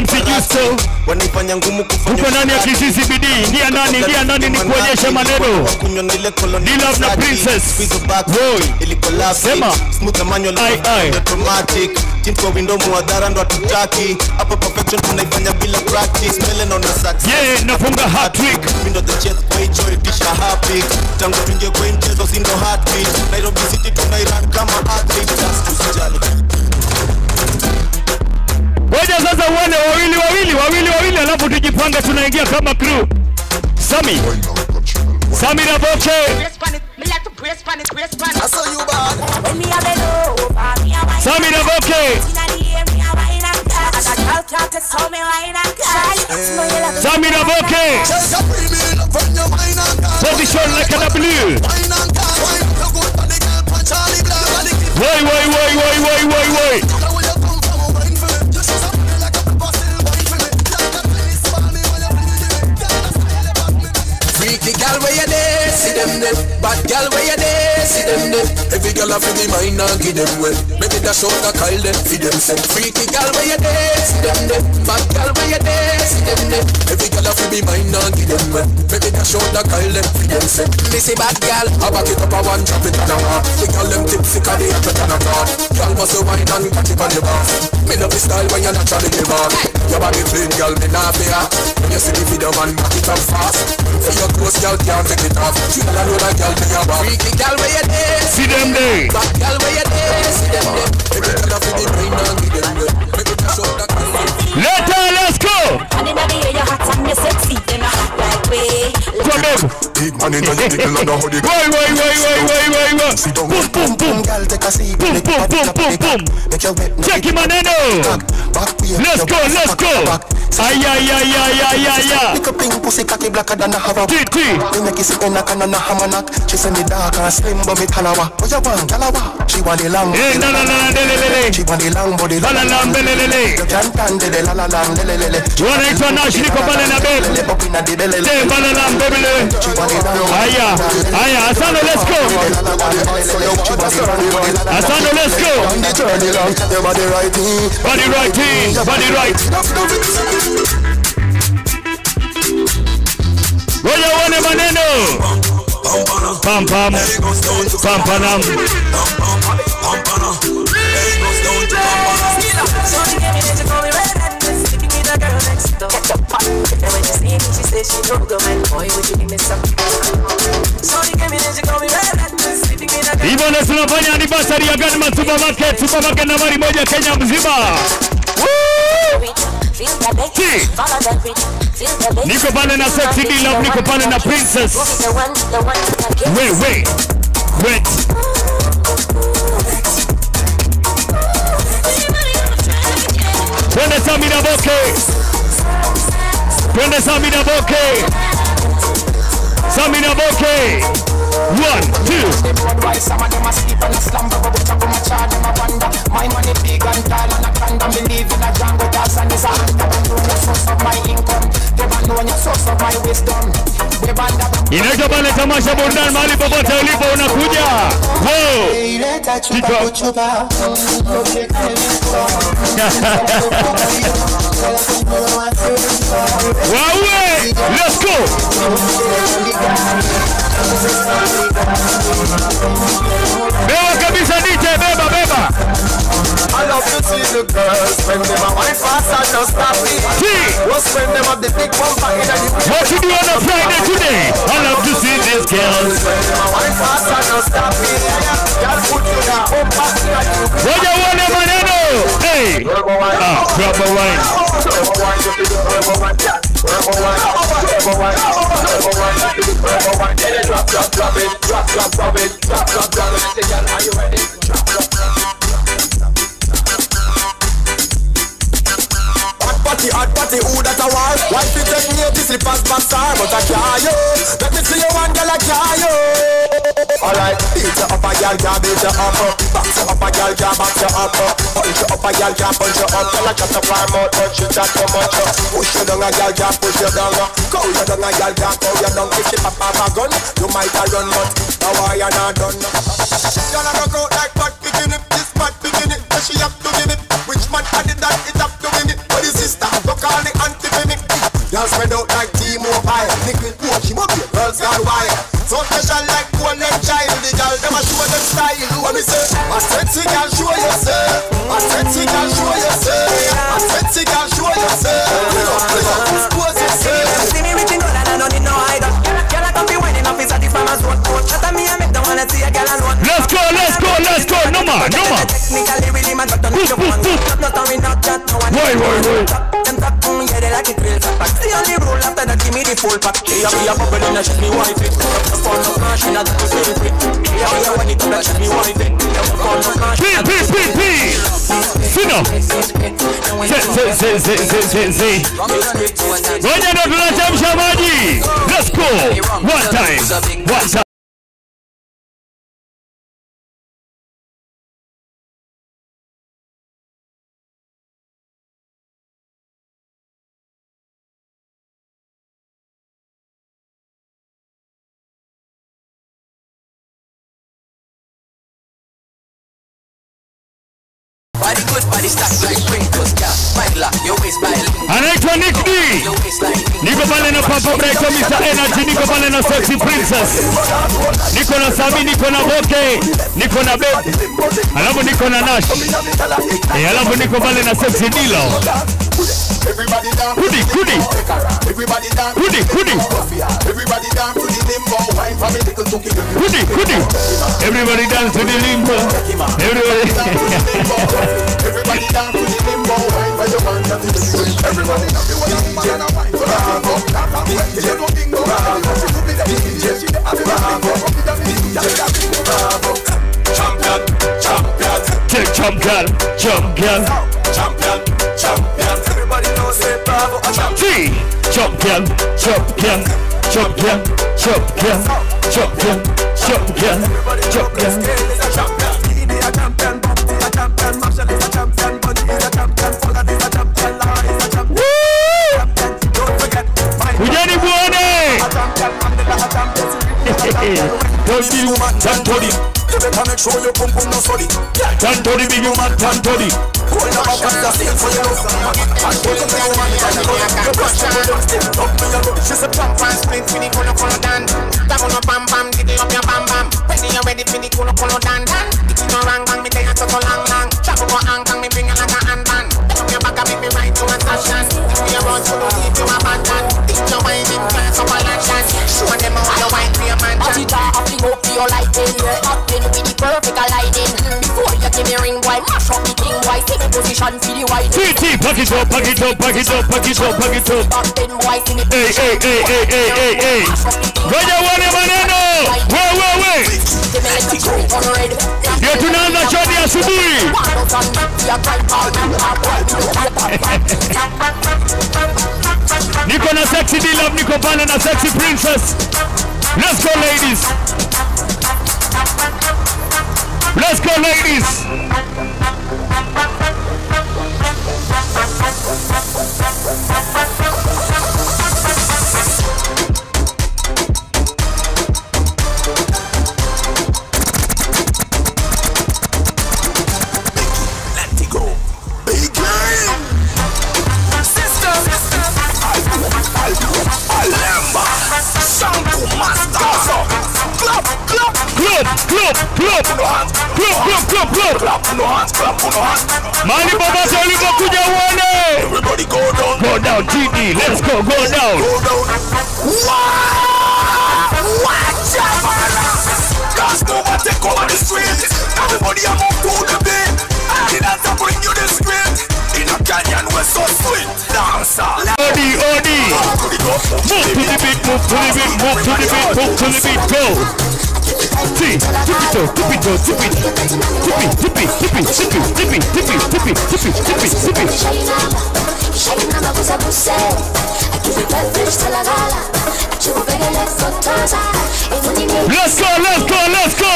MC Justo wanaifanya ngumu kufanya uko ndani ya Kisii CBD. Ingia ndani, ingia ndani nikuonyeshe maneno. D-Love na Princess Roy. Sema smooth manual automatic team kwa window muadhara ndo hatutaki hapo perfection tunaifanya bila practice mbele naona success. Yeah, nafunga hat trick window the chest kwa hicho itisha happy tangu tuingie kwa mchezo si ndo heartbeat Nairobi City tunairun kama athlete just usijali. Ngoja sasa uone wawili wawili wawili wawili alafu tujipange tunaingia kama crew. Sami Sami na Boche. Sami na Boche. Sami na Boche. Position like a W. Woi woi woi woi woi woi woi. Freaky girl where you there, see them there. Bad girl where you there, see them there. Every girl have the mind and give them well. Maybe dash out a call them, feed them say. Freaky girl where you there, see them there. Bad girl where you there, see them there. Every girl have the mind and give them well. Maybe dash out a call them, feed them say. Me say bad girl, I back it up a one, drop it on a half. The girl them tipsy 'cause they hotter than a car. Girl must wine and catch it on the bar. Me love the style when you naturally give off. Your body clean, girl, me not fear. When you see the video, man, back it up fast. For your clothes, girl, can't take it off. You don't know that girl, me a walk. Freaky girl, where you there? See them there. Bad girl, where you there? See them there. Every girl have the brain and give them well. Make it show that girl. Later, let's go. Big man in the middle of the hoodie. Woi woi woi woi woi woi woi. Boom boom boom. Boom boom boom boom boom. Cheki maneno. Let's go, let's go. Ay ay ay ay ay ay ay. Pick up pink pussy cocky blacker than a hava. T T. Me make it sit in a can and a hammock. She say me dark and slim but me talawa. What you want, talawa? She want the long. Eh na na na le le le. She want the long body. La la la le le le. You can't stand the la la la le le le. Wanaitwa Nash, niko pale na babe. Te pale na baby le. Aya, aya, Asano, let's go. Asano, let's go. Body right in, body right in, body right. Ngoja uone maneno. Pam pam. Pam pam. Hivyo ndio tunafanya anniversary ya Gunman Supermarket, supermarket nambari 1 Kenya mzima. Niko pale na Sexy D Love, niko pale na Princess. Wait, wait, wait. Twende Samira Boke. Twende Samira Boke. Samira Boke. 1, 2. My money big and tall and a condom. Believe in a jungle dance and is a hunter. Know your source of my income. Never know your source of my wisdom. Inaitwa pale tamasha burudani mahali popote ulipo unakuja. Wow. Kichwa. Wawe, let's go. Beba kabisa DJ, beba beba. I love to see the girls when them a wine fast and no stop it. What's when them have the big bumper in the What you do on a Friday today? I love to see these girls. When them a wine fast and no stop it. Girl put you down, up back in the Ngoja uone maneno. Hey. Ah, rubber wine. Hot party, who that a war? Wife it take me to slippers bazaar, but I can't you. Let me see you one girl, I can't you. Alright, beat you up a girl, can't beat you up. Box you up a girl, can't box you up. Punch you up a girl, can't punch you up. Tell her chat up her mouth, but she chat too much. Push you down a girl, can't push you down. Cow you down a girl, can't cow you down. If she pop off a gun, you might a run, but now I am not done. Girl a rock out like bad picking it, this bad picking it, but she have to give it. Which man added that, it have to win it. But the sister, A sexy girl, show yourself. A sexy girl, show yourself. A sexy girl, show yourself. Expose yourself. See me reaching out and I don't need no idol. Girl, I come be whining up inside the farmer's road. Chat me and make the wanna see a girl alone. Let's go, let's go, let's go. No more, no more. Technically, really man, but don't need your phone. No story, not chat, no one. Wait, wait, wait. Them talk, yeah, they like it real. The only rule after that, give me the full pack. Yeah, we a bubble in a shit, me wife it. Phone no cash, in a selfie. Yeah, we a one it up, me wife it. Phone no cash. P, P, P, P. Sino. Z, Z, Z, Z, Z, Z. Ngoja ndo tunachemsha maji. Let's go. One time. One time. Anaitwa Nick D. Niko pale na Papa Break, Mr. Energy, niko pale na Sexy Princess. Niko na Sami, niko na Boke, niko na Beb. Alafu niko na Nash. Alafu niko pale na Sexy Dilo. Everybody down. Kudi, kudi. Everybody down. Kudi, kudi. Everybody down to the limbo. Wine for me little cookie. Kudi, kudi. Everybody dance to the limbo. Everybody. Everybody down to the limbo. Wine for your man. Everybody down to the limbo. Champion, champion. Champion, champion. Champion, champion. Everybody knows it, bravo. T. Champion, champion, champion, champion, champion, champion, champion. Ujani buone. Tantoli, you better make sure your pum pum no solid. Tantoli, big woman, Tantoli. She's a pump and split for the colo colo dan. Tabono pam pam, diddle up your bam bam. When you're ready for the colo colo dan dan. It's no wrong bang, me tell you so long long. Travel go hang bang, me bring you like a handband. Take up your back and make me ride to a station. If you run, you don't leave you abandon. Think you're whining, class up a luncheon. Show them how you wine for your man. Up to your lighting, up in with the perfect aligning. Before you give me ring, boy, mash up the thing, boy, see me position for the wide. TT, pack it up, pack it up, pack it up, pack it up, pack it up. Hey, hey, hey, hey, hey, hey, hey. Ngoja uone maneno. We, we, we. Ndio tunaanza shodi asubuhi. Niko na Sexy D-Love, niko pale na Sexy Princess. Let's go ladies. Let's go ladies. Let it go. Big game. Sister. Alemba. Shanku Master. Clap, clap. Clap, clap, clap. Clap, clap, clap, clap. Clap no hands, clap no hands. Mali popote ulipokuja uone. Everybody go down. Go down, TD. Let's go, go down. Go down. Wow! Watch out! Dance over, take over the street. Everybody a move to the beat. The dancer bring you the street. In a canyon we're so sweet. Dancer. OD, OD. Move to the beat, move to the beat, move to the beat, move to the beat, go. T, tippy toe, tippy toe, tippy, tippy, tippy, tippy, tippy, tippy, tippy, tippy, tippy, tippy, tippy. Let's go, let's go, let's go.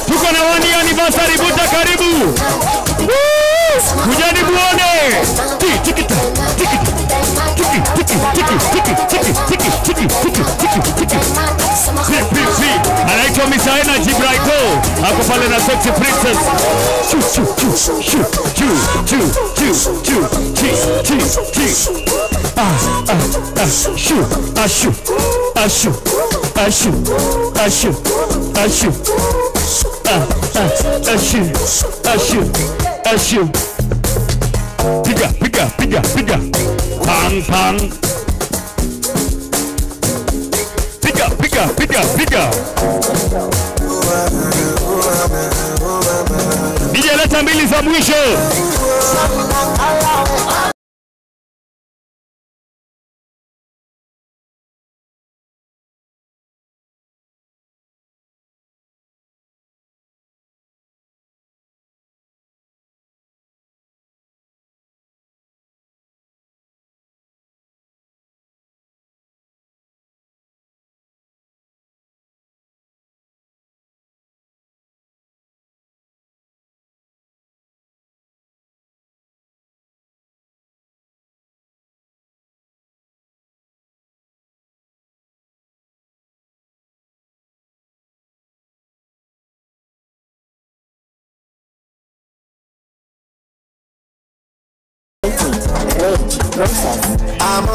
Tuko na 1 year anniversary, buta karibu. Kujani muone. Tiki tiki tiki tiki tiki tiki tiki tiki tiki tiki tiki tiki. P P P. Anaitwa Mr. Energy Brighto. Ako pale na Sexy Princess. Chu chu chu chu chu chu chu chu chi chi chi. Ah ah ah shu ah shu ah shu ah shu ah shu ah shu ah. Ashu, ashu, ashu. Piga, piga, piga, piga. Pang, pang. Piga, piga, piga, piga. DJ leta mbili za mwisho.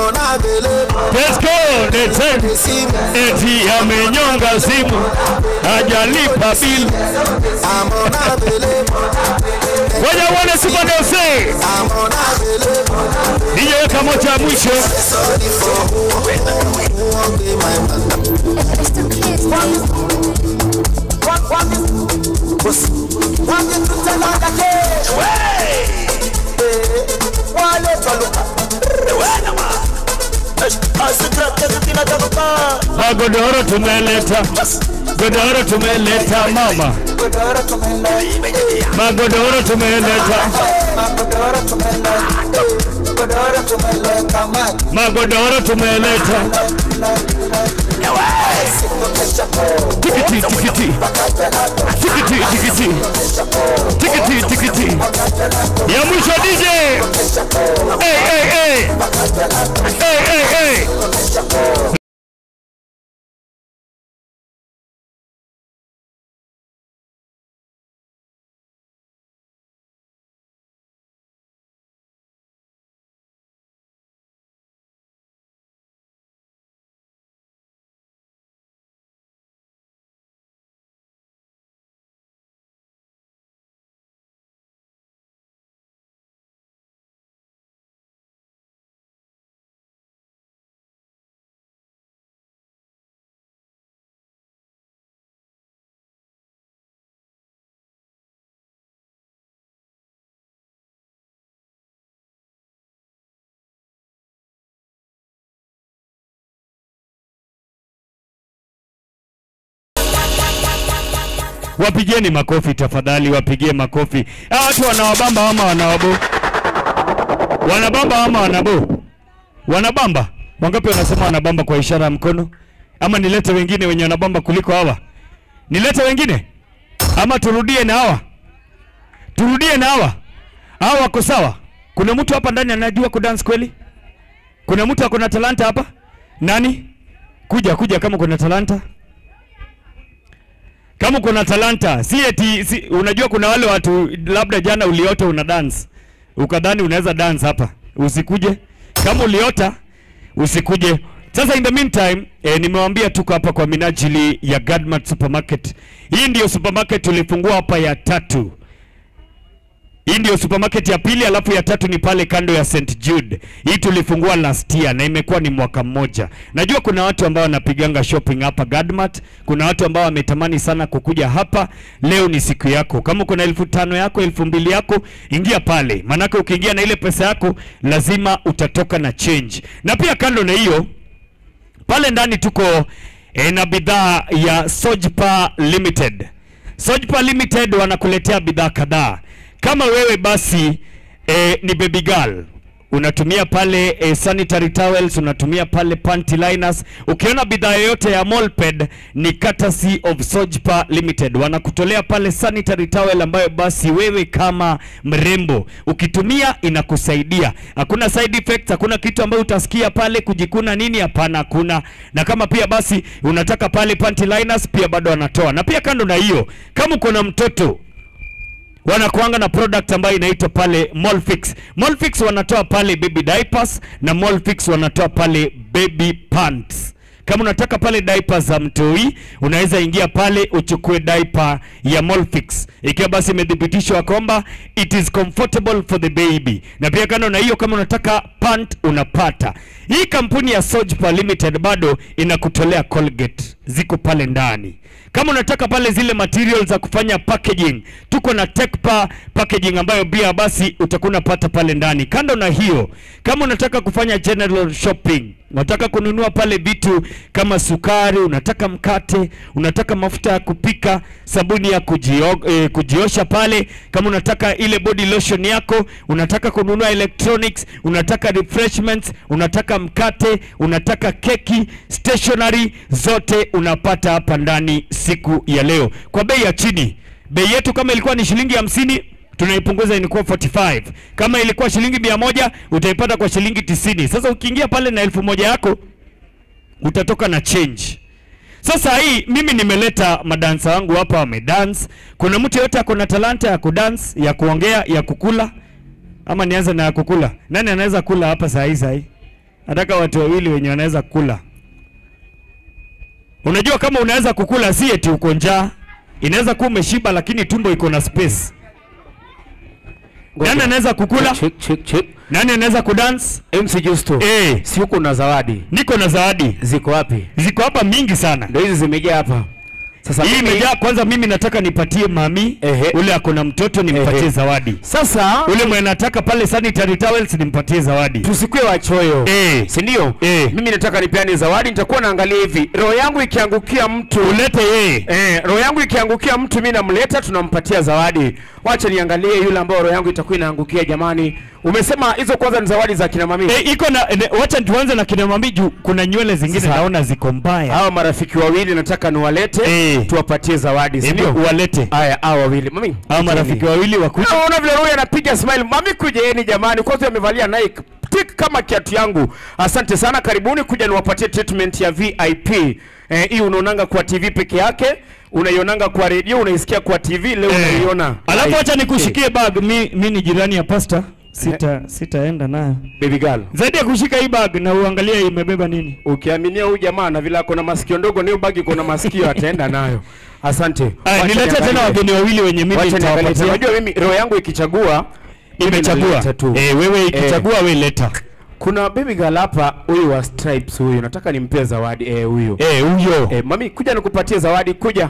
Let's go. Let's eti amenyonga simu hajalipa bill. Waja wane Super Dose. DJ weka moja ya mwisho. Magodoro tumeleta, godoro tumeleta mama, magodoro tumeleta, magodoro tumeleta. Tikiti tikiti tikiti tikiti tikiti tikiti ya mwisho DJ. Hey hey hey hey hey hey. Wapigieni makofi tafadhali, wapigie makofi. Hawa watu wanawabamba ama wanawabo? Wanabamba ama wanabo? Wanabamba? Wangapi wanasema wanabamba kwa ishara ya mkono? Ama nilete wengine wenye wanabamba kuliko hawa? Nilete wengine? Ama turudie na hawa? Turudie na hawa? Hawa wako sawa? Kuna mtu hapa ndani anajua kudance kweli? Kuna mtu ako na talanta hapa? Nani? Kuja kuja kama kuna talanta. Kama kuna talanta, si eti si, unajua kuna wale watu labda jana uliota una dance. Ukadhani unaweza dance hapa. Usikuje. Kama uliota usikuje. Sasa in the meantime, nimewaambia tuko hapa kwa minajili ya Gadmart Supermarket. Hii ndio supermarket tulifungua hapa ya tatu. Hii ndio supermarket ya pili, alafu ya tatu ni pale kando ya St. Jude. Hii tulifungua last year na imekuwa ni mwaka mmoja. Najua kuna watu ambao wanapiganga shopping hapa Gadmart. Kuna watu ambao wametamani sana kukuja hapa. Leo ni siku yako. Kama kuna 5,000 yako, 2,000 yako, ingia pale. Manake ukiingia na ile pesa yako, lazima utatoka na change. Na pia kando na hiyo, pale ndani tuko na bidhaa ya Sojpa Limited. Sojpa Limited wanakuletea bidhaa kadhaa. Kama wewe basi ni baby girl, unatumia pale sanitary towels, unatumia pale panty liners. Ukiona bidhaa yoyote ya Molped ni courtesy of Sojpa Limited. Wanakutolea pale sanitary towel ambayo basi wewe kama mrembo ukitumia inakusaidia. Hakuna side effects, hakuna kitu ambayo utasikia pale kujikuna nini, hapana, hakuna. Na kama pia basi unataka pale panty liners pia bado wanatoa. Na pia kando na hiyo, kama uko na mtoto, wanakuanga na product ambayo inaitwa pale Molfix. Molfix wanatoa pale baby diapers na Molfix wanatoa pale baby pants. Kama unataka pale diaper za mtoi, unaweza ingia pale uchukue diaper ya Molfix, ikiwa basi imethibitishwa kwamba it is comfortable for the baby. Na pia kando na hiyo, kama unataka pant unapata. Hii kampuni ya Sojpa Limited bado inakutolea Colgate, ziko pale ndani. Kama unataka pale zile materials za kufanya packaging, tuko na Techpa packaging ambayo pia basi utakuwa unapata pale ndani. Kando na hiyo, kama unataka kufanya general shopping, unataka kununua pale vitu kama sukari, unataka mkate, unataka mafuta ya kupika, sabuni ya kujiosha pale, kama unataka ile body lotion yako, unataka kununua electronics, unataka refreshments, unataka mkate, unataka keki, stationery, zote unapata hapa ndani siku ya leo kwa bei ya chini. Bei yetu kama ilikuwa ni shilingi 50, tunaipunguza inakuwa 45. Kama ilikuwa shilingi 100, utaipata kwa shilingi 90. Sasa ukiingia pale na 1000 yako utatoka na change. Sasa hii mimi nimeleta madansa wangu hapa wamedance. Kuna mtu yote ako na talanta ya kudance, ya kuongea, ya kukula? Ama nianze na ya kukula? Nani anaweza kula hapa saa hii saa hii? Nataka watu wawili wenye wanaweza kula. Unajua kama unaweza kukula si eti uko njaa. Inaweza kuwa umeshiba lakini tumbo iko na space. Nani anaweza kukula? Check, check, check. Nani anaweza kudance? MC Justo. Si uko na zawadi? Niko na zawadi. Ziko wapi? Ziko hapa mingi sana. Ndio hizi zimejaa hapa. Sasa hii imejaa. Kwanza mimi nataka nipatie mami ule ako na mtoto nimpatie zawadi. Sasa ule mwenye nataka pale sanitary towels nimpatie zawadi. Tusikue wachoyo. Si ndio? Mimi nataka nipeane zawadi, nitakuwa naangalia hivi. Roho yangu ikiangukia mtu ulete yeye. Roho yangu ikiangukia mtu mimi namleta, tunampatia zawadi. Wacha niangalie yule ambao roho yangu itakuwa inaangukia jamani. Umesema hizo kwanza ni zawadi za kina mami. Iko na wacha tuanze na kina mami juu kuna nywele zingine naona ziko mbaya. Hao marafiki wawili nataka niwalete. Tuwapatie zawadi, si ndio? Walete. Haya, hao wawili. Mami. Hao marafiki wawili wakuja. Unaona vile roho anapiga smile. Mami kujeeni jamani. Kwanza amevalia Nike tik kama kiatu yangu. Asante sana, karibuni kuja niwapatie treatment ya VIP. Hii unaonanga kwa TV peke yake, unaionanga kwa radio, unaisikia kwa TV, leo unaiona. Alafu acha nikushikie bag. Mimi ni jirani ya pastor. Sitaenda nayo. Baby girl. Zaidi ya kushika hii bag na uangalie imebeba nini. Ukiaminia huyu jamaa na vile ako na masikio ndogo, ndio bag iko na masikio ataenda nayo. Asante. Nilete tena wageni wawili wenye mimi nitawapatia. Unajua mimi roho yangu ikichagua imechagua. Wewe ikichagua wewe leta. Kuna baby girl hapa, huyu wa stripes huyu. Nataka nimpe zawadi huyu. Huyo. Mami kuja nikupatie zawadi, kuja.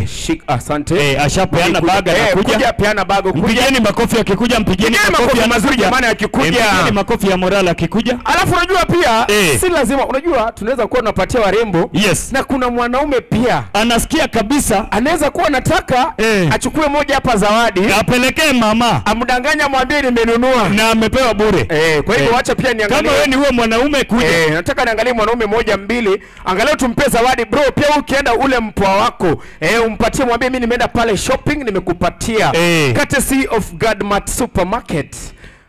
Shik, asante. Ashapeana bag anakuja. Kuja peana bag kuja. Mpigeni makofi akikuja, mpigeni makofi mazuri jamani akikuja. Mpigeni makofi ya morale akikuja. Alafu unajua pia si lazima, unajua tunaweza kuwa tunapatia warembo. Yes. Na kuna mwanaume pia anasikia kabisa, anaweza kuwa anataka achukue moja hapa zawadi, apelekee mama, amdanganya mwambie nimenunua na amepewa bure. Kwa hivyo acha pia niangalie. Kama wewe ni huo mwanaume kuja. Nataka niangalie mwanaume moja mbili, angalau tumpe zawadi bro. Pia ukienda ule mpwa wako, umpatie mwambie mimi nimeenda pale shopping nimekupatia. Courtesy of Godmart Supermarket.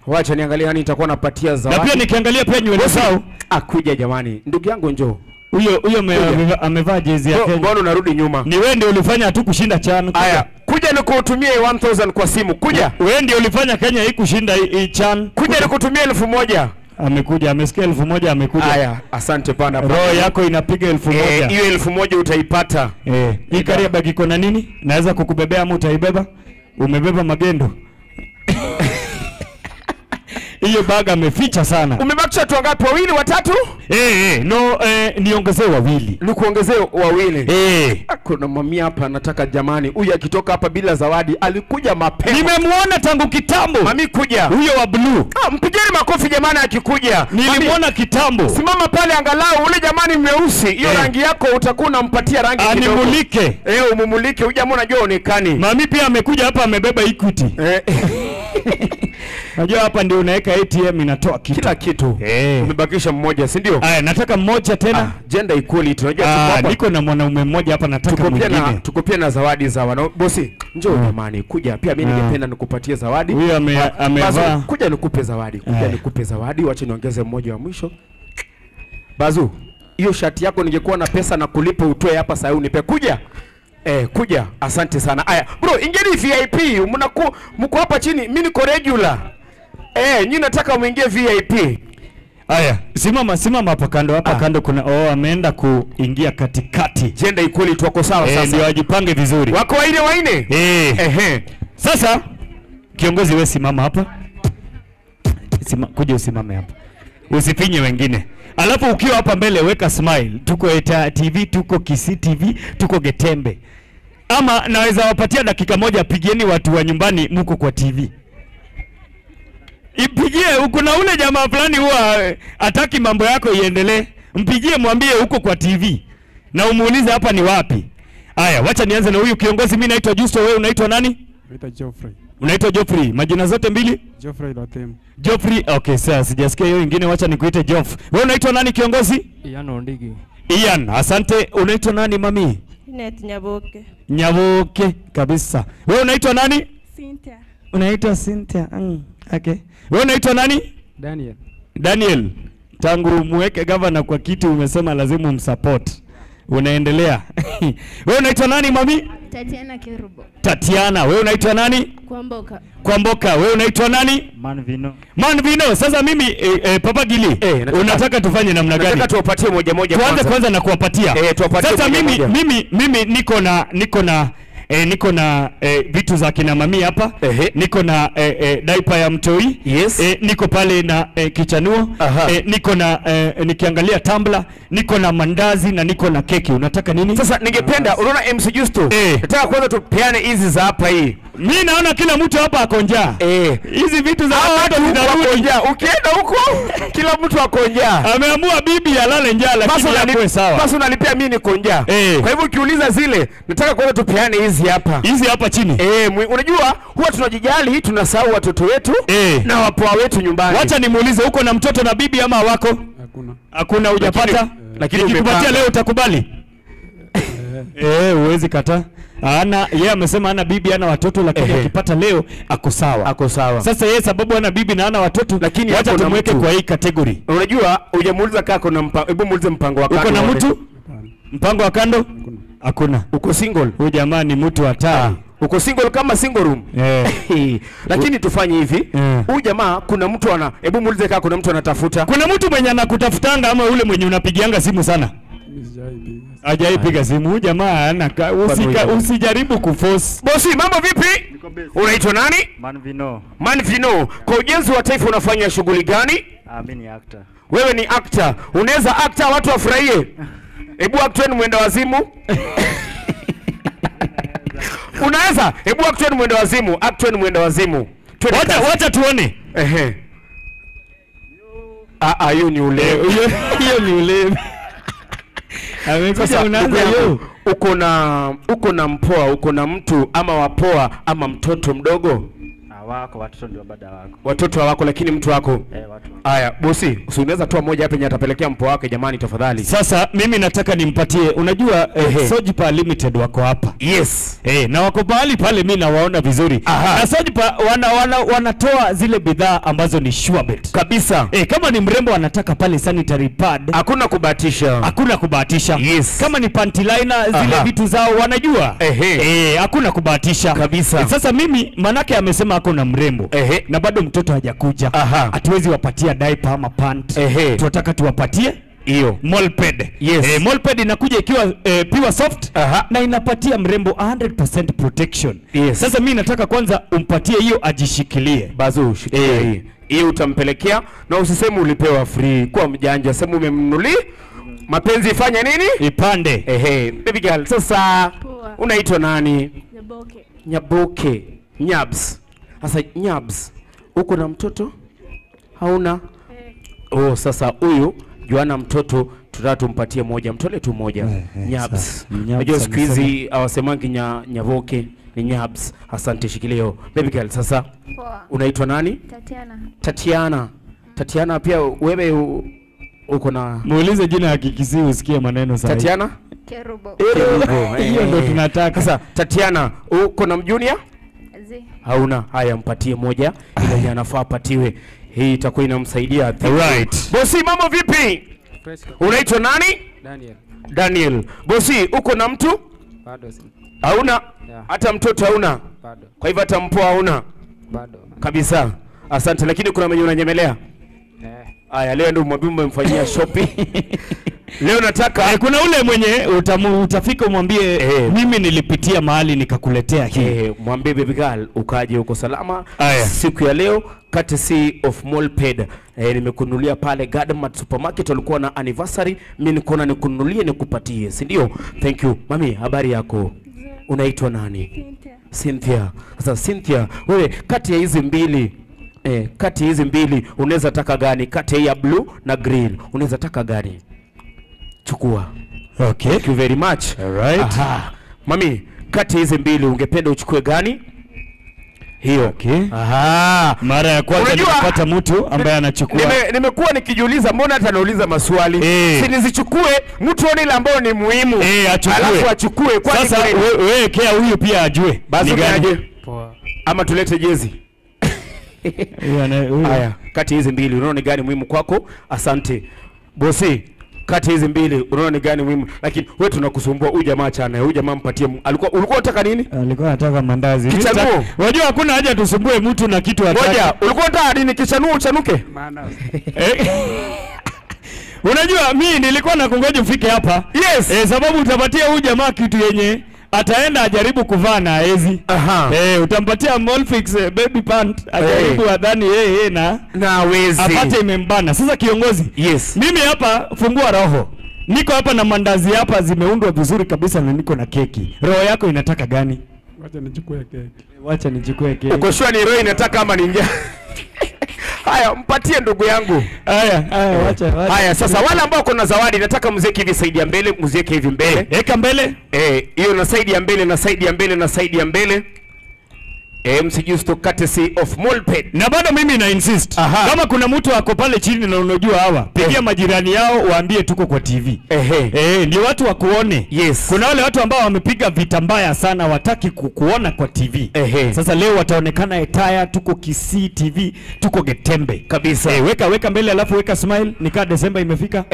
Wacha niangalie nani nitakuwa napatia zawadi. Na pia nikiangalia pia nywele zao. Akuja jamani. Ndugu yangu njoo. Huyo amevaa jezi ya Kenya. Mbona unarudi nyuma? Ni wewe ndio ulifanya tu kushinda CHAN. Aya, kuja nikutumie 1000 kwa simu. Kuja. Wewe ndio ulifanya Kenya hii kushinda hii CHAN. Kuja nikutumie 1000. Amekuja, amesikia 1000 amekuja. Haya, asante pana. Roho yako inapiga 1000. Hiyo 1000 utaipata. Hii carrier bag iko na nini? Naweza kukubebea ama utaibeba? Umebeba magendo. Hiyo bag ameficha sana. Umebakisha watu wangapi? Wawili, watatu? No, niongezee wawili. Nikuongezee wawili. Kuna mami hapa nataka jamani. Huyu akitoka hapa bila zawadi alikuja mapema. Nimemuona tangu kitambo. Mami kuja. Huyo wa blue. Mpigeni makofi jamani akikuja. Nilimuona kitambo. Simama pale angalau ule jamani mweusi. Hiyo rangi yako utakuwa unampatia rangi kidogo. Animulike. Umumulike. Huyu jamaa unajua onekani. Mami pia amekuja hapa amebeba Equity. Najua hapa ndio unaweka ATM inatoa kitu. Kila kitu. Umebakisha mmoja, si ndio? Aya, nataka mmoja tena. Gender equality. Unajua tuko hapa. Niko na mwanaume mmoja hapa nataka mwingine. Tuko pia na zawadi za wana. Bosi, njoo jamani, kuja. Pia mimi ningependa nikupatie zawadi. Huyo amevaa. Kuja nikupe zawadi. Kuja nikupe zawadi. Wacha niongeze mmoja wa mwisho. Bazu, hiyo shati yako ningekuwa na pesa na kulipa utoe hapa sasa unipe. Kuja. Kuja. Asante sana. Aya, bro, ingeni VIP. Mko hapa chini, mimi niko regular. Nyinyi nataka muingie VIP. Haya, simama hapa kando, hapa kando kuna ameenda kuingia katikati. Gender equality wako sawa sasa. Ndio ajipange vizuri. Wako waine? Ehe. Sasa kiongozi wewe simama hapa. Kuja usimame hapa. Usifinye wengine. Alafu ukiwa hapa mbele weka smile. Tuko Eta TV, tuko Kisii TV, tuko Getembe. Ama naweza wapatia dakika moja, pigieni watu wa nyumbani mko kwa TV. Ipigie, kuna ule jamaa fulani huwa hataki mambo yako iendelee. Mpigie mwambie huko kwa TV na umuulize hapa ni wapi. Haya, wacha nianze na huyu kiongozi. Mimi naitwa Justo, wewe unaitwa nani? Naitwa Geoffrey. Unaitwa Geoffrey. Majina zote mbili? Geoffrey Lotemu. Geoffrey, okay, sasa sijasikia hiyo nyingine, wacha nikuite Geoff. Wewe unaitwa nani kiongozi? Ian Ondigi. Ian, asante. Unaitwa nani mami? Net Nyaboke. Nyaboke kabisa. Wewe unaitwa nani? Cynthia. Unaitwa Cynthia. Okay. Wewe unaitwa nani? Daniel. Daniel, tangu muweke governor kwa kiti umesema lazima umsupport. Unaendelea. Wewe unaitwa nani mami? Tatiana Kerubo. Tatiana, wewe unaitwa nani? Kwamboka. Kwamboka, wewe unaitwa nani? Manvino. Manvino. Sasa mimi Papa Gili, unataka tufanye namna gani? Nataka tuwapatie moja moja kwanza. Tuanze kwanza na kuwapatia. Tuwapatie. Sasa mimi niko na vitu za kina mami hapa. Niko na diaper ya mtoi. Yes. Niko pale na kichanuo. Niko na nikiangalia tumbler, niko na mandazi na niko na keki. Unataka nini? Sasa ningependa, unaona MC Justo, nataka kwanza tupeane hizi za hapa hii. Mimi naona kila mtu hapa ako njaa. Hizi vitu za hapa zinarudi. Ukienda huko kila mtu ako njaa. Ameamua bibi alale njaa lakini yako sawa. Basi unalipia mimi niko njaa. Kwa hivyo ukiuliza zile, nataka kwanza tupeane hizi hapa. Hizi hapa chini. Unajua huwa tunajijali, tunasahau watoto wetu na wapoa wetu nyumbani. Wacha nimuulize, uko na mtoto na bibi ama wako? Hakuna. Hakuna, hujapata? Lakini ukikupatia leo utakubali? Huwezi kataa. Ana yeye amesema ana bibi ana watoto, lakini akipata leo ako sawa. Ako sawa. Sasa yeye sababu ana bibi na ana watoto, lakini wacha tumweke kwa hii category. Unajua hujamuuliza kako na mpango, hebu muulize mpango wa kando. Uko na mtu? Mpango wa kando? Hakuna. Uko single? Huyu jamaa ni mtu hatari. Uko single kama single room. Lakini tufanye hivi. Huyu jamaa kuna mtu ana, hebu muulize kaka, kuna mtu anatafuta. Kuna mtu mwenye anakutafutanga ama yule mwenye unapigianga simu sana? Hajaipiga simu. Huyu jamaa ana, usijaribu kuforce. Bosi, mambo vipi? Unaitwa nani? Manvino. Manvino, kwa ujenzi wa taifa unafanya shughuli gani? Mimi ni actor. Wewe ni actor. Unaweza actor watu wafurahie? Hebu actor ni mwenda wazimu. Unaweza? Hebu actor ni mwenda wazimu. Actor ni mwenda wazimu. Wacha tuone. Ehe. Hiyo ni ulevi. Hiyo ni ulevi. Sasa unaanza hiyo. Uko na mpoa, uko na mtu ama wapoa ama mtoto mdogo? Wako watoto ndio bado wako. Watoto wako lakini mtu wako. Watu. Haya, bosi, si unaweza toa moja hapa yenye atapelekea mpoa wake jamani tafadhali. Sasa mimi nataka nimpatie, unajua Sojipa Limited wako hapa. Yes. Na wako pahali pale, mimi nawaona vizuri. Aha. Na Sojipa wanatoa zile bidhaa ambazo ni sure bet. Kabisa. Kama ni mrembo anataka pale sanitary pad, hakuna kubahatisha. Hakuna kubahatisha. Yes. Kama ni panty liner zile vitu zao wanajua. Hakuna kubahatisha. Kabisa. Sasa mimi manake amesema ako na mrembo na bado mtoto hajakuja. Hatuwezi wapatia diaper ama pant. Tunataka tuwapatie hiyo Molped. Yes. Molped inakuja ikiwa pure soft. Na inapatia mrembo 100% protection. Yes. Sasa mimi nataka kwanza umpatie hiyo ajishikilie. Bazu, shikilia hii. Hiyo utampelekea na usiseme ulipewa free. Kwa mjanja, sema umemnunulia. Mapenzi ifanye nini? Ipande. Baby girl, sasa unaitwa nani? Nyaboke. Nyaboke. Nyabs. Sasa Nyabs, uko na mtoto? Hauna? Oh, sasa huyu Joana mtoto tutaka tumpatie moja, mtole tu moja. Nyabs. Unajua siku hizi hawasemangi Nyaboke, ni Nyabs. Asante, shikilio. Baby girl, sasa unaitwa nani? Tatiana. Tatiana. Tatiana pia wewe uko na, muulize jina ya Kikisii usikie maneno sahihi. Tatiana? Kerubo. Kerubo. Hiyo ndio tunataka. Sasa Tatiana, uko na mjunior? Hauna. Haya, mpatie moja ile anafaa apatiwe. Hii itakuwa inamsaidia. Right. Bosi, mambo vipi? Unaitwa nani? Daniel. Daniel. Bosi, uko na mtu? Bado. Hauna? Hata mtoto hauna? Bado. Kwa hivyo hata mpoa hauna? Bado. Kabisa. Asante, lakini kuna mwenye unanyemelea? Aya, leo ndio mwambie umemfanyia shopping. Leo nataka kuna ule mwenye utafika umwambie mimi nilipitia mahali nikakuletea hii. Mwambie baby girl ukaje uko salama. Aya. Siku ya leo courtesy of Molped. Nimekununulia pale Garden Supermarket, walikuwa na anniversary, mimi nikaona nikununulie nikupatie, si ndio? Thank you. Mami, habari yako? Unaitwa nani? Cynthia. Cynthia. Sasa Cynthia, wewe kati ya hizi mbili kati ya hizi mbili unaweza taka gani? Kati ya blue na green unaweza taka gani? Chukua. Okay. Thank you very much. All right. Aha. Mami, kati hizi mbili ungependa uchukue gani? Hiyo. Okay. Aha. Mara ya kwanza nimepata mtu ambaye anachukua. Nimekuwa nikijiuliza mbona hata nauliza maswali. Si nizichukue mtu aone ile ambayo ni muhimu. Achukue. Alafu achukue. Kwa sasa wewe kea huyu pia ajue. Basi ni gani? Poa. Ama tulete jezi. Haya, kati hizi mbili unaona ni gani muhimu kwako? Asante. Bosi, kati hizi mbili unaona ni gani muhimu? Lakini wewe tunakusumbua, huyu jamaa achana, huyu jamaa mpatie. Ulikuwa unataka nini? Alikuwa anataka mandazi. Kichanuo. Unajua hakuna haja tusumbue mtu na kitu hataki. Ngoja, ulikuwa unataka nini? Kichanuo uchanuke? Maana. Unajua mimi nilikuwa nakungoja ufike hapa. Yes. Sababu utapatia huyu jamaa kitu yenye ataenda ajaribu kuvaa na hawezi. Utampatia Molfix baby pant ajaribu adhani yeye na hawezi. Apate imembana. Sasa kiongozi. Yes. Mimi hapa fungua roho. Niko hapa na mandazi hapa zimeundwa vizuri kabisa na niko na keki. Roho yako inataka gani? Wacha nichukue keki. Wacha nichukue keki. Uko sure ni roho inataka ama ni njaa? Haya, mpatie ndugu yangu. Haya, haya, wacha. Haya, sasa wale ambao kuna zawadi nataka mzeke hivi side ya mbele, mzeke hivi mbele. Eka mbele. Hiyo na side ya mbele na side ya mbele na side ya mbele. MC Justo courtesy of Molped. Na bado mimi na insist. Aha. Kama kuna mtu ako pale chini na unajua hawa, pigia majirani yao waambie tuko kwa TV. Ndio watu wakuone. Yes. Kuna wale watu ambao wamepiga vita mbaya sana wataki kukuona kwa TV. Sasa leo wataonekana Etaya, tuko Kisii TV, tuko Getembe. Kabisa. Weka mbele alafu weka smile, nikaa Desemba imefika.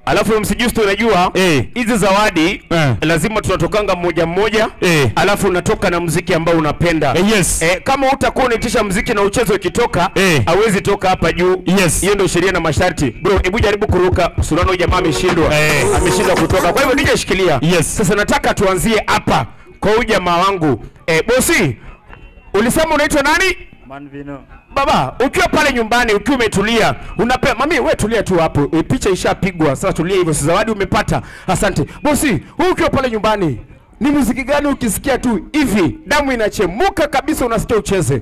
Alafu MC Justo unajua hizi zawadi lazima tunatokanga mmoja mmoja. Alafu unatoka na muziki ambao unapenda. Yes. Kama utakuwa unaitisha muziki na uchezo ukitoka, hauwezi toka hapa juu. Yes. Hiyo ndio sheria na masharti. Bro, hebu jaribu kuruka. Usiona jamaa ameshindwa. Ameshindwa kutoka. Kwa hivyo DJ shikilia. Yes. Sasa nataka tuanzie hapa kwa huyu jamaa wangu. Bosi, ulisema unaitwa nani? Manvino. Baba, ukiwa pale nyumbani ukiwa umetulia, unapea mami wewe tulia tu hapo. Picha ishapigwa. Sasa tulia hivyo, si zawadi umepata. Asante. Bosi, wewe ukiwa pale nyumbani, ni muziki gani ukisikia tu hivi damu inachemuka kabisa unasikia ucheze?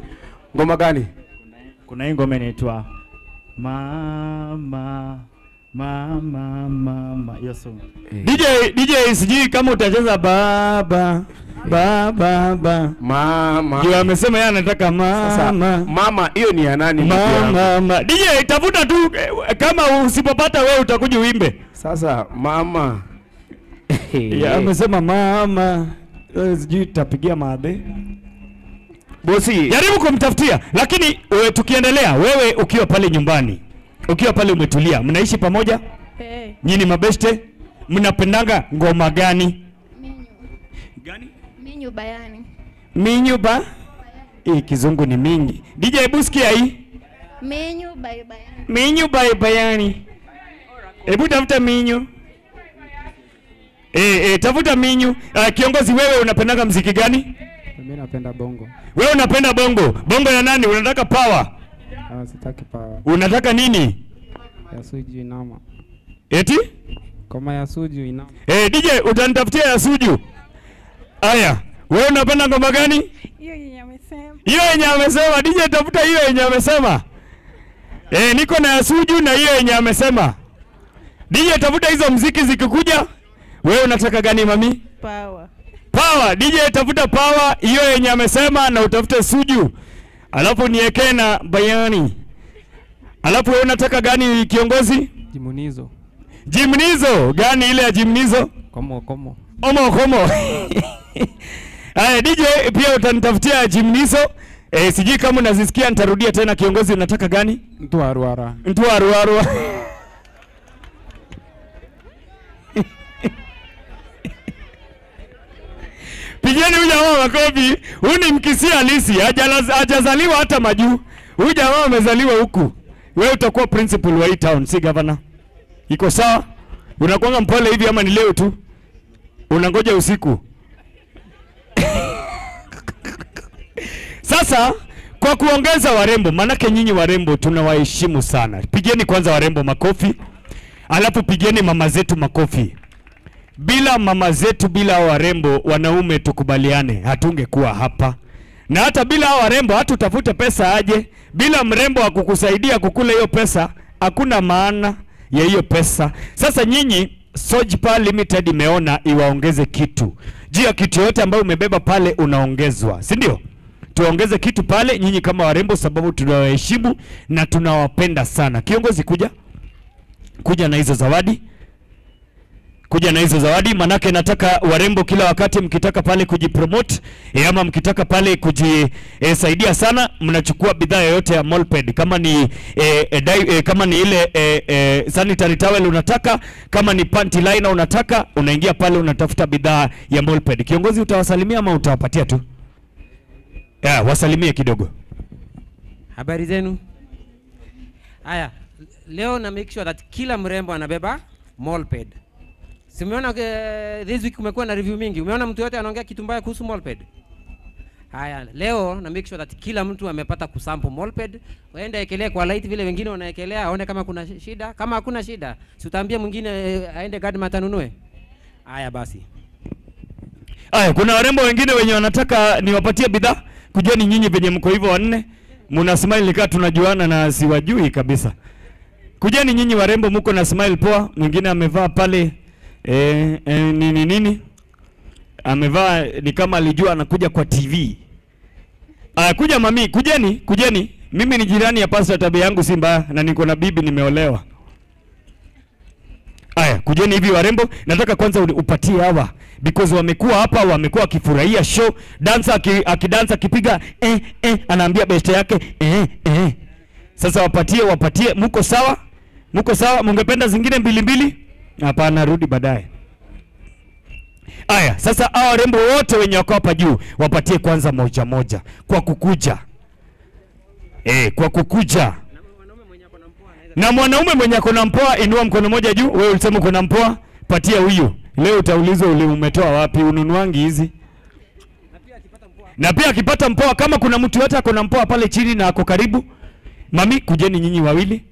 Ngoma gani? Kuna hii ngoma inaitwa Mama Mama Mama. Hiyo song. DJ sijui kama utacheza baba baba ba. Mama. Yeye amesema yeye anataka mama. Sasa, mama hiyo ni ya nani? Mama. DJ tafuta tu, kama usipopata wewe utakuja uimbe. Sasa mama. Yeye amesema mama. Sijui tutapigia maadhe. Bosi, jaribu kumtafutia, lakini tukiendelea, wewe ukiwa pale nyumbani, ukiwa pale umetulia, mnaishi pamoja? Hey. Nyinyi mabeste, mnapendanga ngoma gani? Minyu. Gani? Minyu bayani. Minyu ba? Hii kizungu ni mingi. DJ buskia hii. Minyu by bayani. Minyu by bayani. Hebu tafuta minyu. Tafuta minyu. Kiongozi wewe unapendanga mziki gani? Mimi napenda bongo. Wewe unapenda bongo? Bongo ya nani? Unataka power? Sitaki power. Unataka nini? Ya Suju Inama. Eti? Kama ya Suju Inama. DJ utanitafutia ya Suju. Aya, wewe unapenda ngoma gani? Hiyo yenye amesema. Hiyo yenye amesema. DJ tafuta hiyo yenye amesema. Niko na ya Suju na hiyo yenye amesema. DJ tafuta hizo mziki zikikuja. Wewe unataka gani mami? Power. Power. DJ tafuta power hiyo yenye amesema na utafute Suju. Alafu niwekee na bayani. Alafu wewe unataka gani kiongozi? Jimunizo. Jimnizo, gani ile ya Jimnizo? Komo komo. Omo komo. Haya DJ pia utanitafutia Jimnizo. Sijui kama unazisikia, nitarudia tena. Kiongozi unataka gani? Mtuaruara. Mtuaruara. Pigeni huyu jamaa makofi. Huyu ni Mkisii halisi, hajazaliwa hata majuu. Huyu jamaa amezaliwa huku. Wewe utakuwa principal wa hii town, si governor. Iko sawa? Unakuanga mpole hivi ama ni leo tu? Unangoja usiku. Sasa kwa kuongeza warembo, manake nyinyi warembo tunawaheshimu sana. Pigeni kwanza warembo makofi, alafu pigeni mama zetu makofi. Bila mama zetu, bila warembo, wanaume tukubaliane, hatungekuwa hapa. Na hata bila warembo hatutafute pesa aje. Bila mrembo akukusaidia kukula hiyo pesa, hakuna maana ya hiyo pesa. Sasa nyinyi Sojpa Limited imeona iwaongeze kitu. Juu ya kitu yote ambayo umebeba pale unaongezwa, si ndio? Tuongeze kitu pale nyinyi kama warembo, sababu tunawaheshimu na tunawapenda sana. Kiongozi, kuja na hizo zawadi. Kuja na hizo zawadi, manake nataka warembo kila wakati mkitaka pale kujipromote ama mkitaka pale kujisaidia sana, mnachukua bidhaa yoyote ya Molped. Kama ni kama ni ile sanitary towel unataka, kama ni panty liner unataka, unaingia pale unatafuta bidhaa ya Molped. Kiongozi, utawasalimia ama utawapatia tu? Ya, wasalimie kidogo. Habari zenu. Haya, leo na make sure that kila mrembo anabeba Molped. Si umeona this week kumekuwa na review mingi. Umeona mtu yote anaongea kitu mbaya kuhusu Molped? Haya, leo na make sure that kila mtu amepata kusample Molped. Waende ekelee kwa light vile wengine wanaekelea, aone kama kuna shida. Kama hakuna shida, si utaambia mwingine aende Gadmart anunue. Haya basi. Haya, kuna warembo wengine wenye wanataka niwapatie bidhaa. Kujua ni nyinyi venye mko hivyo wanne, mna smile nikaa tunajuana na siwajui kabisa. Kujeni nyinyi warembo mko na smile poa. Mwingine amevaa pale nini nini? Amevaa ni kama alijua anakuja kwa TV. Kuja mami, kujeni, kujeni. Mimi ni jirani ya pastor, tabia yangu si mbaya na niko na bibi nimeolewa. Aya, kujeni hivi warembo, nataka kwanza upatie hawa because wamekuwa hapa, wamekuwa wakifurahia show. Dancer akidansa akipiga anaambia best yake Sasa wapatie, wapatie. Mko sawa? Mko sawa? Mungependa zingine mbili mbili? Hapana, rudi baadaye. Aya, sasa hawa warembo wote wenye wako hapa juu wapatie kwanza moja moja kwa kukuja. Kwa kukuja. Na mwanaume mwenye ako na mpoa, inua mkono moja juu. Wewe ulisema uko na mpoa, patia huyu. Leo utaulizwa ule umetoa wapi, ununuangi hizi. Na pia akipata mpoa, kama kuna mtu yote ako na mpoa pale chini na ako karibu, mami, kujeni nyinyi wawili.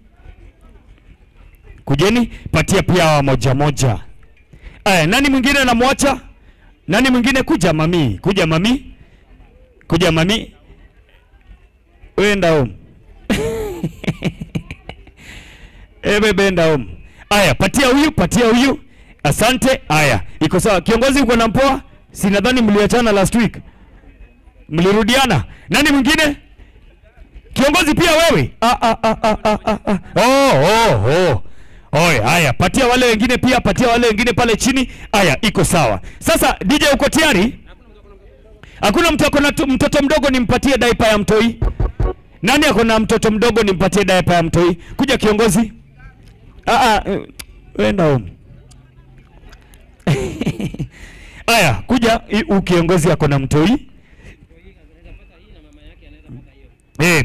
Kujeni, patia pia hawa moja moja. Aya, nani mwingine anamwacha? Nani mwingine? Kuja mami, kuja mami. Kuja mami. Wenda home. Bebe home. Aya, patia huyu, patia huyu. Asante. Aya, iko sawa. Kiongozi, uko na mpoa? Si nadhani mliachana last week. Mlirudiana. Nani mwingine? Kiongozi pia wewe? Oh. Oi, haya, patia wale wengine pia, patia wale wengine pale chini. Aya, iko sawa. Sasa DJ, uko tayari? Hakuna mtu ako na mtoto mdogo nimpatie diaper ya mtoi? Nani ako na mtoto mdogo nimpatie diaper ya mtoi? Kuja kiongozi. Wenda home. Aya, kuja kiongozi ako na mtoi.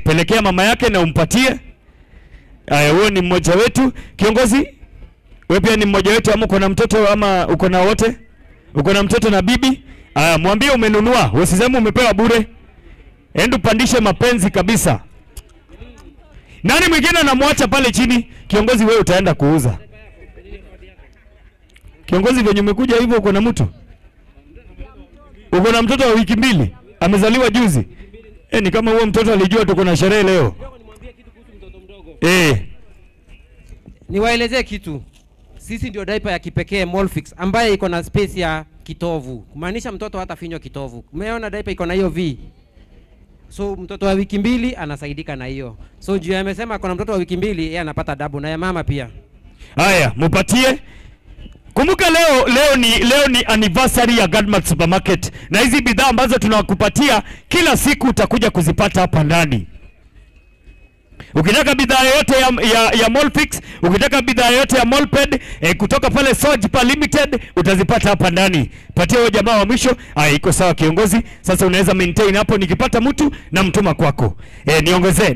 Pelekea mama yake na umpatie. Aya, huo ni mmoja wetu. Kiongozi, wewe pia ni mmoja wetu, ama uko na mtoto ama uko na wote? Uko na mtoto na bibi? Aya, mwambie umenunua, usiseme umepewa bure. Enda upandishe mapenzi kabisa. Nani mwingine anamwacha pale chini? Kiongozi, wewe utaenda kuuza. Kiongozi, venye umekuja hivyo uko na mtu? Uko na mtoto wa wiki mbili, amezaliwa juzi. Ni kama huo mtoto alijua tuko na sherehe leo. Niwaelezee kitu. Sisi ndio diaper ya kipekee Molfix ambaye iko na space ya kitovu. Kumaanisha mtoto hatafinywa kitovu. Umeona diaper iko na hiyo V. So mtoto wa wiki mbili anasaidika na hiyo. So juu amesema kuna mtoto wa wiki mbili, yeye anapata double na ya mama pia. Haya, mupatie. Kumbuka leo ni anniversary ya Gadmart Supermarket. Na hizi bidhaa ambazo tunakupatia kila siku utakuja kuzipata hapa ndani. Ukitaka bidhaa yote ya Molfix, ukitaka bidhaa yote ya Molped kutoka pale Sojpa Limited utazipata hapa ndani. Patia huyo jamaa wa mwisho. Iko sawa kiongozi. Sasa unaweza maintain hapo, nikipata mtu na mtuma kwako.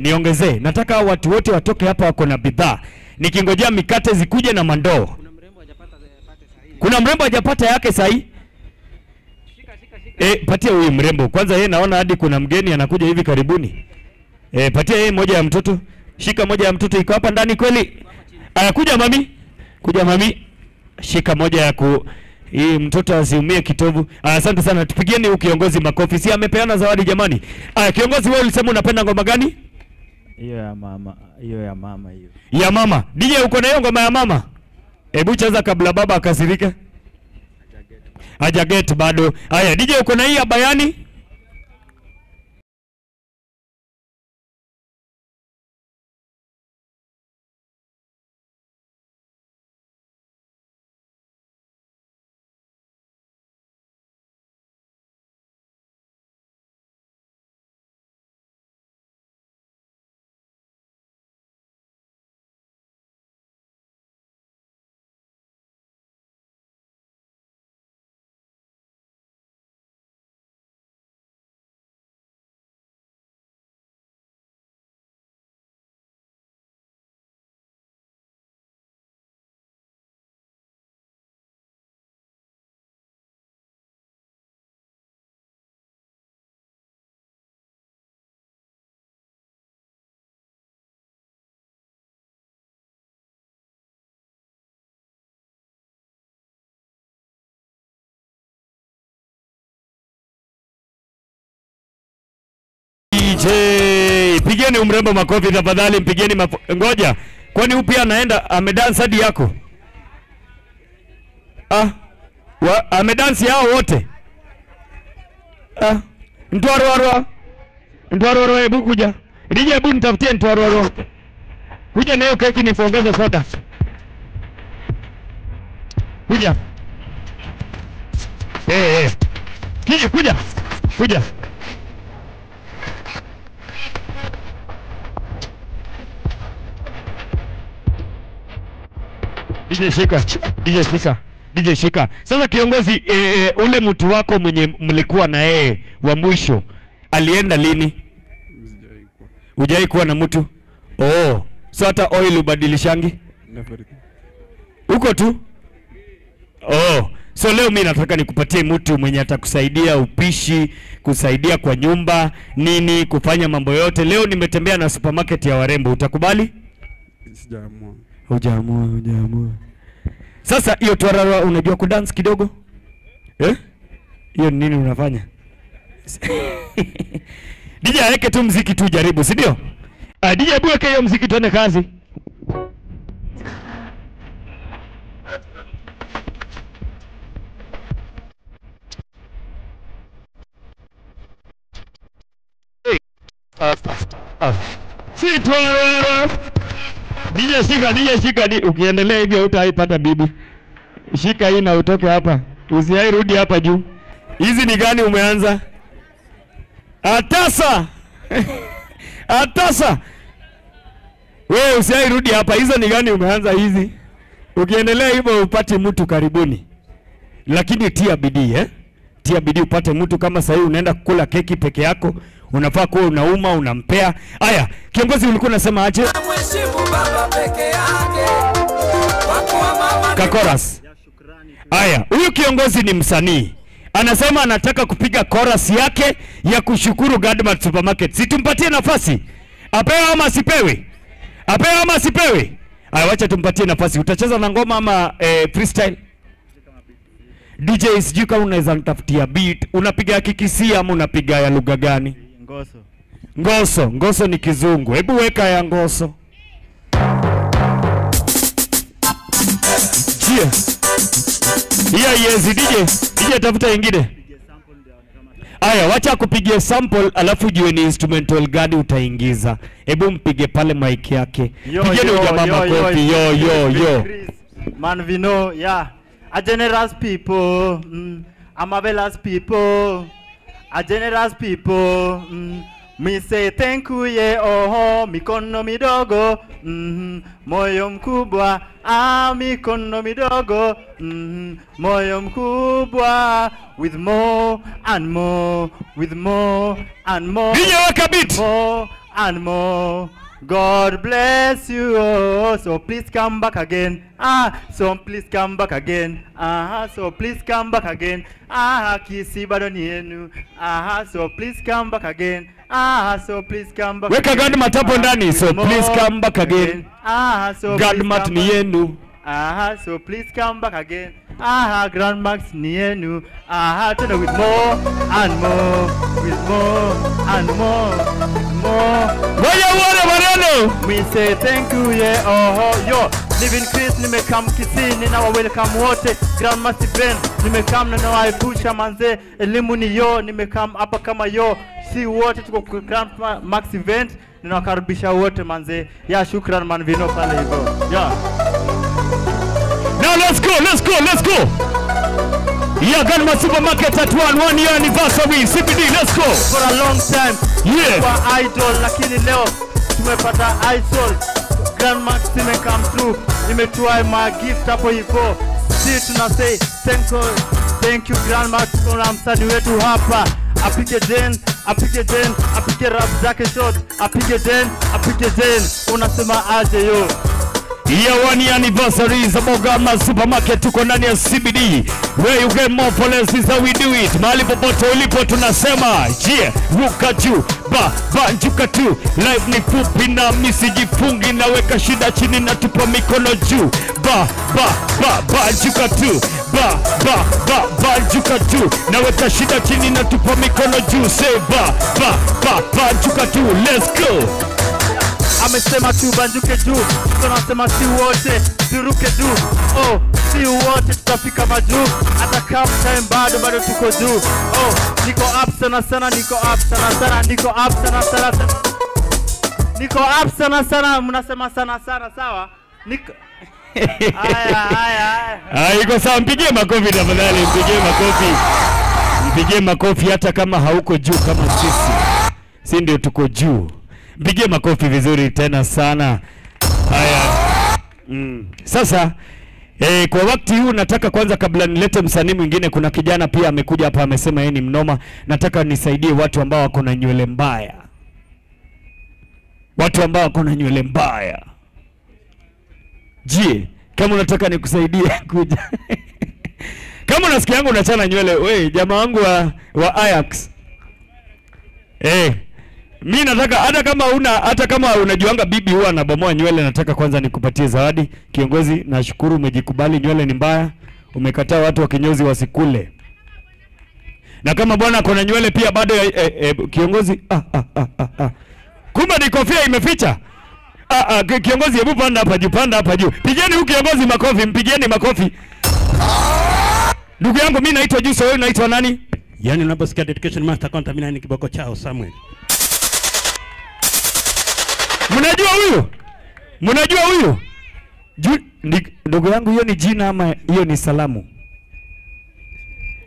Niongezee. Nataka watu wote watoke hapa wako na bidhaa. Nikingojea mikate zikuje na mandoo. Kuna mrembo hajapata yake sahi. Patia huyu mrembo. Kwanza yeye naona hadi kuna mgeni anakuja hivi karibuni. Patia yeye moja ya mtoto. Shika moja ya mtoto, iko hapa ndani kweli. Kuja mami. Kuja mami. Shika moja ya hii mtoto asiumie kitovu. Asante sana. Tupigieni huyu kiongozi makofi. Si amepeana zawadi jamani. Kiongozi, wewe ulisema unapenda ngoma gani? Hiyo ya mama, hiyo ya mama hiyo. Ya mama. DJ uko na hiyo ngoma ya mama? Hebu cheza kabla baba akasirika. Hajaget bado. Haya, DJ uko na hii ya bayani? DJ, pigeni umrembo makofi tafadhali, mpigeni ngoja. Kwani huyu pia anaenda amedance hadi yako? Amedance yao wote. Ntwarwarwa. Ntwarwarwa, hebu kuja. DJ, hebu nitafutie ntwarwarwa. Kuja nayo keki niongeze soda. Kuja. Kuja. Kuja. DJ shika, DJ shika, DJ shika. Sasa kiongozi, ule mtu wako mwenye mlikuwa na yeye wa mwisho alienda lini? Hujai kuwa na mtu? Oh, so hata oil ubadilishangi? Uko tu? Oh, so leo mimi nataka nikupatie mtu mwenye atakusaidia upishi, kusaidia kwa nyumba, nini, kufanya mambo yote. Leo nimetembea na supermarket ya warembo, utakubali? Sijaamua. Hujaamua. Sasa hiyo twarara unajua kudance kidogo? Hiyo nini unafanya? DJ aweke tu muziki tu jaribu, si ndio? DJ hebu weke hiyo muziki tuone kazi. Si twarara. DJ shika, DJ shika, ukiendelea hivyo hutaipata bibi. Shika hii na utoke hapa. Usiairudi hapa juu. Hizi ni gani umeanza? Atasa. Atasa. Wewe usiairudi hapa. Hizo ni gani umeanza hizi? Ukiendelea hivyo upate mtu karibuni. Lakini tia bidii, Tia bidii upate mtu. Kama sasa unaenda kukula keki peke yako, unafaa kuwa unauma, unampea. Aya, kiongozi ulikuwa unasema aje? Kakoras. Aya, huyu kiongozi ni msanii. Anasema anataka kupiga chorus yake ya kushukuru Godmart Supermarket. Si tumpatie nafasi? Apewe ama asipewe? Apewe ama asipewe? Aya, wacha tumpatie nafasi. Utacheza na ngoma ama freestyle? DJ, sijui kama unaweza nitafutia beat. Unapiga ya Kikisii ama unapiga ya lugha gani? Ngoso. Ngoso, ngoso ni kizungu. Hebu weka ya ngoso. Chia. Hiyo yezi DJ. DJ tafuta ingine. Aya, wacha kupigia sample alafu jue ni instrumental gani utaingiza. Hebu mpige pale mic yake. Pigeni ujamaa makofi. Yo yo yo. Man we know, yeah. A generous people, a marvelous people, a generous people, Me say thank you yeah oh, mikono midogo moyo mkubwa, ah mikono midogo moyo mkubwa, with more and more, with more and more. DJ weka beat. More and more. God bless you, oh, so please come back again. Ah, so please come back again. Ah, so please come back again. Ah, Kisii bado ni yenu. Ah, so please come back again. Ah, so please come back. Weka Godmat hapo ndani. So please come back again. Ah, so Godmat ni yenu. Ah, so please come back again. Ah, Grand Max ni yenu. Ah, tena with more and more, with more and more, with more. Ngoja uone maneno. We say thank you yeah oh yo. Living Chris nimekam Kisii, ninawa welcome wote. Grand Max Ben nimekam na nawaepusha manze, elimu ni yo, nimekam hapa kama yo. Si wote tuko Grand Max event, ninawakaribisha wote manze. Ya shukran man vino pale hivyo. Yeah. Now let's go, let's go, let's go. Yeah, Godmat Supermarket at 1 year anniversary, CBD, let's go. For a long time, yeah. Kwa idol, lakini leo tumepata idol. Grand Max ime come through, imetuai my gift hapo hivyo. Si tuna say thank you Grand Max, kuna msanii wetu hapa. Apige den, apige den, apige rap zake short, apige den, apige den. Unasema aje yo? Yeah, 1 year anniversary is about Godmat Supermarket. Tuko ndani ya CBD. Where you get more for less is how we do it. Mahali popote ulipo tunasema yeah, ruka juu, ba ba njuka tu. Life ni fupi na misijifungi, naweka shida chini na tupa mikono juu. Ba ba ba ba njuka tu. Ba ba ba ba njuka tu. Naweka shida chini na tupa mikono juu. Say ba ba ba ba njuka tu. Let's go. Amesema tu banjuke juu, tunasema si wote turuke juu. Oh, si wote tutafika majuu, hata kama time bado bado tuko juu. Oh, niko up sana sana, niko up sana sana, niko up sana sana, niko up sana sana. Mnasema sana sana, sawa? Niko haya haya haya. Iko sawa, mpigie makofi tafadhali, mpigie makofi. Mpigie makofi hata kama hauko juu kama sisi. Si ndio tuko juu. Mpigie makofi vizuri tena sana. Haya. Sasa kwa wakati huu nataka kwanza, kabla nilete msanii mwingine, kuna kijana pia amekuja hapa amesema yeye ni mnoma. Nataka nisaidie watu ambao wako na nywele mbaya. Watu ambao wako na nywele mbaya. Je, kama unataka nikusaidie kuja. Kama unasikia yangu unachana nywele, we jamaa wangu wa Ajax. Mi nataka hata kama unajuanga bibi huwa anabomoa nywele, nataka kwanza nikupatie zawadi. Kiongozi, nashukuru umejikubali nywele ni mbaya. Umekataa watu wa kinyozi wasikule. Na kama bwana kuna nywele pia bado kiongozi Kumbe ni kofia imeficha. Kiongozi hebu panda hapa juu, panda hapa juu. Pigeni huyu kiongozi makofi, mpigieni makofi. Ndugu yangu mimi naitwa Juso, wewe unaitwa nani? Yaani unaposikia dedication master account mimi ni kiboko chao Samuel. Mnajua huyu? Mnajua huyu? Ndugu yangu hiyo ni jina ama hiyo ni salamu?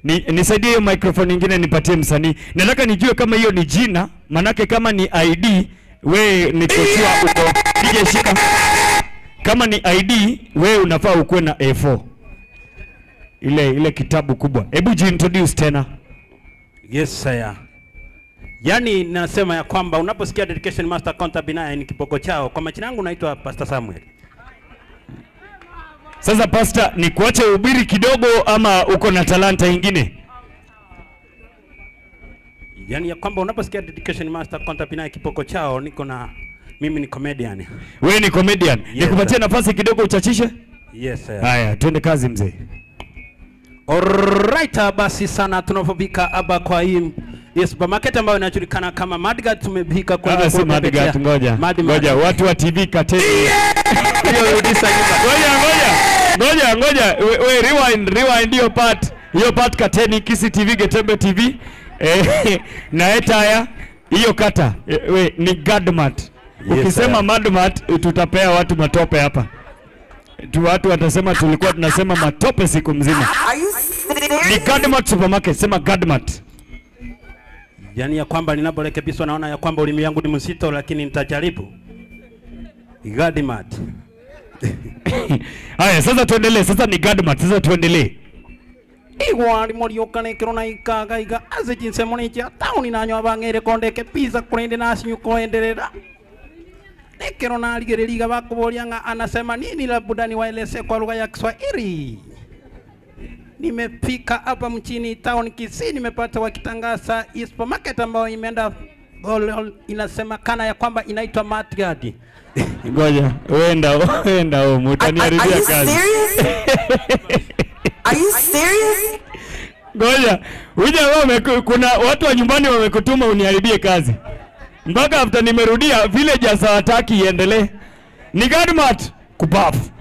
Nisaidie hiyo microphone nyingine nipatie msanii. Nataka nijue kama hiyo ni jina, manake kama ni ID we ni kochua uko. DJ shika. Kama ni ID we unafaa ukuwe na A4. Ile kitabu kubwa. Hebu jiintroduce tena. Yes sir. Yaani nasema ya kwamba unaposikia dedication master account binaya ni kiboko chao. Kwa majina yangu naitwa Pastor Samuel. Sasa Pastor, ni kuache ubiri kidogo ama uko na talanta nyingine? Yaani ya kwamba unaposikia dedication master account binaya kiboko chao, niko na mimi ni comedian. Wewe ni comedian. Yes, nikupatie nafasi kidogo uchachishe? Yes sir. Haya, twende kazi mzee. Alright, basi sana tunapofika hapa kwa hii supermarket ambayo inajulikana kama Madgat, tumebika kwa si Madgat, ngoja. Ngoja watu wa TV kateni. Hiyo rudisha nyuma. Ngoja. We rewind hiyo part. Hiyo part kateni Kisii TV, Getembe TV. Na etaya hiyo kata. We ni Godmat. Ukisema Madmat tutapea watu matope hapa. Watu watasema tulikuwa tunasema matope siku mzima. Ni Godmat Supermarket, sema Godmat. Yaani ya kwamba ninaporekebishwa naona ya kwamba ulimi yangu ni mzito, lakini nitajaribu. Gadmat. Haya, sasa tuendelee. Sasa ni Gadmat, sasa tuendelee. Igwari moriokane kirona ikaga iga ase chinse monicha tauni nanyo abang'ere kondeke pizza kurende nasinyu koenderera. Nekero naligereriga bakuboria nga anasema nini, labda niwaeleze kwa lugha ya Kiswahili. Nimefika hapa mchini town Kisii, nimepata wakitangaza supermarket ambayo imeenda inasemekana ya kwamba inaitwa Matgadi. Ngoja, wenda mtaniharibia kazi. Are you serious? Ngoja, uja wewe, kuna watu wa nyumbani wamekutuma uniharibie kazi. Mpaka after nimerudia villagers hawataki iendelee. Ni Gadmat kubafu.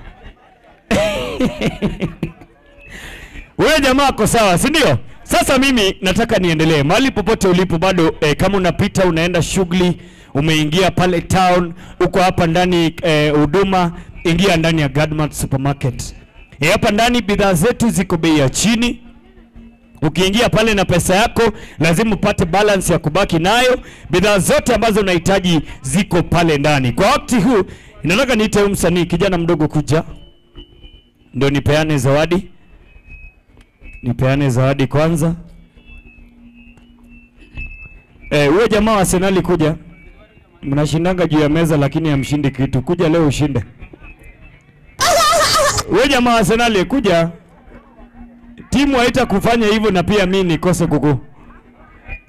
Wewe jamaa ako sawa, si ndio? Sasa mimi nataka niendelee. Mahali popote ulipo bado, kama unapita unaenda shughuli, umeingia pale town, uko hapa ndani huduma, ingia ndani ya Gadmat Supermarket. Hapa ndani bidhaa zetu ziko bei ya chini. Ukiingia pale na pesa yako lazima upate balance ya kubaki nayo. Bidhaa zote ambazo unahitaji ziko pale ndani. Kwa wakati huu nataka niite msanii kijana mdogo kuja, ndio nipeane zawadi. Nipeane zawadi kwanza. Huyo jamaa wa Arsenal kuja. Mnashindanga juu ya meza lakini hamshindi kitu. Kuja leo ushinde. Huyo jamaa wa Arsenal kuja. Timu haita kufanya hivyo na pia mimi nikose kuku.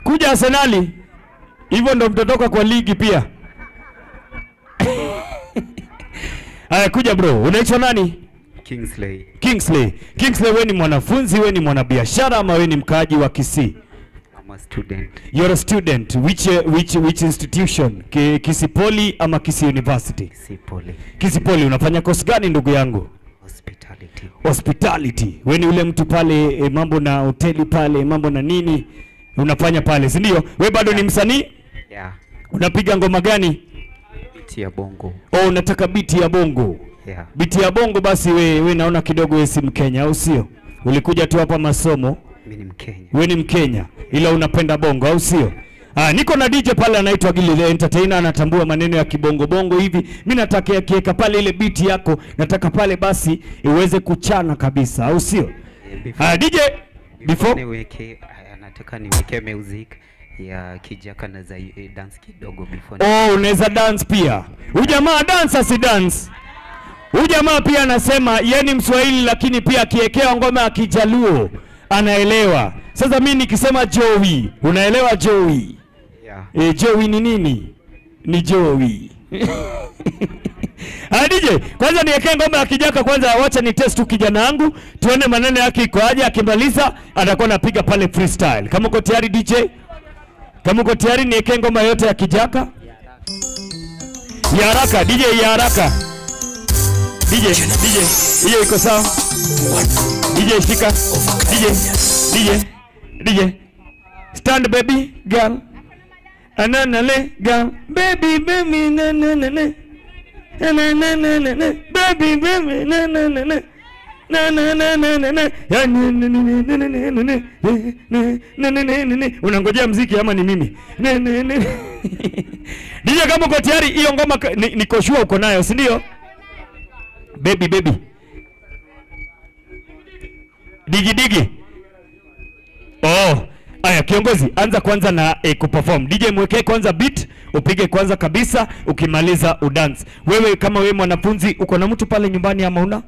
Kuja Arsenal. Hivyo ndo mtotoka kwa ligi pia. Haya, kuja bro. Unaitwa nani? Kingsley. Kingsley. Kingsley, wewe ni mwanafunzi, wewe ni mwanabiashara ama wewe ni mkaaji wa Kisii? I'm a student. You're a student. Which institution? Kisii Poly ama Kisii University? Kisii Poly. Kisii Poly. Unafanya course gani ndugu yangu? Hospitality. Hospitality. Wewe ni ule mtu pale mambo na hoteli pale, mambo na nini unafanya pale, si ndio? Wewe bado ni msanii? Yeah. Unapiga ngoma gani? Biti ya bongo. Oh, unataka biti ya bongo. Yeah. Biti ya bongo basi we naona kidogo wewe si Mkenya, au sio? Ulikuja tu hapa masomo. Mimi ni Mkenya. Wewe ni Mkenya ila unapenda bongo, au sio? Niko na DJ pale anaitwa Gili the Entertainer, anatambua maneno ya kibongo bongo hivi. Mimi nataka akiweka pale ile beat yako, nataka pale basi iweze kuchana kabisa, au sio? DJ before niweke, nataka niweke music ya Kijaka na za dance kidogo before. Oh, unaweza dance pia. Huyu jamaa dance si dance. Huyu jamaa pia anasema yeye ni Mswahili lakini pia akiekea ngoma ya Kijaluo anaelewa. Sasa mimi nikisema Joey, unaelewa Joey? Yeah. Joey ni nini? Ni Joey. DJ, kwanza niwekee ngoma ya Kijaka kwanza, wacha ni test tu kijana wangu, tuone maneno yake iko aje. Akimaliza atakuwa anapiga pale freestyle. Kama uko tayari DJ? Kama uko tayari niwekee ngoma yote ya Kijaka? Ya haraka, DJ ya haraka. DJ, DJ, hiyo iko sawa? DJ shika. DJ, DJ, DJ. Stand baby girl. Ananale girl. Baby baby na na na na. Na na na na na. Baby baby na na na na. Na na na na na na. Ya na na na na na na na na na na. Unangojea muziki ama ni mimi? Na na na. DJ kama uko tayari hiyo ngoma niko sure uko nayo, si ndio? Baby baby. Digi digi. Oh, aya kiongozi, anza kwanza na kuperform. DJ mwekee kwanza beat, upige kwanza kabisa, ukimaliza udance. Wewe kama wewe mwanafunzi, uko na mtu pale nyumbani ama una?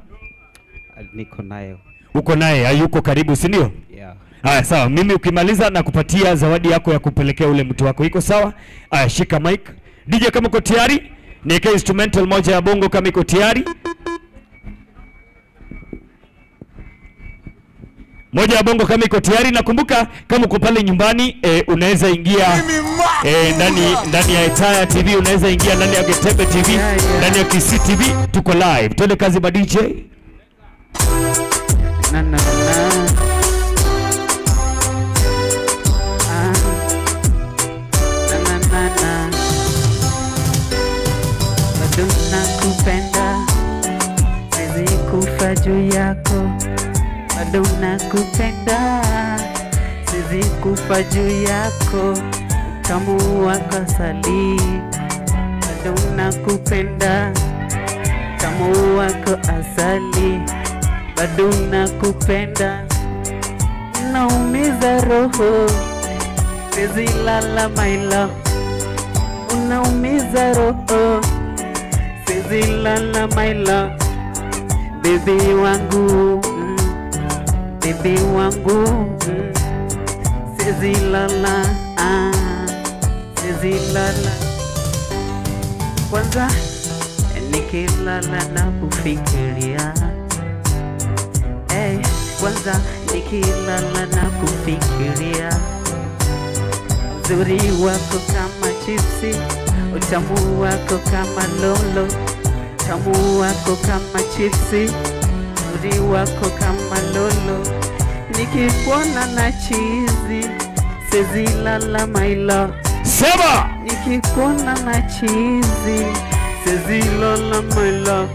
Niko nayo. Uko naye, hayuko karibu, si ndio? Yeah. Aya sawa, mimi ukimaliza na kupatia zawadi yako ya kupelekea ule mtu wako. Iko sawa? Aya, shika mic. DJ kama uko tayari, niweke instrumental moja ya bongo kama iko tayari. Moja ya bongo kama iko tayari. Nakumbuka kama uko pale nyumbani unaweza ingia ndani ya Etaya TV, unaweza ingia ndani ya Getembe TV, ndani ya Kisii TV, tuko live. Twende kazi ba DJ. Na na na. Na na na. Bado nakupenda, siwezi kufa juu yako. Bado nakupenda, siwezi kufa juu yako. Tamu wako asali, bado nakupenda. Tamu wako asali, bado nakupenda. Unaumiza roho, siwezi lala my love. Unaumiza roho, siwezi lala my love. Baby wangu, baby wangu, siwezi lala, siwezi lala. Kwanza nikilala na kufikiria, kwanza nikilala na kufikiria. Uzuri wako kama chipsi, utamu wako kama lolo. Utamu wako kama chipsi, uzuri wako kama lolo. Nikikuona na chizi, siwezi lala my love. Sema! Nikikuona na chizi, siwezi lala my love.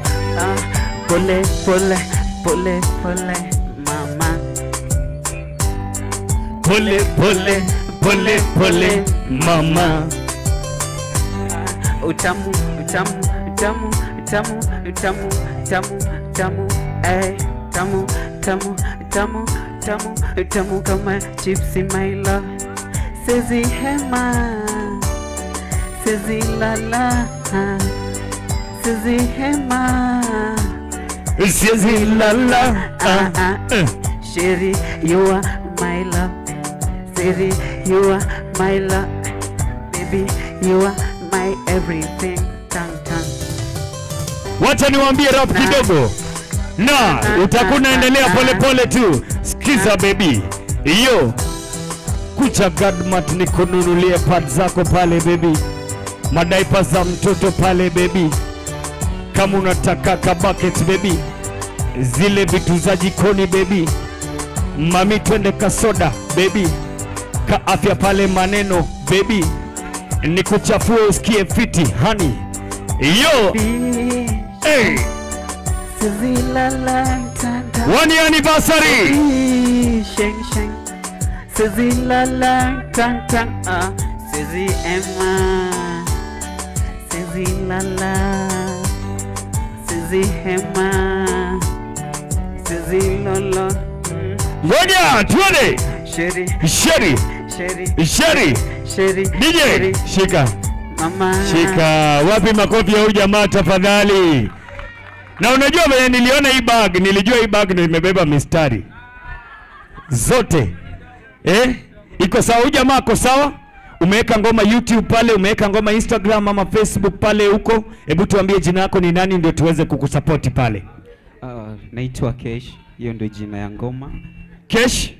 Pole pole pole pole mama. Pole pole pole pole mama. Utamu utamu utamu utamu utamu tamu tamu, tamu tamu tamu tamu tamu kama chipsi my love. Siwezi hema, siwezi lala, siwezi hema, siwezi lala. Sheri, you are my love. Sheri, you are my love. Baby, you are my everything. Tang tang. Wacha niwaambie rap kidogo. Na utakuwa unaendelea pole pole tu. Sikiza baby. Iyo kucha Gadmat nikununulie pad zako pale baby. Madaipa za mtoto pale baby. Kama unataka ka bucket baby. Zile vitu za jikoni baby. Mami twende kasoda baby. Ka afya pale maneno baby. Nikuchafue usikie fiti honey. Yo. Hey. 1 year anniversary. Sheng sheng. Sizi la la tang tang, sizi Emma, sizi la la, sizi Emma, sizi lolo. Ngoja tuone. Sheri Sheri Sheri Sheri Sheri. DJ shika mama, shika. Wapi makofi ya huyu jamaa tafadhali? Na unajua vile niliona hii bag, nilijua hii bag ndio imebeba mistari zote. Iko sawa huyu jamaa, ako sawa. Umeweka ngoma YouTube pale, umeweka ngoma Instagram ama Facebook pale huko. Hebu tuambie jina lako ni nani ndio tuweze kukusupport pale. Naitwa Kesh, hiyo ndio jina ya ngoma. Kesh?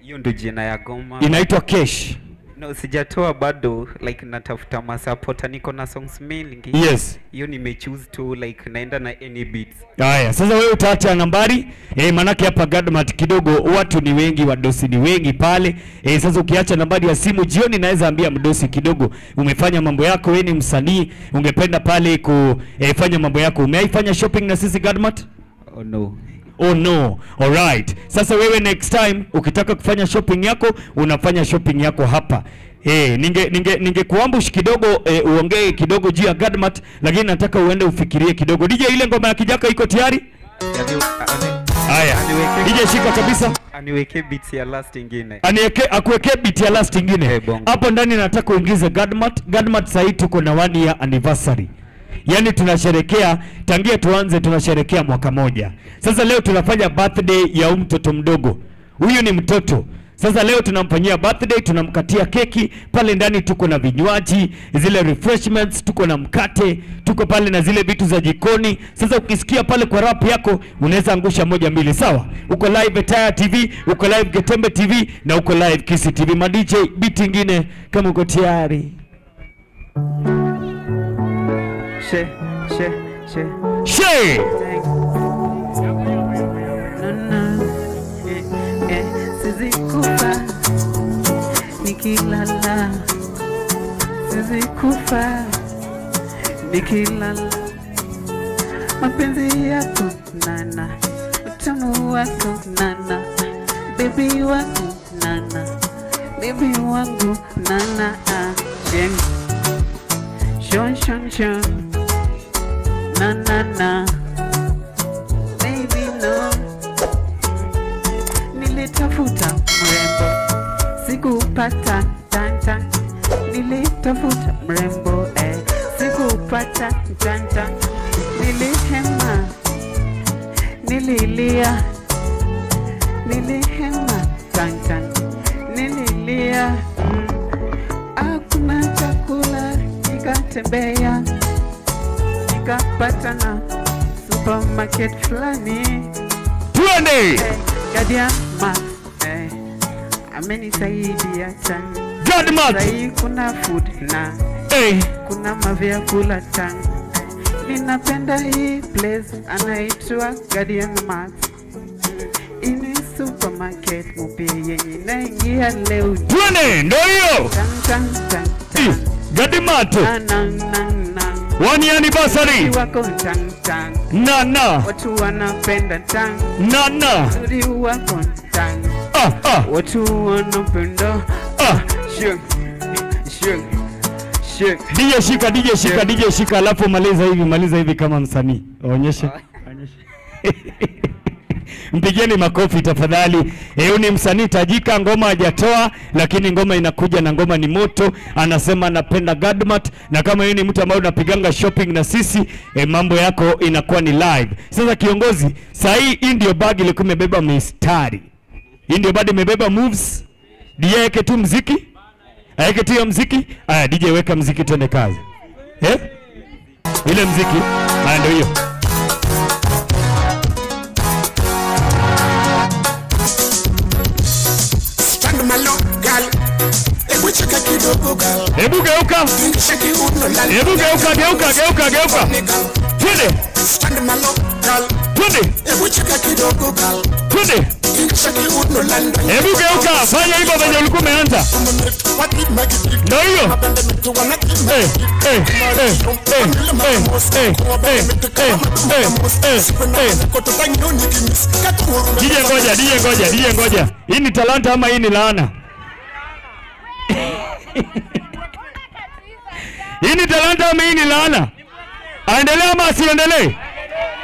Hiyo ndio jina ya ngoma. Inaitwa Kesh. No, sijatoa bado, like natafuta masupporter, niko na songs mingi. Yes. Hiyo nimechoose tu, like naenda na any beats. Haya, sasa wewe utaacha nambari, manake hapa Gadmat kidogo watu ni wengi, wadosi ni wengi pale. Sasa ukiacha nambari ya simu jioni naweza ambia mdosi kidogo umefanya mambo yako, wewe ni msanii, ungependa pale kufanya mambo yako. Umeifanya shopping na sisi Gadmat? Oh no. Oh no. Alright. Sasa wewe next time ukitaka kufanya shopping yako unafanya shopping yako hapa. Ninge kuambush kidogo, uongee kidogo juu ya Gadmat, lakini nataka uende ufikirie kidogo. DJ, ile ngoma ya Kijaka iko tayari? Haya. DJ shika kabisa. Aniweke beat ya last ingine. Aniweke, akuweke beat ya last ingine. Hapo ndani nataka uingize Gadmat. Gadmat sasa tuko na 1 year anniversary. Yaani tunasherekea tangia tuanze, tunasherekea mwaka moja. Sasa leo tunafanya birthday ya huyu mtoto mdogo. Huyu ni mtoto. Sasa leo tunamfanyia birthday, tunamkatia keki pale ndani, tuko na vinywaji, zile refreshments, tuko na mkate, tuko pale na zile vitu za jikoni. Sasa ukisikia pale kwa rap yako unaweza angusha 1 2, sawa? Uko live Etaya TV, uko live Getembe TV na uko live Kisii TV. Ma DJ beat ingine kama uko tayari. She she she she. Sizi kufa nikilala, sizi kufa nikilala. Mapenzi yako nana, utamu wako nana, baby wako nana, Baby wangu na na Jen. Shon shon shon. Na na na. Baby no. Nilitafuta mrembo, sikupata tanta. Nilitafuta mrembo sikupata tanta. Nilihema, nililia, nilihema tanta, nililia. Hakuna chakula, nikatembea, nikapata na supermarket fulani. Tuende! Guardian Max, amenisaidia sana. God Max. Sahi kuna food na kuna mavyakula tamu. Ninapenda hii place anaitwa Guardian Max. Ini supermarket mpya yenye naingia leo. Tuende, ndio hiyo. Tan tan tan tan. Guardian Max. Na na na na. One anniversary. Wako tan tan. Na na. Watu wanapenda tan. Na na. Uzuri wako tan. Ah ah. Watu wanapenda. Ah. Shuk. Shuk. Shuk. DJ shika, DJ shika, DJ shika, alafu maliza hivi kama msanii. Onyeshe. Mpigieni makofi tafadhali. Huyu ni msanii tajika, ngoma hajatoa lakini ngoma inakuja na ngoma ni moto. Anasema anapenda Godmart, na kama yeye ni mtu ambaye unapiganga shopping na sisi, mambo yako inakuwa ni live. Sasa kiongozi, saa hii ndio bag ilikuwa imebeba mistari. Hii ndio bag imebeba moves. DJ yake tu muziki. Aweke tu hiyo muziki. Aya DJ weka muziki twende kazi. Ile muziki. Aya ndio hiyo. Hebu geuka. Hebu geuka, geuka, geuka, geuka. Twende. Twende. Twende. Hebu geuka, fanya hivyo venye ulikuwa umeanza. Ndio hiyo. DJ ngoja, DJ ngoja, DJ ngoja. Hii ni talanta ama hii ni laana? Hii ni talanta ama hii ni laana? Aendelee ama asiendelee?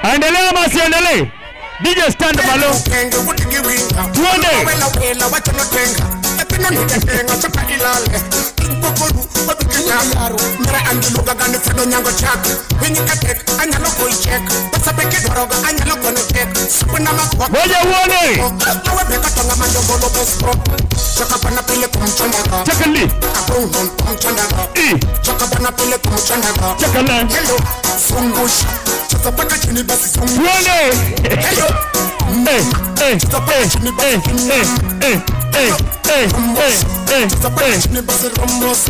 Aendelee ama asiendelee? DJ stand malo. Tuende. Ngoja uone. Chakali. Chakala. Tuone.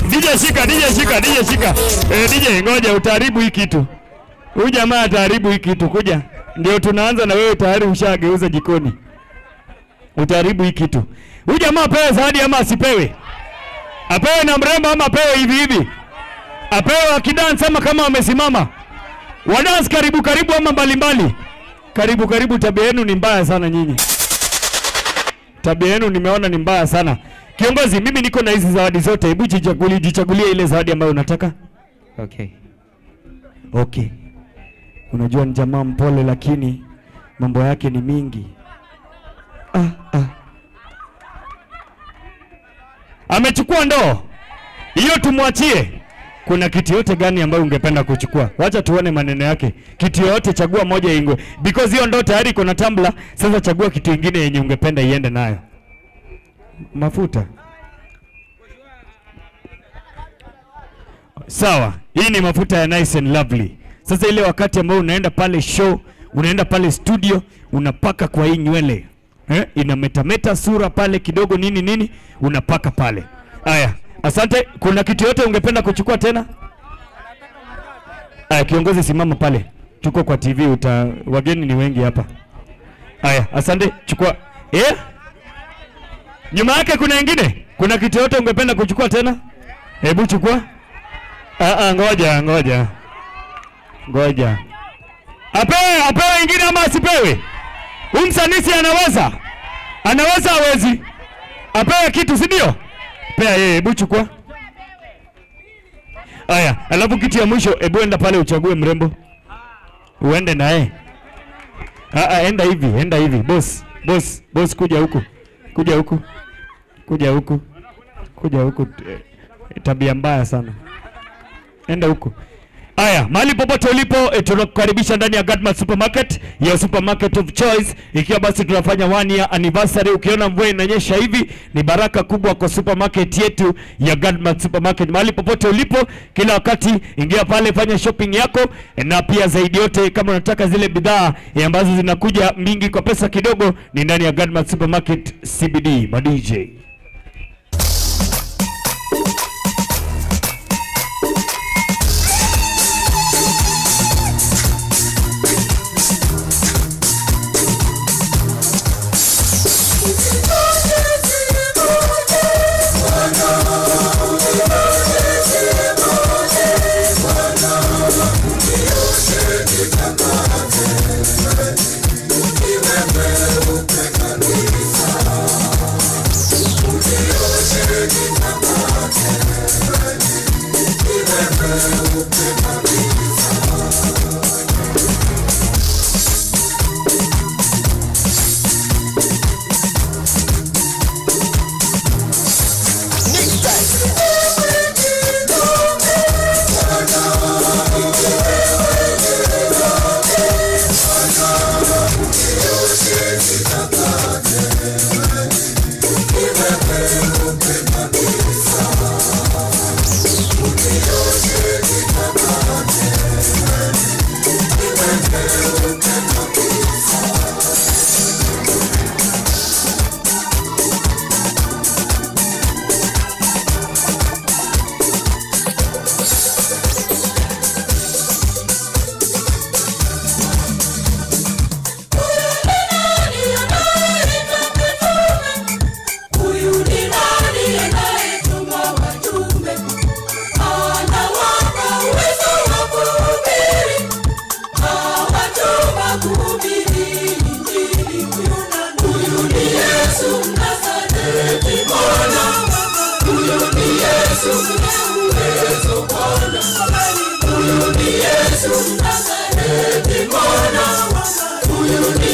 DJ shika, DJ shika, DJ shika. DJ ngoja utaharibu hii kitu. Huyu jamaa ataharibu hii kitu, kuja. Ndio tunaanza na wewe tayari ushageuza jikoni. Utaharibu hii kitu. Huyu jamaa apewe zawadi ama asipewe? Apewe na mrembo ama apewe hivi hivi? Apewe akidance ama kama wamesimama? Wadance karibu karibu ama mbalimbali? Karibu karibu, tabia yenu ni mbaya sana nyinyi. Tabia yenu nimeona ni mbaya sana. Kiongozi, mimi niko na hizi zawadi zote. Hebu jichagulie ile zawadi ambayo unataka. Okay. Okay. Unajua ni jamaa mpole lakini mambo yake ni mingi. Amechukua ndoo. Hiyo tumwachie. Kuna kitu yote gani ambayo ungependa kuchukua? Wacha tuone maneno yake. Kitu yote chagua moja ingwe. Because hiyo ndoo tayari kuna tumbler. Sasa chagua kitu kingine yenye ungependa iende nayo. Mafuta. Sawa, hii ni mafuta ya Nice and Lovely. Sasa ile wakati ambao unaenda pale show, unaenda pale studio, unapaka kwa hii nywele. Inametameta sura pale kidogo nini nini, unapaka pale. Aya, asante. Kuna kitu yote ungependa kuchukua tena? Aya, kiongozi simama pale. Tuko kwa TV, wageni ni wengi hapa. Aya, asante, chukua. Nyuma yake kuna ingine? Kuna kitu yote ungependa kuchukua tena? Hebu chukua. Ngoja, ngoja. Ngoja. Apewe ingine ama asipewe? Huyu msanisi anaweza? Anaweza hawezi? Apewe kitu, si ndio? Pea yeye, hebu chukua. Aya, alafu kitu ya mwisho, hebu enda pale uchague mrembo. Uende naye. Enda hivi, enda hivi. Boss, boss, boss, kuja huku. Kuja huku. Kuja huku. Kuja huku. Tabia mbaya sana. Enda huku. Aya, mahali popote ulipo, tunakukaribisha ndani ya Godmark Supermarket, ya supermarket of choice. Ikiwa basi tunafanya 1 year anniversary, ukiona mvua inanyesha hivi ni baraka kubwa kwa supermarket yetu ya Godmark Supermarket. Mahali popote ulipo, kila wakati ingia pale, fanya shopping yako, na pia zaidi yote kama unataka zile bidhaa ambazo zinakuja mingi kwa pesa kidogo, ni ndani ya Godmark Supermarket CBD. Ma DJ.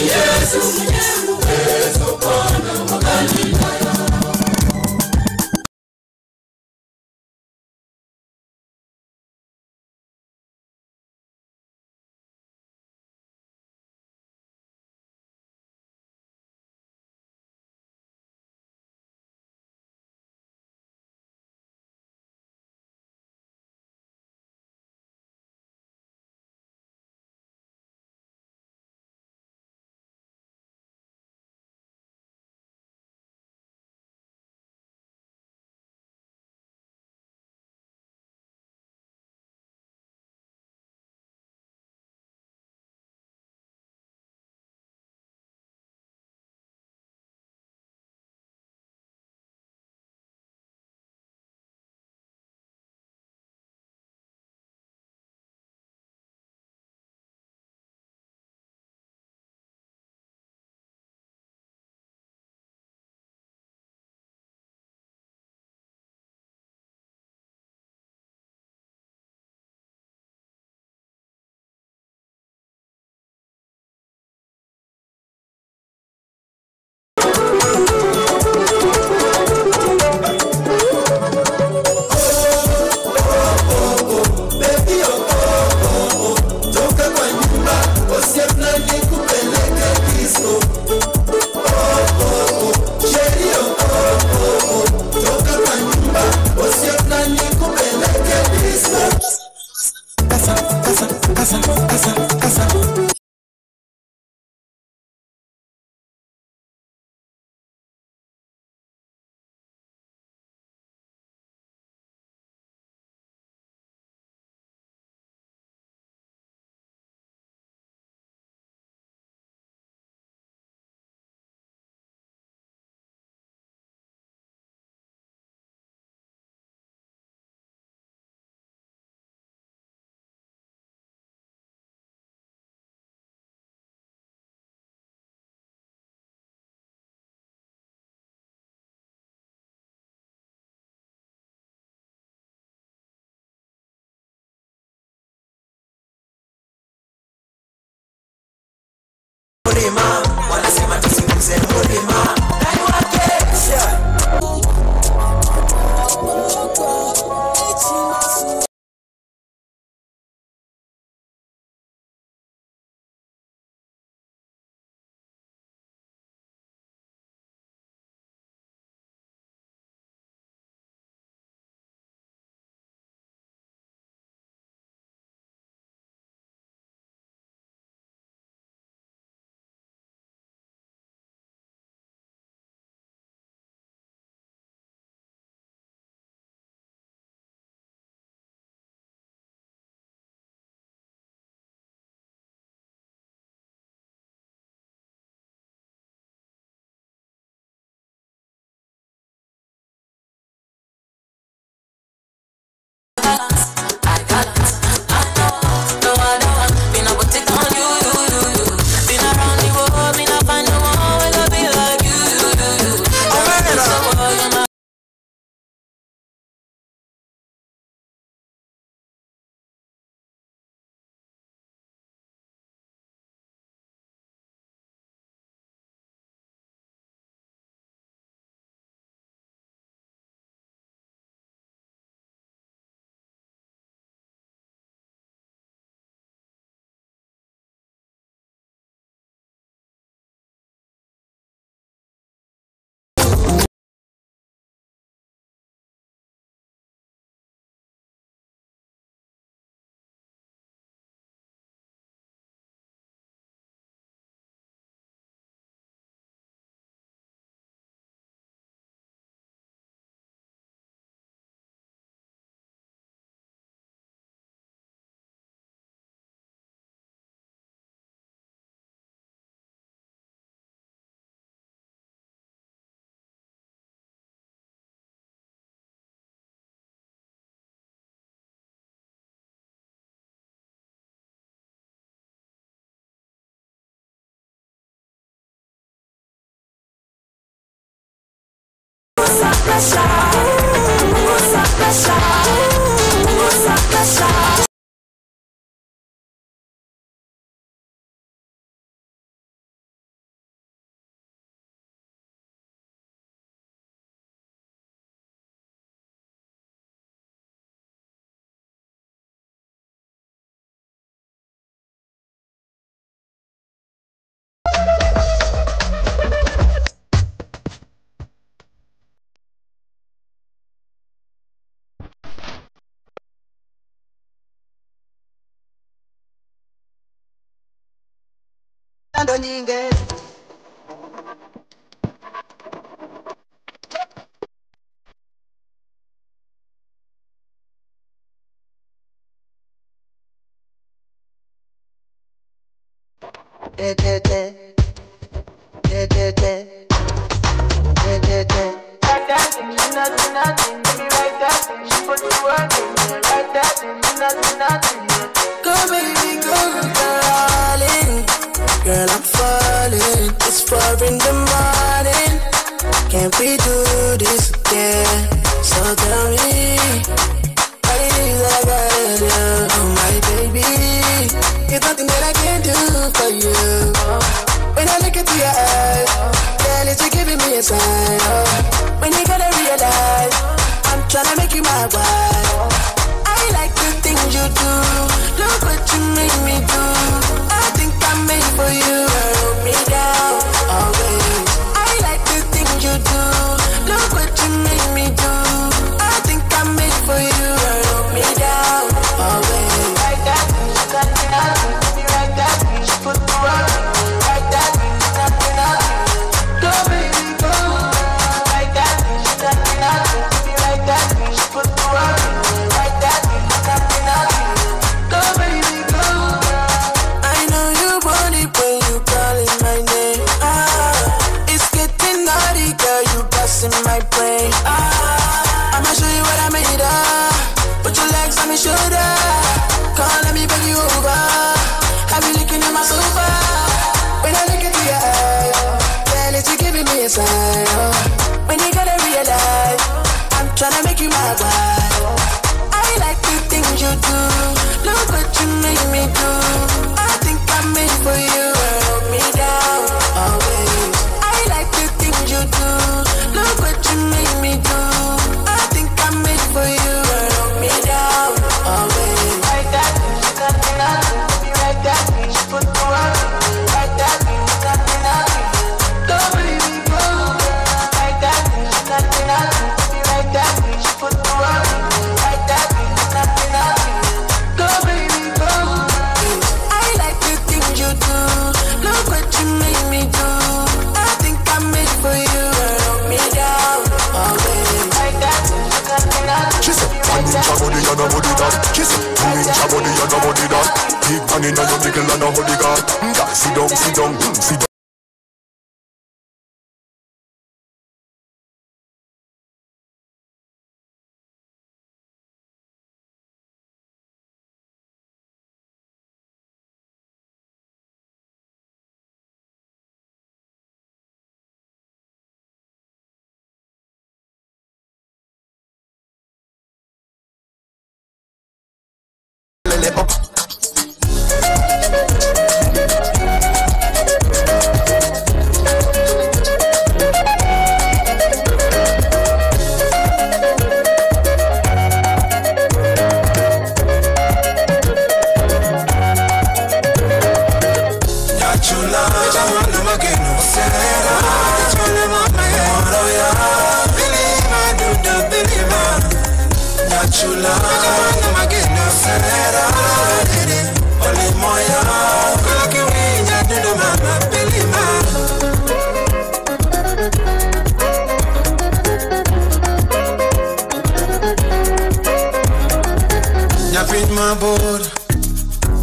Yesu mwenye uwezo Bwana wa Galilaya. pressure. Punguza pressure. Punguza pressure. Ndo nyinge te te te te te te te te te. Go baby, go darling. Girl, I'm falling, it's 4 in the morning. Can't we do this again? So tell me, what it is I gotta do. Oh my baby, there's nothing that I can't do for you. When I look into your eyes, girl, it's you giving me a sign. Oh, when you gotta realize, I'm tryna make you my wife. I like the things you do, look what you made me do. I think I'm made for you, hold me down always. I like the things you do, look what you made me do. I think I'm made for you, hold me down always. Like that, she got me nothing. Like that, she put the work. Like that, she got me nothing. Go baby, go. Like that, she got me nothing. Like that, she put the work. Like that, she got me nothing. Go baby, go. I know you want it when you calling my name. Ah, it's getting naughty, girl, you busting my brain. Ah, I'ma show you what I made of. Put your legs on my shoulder. Come, let me bend you over. Have you looking at my sofa? When I look into your eyes, girl, it's you giving me a sign. Oh, when you gotta realize, I'm tryna make you my wife. I like the things you do, look what you made me do. I think I'm made for you, hold me down always. I like the things you do, look what you made me do. I think I'm made for you, hold me down always. Like that, she got me nothing. Like that, she put the work. Like that, she got me nothing. Go baby, go. Like that, she got me nothing. Like that, she put the work. Like that, she got me nothing. Go baby, go. I like the things you do, look what you made me do. I think I'm made for you, hold me down always. Like that, she got me nothing. She said, 1 inch of body and a body that. She said, 2 inch of body and a body that. Big man inna your middle and a holy God. Sit down, sit down, sit down. Up. Mabor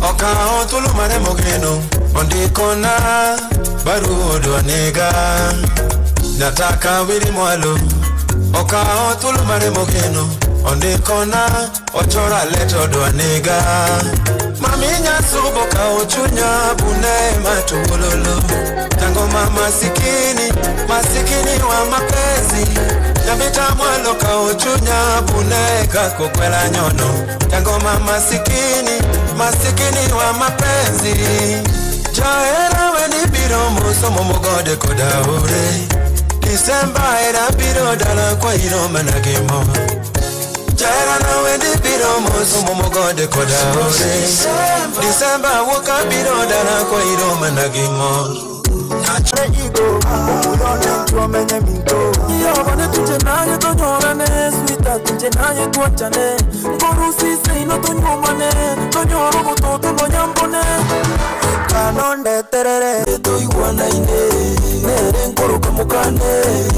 Okao tulu mare mogeno Ondikona baru odwanega Nataka wili mwalo Okao tulu mare mogeno Ondikona ochora leto dwanega Mami nyasubo ka ochunya bune matulolo Tango mama Jangoma masikini, masikini wa mapenzi. Nyamita mwalo kauchunya buneka kukwela nyono. Jangoma masikini, masikini wa mapenzi. Jahera weni biro musomo mugode kodaure. Disemba era biro dala kwa iro managimo. Jahera na weni biro musomo mugode kodaure. Disemba woka biro dala kwa iro managimo. Kanonde terere tuiguanaine nere nkoroka mukane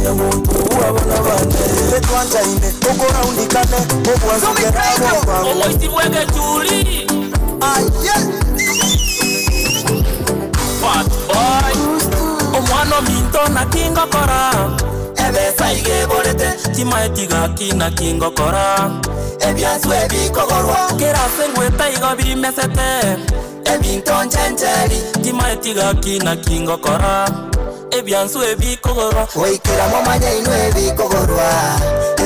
na muntu wabana bane twanjaine ukoraundikane obwazugera omoitibwege chuli aye fat boy omwana minto na kingokora ebesa igeborete chimaetiga kina kingokora ebyanswe bikogorwa kerase ngweta igo bimesete ebinto nchencheri chimaetiga kina kingokora ebyanswe bikogorwa oikera momanya inwe bikogorwa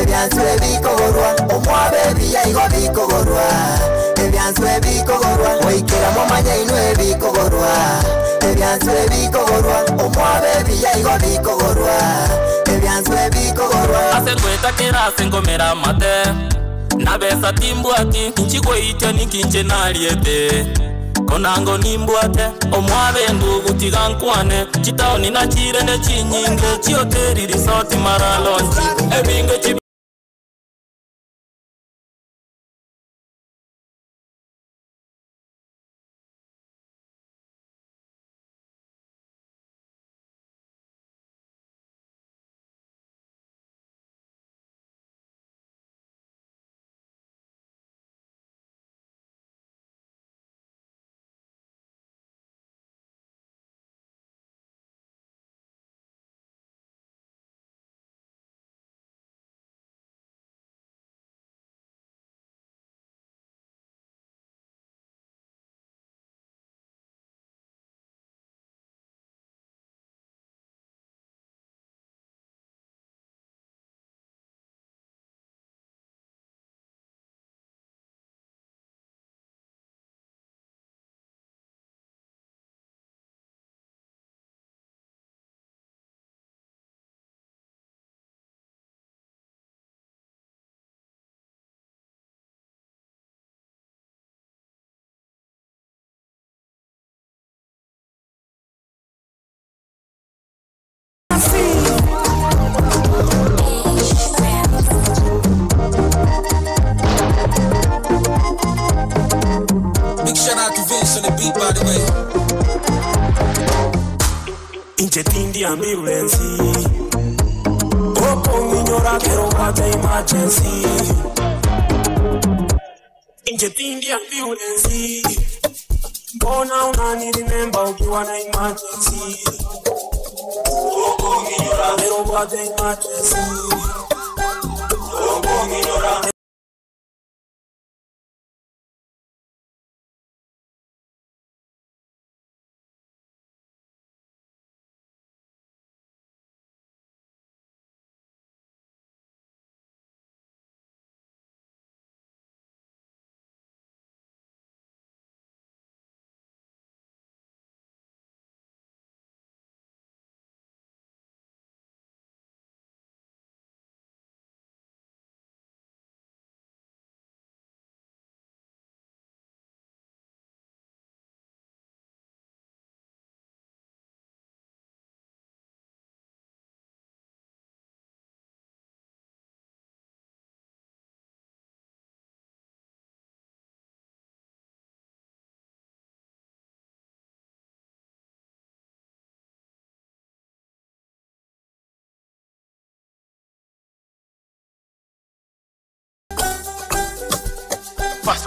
ebyanswe bikogorwa omwabe ebiya igo bikogorwa ebyanswe bikogorwa oikera momanya inwe bikogorwa ebyanswe bikogorwa omwabe ebiya igo bikogorwa ebyanswe bikogorwa ase ngweta kerase ngomera mate nabesa timbwati nchigweite nikinche naliete konango nimbwate omwabe ndugu tiga nkwane chitaoni na chirende chinyinge chioteri risoti maralonji ebinge. Big shout out to Vince on the beat, by the way. Inche tindi ambulance. Opo nginyora kero wata emergency. Inche tindi ambulance. Mbona unani remember ukiwa na emergency. Opo nginyora kero wata emergency. Opo nginyora.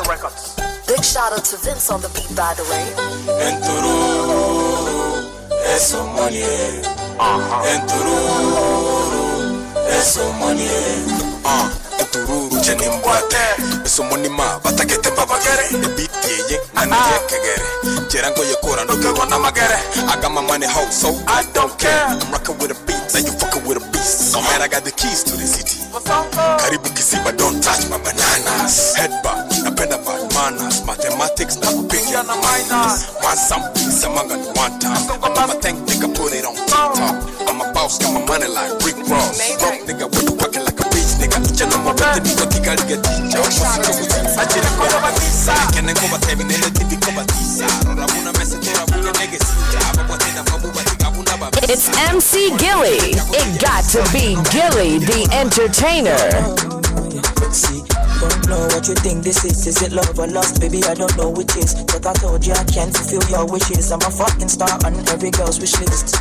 Records. Big shout out to Vince on the beat, by the way. Entururu, eso money. Entururu, eso money. Entururu, Inche nimbwate Esomonima batakete mbabagere Ebitiye naniye kegere Cherango yekora ndokerwa na magere I got my money hoe so I don't care. I'm rocking with a beat, now you fucking with a beast. So man I got the keys to the city. Karibu kisiba don't touch my bananas. Head back, napenda bad manners. Mathematics na kupigia na minus. Want something, samanga ni one time. I'm a tank nigga, put it on TikTok. I'm a boss, got my money like Rick Ross. Broke nigga, we you working like a bitch nigga. Icha na mabete, niko tigariga teacher. Achire kwa batisa. Kene kwa batebi, nele tibi kwa batisa. Rora buna mese, tora buke nege sita. Ababwatenda mabuba, tiga buna babisa. It's MC Gilly. It got to be Gilly the Entertainer. See, don't know what you think this is. Is it love or lust? Baby, I don't know which is. But I told you I can't fulfill your wishes. I'm a fucking star on every girl's wish list.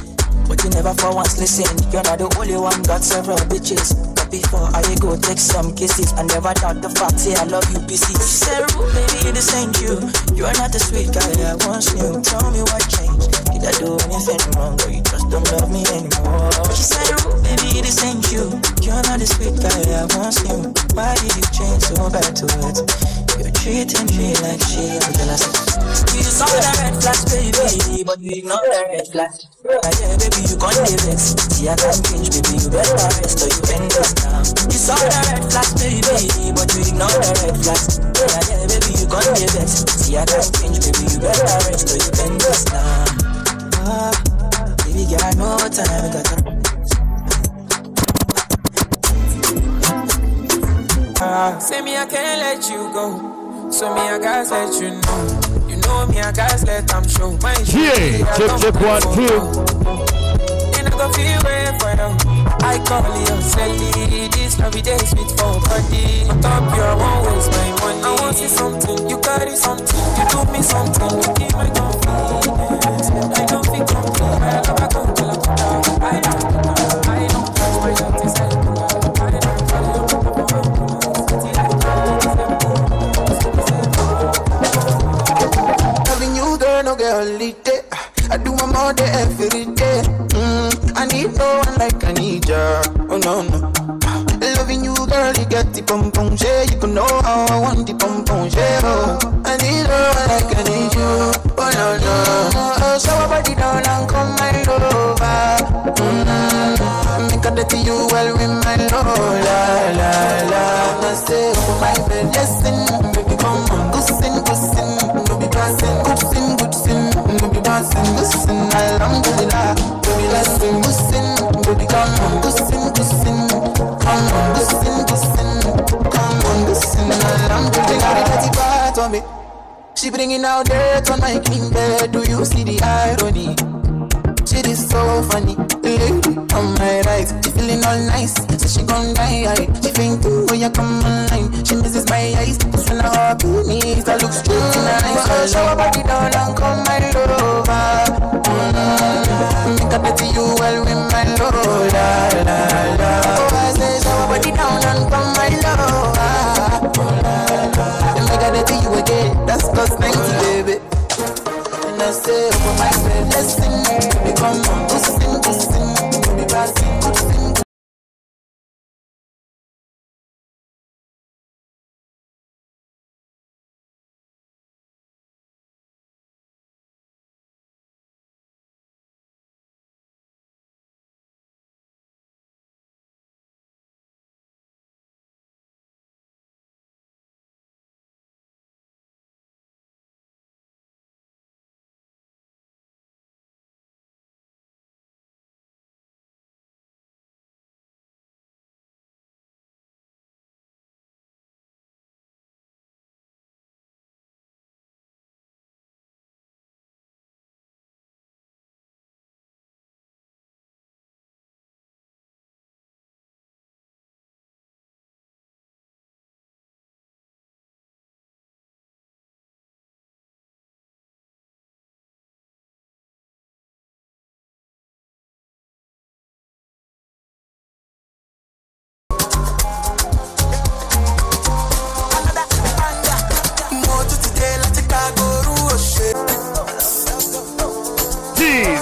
But you never for once listen. You're not the only one, got several bitches. But before I go take some kisses, I never doubt the fact, say I love you, PC. She said, baby, this ain't you. You are not the sweet guy I once knew. Tell me what changed. Did I do anything wrong, or you just don't love me anymore? She said, baby, this ain't you. You're not the sweet guy I once knew. Why did you change so bad to it? You're treating me like shit. You saw the red flags, baby, but you ignore the red flags. Yeah, baby, you can't live it. See, I can't change, baby, you better rest or you end us now. You saw the red flags, baby, but you ignore the red flags. Yeah, baby, you can't live it. See, I can't change, baby, you better rest or you end us now. Baby, girl, no time, got time. Say me, I can't let you go. So me, I gotta let you know. You know me, I gotta let them show. My yeah, check, check, 1, 2. And I go feel way for you. I call you, Sally. This love day is sweet for body. On top you, I won't waste my money. I want see something, you carry something. You do me something, you give my confidence. I don't feel complete. I love I go till I'm I don't touch my heart, I don't loving you, girl, no girl, holiday. I do my more day every day. I need no one like I need ya. Oh no no. Loving you, girl, you got the pom pom, yeah. You can know how I want the pom pom, yeah. Oh, I need no one like I need you. Oh no no. Oh, so I body down and come my lover. Make a dirty you well with my love, la la la. I say, oh my blessing, baby come on, good sin, no be passing, good sin, no be passing, good sin, alhamdulillah, baby lesson, good sin, baby come on, good sin, come on, good sin, come on, good sin, alhamdulillah. Dirty part on me, she bringing out dirt on my clean bed. Do you see the irony? She is so funny, lady on my right. She feeling all nice, so she gon' die. She think, oh, you come online. She misses my eyes, just when I hug her knees, I look straight in her eyes. So show her body down and come my lover. Make a dirty you well with my love, la la la. Oh, I say show her body down and come my lover. Make a dirty you again, that's cause 90, baby. And I say, oh my blessing, baby, come on, good sin, baby, passing, good sin.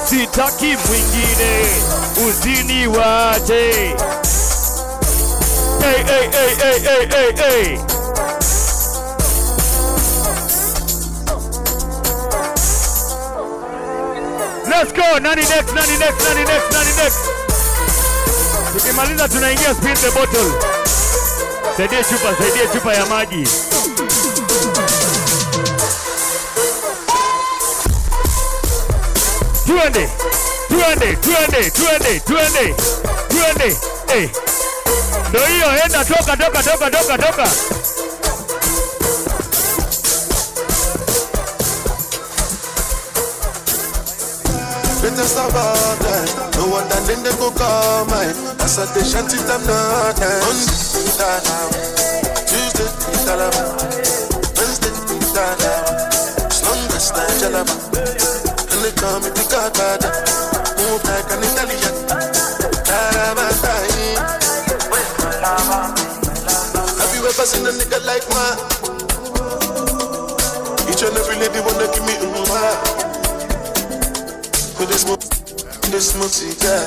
Sitaki mwingine, usiniwache. Hey, hey, hey, hey, hey, hey, hey. Let's go. Nani next, nani next, nani next, nani next. Tukimaliza tunaingia spin the bottle. Saidie chupa ya maji. Tuende, tuende, tuende, tuende, tuende, tuende. Eh. Ndio hiyo, enda toka, toka, toka, toka, toka. Better stop all that. No one that then they go call mine. That's a they shanty them not dance. Tuesday, Wednesday, as long as I and they call me the Godfather. Move like an Italian. Have you ever seen a nigga like mine? Each and every lady wanna give me a room. With this smoke cigar.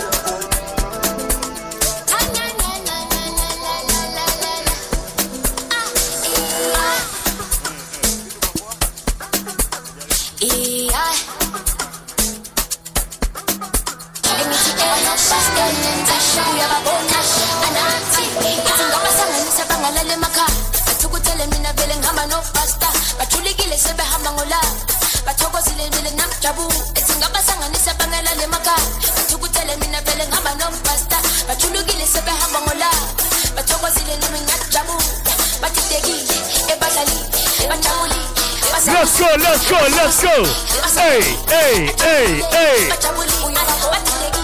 Let's go, let's go, let's go. Hey, hey, hey, hey.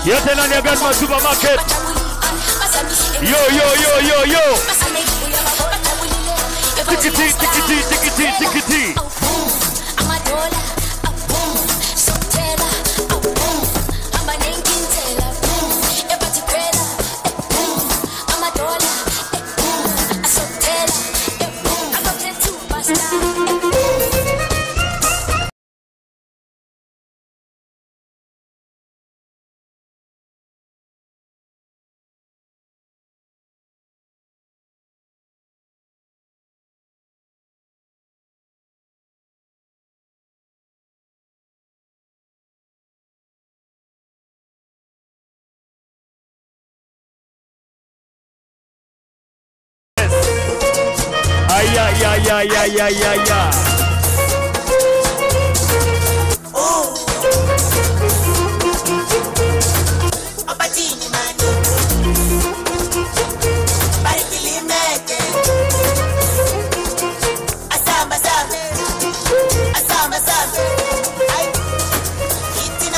Yote ndani ya Grandma Supermarket. Yo, yo, yo, yo, yo. Tikiti, tikiti, tikiti, tikiti. Ya ya ya ya ya ya ya. Oh. Abatini mani. Barikili meke. Asamba sambe. Asamba sambe. Ay. Itina.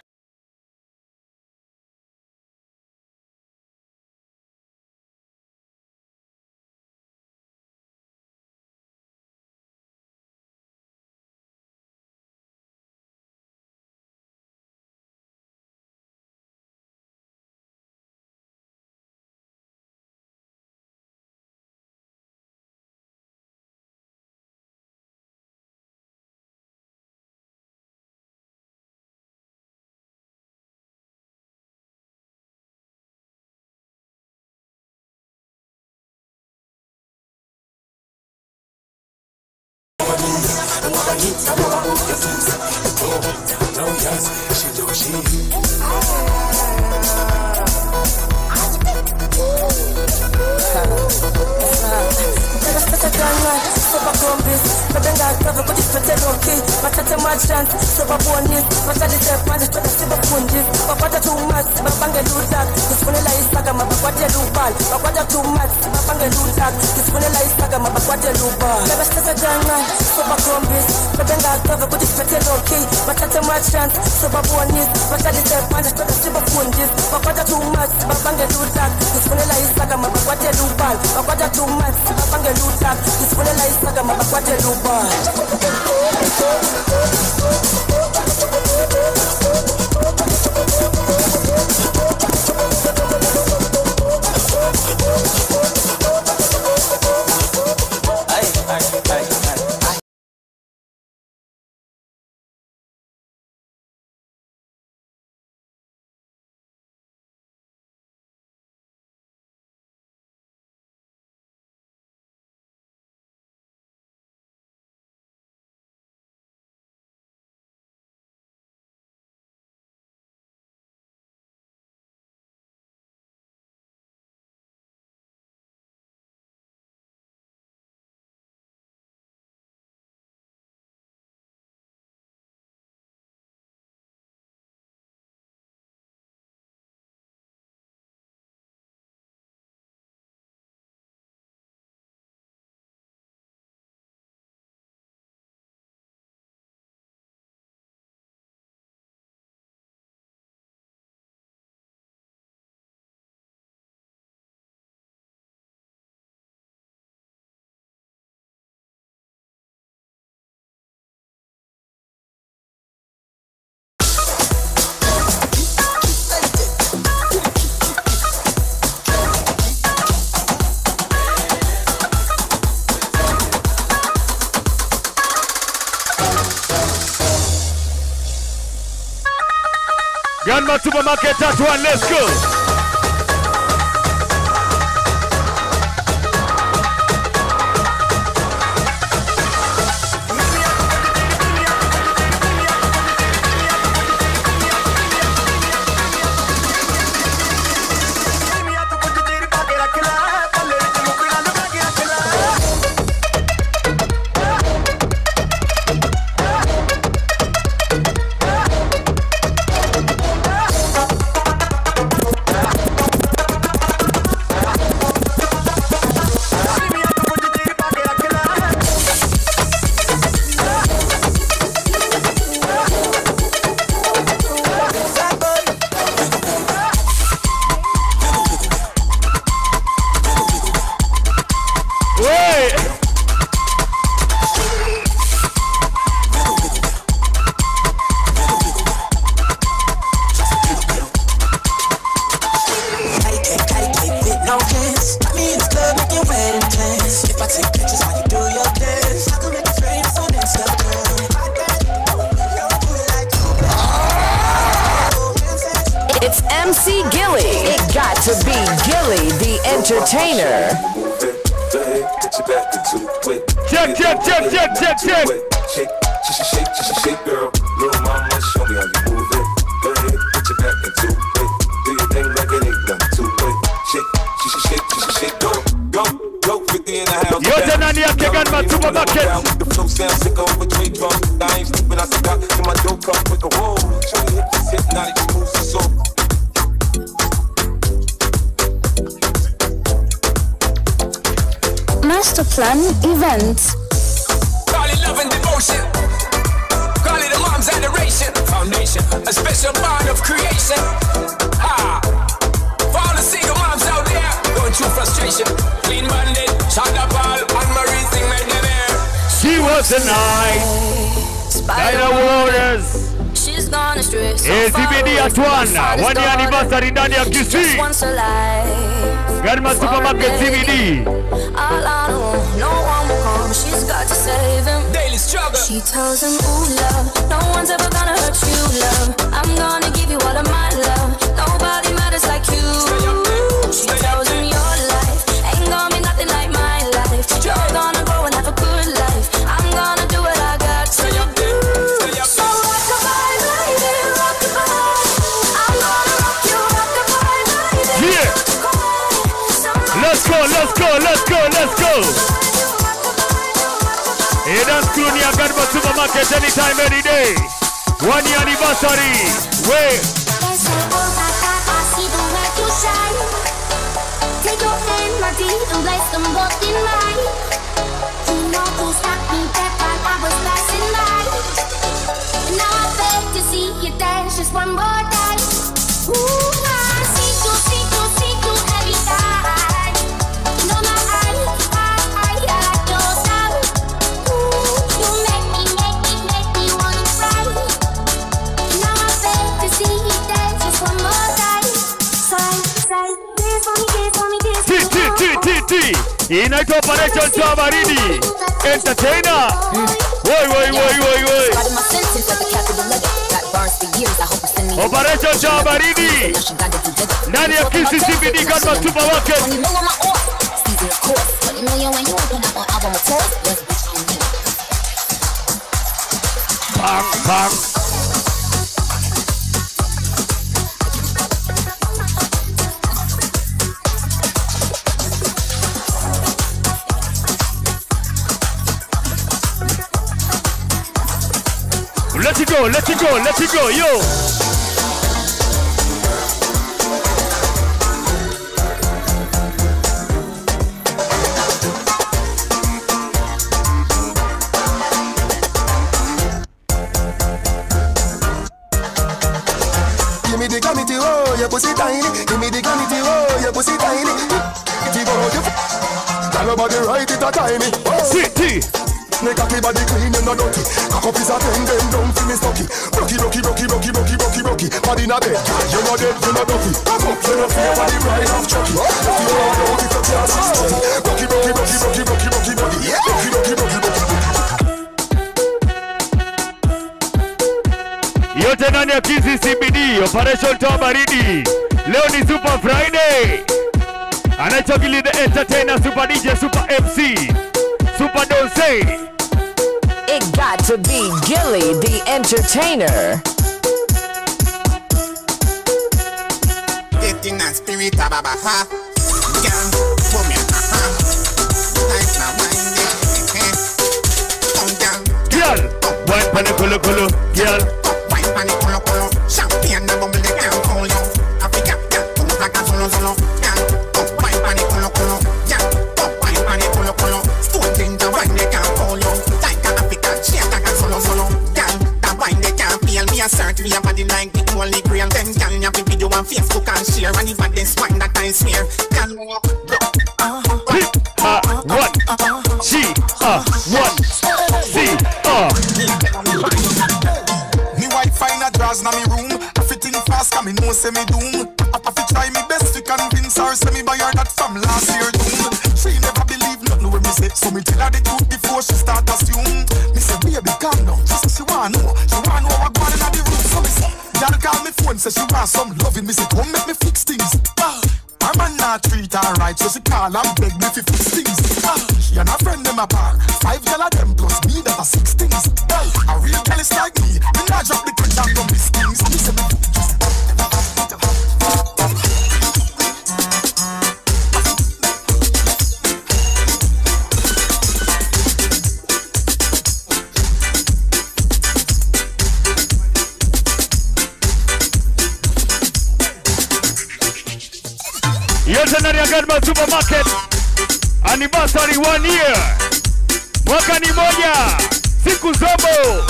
Grandma Supermarket at 1, let's go. It's MC Gilly. It got to be Gilly the Entertainer. Check, check, check, check, check, check. Shake, shake, shake, shake, girl. Little mama, show me how you move it. Go ahead, put your back into it. Do your thing like it ain't done to it. Shake, shake, shake, shake, shake, go, go, go. 50 in the house. Yote nani yake Grandma Supermarket. The flow sounds sick over tree drum. I ain't stupid, I stick out to my dope cup with the whoa. Show me hips, hypnotic moves, so. Master Plan Events. Call it love and devotion. Call it a mom's adoration. Foundation, a special bond of creation. Ha! For all the single moms out there going through frustration. Clean Bandit, Shonda Paul, and Marie sing make them air. She was the night. Spider Waters. She's gone astray. So CBD at 1. 1 year anniversary ndani ya Kisii. Grandma Supermarket CBD. All I know, no one will come. She's got to save him. Daily struggle. She tells him, ooh, love, no one's ever gonna hurt you, love. I'm gonna give you all of my love. Nobody matters like you. She tells him your life ain't gonna be nothing like my life. You're gonna grow and have a good life. I'm gonna do what I got to do. So rock-a-bye, baby, rock-a-bye. I'm gonna rock you, rock-a-bye, baby. Yeah. Let's go, let's go, let's go, let's go. Hey, dance crew near Grandma Supermarket anytime, any day. 1 year anniversary. Wait. Take your hand, my dear, and place them both in mine. You know who stopped me dead while I was passing by. Now I beg to see you dance just one more time. Ooh, I see you, see you, see you every time. You know my eye, I don't stop. Ooh, you make me, make me, make me wanna cry. Now I beg to see you dance just one more time. Say, say, dance for me, dance for me, dance for me. T T T T T. Inaitwa Operation Toa Baridi. Entertainer. Woi woi woi woi woi. Operation Toa Baridi. Ndani ya Kisii CBD Grandma Supermarket. Bang bang. Let it go, let it go, let it go, yo! Give me the gravity, oh, your pussy tiny. Give me the gravity, oh, your pussy tiny. Tell nobody right, it a tiny. CT! Make a body clean and not dirty. Cock up is a ten, them down fi me stocky. Rocky, rocky, rocky, rocky, rocky, rocky, rocky. Body na bed, you no dead, you no ducky. Cock up, you no fear, body right off chucky. If you want out, if you can't see. Rocky, rocky, rocky, rocky, rocky, rocky, body. Rocky, rocky, rocky, rocky. Yo Yote ndani ya Kisii CBD, Operation Toa Baridi. Leo ni Super Friday. Anaitwa Gilly the Entertainer, Super DJ, Super MC, Super Donse. It got to be Gilly the Entertainer. Getting that spirit of Baba ha. Girl, put me ha. Like my wine, come down. Girl, wine pan kolo kolo, girl. Wine pan kolo kolo, champagne na bubble the can hold you. Africa, girl, come like a solo solo, girl. Wine pan kolo kolo, girl. Wine pan kolo kolo, stone ginger wine they can hold you. Like a Africa, shake like a solo solo, girl. That wine they can't feel me assert me a body like the holy grail. Them girl you have video on Facebook and share, and if I this wine that I swear, girl. 1 G 1 C Me wife find a drawers na me room. I fit in fast 'cause me know say me doom. I fit try me best to convince her say me buy her that from last year doom. She never believe nothing when me say, so me tell her the truth before she start assume. Me say baby calm down. She say she want know. She want know what going on in the room. So me say, girl call me phone say she want some loving. Me say come make me fix things. Her man not treat her right, so she call and beg me fi fix things. She and her friend them apart, 5 girl of them plus me that are 6 things. A real girl is like me, me not drop the catch and don't miss things. Me say me just. Yote ndani ya Godman Supermarket. Anniversary 1 year. Mwaka ni moja, siku zobo.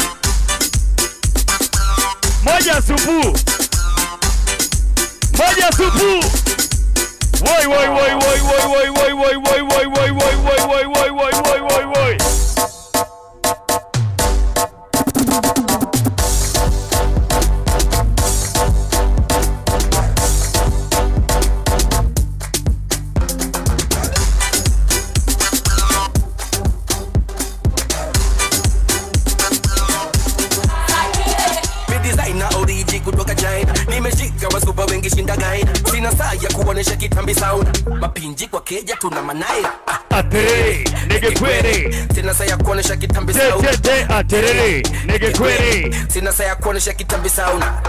Moja supu. Moja supu. Woi woi woi woi woi woi woi woi woi woi woi woi woi woi woi woi woi woi. Mapinji kwa keja tuna manaira. Aterere nige kwere. Sina saya kuonesha kitambi sauna. Aterere nige kwere. Sina saya kuonesha kitambi sauna.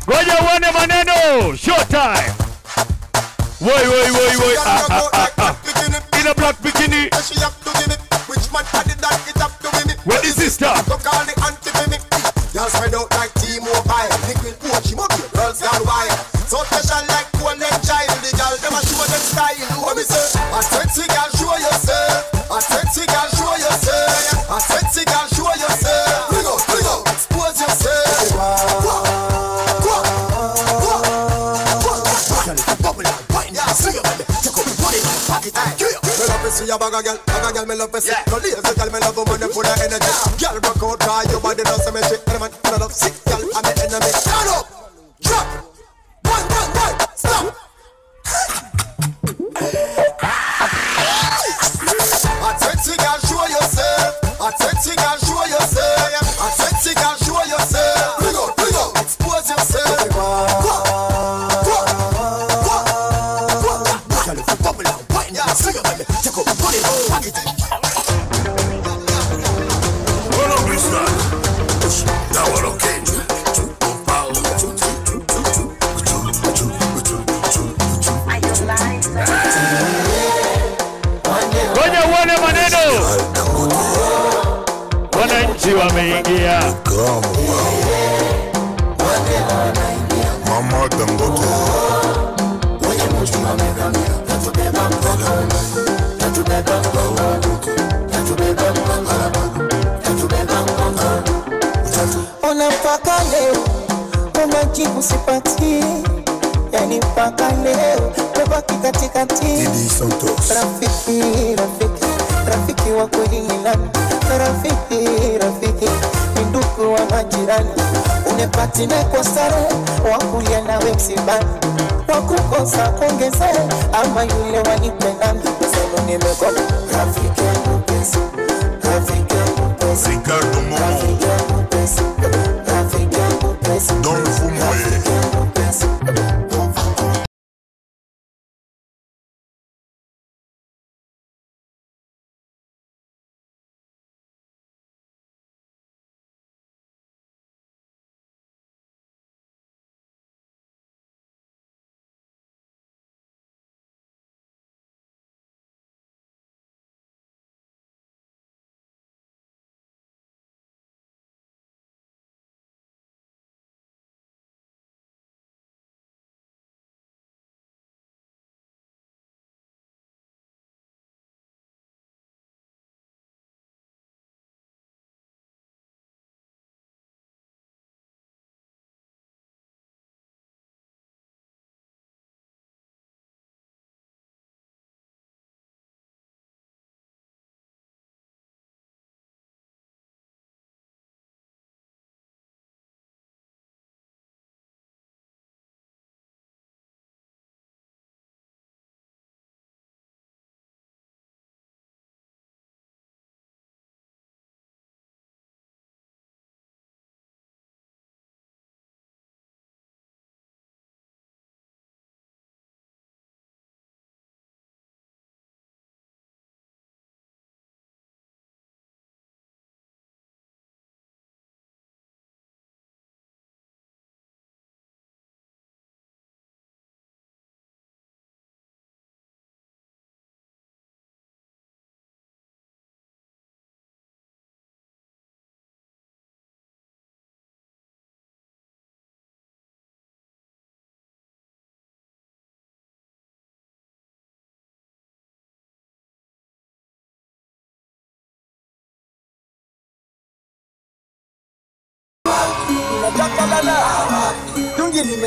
Ngoja uone maneno. Short time. Woi woi woi woi. In a black bikini. She have to give it. Which man added that it have to give it. Where the sister? To call the auntie for me. Y'all spread out like T-Mobile. Liquid coach, mobile, girls gone wild. So special like golden child. The girl them a show them style. What me say? A sexy girl show yourself. A sexy girl show yourself. A sexy girl show yourself. Bring up, bring up, expose yourself. Go, go, go, go. Girl, if you bubble and wine, see you baby. Take up your body like pocket. Me love to see a bag of girl, me love to see. No lazy girl, me love woman, full of energy. Girl, rock out, try your body, no symmetry. Any man, I love sick girl, I'm the enemy. Stand up, drop, one, one, one, stop. A sexy girl, show yourself. A sexy girl, show yourself. A sexy girl, show yourself. Bring up, expose yourself. Go, go, go, go. Girl, if you bubble and wine, see you, baby. Take up, put it, pack it. Ngoja uone maneno. Wananchi wameingia. Mama Dangote. Ona mpaka leo unajibu sipati, yani mpaka leo umebaki katikati. Rafiki, rafiki, rafiki wa kweli ni nani? Rafiki, rafiki ni Ndugu wa majirani, unepatine kwa sare, wakulia nawe msibani, wakukosa kuongeze, ama yule wanipenda msemo nimekoma. Rafiki yangu pesa, rafiki yangu pesa, Ricardo Momo, rafiki yangu pesa, rafiki yangu pesa, Don Fumoye, rafiki yangu pesa.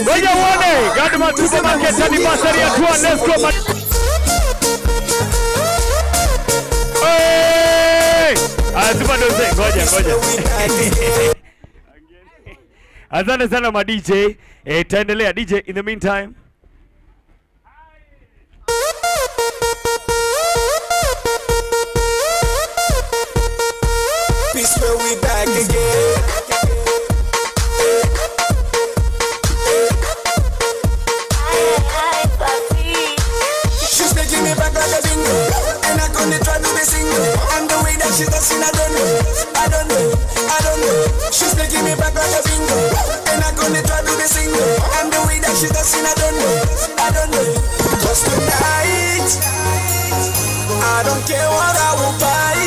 Ngoja uone Godman Supermarket anniversary ya tour. Let's go. Hey! Super Dose, ngoja ngoja. Asante sana ma DJ. Taendelea DJ in the meantime. Peace, where we back again. She's taking me back like a bingo, and I couldn't try to be single. And the way that she's dancing, I don't know, I don't know, I don't know. She's taking me back like a bingo, and I couldn't try to be single. And the way that she's dancing, I don't know, I don't know. 'Cause tonight, I don't care what I will buy.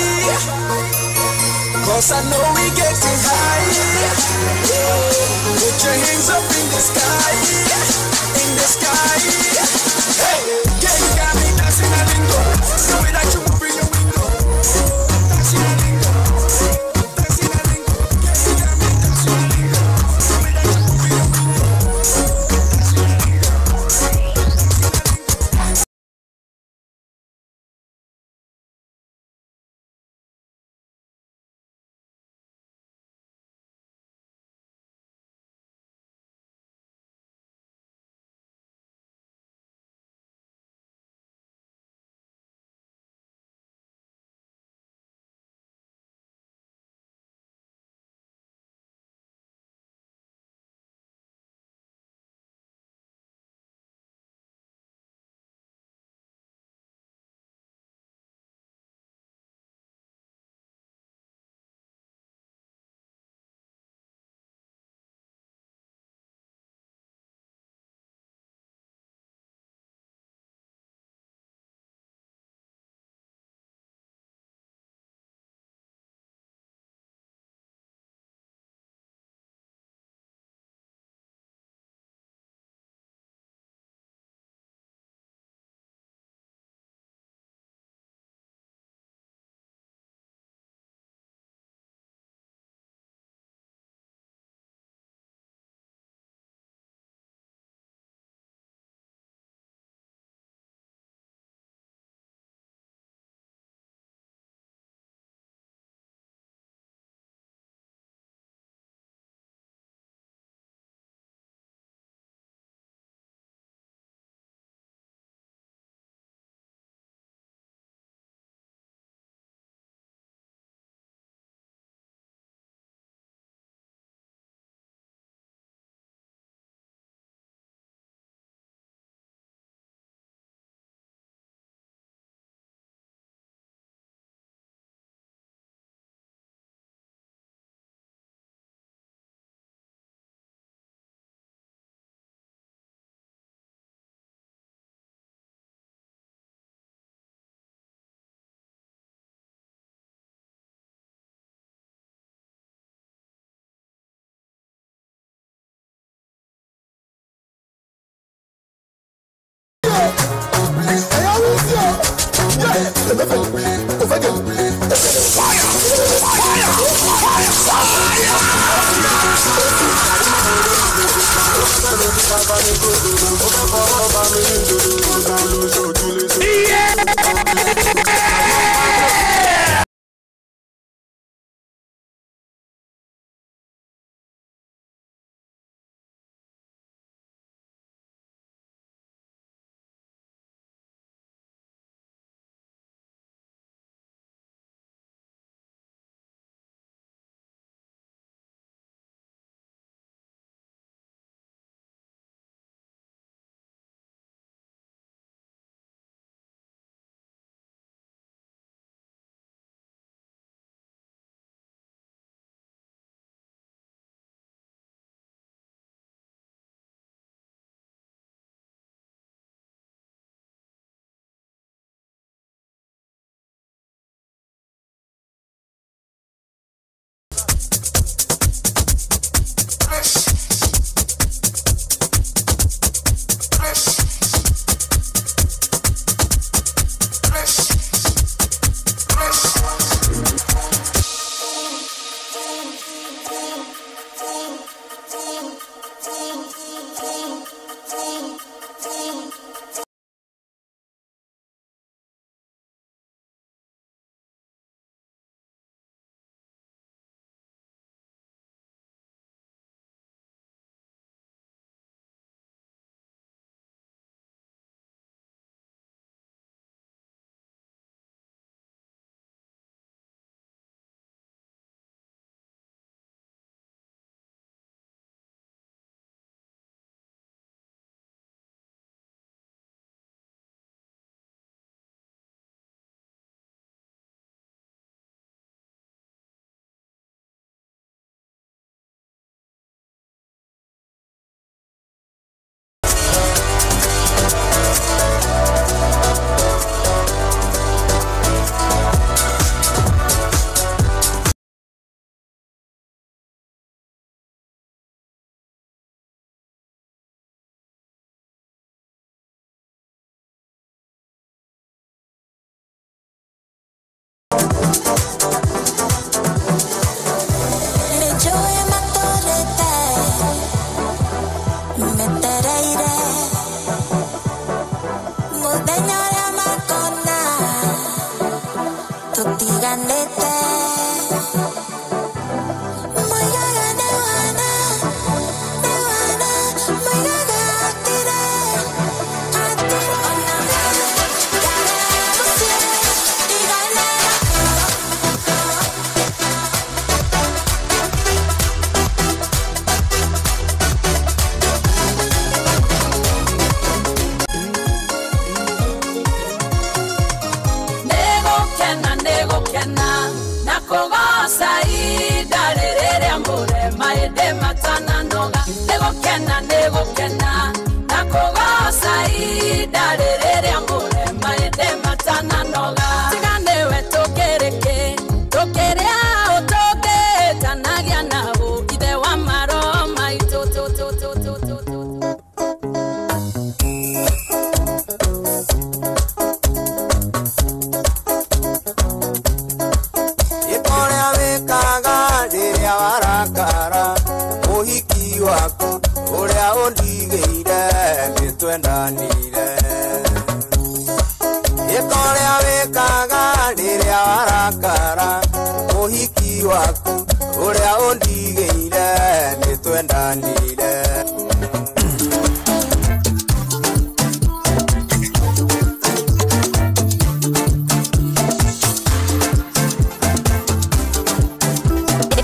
'Cause I know we getting high. Put your hands up in the sky, in the sky. Hey, yeah, you got me dancing a lingo. The way that you move in your window, dancing a lingo, dancing a lingo. Yeah, you got me dancing a lingo. The way that you move in your window, dancing a lingo, dancing a lingo.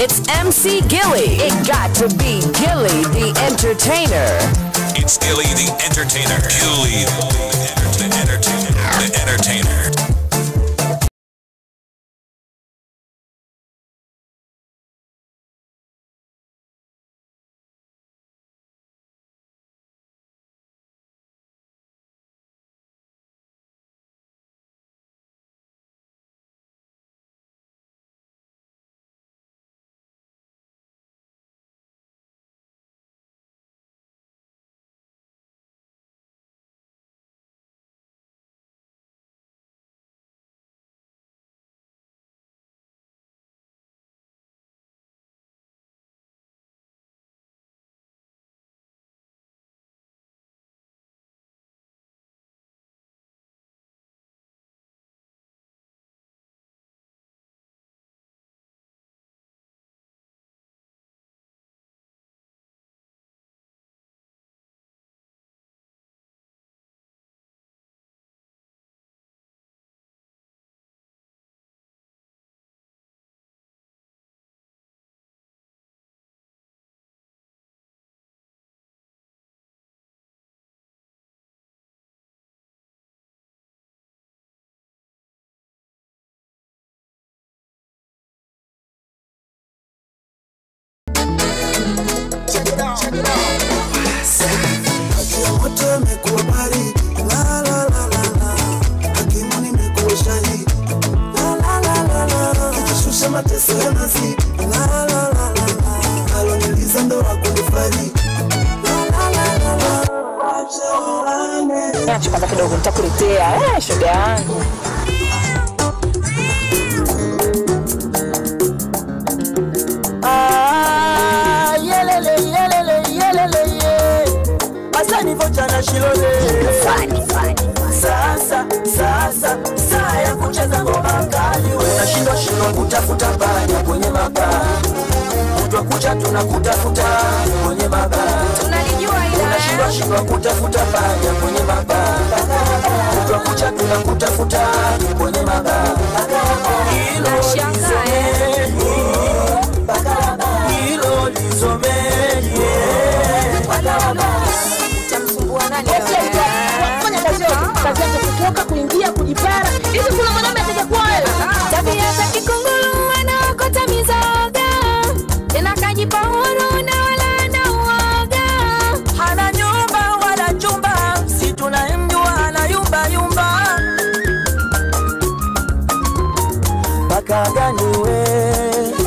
It's MC Gilly. It got to be Gilly the Entertainer. It's Gilly the Entertainer. Gilly the Entertainer. The Entertainer. Joto imekuwa baridi. La la la la la. Hakimu nimekuwa shahidi. La la la la la. Kijishusha mateso yanazidi. La la la la la. Aloniliza ndo hakunifariji. La la la la la. Acha kwanza kidogo nitakuletea. Shoga yangu. Ah, yelele yelele yelele ye. Asani vocha na shilole. Fani fani. Sasa sasa saa ya kucheza ngoma kali wewe. Nashindwa shindwa kutafuta panya kwenye mabaa. Kutwa kucha tunakutafuta kwenye mabaa. Tunalijua ila. Nashindwa shindwa kutafuta panya kwenye mabaa. Kutwa kucha tunakutafuta kwenye mabaa. Nashangaa Hilo lizomeni. Utamsumbua nani? Fanya kazi yako. Kazi yako kutoka kuingia kujipara. Hivi kuna mwanaume ataje kuoa wewe? Tabia za kikunguru anaokota mizoga. Tena kajipa huru na wala hana uoga. Hana nyumba wala chumba, si tunayemjua ana yumba yumba. Paka gani we?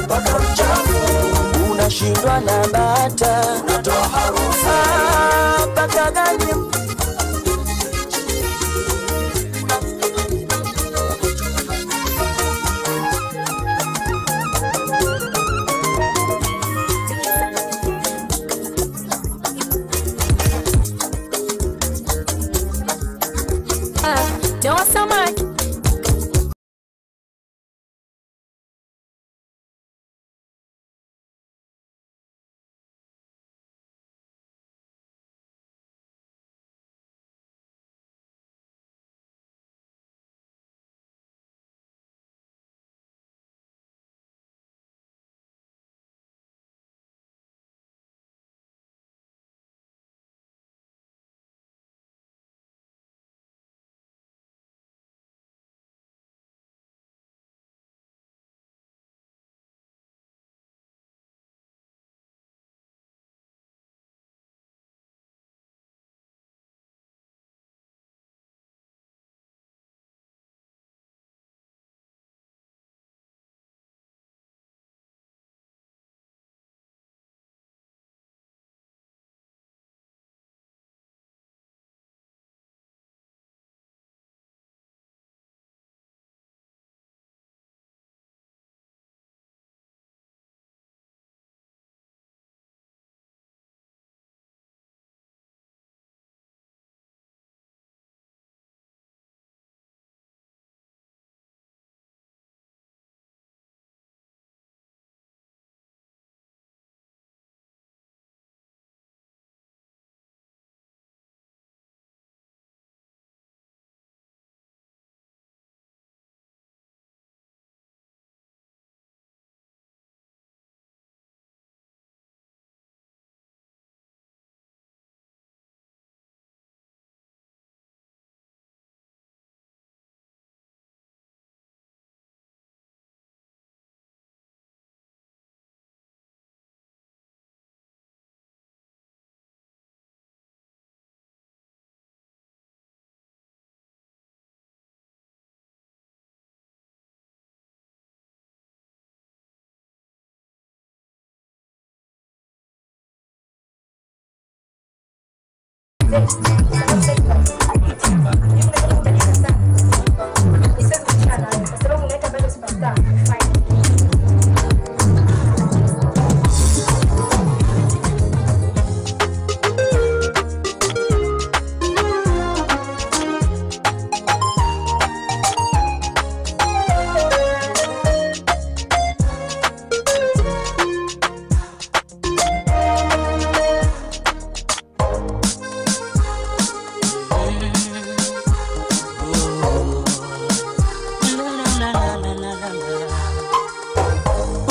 Paka mchafu. Unashindwa na bata, unatoa harufu. Paka gani? Tewa samaki.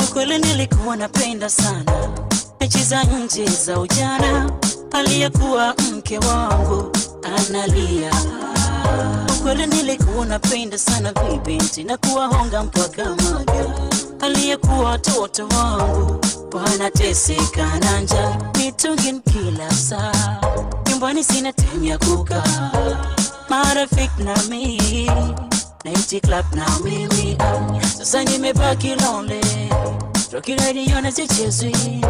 Ukweli nilikuwa napenda sana mechi za nje za ujana, aliyekuwa mke wangu analia. Ukweli nilikuwa napenda sana vibinti na kuwahonga mpaka maga, aliyekuwa watoto wangu wanateseka na njaa, mitungi kila saa. Nyumbani sina time ya kukaa, marafiki na mimi night club na mimi. Sasa nimebaki lonely, Rocky radio na sichezwi.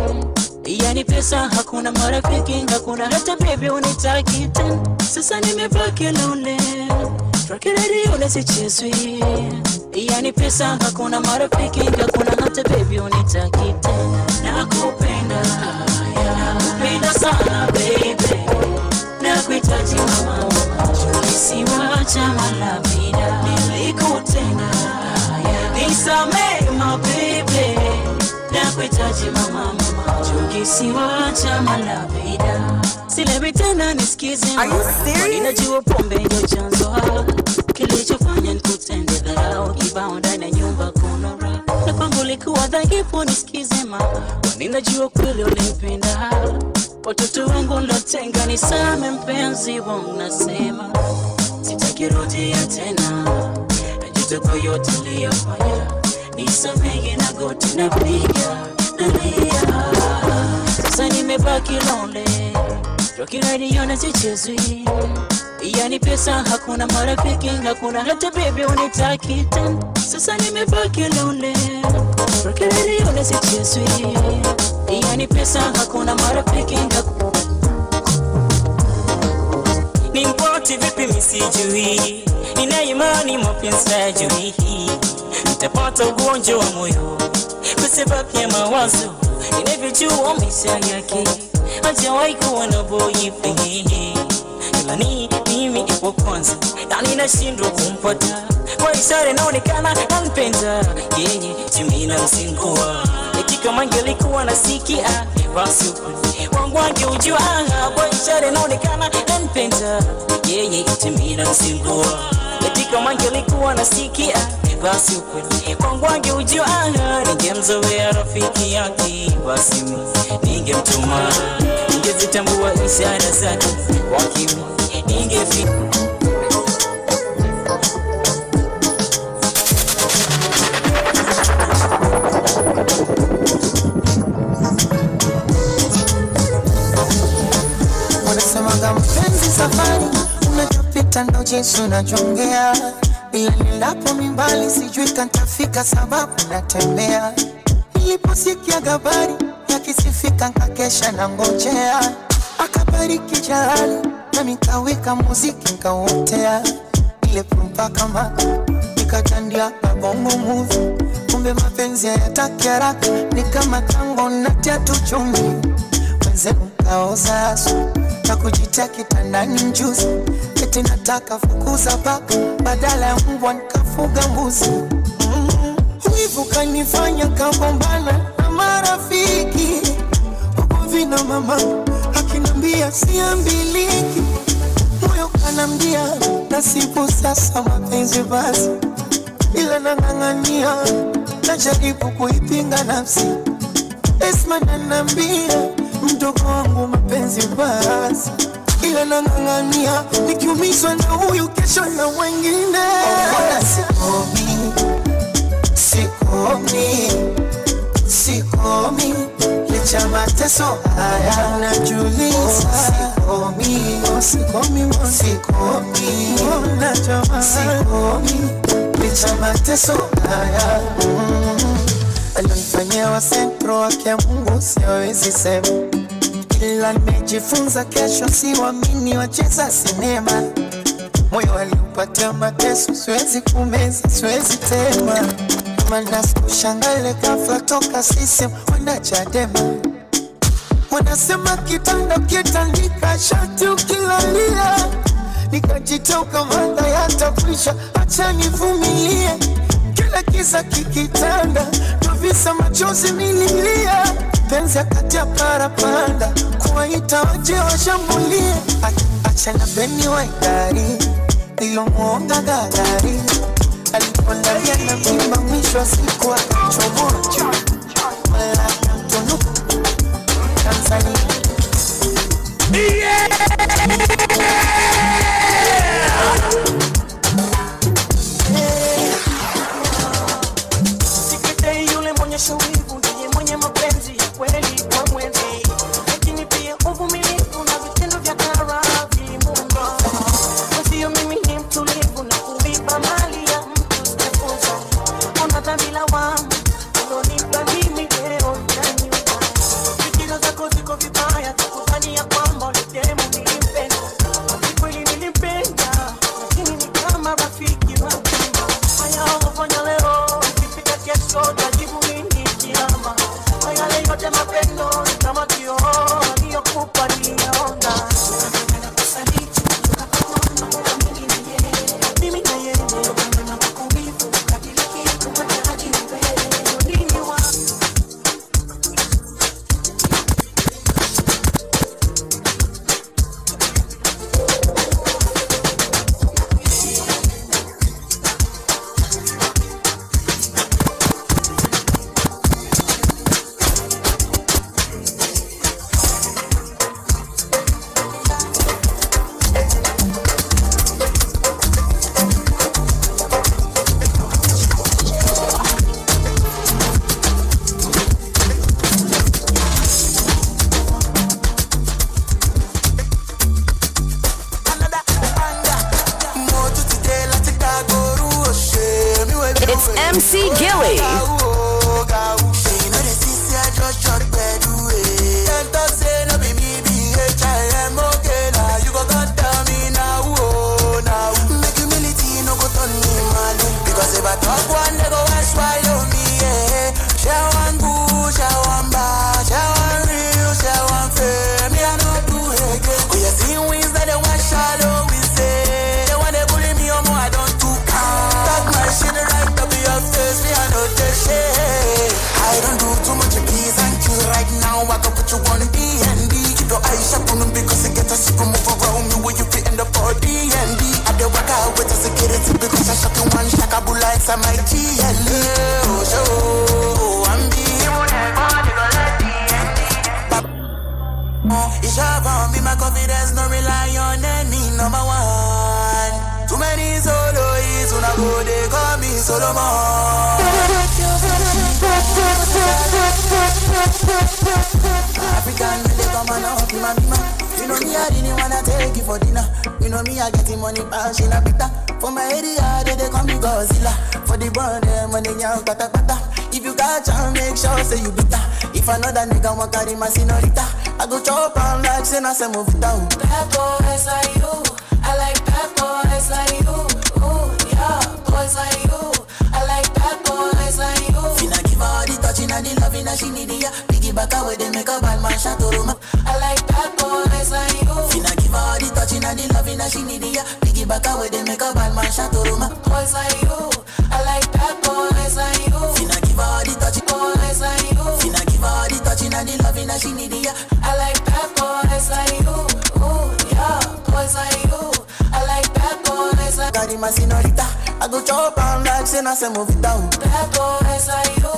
Yani pesa hakuna, marafiki hakuna, hata baby unitaki tena. Sasa nimebaki lonely, Rocky radio na sichezwi. Yani pesa hakuna, marafiki hakuna, hata baby unitaki tena. Nakupenda, nakupenda sana baby, nakuhitaji mama, kisiwa cha Malavida nilikutenda, nisamehe my baby, nakuhitaji mama, kisiwa cha Malavida. Silewi tena nisikize, ninajua pombe ndio chanzo kilichofanya nikutende dharau, kibao ndani ya nyumba kuna raha, na kwangu ulikuwa dhaifu, nisikize mama, ninajua kweli ulinipenda. Watoto wangu ndotenga, nisame mpenzi wangu, nasema sitakirudia tena, najuta kwa yote niliyofanya, nisamehe na goti napiga nalia. Sasa nimebaki lonely, Rocky radio na sichezwi. Yani pesa hakuna, marafiki hakuna, hata baby unitaki tena. Sasa nimebaki lonely, Rocky radio na sichezwi. Yani pesa hakuna, marafiki hakuna. Nimpoti vipi misijui, nina imani mapenzi hajui, nitapata ugonjwa wa moyo kwa sababu ya mawazo. Ninavyojua maisha yake hajawahi kuwa na boyfriend, ila ni mimi wa kwanza na ninashindwa kumpata. Kwa ishara inaonekana anipenda yeye, mimi namsingua. Eti kama angelikuwa nasikia basi wangu angeujua. Kwa ishara inaonekana anipenda yeye, mimi namsingua. Eti kama angelikuwa nasikia basi ukweli wangu angeujua. Ningemzoea rafiki yake, basi ningemtuma, ningezitambua ishara zake kwa kimya, ningefika. Wanasemaga mpenzi safari unachopita ndo jinsi unajongea, ila nilapo mimbali sijui kantafika sababu natembea. Niliposikia habari yakisifika nkakesha na ngojea, akabariki Jalali na nikaweka muziki nkauotea. Ile pumpa kama nikatandia mabongo movie, kumbe mapenzi hayataki haraka, ni kama tango natia tu chumvi. Wenzenu kaoza asu na kujitia kitandani mjuzi, eti nataka fukuza paka badala ya mbwa nikafuga mbuzi. Wivu kanifanya kagombana na marafiki, ugomvi na mama akinambia siambiliki, moyo kanambia nasibu sasa mapenzi basi, ila nang'ang'ania najaribu kuipinga nafsi. Esma nanambia mdogo wangu mapenzi basi, ila nang'ang'ania nikiumizwa na huyu kesho na wengine. Oh, sikomi, sikomi, sikomi licha mateso haya najiuliza. Sikomi, sikomi, sikomi, sikomi licha mateso haya. Alionifanyia wa sentro wake Mungu siwezi sema, ila nimejifunza kesho siwaamini wacheza sinema. Moyo aliupatia mateso siwezi kumeza, siwezi tema. Maana sikushangale ghafla toka sisem wenda Chadema. Wanasema kitanda kitandika shati ukilalia, nikajitoka manda yatakuisha, acha nivumilie. Kila kisa kikitanda visa machozi nililia, penzi akatia parapanda kuwaita waje washambulie. Acha na beni wa idari nilomuonga gagari, alipondalia na mimba mwisho siku akachomoa malaka mtunuku Tanzania. Yeah! Wivu ndiye mwenye mapenzi ya kweli kwa mwenzi, lakini pia uvumilivu na vitendo vya kara. MC Gilly. Because if I talk one, they go and swallow me, yeah. Share one good, share one bad, share one real, share one fair. Me, I know do again. Oh, you see wins that they want shallow, we say. They want to bully me, oh, I don't do calm. Talk my shit right up your face, me, I know the shit. I don't do too much P's and Q's right now. I can put you on D&D. Keep your eyes sharp on them because it gets a super move around me where you fit in the 4D and D. I do work out with the security because I shot in one shakabula inside my GLE. Oh, so I'm the it's about me, my confidence, no rely on any number one. Too many soloists, when I go, they call me Solomon. African, they come and up in my bima. You know me, I didn't wanna take you for dinner. You know me, I getting money, pass in a pita. For my area, they call me Godzilla. For the burn, them when they young, pata pata. If you got chance, make sure say you bitter. If another nigga want carry my senorita, I go chop and like say na se move down. Bad boys like you, I like bad boys like you. Ooh, yeah, boys like you, I like bad boys like you. Finna give her all the touching and the loving that she need, yeah. Piggy back away, they make a bad man shot to room. I like bad boys like you. Finna give her all the touching and the loving that she need, yeah. Piggy back away, they make a bad man shot to room. Boys like you, I like bad boys like you. Finna give her all the touching, boys like you. Finna give her all the touching and the loving that she need, yeah. I like bad boys like you. Ooh, yeah, boys like you. I like bad boys like carry my senorita. I go chop and like say na se move down. Bad boys like you,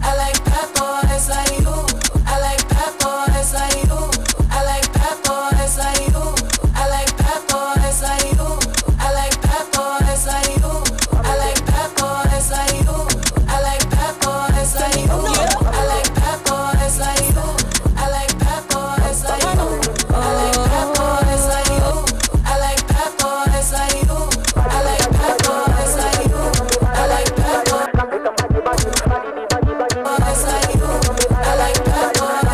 I like bad boys like you. I like bad boys like you. I like bad boys like you. I like bad boys like you. I like bad boys like you. I like bad boys like you. I like bad boys like you. I like bad boys like you. I like bad boys like you. I like bad boys like you. I like bad boys like you. I like bad boys like you. I like bad boys like you. I like bad boys.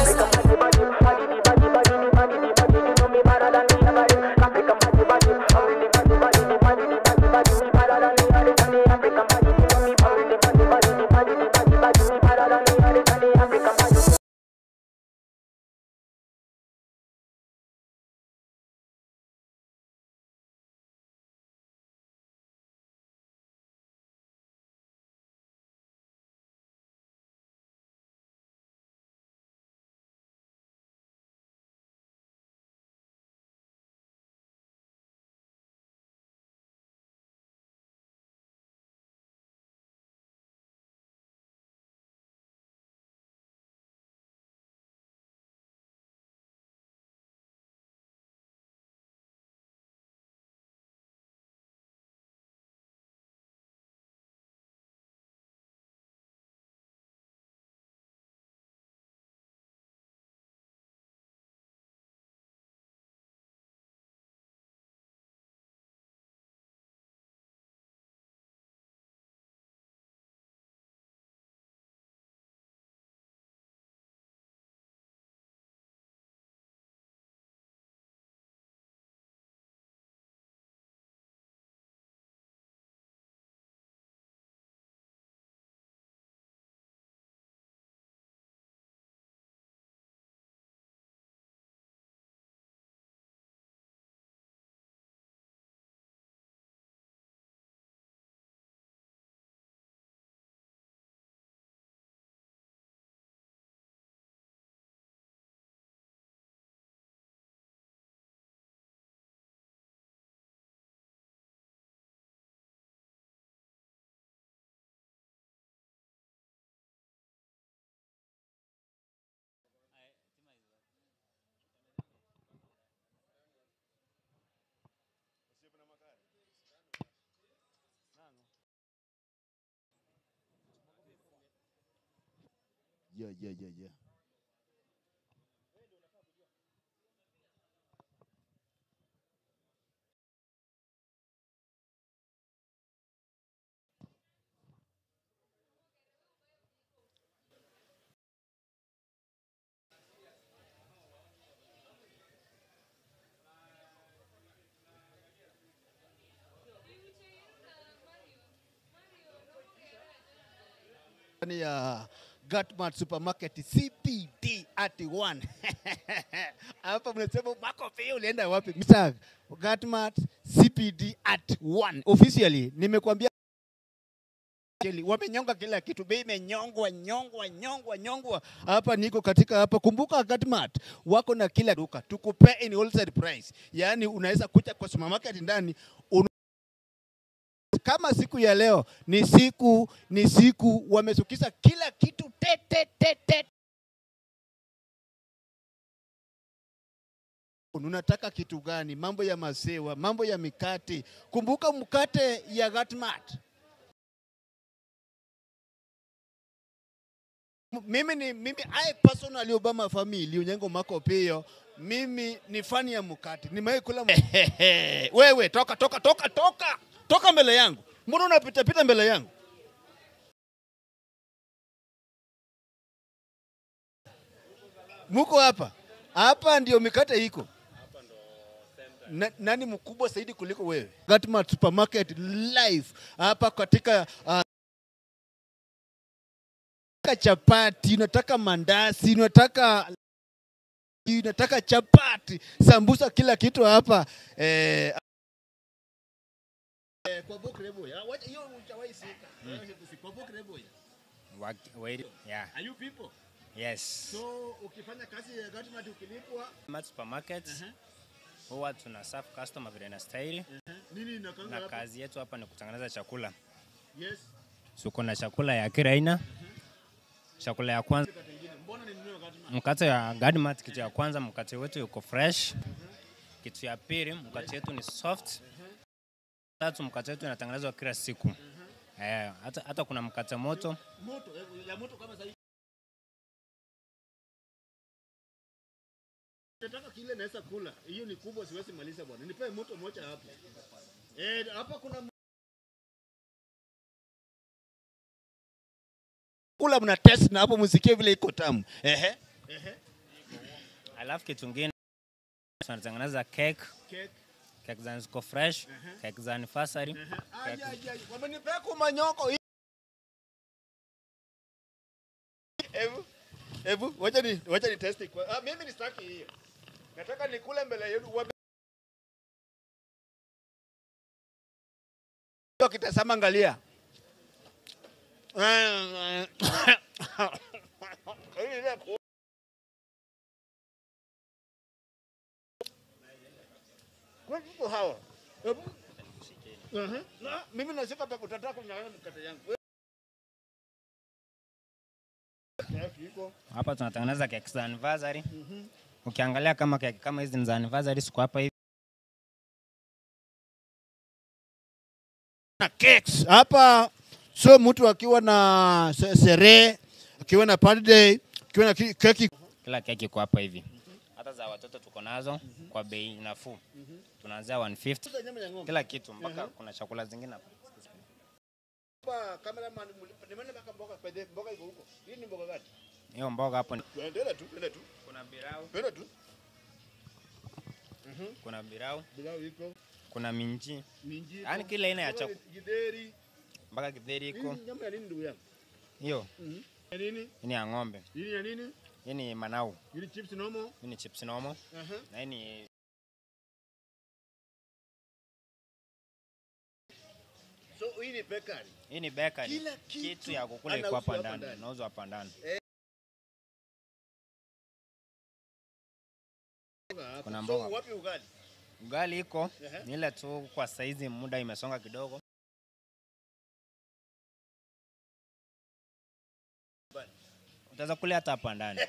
Yeah. Ndani ya Gatmart Supermarket CPD at 1. Hapa mnasema makofi ulienda wapi? Mr. Gatmart CPD at 1. Officially nimekuambia wamenyonga kila kitu, bei imenyongwa nyongwa nyongwa nyongwa. Hapa niko katika hapa, kumbuka Gatmart wako na kila duka, tukupe in wholesale price. Yaani unaweza kuja kwa supermarket ndani kama siku ya leo ni siku wamesukisa kila kitu te te te te. Unataka kitu gani? Mambo ya maziwa, mambo ya mikate. Kumbuka mkate ya Gatmart. Mimi I personally Obama family Onyango Makopio, mimi ni fani ya mkate. Nimewahi kula wewe toka toka toka toka. Toka mbele yangu. Mbona unapita pita mbele yangu? Muko hapa. Hapa ndio mikate iko. Hapa ndo center. Nani mkubwa zaidi kuliko wewe? Gatmart Supermarket live hapa katika chapati, unataka mandasi, unataka chapati, sambusa, kila kitu hapa. Kwa bokrebo ya. Wacha hiyo hujawahi sika. Kwa bokrebo ya. Wait, yeah. Are you people? Yes. So ukifanya kazi ya Gatmart ukilipwa Mart Supermarket huwa tuna serve customer vile inastahili. Nini inakanga Na hapa? kazi yetu hapa ni kutengeneza chakula. Yes. So kuna chakula ya kila aina. Chakula ya kwanza Mbona ninunue Gatmart? mkate ya Gatmart, kitu ya kwanza mkate wetu uko fresh. Kitu ya pili mkate wetu ni soft. Tatu mkate wetu unatengenezwa kila siku. Hata kuna mkate moto. Moto, ya moto kama sasa. Nataka kile naweza kula. Hiyo ni kubwa siwezi maliza bwana. Nipe moto moja hapo. Hapa kuna kula mna test na hapo msikie vile iko tamu. Ehe. Alafu kitu kingine tunatengeneza cake. Cake za ziko fresh, cake za anniversary. Ay. Wamenipea kumanyoko. Ebu, wacha ni test kwa. Mimi ni sitaki hiyo. Nataka nikule mbele yenu. Wakitazama angalia. Kwa hawa. Ebu. Na mimi nashika pa kutataka kunyang'anya mkate yangu. Hapa tunatengeneza cake za anniversary. Ukiangalia kama cake kama hizi ni za anniversary siku hapa hivi. Na cakes hapa, so mtu akiwa na sherehe, akiwa na birthday, akiwa na keki, kila keki iko hapa hivi. Hata za watoto tuko nazo kwa bei nafuu. Tunaanzia 150. Kila kitu mpaka kuna chakula zingine hapa. Hapa cameraman nimeona mpaka mboga, mboga iko huko. Hii ni mboga gani? Hiyo mboga hapo ni Tuendelee tu, tuendelee tu. Kuna birau. Tuendelee tu. Kuna birau. Birau iko. Kuna minji. Minji. Yaani kila aina ya chakula. Githeri. Mpaka githeri iko. Hii nyama ya nini ndugu yangu? Hiyo. Ya nini? Hii ni ya ng'ombe. Hii ya nini? Hii ni manau. Hii ni chips nomo. Hii ni chips nomo. Na hii ni So hii ni bakery. Hii ni bakery. Kila kitu ya kukula iko hapa ndani. Inauzwa hapa ndani. Kuna mboga. So wapi ugali? Ugali iko. Ni ile tu kwa saizi muda imesonga kidogo. Utaweza kula hata hapa ndani.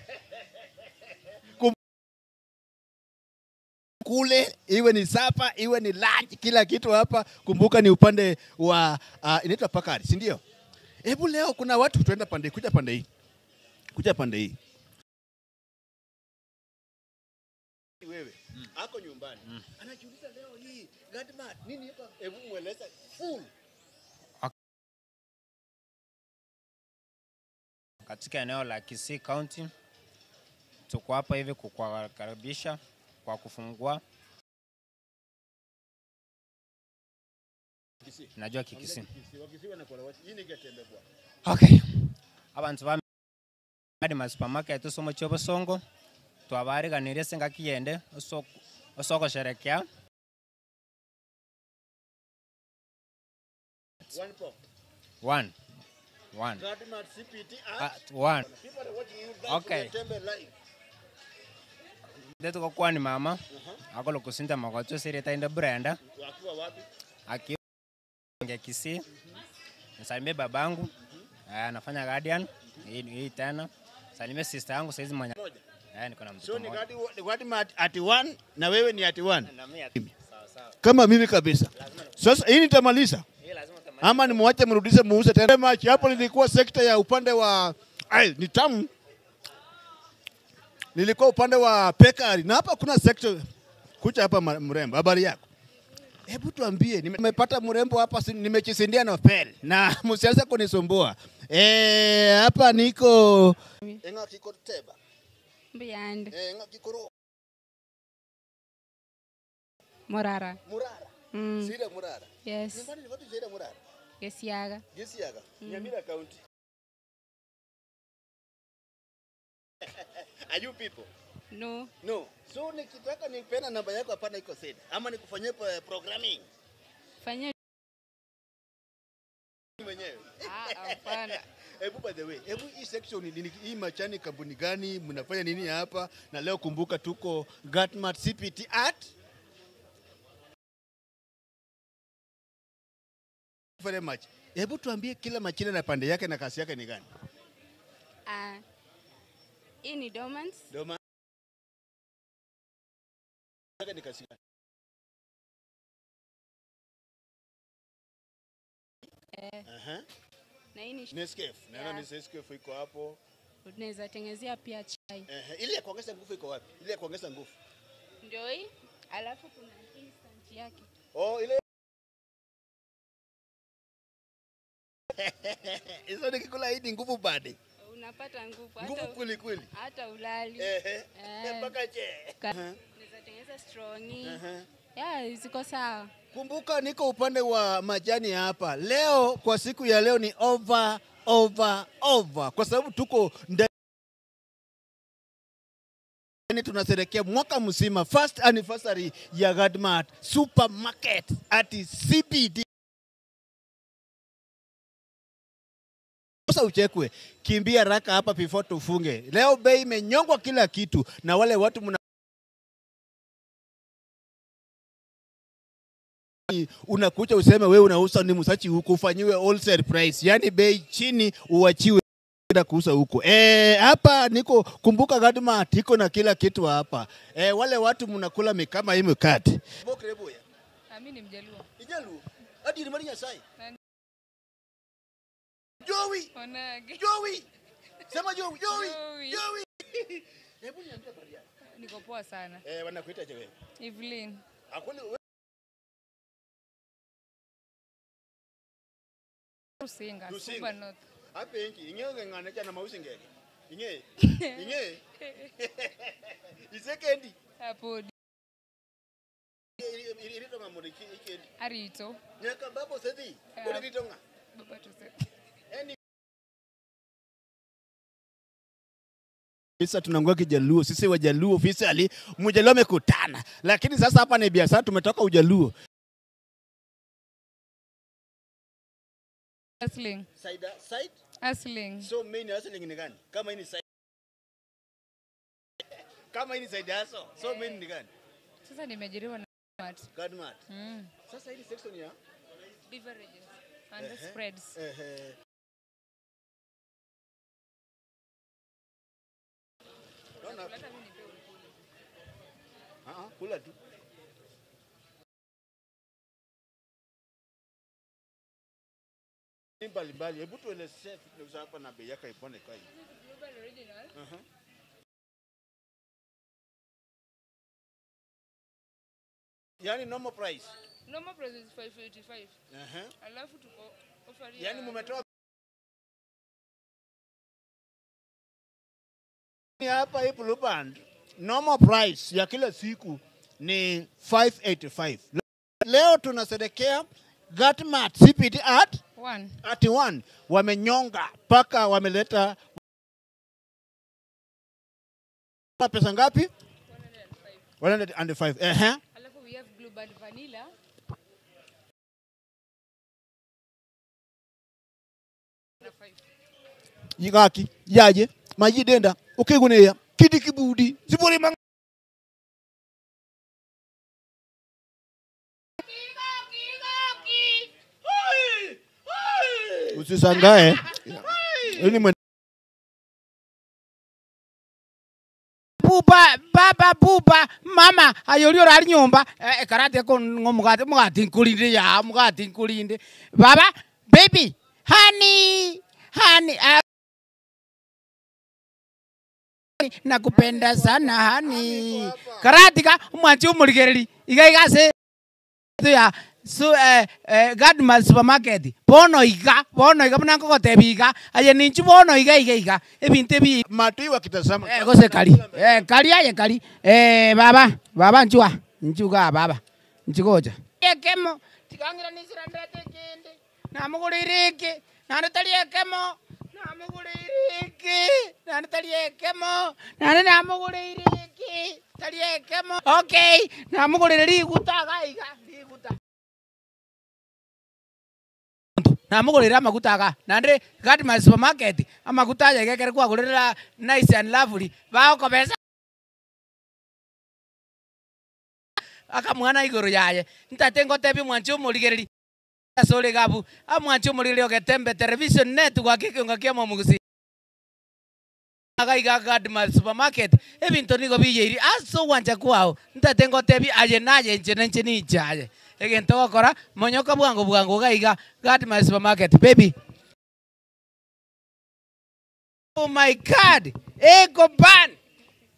Kule iwe ni sapa, iwe ni lunch, kila kitu hapa. Kumbuka ni upande wa inaitwa Pakari, si ndio? Hebu leo kuna watu tuenda pande, kuja pande hii. Kuja pande hii. Wewe ako nyumbani. Anajiuliza leo hii Gatmart nini hapa? Hebu mueleza full. Katika eneo la Kisii County tuko hapa hivi kukukaribisha kwa kufungua. Najua Kikisii. Okay. Abantu ba Gadmart supermarket somo chobosongo twabariganire senga kiyende osoko sherekea. One pop. One. One. Gadmart CPT at one. People are watching you live. Okay. Live. Ndeto kwa ni mama. Akolo kusinda makocho sireta inda Brenda. Akiwa wapi? Akiwa Kisii. Nisalimie babangu. Anafanya guardian. Hii tena. Salimie sister yangu saizi mwenye. Niko na mtoto. So ni Gadmart at 1 na wewe ni at 1. Na mimi sawa sawa. Kama mimi kabisa. Sasa hii nitamaliza. Ama nimuache mrudishe muuze tena. Machi hapo nilikuwa sekta ya upande wa ni tamu. Nilikuwa upande wa pekari na hapa kuna sekta kucha hapa mrembo. Habari yako? Hebu tuambie, nimepata mrembo hapa, nimechisindia na pel na msianze kunisumbua. Hapa niko enga kiko teba. Mbiyande. Enga kikoro. Murara. Murara. Sira Murara. Yes. Nyumbani ni watu Sira Murara. Gesiaga. Gesiaga. Nyamira County. Are you people? No. No. So nikitaka nipena namba yako hapana iko said. Ama nikufanyie programming. Fanyia mwenyewe. Hapana. Hebu by the way, hebu hii section ni hii machani kampuni gani mnafanya nini hapa? Na leo kumbuka tuko Gadmart CPT at very much. Hebu tuambie kila machine na pande yake na kasi yake ni gani? Hii ni dormants. Dormants. Ni kasi gani? Na hii ni Nescafe. Naona Nescafe iko hapo. Unaweza tengenezea pia chai. Ile ya kuongeza nguvu iko wapi? Ile ya kuongeza nguvu. Ndio hii. Alafu kuna instant yake. Oh, ile hizo nikikula hii ni nguvu bado. Unapata nguvu hata nguvu kweli kweli. Hata ulali. Mpaka che. Unaweza tengeneza strong. Yeah, ziko sawa. Kumbuka niko upande wa majani hapa. Leo kwa siku ya leo ni over over over. Kwa sababu tuko ndani tunasherehekea mwaka mzima first anniversary ya Gadmart Supermarket at CBD. Uchekwe, kimbia raka hapa before tufunge. Leo bei imenyongwa kila kitu na wale watu mna unakuja useme wewe unauza ni msachi huko ufanyiwe wholesale price, yani bei chini uachiwe kuuza huko. Hapa niko kumbuka Gadmart iko na kila kitu hapa. Wale watu mnakula mikama hii mkate. Bokrebuya. Mimi ni Mjaluo. Ijaluo. Hadi ni mali Nyasaye. Joey. Onage. Joey. Sema Joey, Joey. Joey. Hebu niambie habari yako. Niko poa sana. Wanakuita je wewe? Evelyn. Akoni Rusinga, Suba North. Ape enki inge ngana chana mausingeke. Inge. Inge. Isekendi. Hapo. Irito ngamuriki ikendi. Arito. Nyaka babo sedi. Urito nga. Baba tuse. Sasa tunangua Kijaluo, sisi Wajaluo officially, Mjaluo amekutana. Lakini sasa hapa ni biashara tumetoka Ujaluo. Hustling. Side side? Hustling. So main hustling ni gani? Kama hii ni side. Kama hii ni side hustle. So main ni gani? Sasa nimeajiriwa na Gadmart. Gadmart. Sasa hii ni section ya beverages and spreads. Kula tu. Mbali mbali, hebu tuelezee tunauza hapa na bei yake ipone kai. Global original. Yani normal price. Normal price is 585. Alafu tuko offer. Yani mmetoa hapa hii Blue Band normal price ya kila siku ni 585. Leo tunasherehekea Gadmart CPD at 1. At 1 wamenyonga paka wameleta pesa ngapi? 105. Alafu we have Blue Band vanilla. Yigaki yaje majidenda ukiguneya kidi kibudi ziburi mang usisangae ini buba baba buba mama ayoli orari nyumba karate ko ngomugati mugati nkulinde ya mugati nkulinde baba baby honey honey nakupenda sana honey karatika mwanchi umuligereri iga iga se ya so Godman supermarket bono iga mnango kotebiga aye ninchu bono iga iga iga ebinte bi matui wakitazama gose kali kali aye kali baba baba nchua nchuga baba nchugoja ekemo tikangira nisira ndete kende namuguliriki nando tali ekemo namuguliriki nando tali ekemo nando namuguliriki tali ekemo okay namuguliriri gutaga iga liguta namugulira amaguta aga nandre Godman supermarket amaguta yegekere kwagurira nice and lovely baokobesa akamwana igoro yaye ntate ngotebi mwanchi umuligereri asole gabu amwanchi umuligereri ogetembe television network kikinga kia mumugusi aga iga Godman supermarket ebinto nigo biyeiri aso wanja kwao ntate ngotebi aye naye nche nche nichaye egento gokora monyoka bwango bwango gaiga Godman supermarket baby. Oh my God, eko ban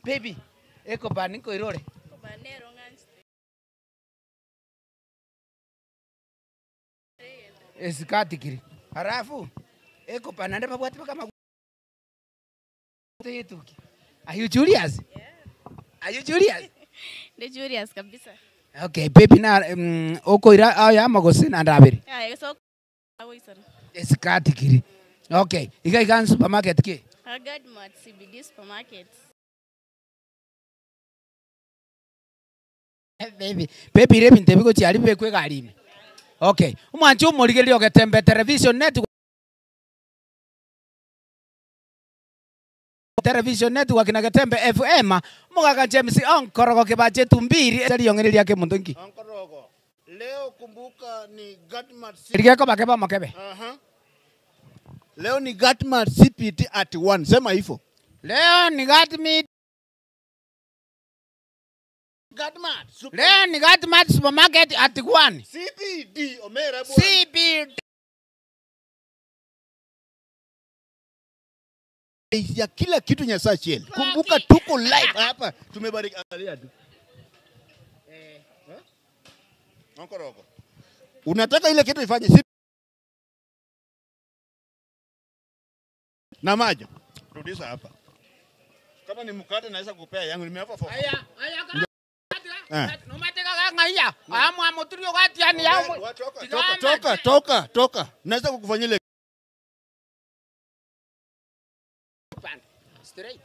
baby eko ban niko irore esikati kiri harafu eko ban ande babwati kama yetuki. Are you Julius? Yeah. Are you Julius? Ndi Julius kabisa. Okay, baby na oko ira aya magose na ndabiri. Yeah, so awisana. Esikati kiri. Okay, iga iga supermarket ki? Godman CBD supermarket. Baby, baby rebi ntebiko chiali bekwe galime. Okay, umwanchi umuligereri ogetembe television network. Television network na Getembe FM mugaka James Onkorogo kibaje tumbiri tali yongereria ke muntu nki Onkorogo leo kumbuka ni Godman rigeko bakeba makebe. Leo ni Godman CPT at 1 sema hivyo. Leo ni Godman Godman leo ni Godman supermarket at 1 CPD omera bwana CPD ya kila kitu Nyasaye chiel. Kumbuka tuko live hapa. Tumebariki angalia tu. Onkorogo. Unataka ile kitu ifanye si na maji. Rudisha hapa. Kama ni mkate naweza kupea yangu nimeapa for. Aya, aya kana. No mateka ngaiya. Amu amuturio gatiani yao. Toka toka toka toka. Naweza kukufanyia ile straight.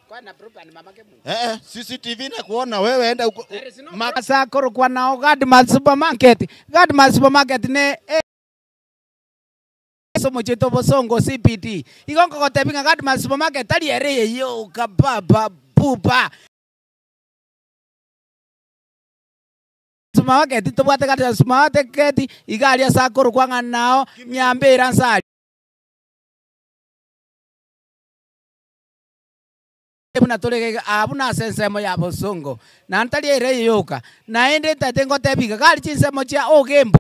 Kwa na proper mama ke mu. CCTV na kuona wewe enda huko. Makasa koro kwa nao Godman supermarket. Godman supermarket ne somo cheto bosongo CPD. Igongo kotebinga Godman supermarket tali ere yo kababa buba. Supermarket tobwate kata supermarket igalia sakoro kwa nao nyambira nsali. Buna toleke abuna sensemo ya bosongo na ntali ere yoka naende tatengo tebiga kali chinsemo chia ogembo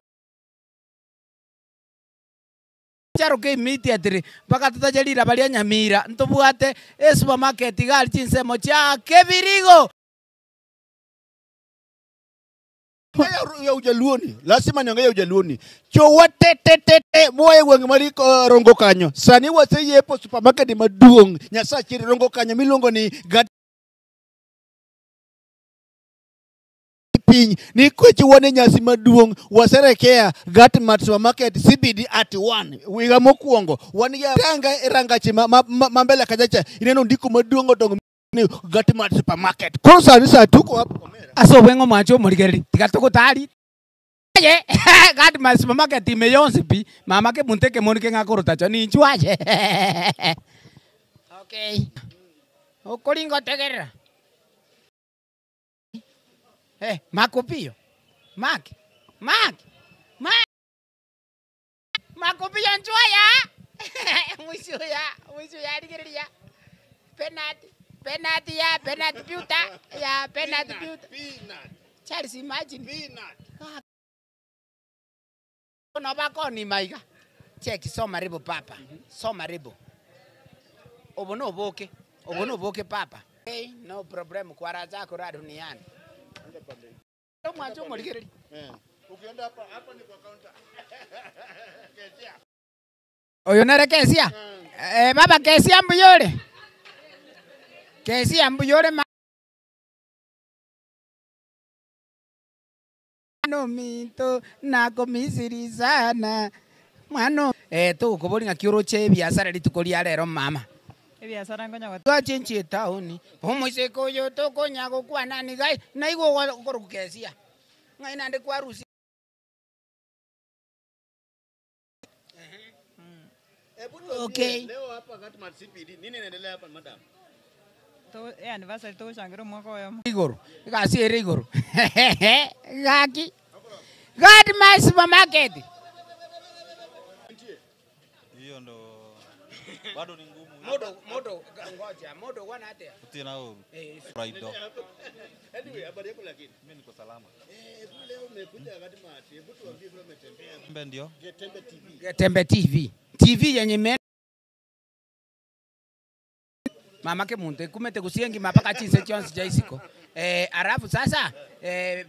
charo ke immediately mpaka tutajalira balia nyamira ntobwate e supermarket kali chinsemo chia kebirigo ya ujaluoni lazima niongee ujaluoni chowa te te te te moe gweng mari rongo kanyo sani waseyepo supermarket maduong Nyasaye rongo kanyo miluongo ni piny nikech wan e nyasi maduong' waserekea Gatmart Supermarket CBD at 1 higa mokwongo wan gi ranga e rangache ma mbele kachacha ineno ndiko maduong' odongo ni Gatmart Supermarket. Koro sani sa tuko hapo aso wengo mwancho morigereri tiga tugutari ye Gatmart Supermarket imeyonsi pi mama ke munteke monike ngakoro tacho ni nchwaje. Okay. Okoringo tegerera. Makopio. Mak. Mak. Mak. Makopio nchwaya. Mwisho ya rigereria. Penalty. Penalty ya penalty piuta. Ya penalty piuta. Charles imagine. Peanut. No bako ni maiga. Check soma ribo papa. Soma ribo. Obono boke. Obono boke papa. Hey, no problem kwa raza kwa duniani. Mwanzo morigereri. Ukienda hapa hapa ni kwa counter. Kesia. Oyo nere kesia. Baba kesia mbuyore. Kesia mbuyore ma no minto nakomisirizana. Mwana tu kobori ngakioroche biasara rituko ria rero mama. Biasara ngonya twachinchie tauni omoiseko yo tokonya gokwana ni gai na igo gorukesia ngai nande kwarusi. Okay. Leo hapa Gatmart CBD nini inaendelea hapa madam? To anniversary to shangira mwaka oyo. Igoro. Gasi ere igoro. Gaki. Gatmart Supermarket. Hiyo ndo bado ni ngumu. Modo ngoja, modo wana atea. Utina huo. Right dog. Anyway, habari yako lakini? Mimi niko salama. Hebu leo umekuja Gatmart, hebu tuambie vile umetembea. Tembe ndio. Getembe TV. Getembe TV. TV yenye me mama ke muntu kumete kusiengi mapaka chinse chonsi jaisiko. Arafu sasa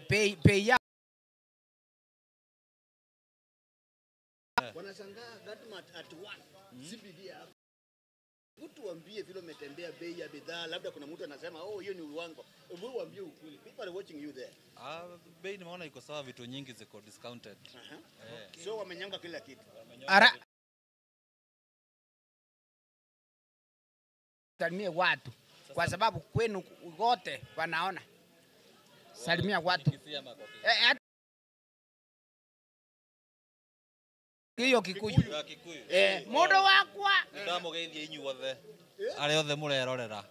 pay ya wanashangaa Gatmart at 1 CBD hapa. Tuambie vile umetembea bei ya bidhaa, labda kuna mtu anasema oh hiyo ni uongo. Hebu waambie ukweli. People are watching you there. Bei nimeona iko sawa, vitu nyingi ziko discounted. Okay. So wamenyonga kila kitu. Ara salimie watu kwa sababu kwenu wote wanaona. Salimia watu. Hiyo Kikuyu. Mundu wakwa. Ndamugeithia inyuothe aria othe murerorera.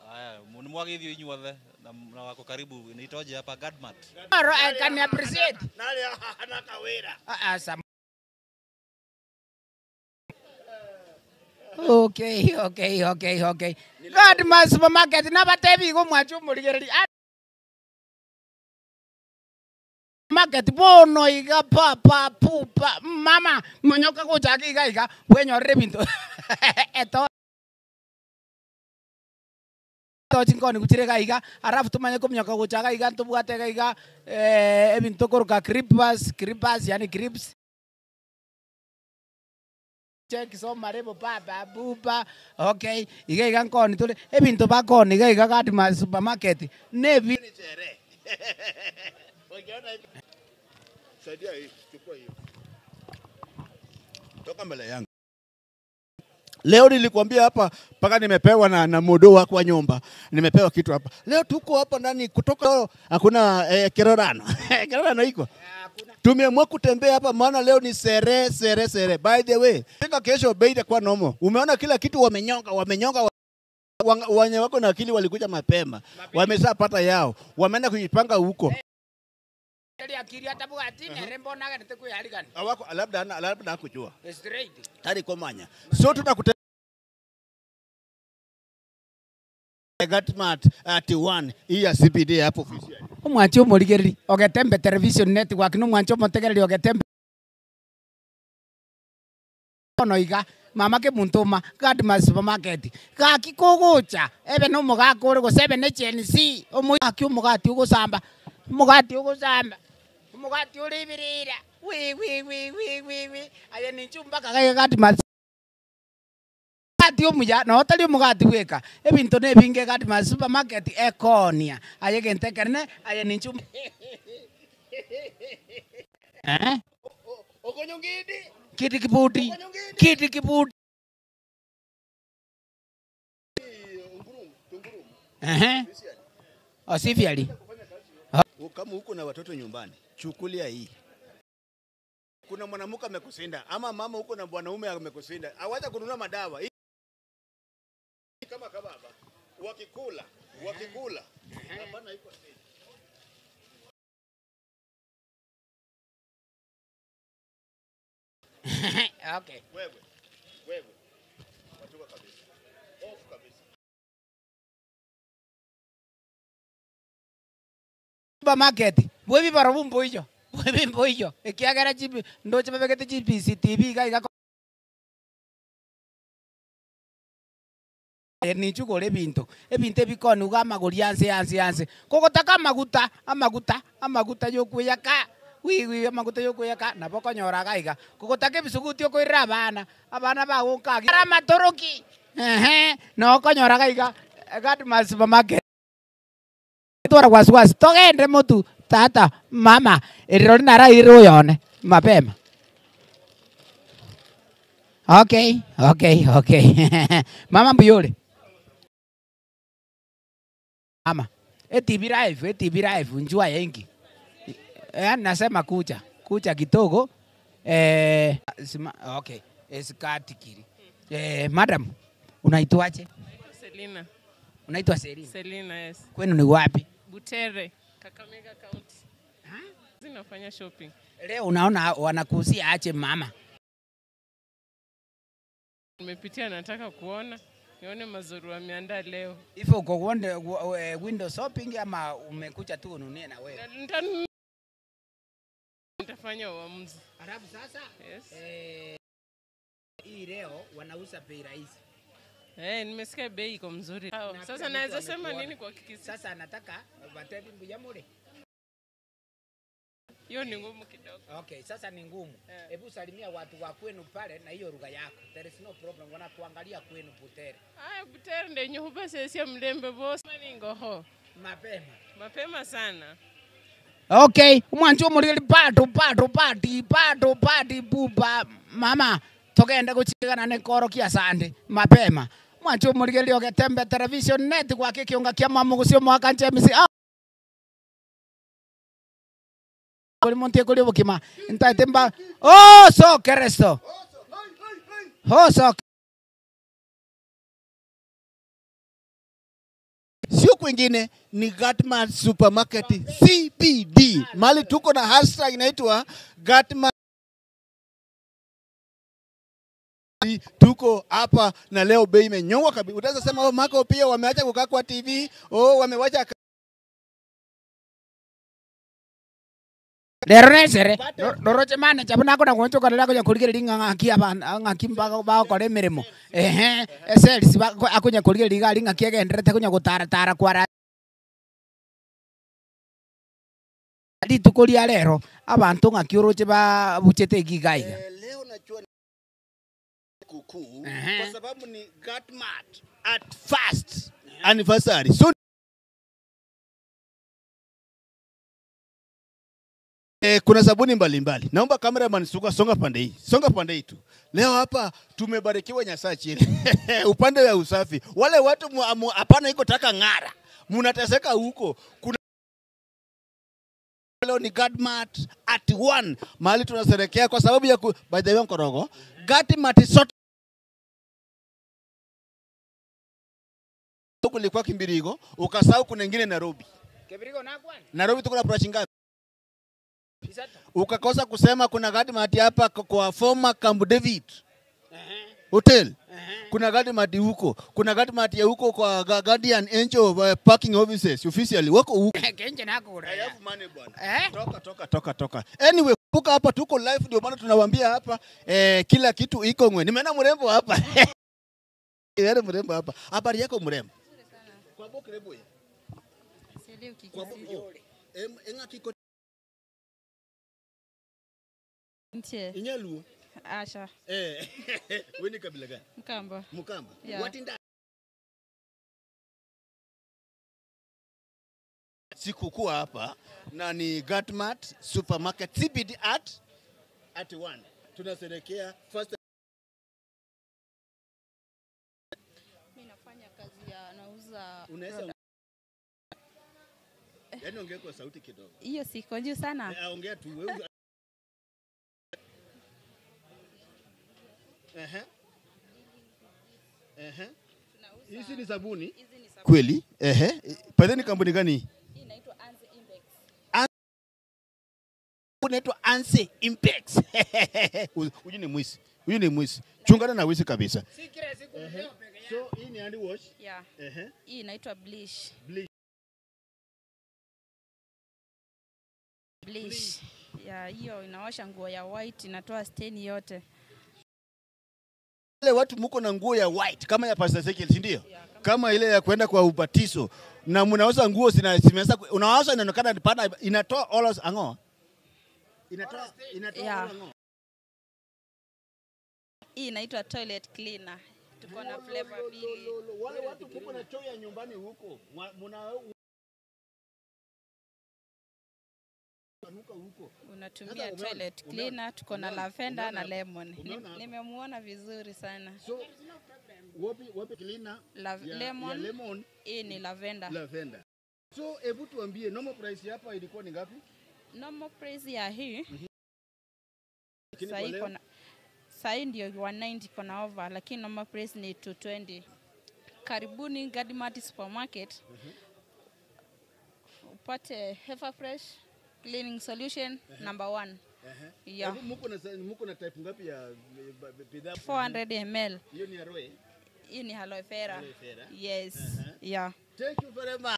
Haya, nimwageithio inyuothe na wako karibu nitoje hapa Gatmart. I can appreciate. Nali ana kawira. Okay. Gatmart Supermarket nabatebi go mwachu murigereri. Market bono iga pa pupa mama monyoka gochaka iga iga bwenyorere binto eto tochinkoni kuchire ga iga arafu tumanye komnyoka gochaka iga ntobwate ga iga ebinto koroka creepers yani creeps check so marebo papa bupa. Okay iga iga nkoni tole ebinto bakoni iga iga Gatmart Supermarket nebi Saidia hii, chukua hiyo. Toka mbele yangu. Leo nilikwambia hapa paka nimepewa na modo wako wa nyumba. Nimepewa kitu hapa. Leo tuko hapa ndani kutoka hakuna kerorano. Kerorano iko. Tumeamua kutembea hapa maana leo ni sere. By the way, fika kesho bei itakuwa nomo. Umeona kila kitu wamenyonga. Wenye wako na akili walikuja mapema. Wameshapata yao. Wameenda kujipanga huko. Awako labda labda hakujua. Straight. Tari komanya. So tutakute Gatmart at 1 hii ya CBD hapo ofisi. Omwancho morigereri Ogetembe Television Network no mwancho motegereri Ogetembe ono iga mama ke muntuma Gatmart Supermarket gaki kogocha ebe no mugakore gosebe ne Gen Z omugaki omugati ugosamba mugati ugosamba mugati uribirira wi wi wi wi wi wi aye ni chumba kagaye Gatmart Omugati omuya no otari omugati bweka ebinto nebinge Godmart supermarket ekonia aye gentekerne aye ninchu kiti kibuti kiti kibuti Osifiali. Kama uko na watoto nyumbani, chukulia hii. Kuna mwanamke amekushinda ama mama uko na mwanaume amekushinda, awacha kununua madawa. Hii kama kababa wakikula, wakikula. Hapana iko safe. Okay. Wewe. Wewe. Watoka kabisa. Off kabisa. Supermarket. Bwebi barabumbo hiyo. Bwebi mbo hiyo. Ekiagera chibi ndoche babegete CCTV ga nichugore ebinto ebinto ebikonuga amagori anse anse anse kogotaka amaguta amaguta amaguta yokweyaka wiwi amaguta yokweyaka nabo konyora gaiga kogotaka ebisuguti okoirera abana abana bagonkagi amatoroki no konyora gaiga Godmart supermarket twara wasiwasi togende motu tata mama erori naraire oyone mapema. Okay okay okay. Mama mbuyore mama ETV live ETV live njua yengi nasema kucha kucha kidogo okay esikatikiri madam unaitwaje? Selina. Unaitwa Selina? Selina, yes. Kwenu ni wapi? Butere, Kakamega County. Zinafanya shopping. Leo unaona wanakuuzia ache mama? Nimepitia nataka kuona nione mazuri wameandaa leo. Hivyo uko window shopping ama umekuja tu ununie na wewe? Nitafanya uamuzi. Alafu sasa yes. Hii leo wanauza bei rahisi. Nimesikia bei iko mzuri. Sasa naweza sema nini kwa Kikisi? Sasa nataka batebi mbuyamure. Hiyo ni ngumu kidogo. Okay, sasa ni ngumu. Hebu salimia watu wa kwenu pale na hiyo lugha yako. There is no problem, wanakuangalia kwenu Butere. Aya, Butere ndio nyuba sisi mlembe boss. Ningoho. Mapema. Mapema sana. Okay, umwanjo muri pato pato pati pato pati buba mama togenda guchigana ne koro kia sande mapema. Mwanjo muri ogetembe television net gwake kionga kia mamu gucio mwaka njemisi. Kuri monte kuri bukima ntatemba oh so keresto oh so sio kwingine ni Godmart Supermarket CBD. Mali tuko na hashtag inaitwa Godmart. Tuko hapa na leo bei imenyongwa kabisa. Utaweza sema oh, Marco pia wameacha kukaa kwa TV, oh wamewacha Lero nesere roroche mane chabuna kona goncho kana ko kurigere ng'aki abana ng'aki mbaga bakore mirimo eselisi akunya kurigere liga ng'aki egenderete kunya gutara tara kwara rituko ria lero abantu ng'aki oroche ba buchete gigaiga leo nachua kukuu kwa sababu ni Godmart at first anniversary. So kuna sabuni mbalimbali. Naomba cameraman suka songa pande hii. Songa pande hii tu. Leo hapa tumebarikiwa Nyasaye chini. Upande wa usafi. Wale watu hapana iko taka ngara. Mnateseka huko. Kuna leo ni Godmart at 1. Mahali tunasherehekea kwa sababu ya by the way Nkorogo. Godmart sote kulikuwa Kimbirigo, ukasahau kuna nyingine Nairobi. Kimbirigo na kwani? Nairobi tuko na branch ngapi? Ukakosa kusema kuna Godmart hapa kwa former Camp David Hotel. Kuna Godmart huko. Kuna Godmart ya huko kwa Guardian Angel Parking Offices officially wako huko. Kenje nako ura. I have money bwana. Toka toka toka toka. Anyway, kumbuka hapa tuko live ndio maana tunawaambia hapa kila kitu iko ngwe. Nimeona mrembo hapa. Nimeona mrembo hapa. Habari yako mrembo? Kwa bokrebo ya. Kwa bok. Enga kiko Inyaluo. Asha. Wewe ni kabila gani? Mkamba. Mkamba. Yeah. Watinda. Sikukuu hapa na ni Gatmart Supermarket CBD at 1. Tunasherehekea first. Mimi nafanya kazi ya nauza. Unaweza yaani ongea kwa sauti kidogo. Hiyo siko juu sana. Ongea tu wewe. Hizi ni sabuni? Hizi ni sabuni. Kweli? Pale ni kampuni gani? Hii inaitwa Anze Impex. Inaitwa Anze Impex. Huyu ni mwizi. Huyu ni mwizi. Chungana na wizi kabisa. So hii ni hand wash? Yeah. Hii inaitwa bleach. Bleach. Bleach. Yeah, hiyo inaosha nguo ya white, inatoa stain yote. Wale watu mko na nguo ya white kama ya Pastor Ezekiel, si ndio? Kama ile ya kwenda kwa ubatizo na mnaosha nguo zinaanza unaosha inaonekana pana inatoa all ango. Inatoa all ango. Hii inaitwa toilet cleaner. Tuko na flavor mbili. Wale watu mko na choo ya nyumbani huko. Mna unatumia toilet cleaner, tuko na lavender na lemon. Nimemuona vizuri sana. So wapi cleaner? Lemon. Ya lemon. Hii ni lavender. Lavender. So hebu tuambie normal price hapa ilikuwa ni ngapi? Normal price ya hii. Sasa ndio 190 kona over, lakini normal price ni 220. Karibuni Gadmart Supermarket. Upate Heifer Fresh cleaning solution number 1. Yeah. Muko na type ngapi ya bidhaa? 400 ml. Hiyo ni aloe? Hii ni aloe vera. Aloe vera. Yes. Yeah. Thank you very much.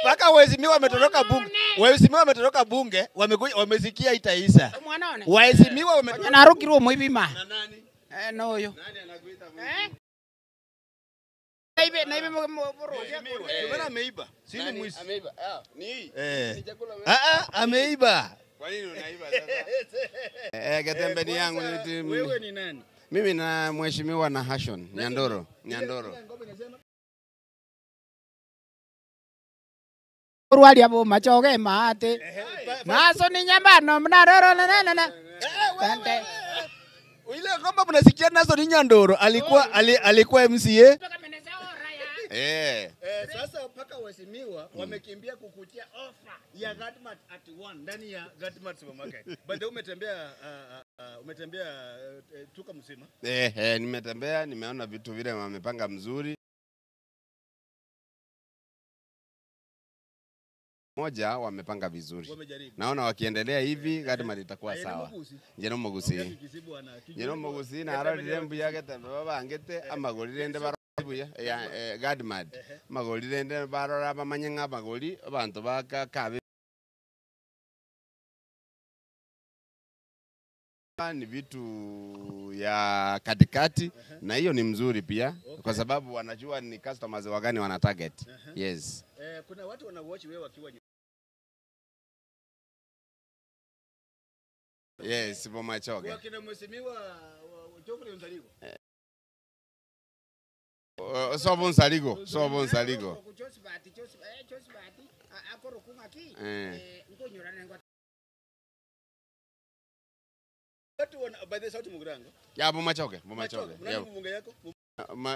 Paka waheshimiwa wametoroka bunge. Waheshimiwa wametoroka bunge, wamekuja wamesikia itaisha. Waheshimiwa wametoroka. Narukirwo muibima. Na nani? No huyo. Nani anakuita? Naibe Mheshimiwa ameiba. Si ni mwizi. Ameiba. Ni hii. Ni chakula. Ameiba. Kwa nini unaiba sasa? Getembeni yangu ni wewe ni nani? Mimi na mheshimiwa na Hashon Nyandoro. Nyandoro. Rwali abo machoge maate. Maso ni nyambano mnaroro na na na. Asante. Ile ngombe mnasikia nazo ni Nyandoro alikuwa alikuwa MCA. Sasa mpaka waheshimiwa wamekimbia kukutia offer ya Gadmart at 1 ndani ya Gadmart Supermarket. By the way umetembea tuka mzima. Nimetembea, nimeona vitu vile wamepanga mzuri. Moja wamepanga vizuri. Naona wakiendelea hivi Gadmart itakuwa sawa. Njeno mugusi. Njeno mugusi na arorire mbuya getembe babangete amagorire nde buya ya Gadmart. Magorire nde barora bamanye ng'abagori abantu bakakabe ni vitu ya katikati na hiyo ni mzuri pia kwa sababu wanajua ni customers wagani wana target. Yes. Kuna watu wana watch wewe wakiwa. Yes, Bomachoge. Wakina mheshimiwa Geoffrey Nzaligo. Sobo Nzaligo, Sobo Nzaligo. Watu wana by the sauti Mugirango. Ya Bomachoge, Bomachoge. Nani mbunge yako?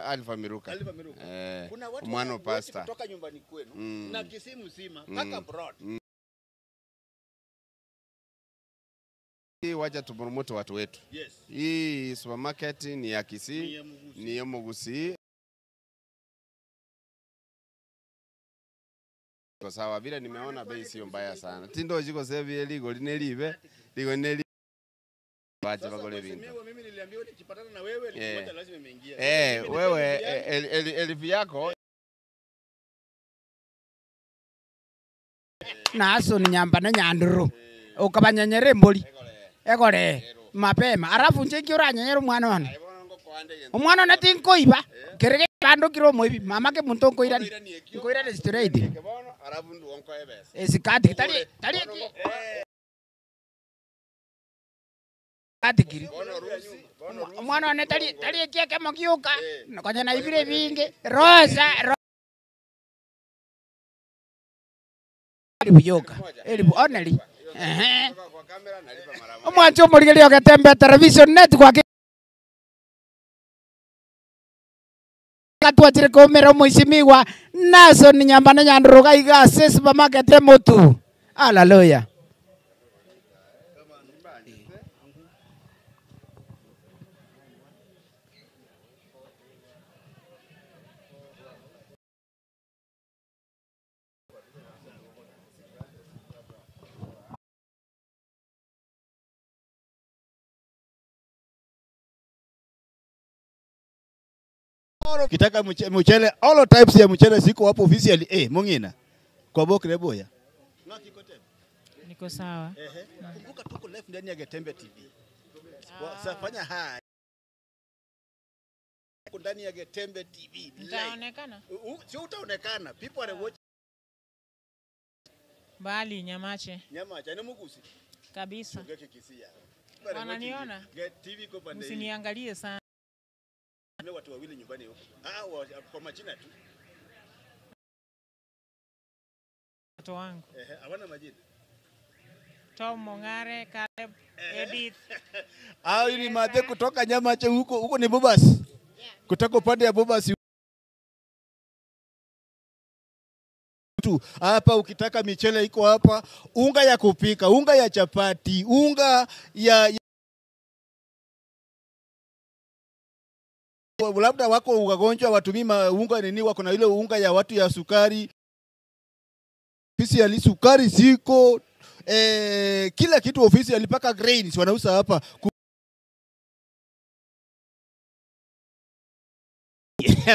Alpha Miruka. Alpha Miruka. Kuna watu mwano pastor kutoka nyumbani kwenu na Kisii mzima mpaka abroad. Hii wacha tupromote watu wetu. Yes. Hii supermarket ni ya Kisii, ni ya Mugusi. Kwa sawa vile nimeona bei sio mbaya sana. Tindo jiko sevi eligo linelibe, ligo neli baje bagole bintu. Mimi niliambiwa nikipatana na wewe elfu moja lazima imeingia. Wewe elfu yako naso ni nyamba na nyanduru. Ukabanyenyere mboli. Egore mapema. Alafu nje uranyanyera mwana wane. Omwana wane tinkoiba. Kerege bando kiro moibi mama ke muntu nkoirani. Nkoirani straight. Alafu ndu onko ebesa. Esikati tali tali atikiri. Mwana wane tali tali kieke mokiuka. Konya na ibire binge. Rosa Elibu yoka. Elibu only. Eh. Omwancho omorigerio Getembe television network. Katwachire kumera mheshimiwa Nason Nyambane Nyanduruga iga ase supermarket emutu. Hallelujah. Kitaka mchele, all types ya mchele ziko hapo officially. Mungina. Kwa bokre boya. Niko sawa. Kumbuka tuko live ndani ya Getembe TV. Sasa fanya haya. Tuko ndani ya Getembe TV. Utaonekana? Sio utaonekana. People are watching. Bali Nyamache. Nyamache, ni mugusi. Kabisa. Wananiona? Get TV iko pande. Usiniangalie sana. Watu wawili nyumbani huko. Kwa majina tu. Watoto wangu. Hawana majina. Tom Mongare, Caleb, Edith. Hao ni madhe kutoka Nyamache huko, huko ni Bobas. Kutoka upande ya Bobas. Tu hapa ukitaka michele iko hapa, unga ya kupika, unga ya chapati, unga ya labda wako wagonjwa watumii unga nini, wako na ile unga ya watu ya sukari. Ofisi ya sukari ziko kila kitu ofisi alipaka grains wanauza hapa.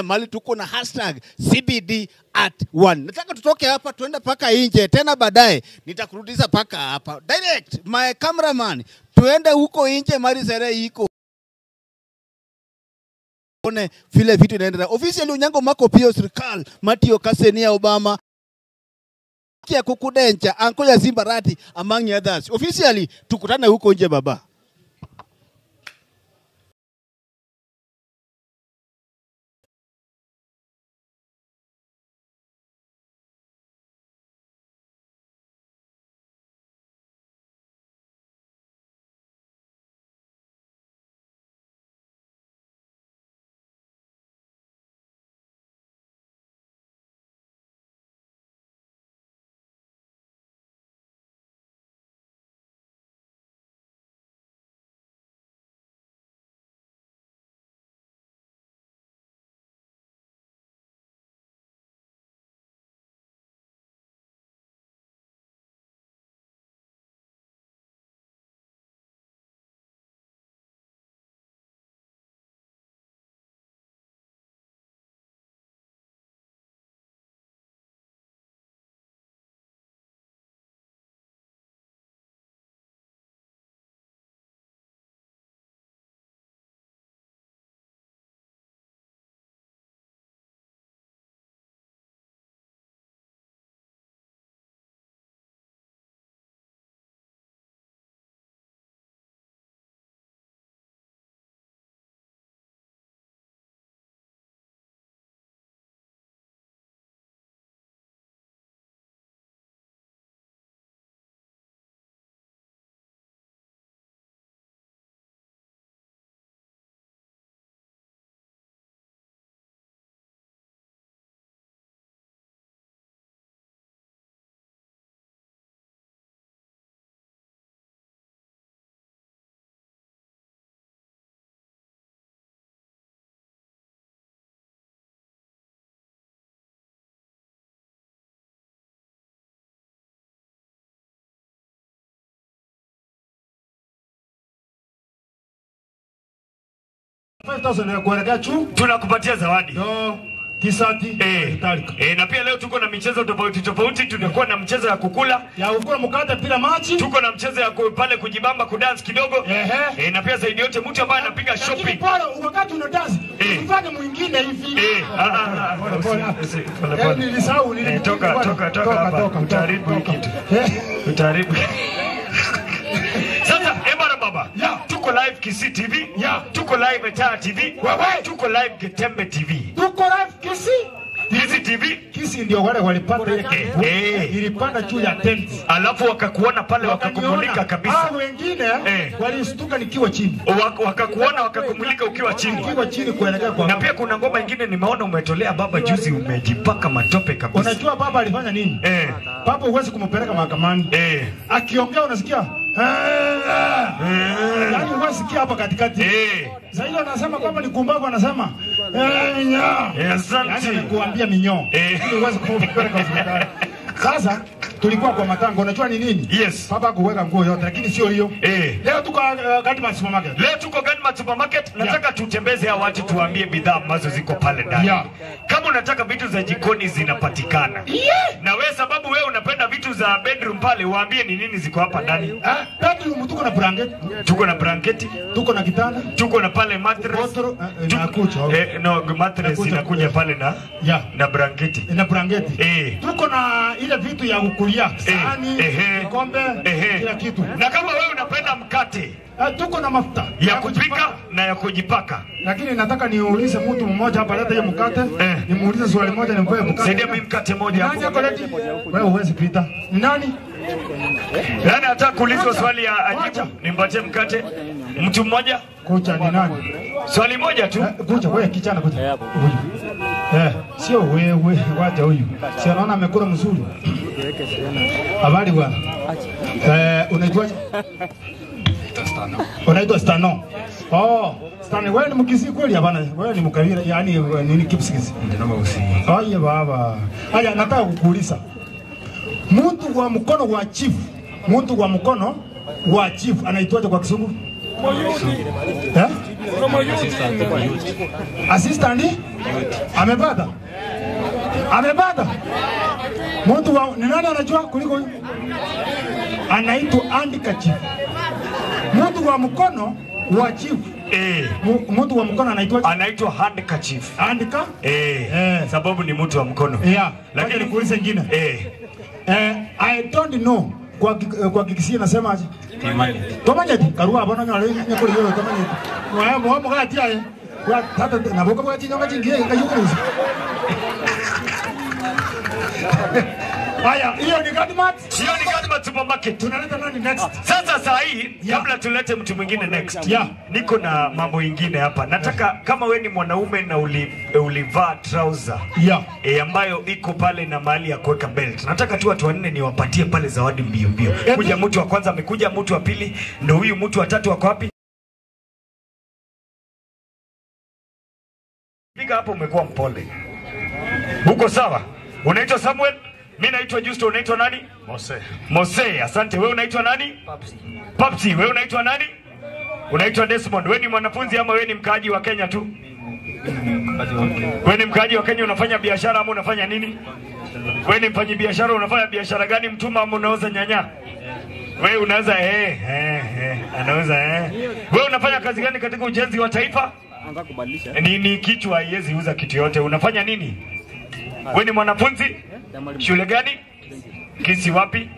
Mali tuko na hashtag CBD @1. Nataka tutoke hapa tuenda paka nje tena baadaye nitakurudisha paka hapa. Direct my cameraman tuende huko nje mali sere iko. One vile vitu inaendelea. Officially Onyango Mako pio serikali Matio Kasenia Obama kia kukudencha anko ya Zimbarati among others. Officially tukutane huko nje baba. 5,000 ya kuelekea chu. Tunakupatia zawadi. No. T-shirt, na pia leo tuko na michezo tofauti tofauti. Tutakuwa na mchezo ya kukula, ya kukula mkate bila maji. Tuko na mchezo ya pale kujibamba, kudance kidogo. Na pia zaidi yote mtu ambaye anapiga shopping. Lakini pale wakati una dance, usifanye mwingine hivi. Nilisahau, toka toka hapa. Utaharibu kitu. Utaharibu. Sasa ebara baba. Tuko live Kisii TV. Tuko live Etaya TV. Tuko live Getembe TV. Tuko live Kisii. Kisii TV. Kisii ndio wale walipata ile kitu. Ilipanda juu ya tent. Alafu wakakuona pale wakakumulika kabisa. Hao wengine walistuka nikiwa chini. Wakakuona wakakumulika ukiwa chini. Ukiwa chini kuelekea kwa. Na pia kuna ngoma nyingine nimeona umetolea baba juzi, umejipaka matope kabisa. Unajua baba alifanya nini? Baba huwezi kumpeleka mahakamani. Akiongea unasikia yaani huwezi hapa katikati. Sasa ile anasema kwamba ni kumbavu, anasema asante. Yaani kuambia minyoo. Ili huwezi kumpeleka hospitali. Sasa tulikuwa kwa matango, unajua ni nini? Yes. Baba kuweka nguo yote lakini sio hiyo. Leo tuko Gadmart Supermarket. Leo tuko Gadmart Supermarket. Nataka tutembeze hao watu tuambie bidhaa ambazo ziko pale ndani. Kama unataka vitu za jikoni zinapatikana. Na wewe sababu wewe unapenda vitu za bedroom pale, waambie ni nini ziko hapa ndani. Bedroom tuko na blanketi. Tuko na blanketi, tuko na kitanda, tuko na pale mattress. Inakuja. No, mattress inakuja pale na na blanketi. Na blanketi. Tuko na ile vitu ya kukulia, sahani, kikombe, kila kitu. Na kama wewe unapenda mkate, tuko na mafuta ya kupika na ya kujipaka. Lakini nataka niulize mtu mmoja hapa, leta hiyo mkate. Nimuulize swali moja, nimpe mkate. Saidia mimi mkate moja hapo. Nani ako ready? Wewe huwezi pita. Ni nani? Nani anataka kuulizwa swali ya ajibu? Nimpatie mkate. Mtu mmoja? Kocha ni nani? Swali moja tu. Kocha wewe kijana, kocha. Huyu. Sio wewe, wacha huyu. Si anaona amekula mzuri. Habari bwana. Unaitwaje? Unaitwa Stano. Oh, Stano, wewe ni Mkisii kweli? Hapana, wewe ni Mkabila, yaani nini Kipsigis? Ndio Mkisii. Haya baba. Haya, nataka kukuuliza. Mtu wa mkono wa chief, mtu wa mkono wa chief anaitwaje kwa Kizungu? Assistant. Amepata? Amepata? Mtu wa ni nani anajua kuliko huyu? Anaitwa Andika chief. Mtu wa mkono wa chief. Mtu wa mkono anaitwa anaitwa handkerchief. Andika? Sababu ni mtu wa mkono. Lakini nikuulize nyingine. I don't know. Kwa Kikisii nasema aje? Tomanyeti. Karua abona nyale nyakuri yo tomanyeti. Wa mo mo gati aye. Wa tata na boka boka chinyonga chingie kayukuru. Haya, hiyo ni Gadmart. Hiyo ni Gadmart Supermarket. Tunaleta nani next? Sasa saa hii kabla tulete mtu mwingine next. Niko na mambo ingine hapa. Nataka kama we ni mwanaume na ulivaa trouser ambayo iko pale na mahali ya kuweka belt. Nataka tu watu wanne niwapatie pale zawadi mbio mbio. Kuja mtu wa kwanza amekuja, mtu wa pili, ndio huyu mtu wa tatu wako wapi? Piga hapo, umekuwa mpole. Uko sawa? Unaitwa Samuel? Mimi naitwa Justo, unaitwa nani? Mose. Mose, asante. Wewe unaitwa nani? Papsi. Papsi, wewe unaitwa nani? Unaitwa Desmond. Wewe ni mwanafunzi ama wewe ni mkaaji wa Kenya tu? Wewe ni mkaaji wa Kenya, unafanya biashara ama unafanya nini? Wewe ni mfanyi biashara, unafanya biashara gani? Mtuma ama unauza nyanya? Wewe unauza anauza Wewe unafanya kazi gani katika ujenzi wa taifa? Anza kubadilisha. Nini kichwa haiwezi uza kitu yote. Unafanya nini? Wewe ni mwanafunzi? Shule gani? Kisii wapi?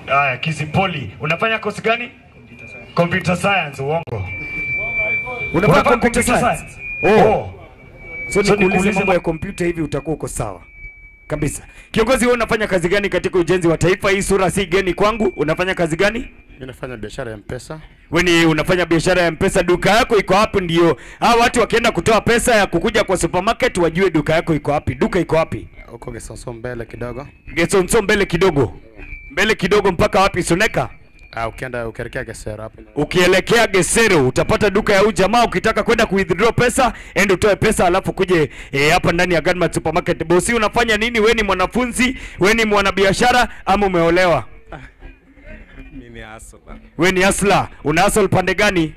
Haya, Kisii Poli. Unafanya kosi gani? Computer science. Uongo. Unafanya computer science? Oh. So nikuulize mambo ya computer hivi utakuwa uko sawa kabisa. Kiongozi, wewe unafanya kazi gani katika ujenzi wa taifa? Hii sura si geni kwangu. Unafanya kazi gani? Mimi nafanya biashara ya M-Pesa. Wewe unafanya biashara ya M-Pesa, duka yako iko wapi? Ndio hao watu wakienda kutoa pesa ya kukuja kwa supermarket wajue duka yako iko wapi. Duka iko wapi? Huko Gesonso mbele kidogo. Gesonso mbele kidogo. Mbele kidogo mpaka wapi? Suneka? Ukienda ukielekea Gesero hapo. Ukielekea Gesero utapata duka ya huyu jamaa. Ukitaka kwenda ku withdraw pesa, enda utoe pesa alafu kuje hapa ndani ya Gadmart Supermarket. Bosi, unafanya nini? Wewe ni mwanafunzi, wewe ni mwanabiashara ama umeolewa? Mimi ni hustler. Wewe ni hustler. Una hustle pande gani?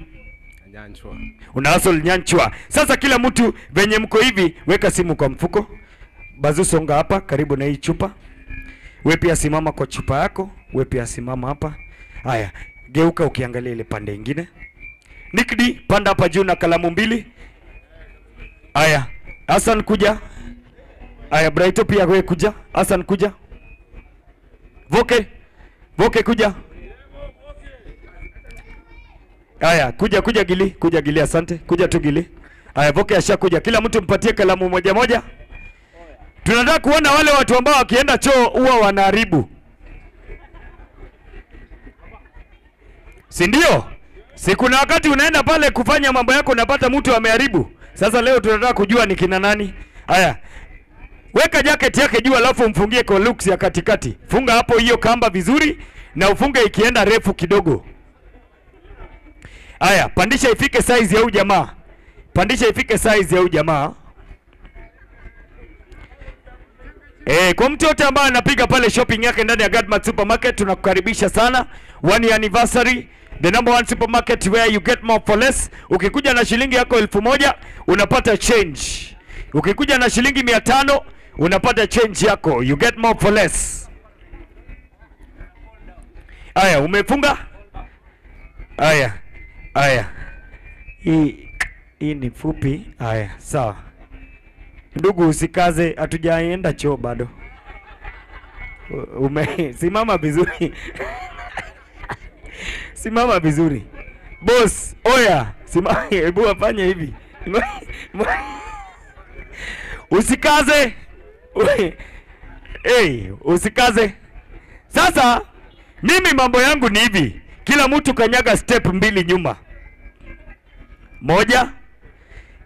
Nyanchwa. Una hustle Nyanchwa. Sasa kila mtu venye mko hivi, weka simu kwa mfuko. Bazu songa hapa karibu na hii chupa. We pia simama kwa chupa yako, we pia simama hapa. Haya, geuka ukiangalia ile pande ingine. Nick D, panda hapa juu na kalamu mbili. Haya, Hassan kuja. Haya, Brighto pia wewe kuja. Hassan kuja. Voke. Voke kuja. Haya, kuja kuja Gili, kuja Gili, asante. Kuja tu Gili. Haya, Voke ashakuja. Kila mtu mpatie kalamu moja moja. Tunataka kuona wale watu ambao wakienda choo huwa wanaharibu. Si ndio? Si kuna wakati unaenda pale kufanya mambo yako unapata mtu ameharibu. Sasa leo tunataka kujua ni kina nani. Haya. Weka jacket yake juu alafu mfungie kwa looks ya katikati. Funga hapo hiyo kamba vizuri na ufunge ikienda refu kidogo. Haya, pandisha ifike size ya huyu jamaa. Pandisha ifike size ya huyu jamaa. Kwa mtu yote ambaye anapiga pale shopping yake ndani ya Gadmart Supermarket, tunakukaribisha sana. 1 year anniversary, the number 1 supermarket where you get more for less. Ukikuja na shilingi yako 1000 unapata change. Ukikuja na shilingi 500 unapata change yako. You get more for less. Aya, umefunga? Aya. Aya. Hii ni fupi. Aya, sawa. Ndugu usikaze, hatujaenda choo bado. Simama vizuri. Simama vizuri. Boss, oya, simama, hebu afanye hivi. Usikaze. Hey, usikaze. Sasa mimi mambo yangu ni hivi. Kila mtu kanyaga step 2 nyuma. 1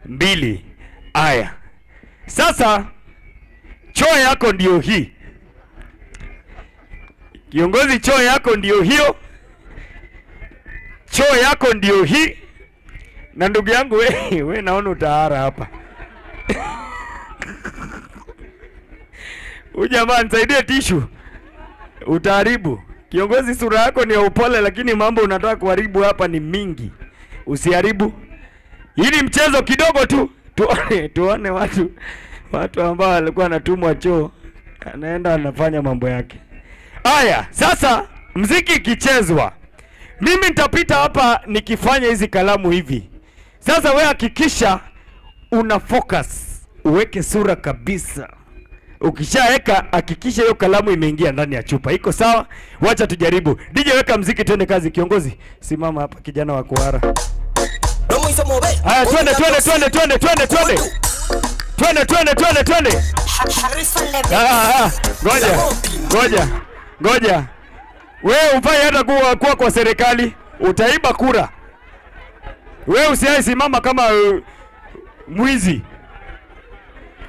2. Aya. Sasa choo yako ndio hii. Kiongozi, choo yako ndio hiyo. Choo yako ndio hii. Na ndugu yangu we naona utahara hapa. Huyu jamaa nisaidie tishu. Utaharibu. Kiongozi, sura yako ni ya upole lakini mambo unataka kuharibu hapa ni mingi. Usiharibu. Hii ni mchezo kidogo tu. Tuone watu ambao walikuwa wanatumwa choo, anaenda anafanya mambo yake. Aya, sasa mziki ikichezwa, mimi nitapita hapa nikifanya hizi kalamu hivi. Sasa wewe hakikisha una focus, uweke sura kabisa. Ukishaweka hakikisha hiyo kalamu imeingia ndani ya chupa. Iko sawa? Wacha tujaribu. DJ weka mziki twende kazi. Kiongozi, simama hapa kijana wa kuhara. Haya, twende twende twende twende twende twende. Twende twende twende twende. Ngoja. Ngoja. Ngoja. Wewe ufai hata kuwa kwa serikali, utaiba kura. Wewe usiai simama kama mwizi.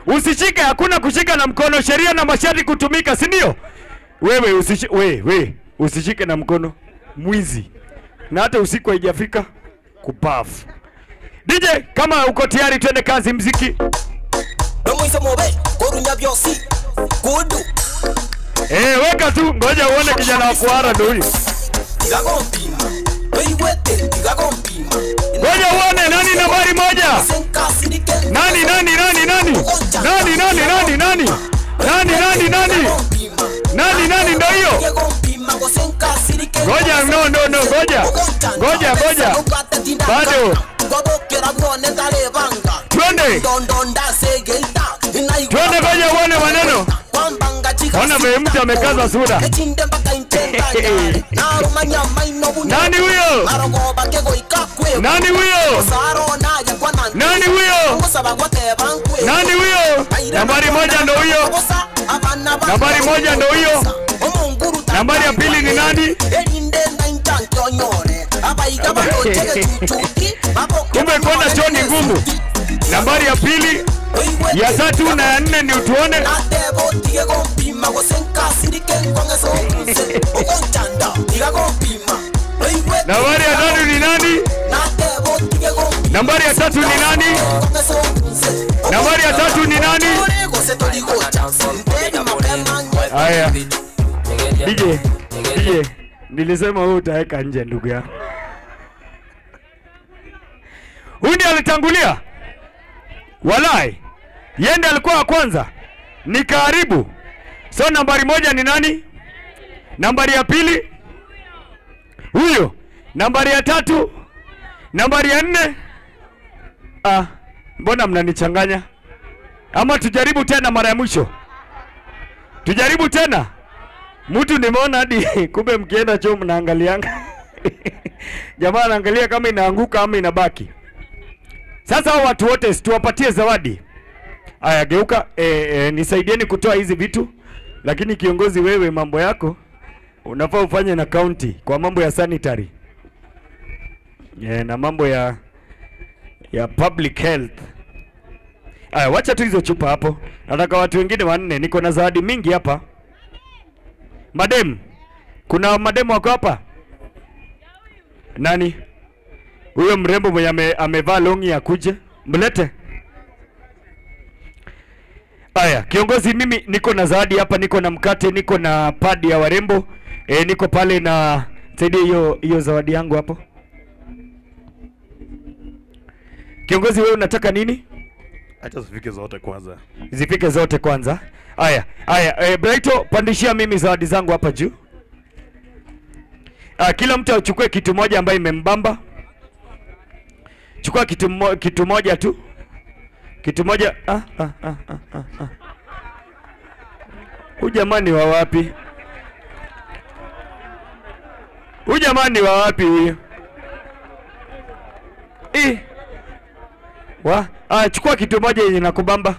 Usishike, hakuna kushika na mkono, sheria na masharti kutumika, si ndio? Wewe usishike, wewe usishike na mkono, mwizi. Na hata usiku haijafika kupafu. DJ, kama uko tayari twende kazi mziki. Weka tu, ngoja uone kijana wa kuhara ndio huyu. Ngoja uone nani nambari 1. Nani nani nani nani? Nani nani nani nani? Nani nani nani? Nani nani ndio hiyo? Ngoja no ngoja. Ngoja ngoja. Bado. Twende. Twende ngoja uone maneno. Ona vile mtu amekaza sura. Nani huyo? Nani huyo? Nani huyo? Nani huyo? Nambari 1 ndio huyo. Nambari 1 ndio huyo. Nambari ya pili ni nani? Kumbe kona choo ni ngumu. Nambari ya pili, ya 3 na ya 4 ni utuone. Nambari ya 3 ni nani? Nambari ya 3 ni nani? Nambari ya 3 ni nani? Haya. DJ, nilisema wewe utaweka nje ndugu yangu. Huyu ndiye alitangulia. Walai. Yeye ndiye alikuwa wa kwanza. Nikaharibu. So nambari 1 ni nani? Nambari ya 2 huyo. Nambari ya 3, nambari ya 4. Ah, mbona mnanichanganya? Ama tujaribu tena mara ya mwisho. Tujaribu tena. Mtu nimeona hadi kumbe mkienda choo mnaangalianga. Jamaa anaangalia kama inaanguka ama inabaki. Sasa hao watu wote tuwapatie zawadi. Aya, geuka, nisaidieni kutoa hizi vitu. Lakini kiongozi wewe, mambo yako unafaa ufanye na county kwa mambo ya sanitary. Na mambo ya public health. Aya, wacha tu hizo chupa hapo. Nataka watu wengine 4. Niko na zawadi mingi hapa. Madem, kuna madem wako hapa? Nani? Huyo mrembo mwenye amevaa longi akuje, mlete. Aya, kiongozi, mimi niko na zawadi hapa, niko na mkate, niko na padi ya warembo. Niko pale na saidie hiyo zawadi yangu hapo. Kiongozi, wewe unataka nini? Acha zifike zote kwanza. Zifike zote kwanza. Aya, aya, Brighto, pandishia mimi zawadi zangu hapa juu. Kila mtu achukue kitu moja ambaye imembamba. Chukua kitu moja tu. Kitu moja. Huyu jamani wa wapi? Huyu jamani wa wapi huyu? Wa? Chukua kitu moja yenye nakubamba.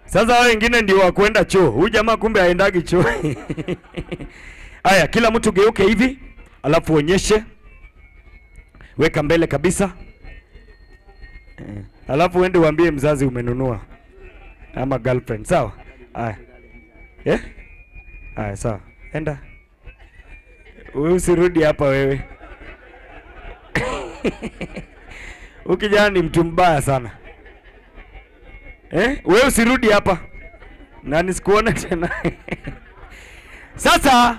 Sasa hao wengine ndio wa kwenda choo. Huyu jamaa kumbe haendagi choo. Aya, kila mtu geuke hivi, alafu onyeshe. Weka mbele kabisa. Alafu uende uambie mzazi umenunua ama girlfriend, sawa? Aya. Aya, sawa. Enda. Wewe usirudi hapa wewe. Ukijana ni mtu mbaya sana. Wewe usirudi hapa. Na nisikuone tena. Sasa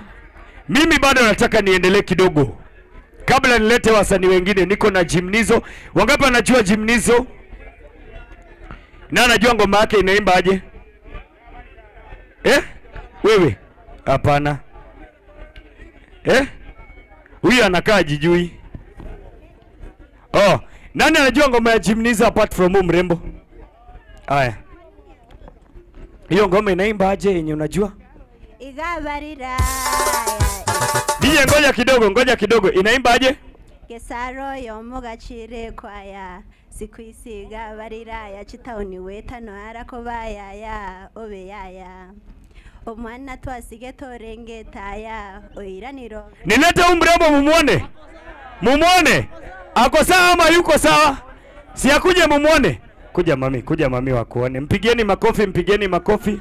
mimi bado nataka niendelee kidogo. Kabla nilete wasanii wengine, niko na Jimnizo. Wangapi wanajua Jimnizo? Na anajua ngoma yake inaimba aje? Wewe? Hapana. Huyu anakaa jijui. Oh, nani anajua ngoma ya Jimnizo apart from huyu mrembo? Aya. Hiyo ngoma inaimba aje yenye unajua? Igabarira. DJ, ngoja kidogo. Inaimba aje? Gesaro yomuga chire kwaya sikwisiga barira ya chitauni wetano arako bayaya obe yaya. Omwana twasige torenge taya oiraniro. Nilete huyu mrembo mumuone. Mumuone. Ako sawa ama yuko sawa? Si akuje mumuone. Kuja mami wakuone. Mpigieni makofi, mpigieni makofi.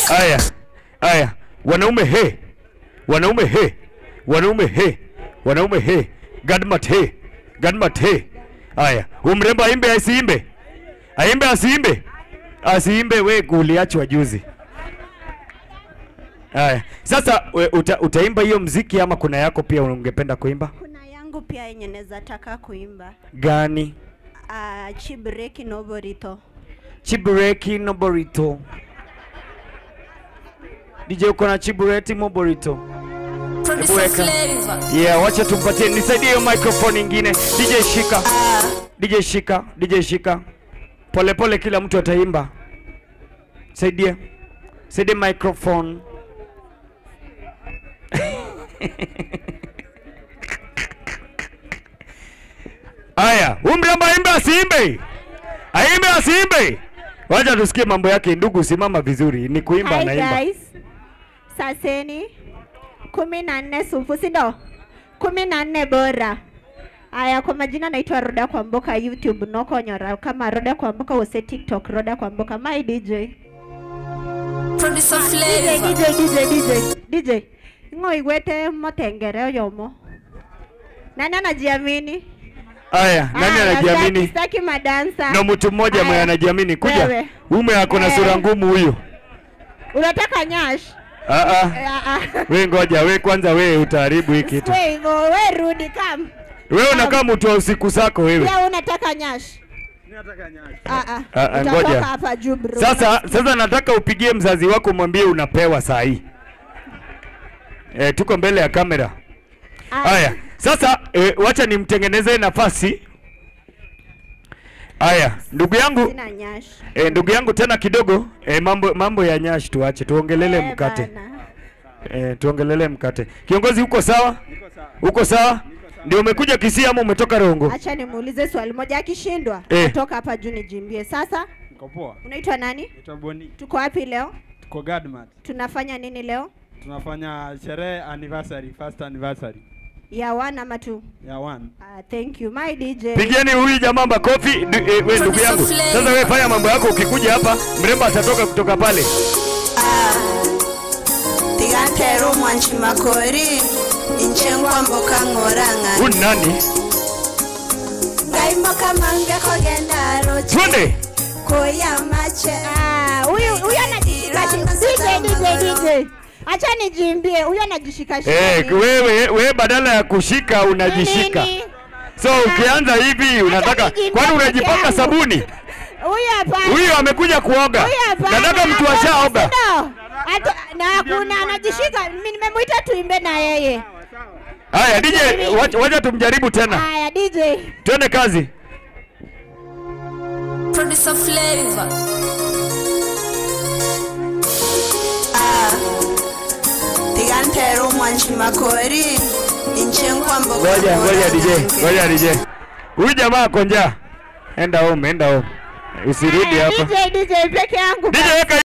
Aya, aya, wanaume he, wanaume he, wanaume he, wanaume he, Gadmat he, Gadmat he. Aya, umrembo aimbe asiimbe? Aimbe asiimbe? Asiimbe, we uliachwa juzi. Aya, sasa utaimba hiyo mziki ama kuna yako pia ungependa kuimba? Kuna yangu pia yenye naweza taka kuimba. Gani? Chibreki no borito. Chibreki no borito. DJ uko na chibureti moborito. Yeah, wacha tumpatie. Nisaidie hiyo microphone nyingine. DJ shika. DJ shika, DJ shika. Pole pole kila mtu ataimba. Saidie. Saidie microphone. Aya, umrembo aimbe asiimbe? Aimbe asiimbe? Wacha tusikie mambo yake. Ndugu simama vizuri. Ni kuimba anaimba. Hi guys. Saseni 14 sufu, si ndo? 14 bora. Aya, kwa majina naitwa Roda Kwamboka, YouTube noko nyora kama Roda Kwamboka, use TikTok Roda Kwamboka. My DJ. Producer Flavor. DJ DJ DJ DJ. Ngo igwete motengere yomo. Nani anajiamini? Aya, nani anajiamini? Sitaki madansa. Na mtu mmoja mwenye anajiamini kuja. Ume ako na sura ngumu huyu. Unataka nyash? Wewe ngoja, wewe kwanza wewe utaharibu hii kitu. Wewe wewe rudi kam. Wewe unakaa mtu wa usiku zako wewe. Pia unataka nyash? Nataka nyash. Ngoja. Hapa juu bro. Sasa nataka upigie mzazi wako mwambie unapewa saa hii. Tuko mbele ya kamera. Haya. Sasa wacha nimtengeneze nafasi. Haya, ndugu yangu. Ndugu yangu tena kidogo, mambo ya nyash tuache, tuongelele mkate. Tuongelele mkate. Kiongozi uko sawa? Uko sawa? Ndio umekuja Kisii ama umetoka Rongo? Acha nimuulize swali moja, akishindwa kutoka hapa juu nijimbie. Sasa niko poa. Unaitwa nani? Naitwa Boni. Tuko wapi leo? Tuko Gadmart. Tunafanya nini leo? Tunafanya sherehe anniversary, first anniversary. Ya 1 ama 2? Ya 1. Thank you my DJ. Pigeni huyu jamaa makofi. Wewe ndugu yangu. Sasa wewe fanya mambo yako, ukikuja hapa mrembo atatoka kutoka pale. Tigantero mwanchi makori inchengwa mboka ngoranga. Huyu nani? Ngaimboka mange kogenda roche. Twende. Koya mache. Huyu anajishika. DJ. Acha nijimbie, huyo anajishika shika. Wewe badala ya kushika unajishika. So ukianza hivi unataka kwani unajipaka sabuni? Huyo hapana. Huyo amekuja kuoga. Nataka mtu ashaoga. Na kuna anajishika, mimi nimemuita tuimbe na yeye. Haya DJ, wacha tumjaribu tena. Haya DJ. Twende kazi. Producer Flavor. Tigantero mwanchi makori inchengwa mboka. Ngoja DJ, ngoja DJ. Huyu jamaa ako njaa. Enda home, enda home. Usirudi hapa. DJ peke yangu. DJ weka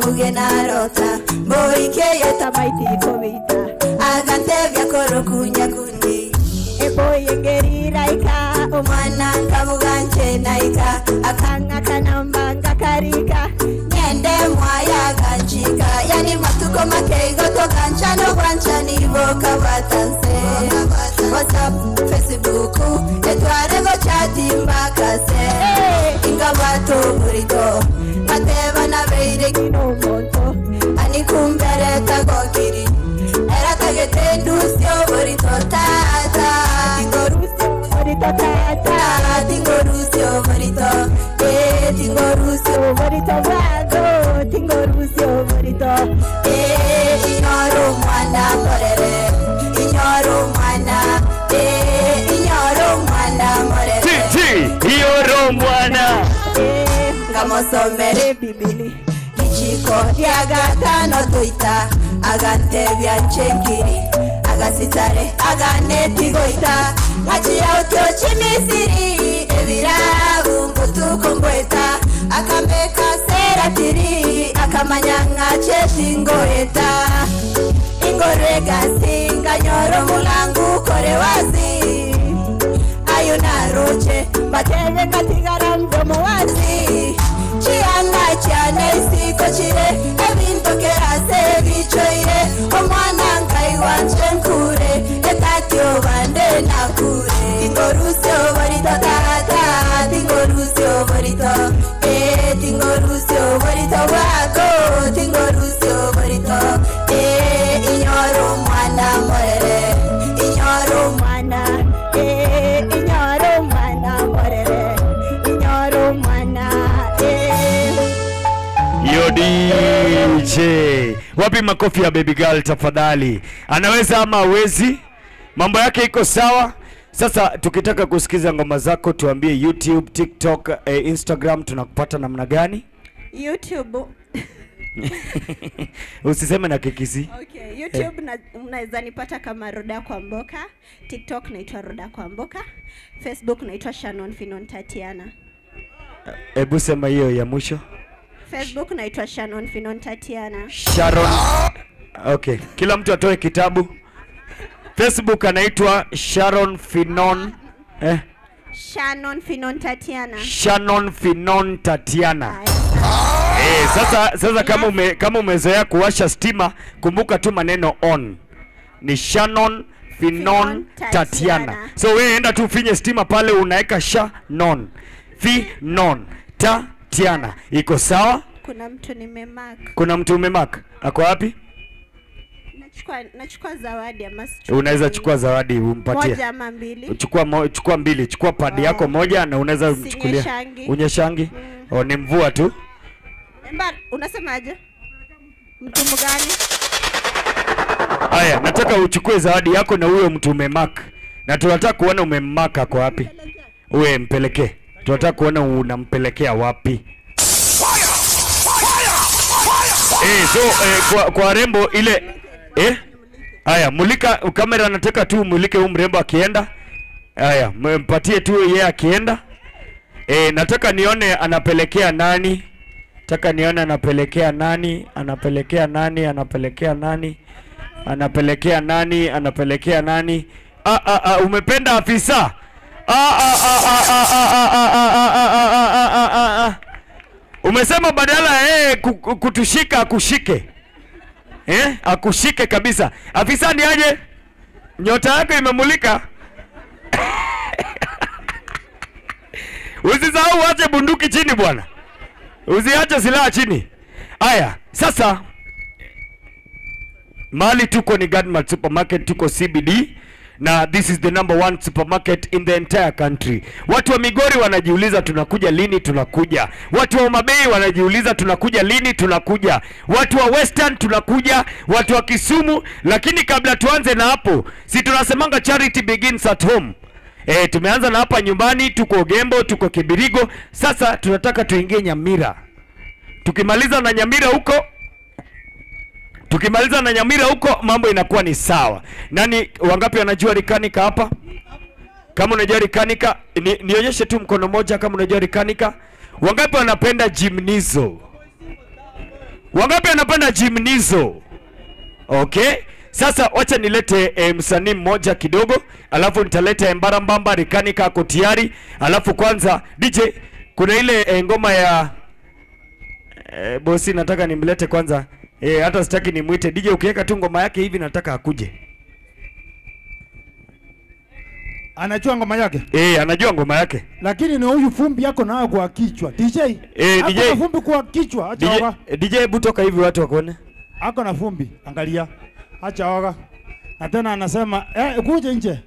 Buge narota boike yeta maiti kobita agantebya korokunya kundi eboye ngeriraika omwana nkabuganche naika akanga kanambanga karika nyende mwaya ganchika yani matuko makeigo togancha. Ano kwanchani voka watanse WhatsApp, Facebook, etwarego chati mbakase Inga watu burito, mateva na beire kinomoto Anikumbere tagokiri, era tagete ndusio burito tata Tingorusio burito tata, tingorusio burito Tingorusio burito vago, tingorusio burito Inyoro mwana morere, inyoro mwana, inyoro mwana morere. Titi, inyoro mwana. Ngamosomere bibili, kichiko lyagatano tuita, agante byanchenkiri, agasitare aganetigoita, ngachia utyo chimisiri, ebirabu mbutuko mbweta, akameka seratiri, akamanyanga chetingoeta. Ingorega singa nyoro mulangu kore wazi Ayo naroche batebe katigara mdomo wazi Chianga chane isiko chire ebinto kerase bichoire Omwana nkai wanje nkure etatio bande nakure Tingorusio borito tata tingorusio borito Tingorusio borito wako tingorusio borito Inyoro mwana morere, inyoro mwana, inyoro mwana morere, inyoro mwana, Yo DJ, wapi makofi ya baby girl tafadhali? Anaweza ama hawezi? Mambo yake iko sawa? Sasa tukitaka kusikiza ngoma zako tuambie YouTube, TikTok, Instagram tunakupata namna gani? YouTube. Usiseme na kikisi. Okay, YouTube mnaweza nipata kama Roda Kwamboka, TikTok naitwa Roda Kwamboka, Facebook naitwa Shannon Finon Tatiana. Ebu sema hiyo ya mwisho. Facebook naitwa Shannon Finon Tatiana. Sharon. Okay, kila mtu atoe kitabu. Facebook anaitwa Sharon Finon Shannon Finon Tatiana. Shannon Finon Tatiana. Sasa kama umezoea kuwasha stima, kumbuka tu maneno on. Ni Shannon Finon Tatiana. So wewe enda tu finye stima pale unaweka Shannon Finon Tatiana. Iko sawa? Kuna mtu nimemark. Kuna mtu umemark? Ako wapi? Nachukua zawadi ama sichukui? Unaweza chukua zawadi umpatie. Moja ama mbili. Chukua mbili, chukua padi yako moja na unaweza umchukulia. Unyeshangi. Oh, ni mvua tu. Mba, unasemaje? Mtu mgani? Aya, nataka uchukue zawadi yako na huyo mtu umemark. Na tunataka kuona umemark ako wapi. Uwe mpelekee. Tunataka kuona unampelekea wapi. So kwa rembo ile Aya, mulika kamera, nataka tu mulike huyu mrembo akienda. Aya, mpatie tu yeye akienda. Nataka nione anapelekea nani. Nataka nione anapelekea nani, anapelekea nani, anapelekea nani. Anapelekea nani, anapelekea nani. Umependa afisa. Umesema badala kutushika akushike. Akushike kabisa. Afisa ni aje? Nyota yako imemulika. Usisahau uache bunduki chini bwana. Usiache silaha chini. Aya, sasa mali tuko ni Gadmart Supermarket, tuko CBD. Na this is the #1 supermarket in the entire country. Watu wa Migori wanajiuliza tunakuja lini, tunakuja. Watu wa Homa Bay wanajiuliza tunakuja lini, tunakuja. Watu wa Western tunakuja, watu wa Kisumu. Lakini kabla tuanze na hapo, si tunasemanga charity begins at home. Tumeanza na hapa nyumbani, tuko Gembo, tuko Kibirigo. Sasa tunataka tuingie Nyamira. Tukimaliza na Nyamira huko, mambo inakuwa ni sawa. Nani wangapi wanajua Rikanika hapa? Kama unajua Rikanika, nionyeshe tu mkono moja kama unajua Rikanika. Wangapi wanapenda Jimnizo? Wangapi wanapenda Jimnizo? Okay. Sasa wacha nilete msanii mmoja kidogo, alafu nitaleta Embarambamba, Rikanika ako tayari. Alafu kwanza DJ kuna ile ngoma ya bosi nataka nimlete kwanza. Hata sitaki nimuite DJ, ukiweka tu ngoma yake hivi nataka akuje. Anajua ngoma yake? Anajua ngoma yake. Lakini ni huyu fumbi yako nayo kwa kichwa. DJ. DJ. Ako na fumbi kwa kichwa. Acha oga. DJ, hebu toka hivi watu wakuone. Ako na fumbi. Angalia. Acha oga. Na tena anasema, kuja nje.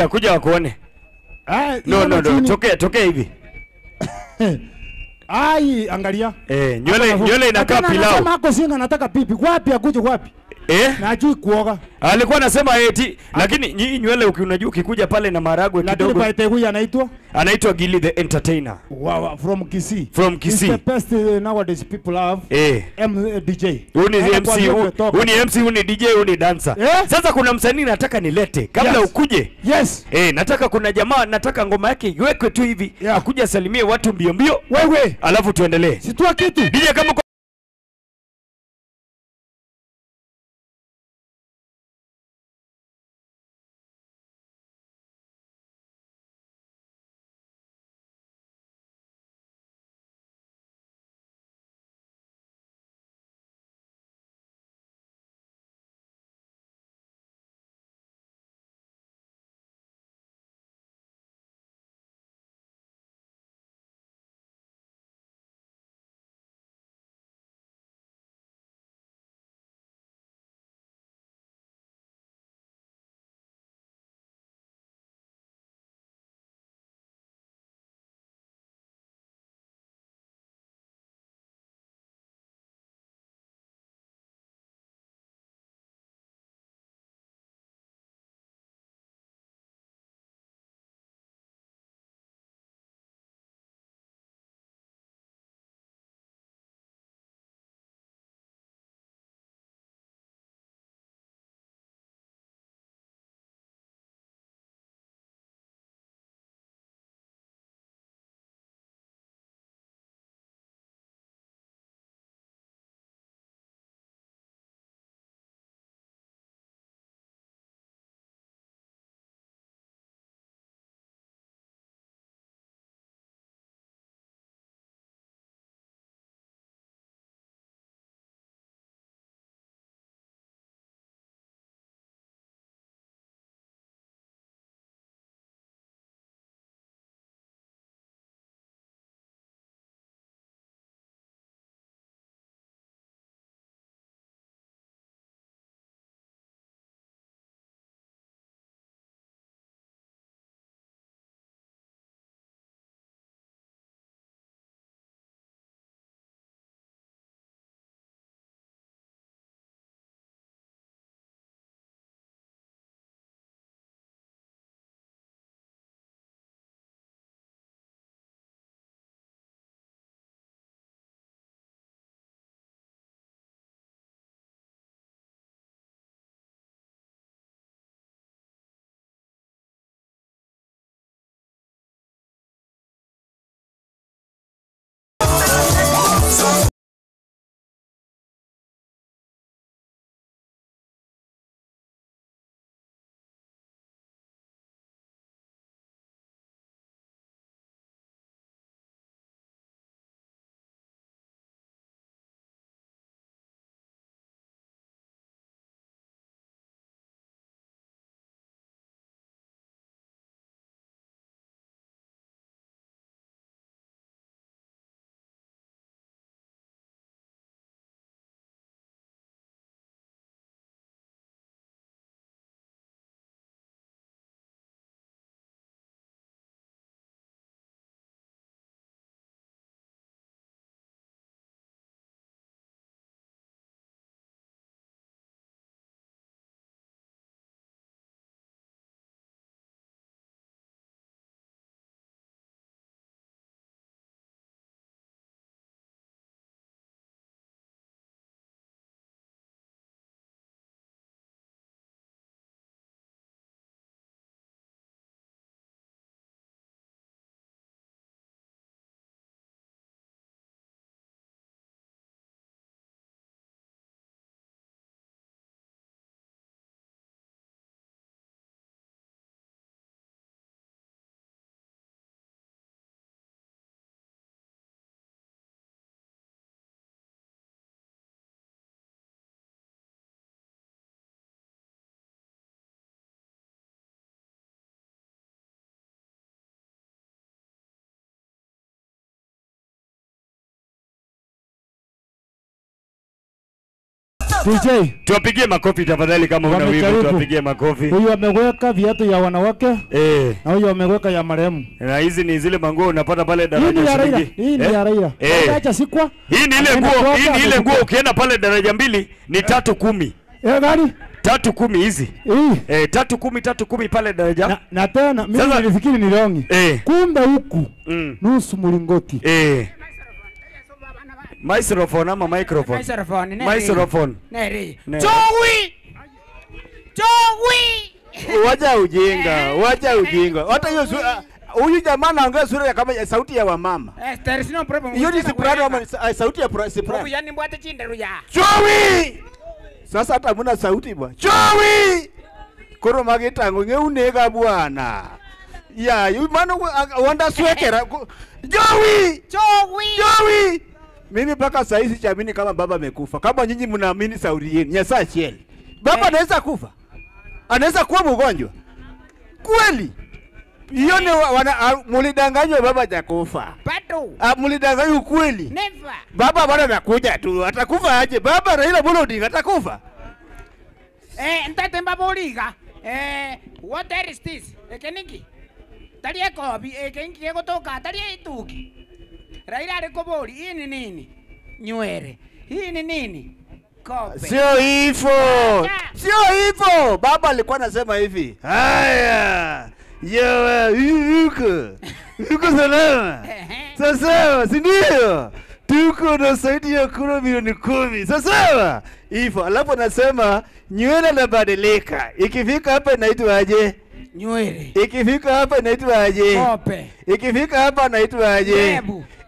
Kuja wakuone. No. Tokea hivi. Ai, angalia. Nywele inakaa pilau. Anasema ako singa nataka pipi. Wapi akuje wapi? Na ajui kuoga. Alikuwa anasema eti lakini nyinyi nywele unajua ukikuja pale na maharagwe kidogo. Lakini by the way anaitwa? Anaitwa Gilly the Entertainer. Wow, from Kisii. From Kisii. It's the best nowadays people have. DJ. Huyu ni MC, huyu ni MC, huyu ni DJ, huyu ni dancer. Sasa kuna msanii nataka nilete kabla ukuje. Yes. Nataka kuna jamaa nataka ngoma yake iwekwe tu hivi. Akuje asalimie watu mbio mbio. Wewe. Alafu tuendelee. Situa kitu. DJ kama DJ, Tuwapigie makofi tafadhali kama una wivu, tuwapigie makofi. Huyu ameweka viatu ya wanawake na huyu ameweka ya marehemu. Na hizi ni zile manguo unapata pale daraja. Hii ni ya Raila. Hii ni ya Raila. Acha sikwa. Hii ni ile nguo, hii ni ile nguo ukienda pale daraja 2 ni 310. Gani? 310 hizi. 310 310 pale daraja. Na tena mimi nilifikiri ni longi. Kumbe huku nusu mlingoti. Microphone ama microphone? Microphone. Microphone. Neri. Jowi! Jowi! Wacha ujinga, wacha ujinga. Hata hiyo huyu jamaa anaongea sura kama sauti ya wamama. There is no problem. Hiyo ni soprano ama sauti ya soprano. Yani mbwate chinderu ya. Jowi! Sasa hata hamna sauti bwana. Jowi! Koro magitango ngeunega bwana. Ya, yu mano wanda swekera. Jowi! Jowi! Jowi! Mimi mpaka saa hizi siamini kama baba amekufa. Kama nyinyi mnaamini sauri yenu, Nyasaye chieli. Baba anaweza kufa. Anaweza kuwa mgonjwa. Kweli. Hiyo ni mulidanganywa baba hajakufa. Bado. Mulidanganywa kweli. Never. Baba bado anakuja tu. Atakufa aje? Baba Raila Amolo Odinga atakufa. Ntate mbaboliga. What there is this? Ekeniki. Tali ekobi, ekeniki ekotoka, tali ituki. Raila alikoboli, hii ni nini? Nywele. Hii ni nini? Kope. Sio hivyo. Sio hivyo. Baba alikuwa anasema hivi. Haya. Yewe, yuko salama. Sasa, si ndio? Tuko na zaidi ya kura milioni 10. Sasa, hivyo. Alafu anasema nywele inabadilika. Ikifika hapa inaitwa aje? Nywele. Ikifika hapa inaitwa aje? Kope. Ikifika hapa inaitwa aje?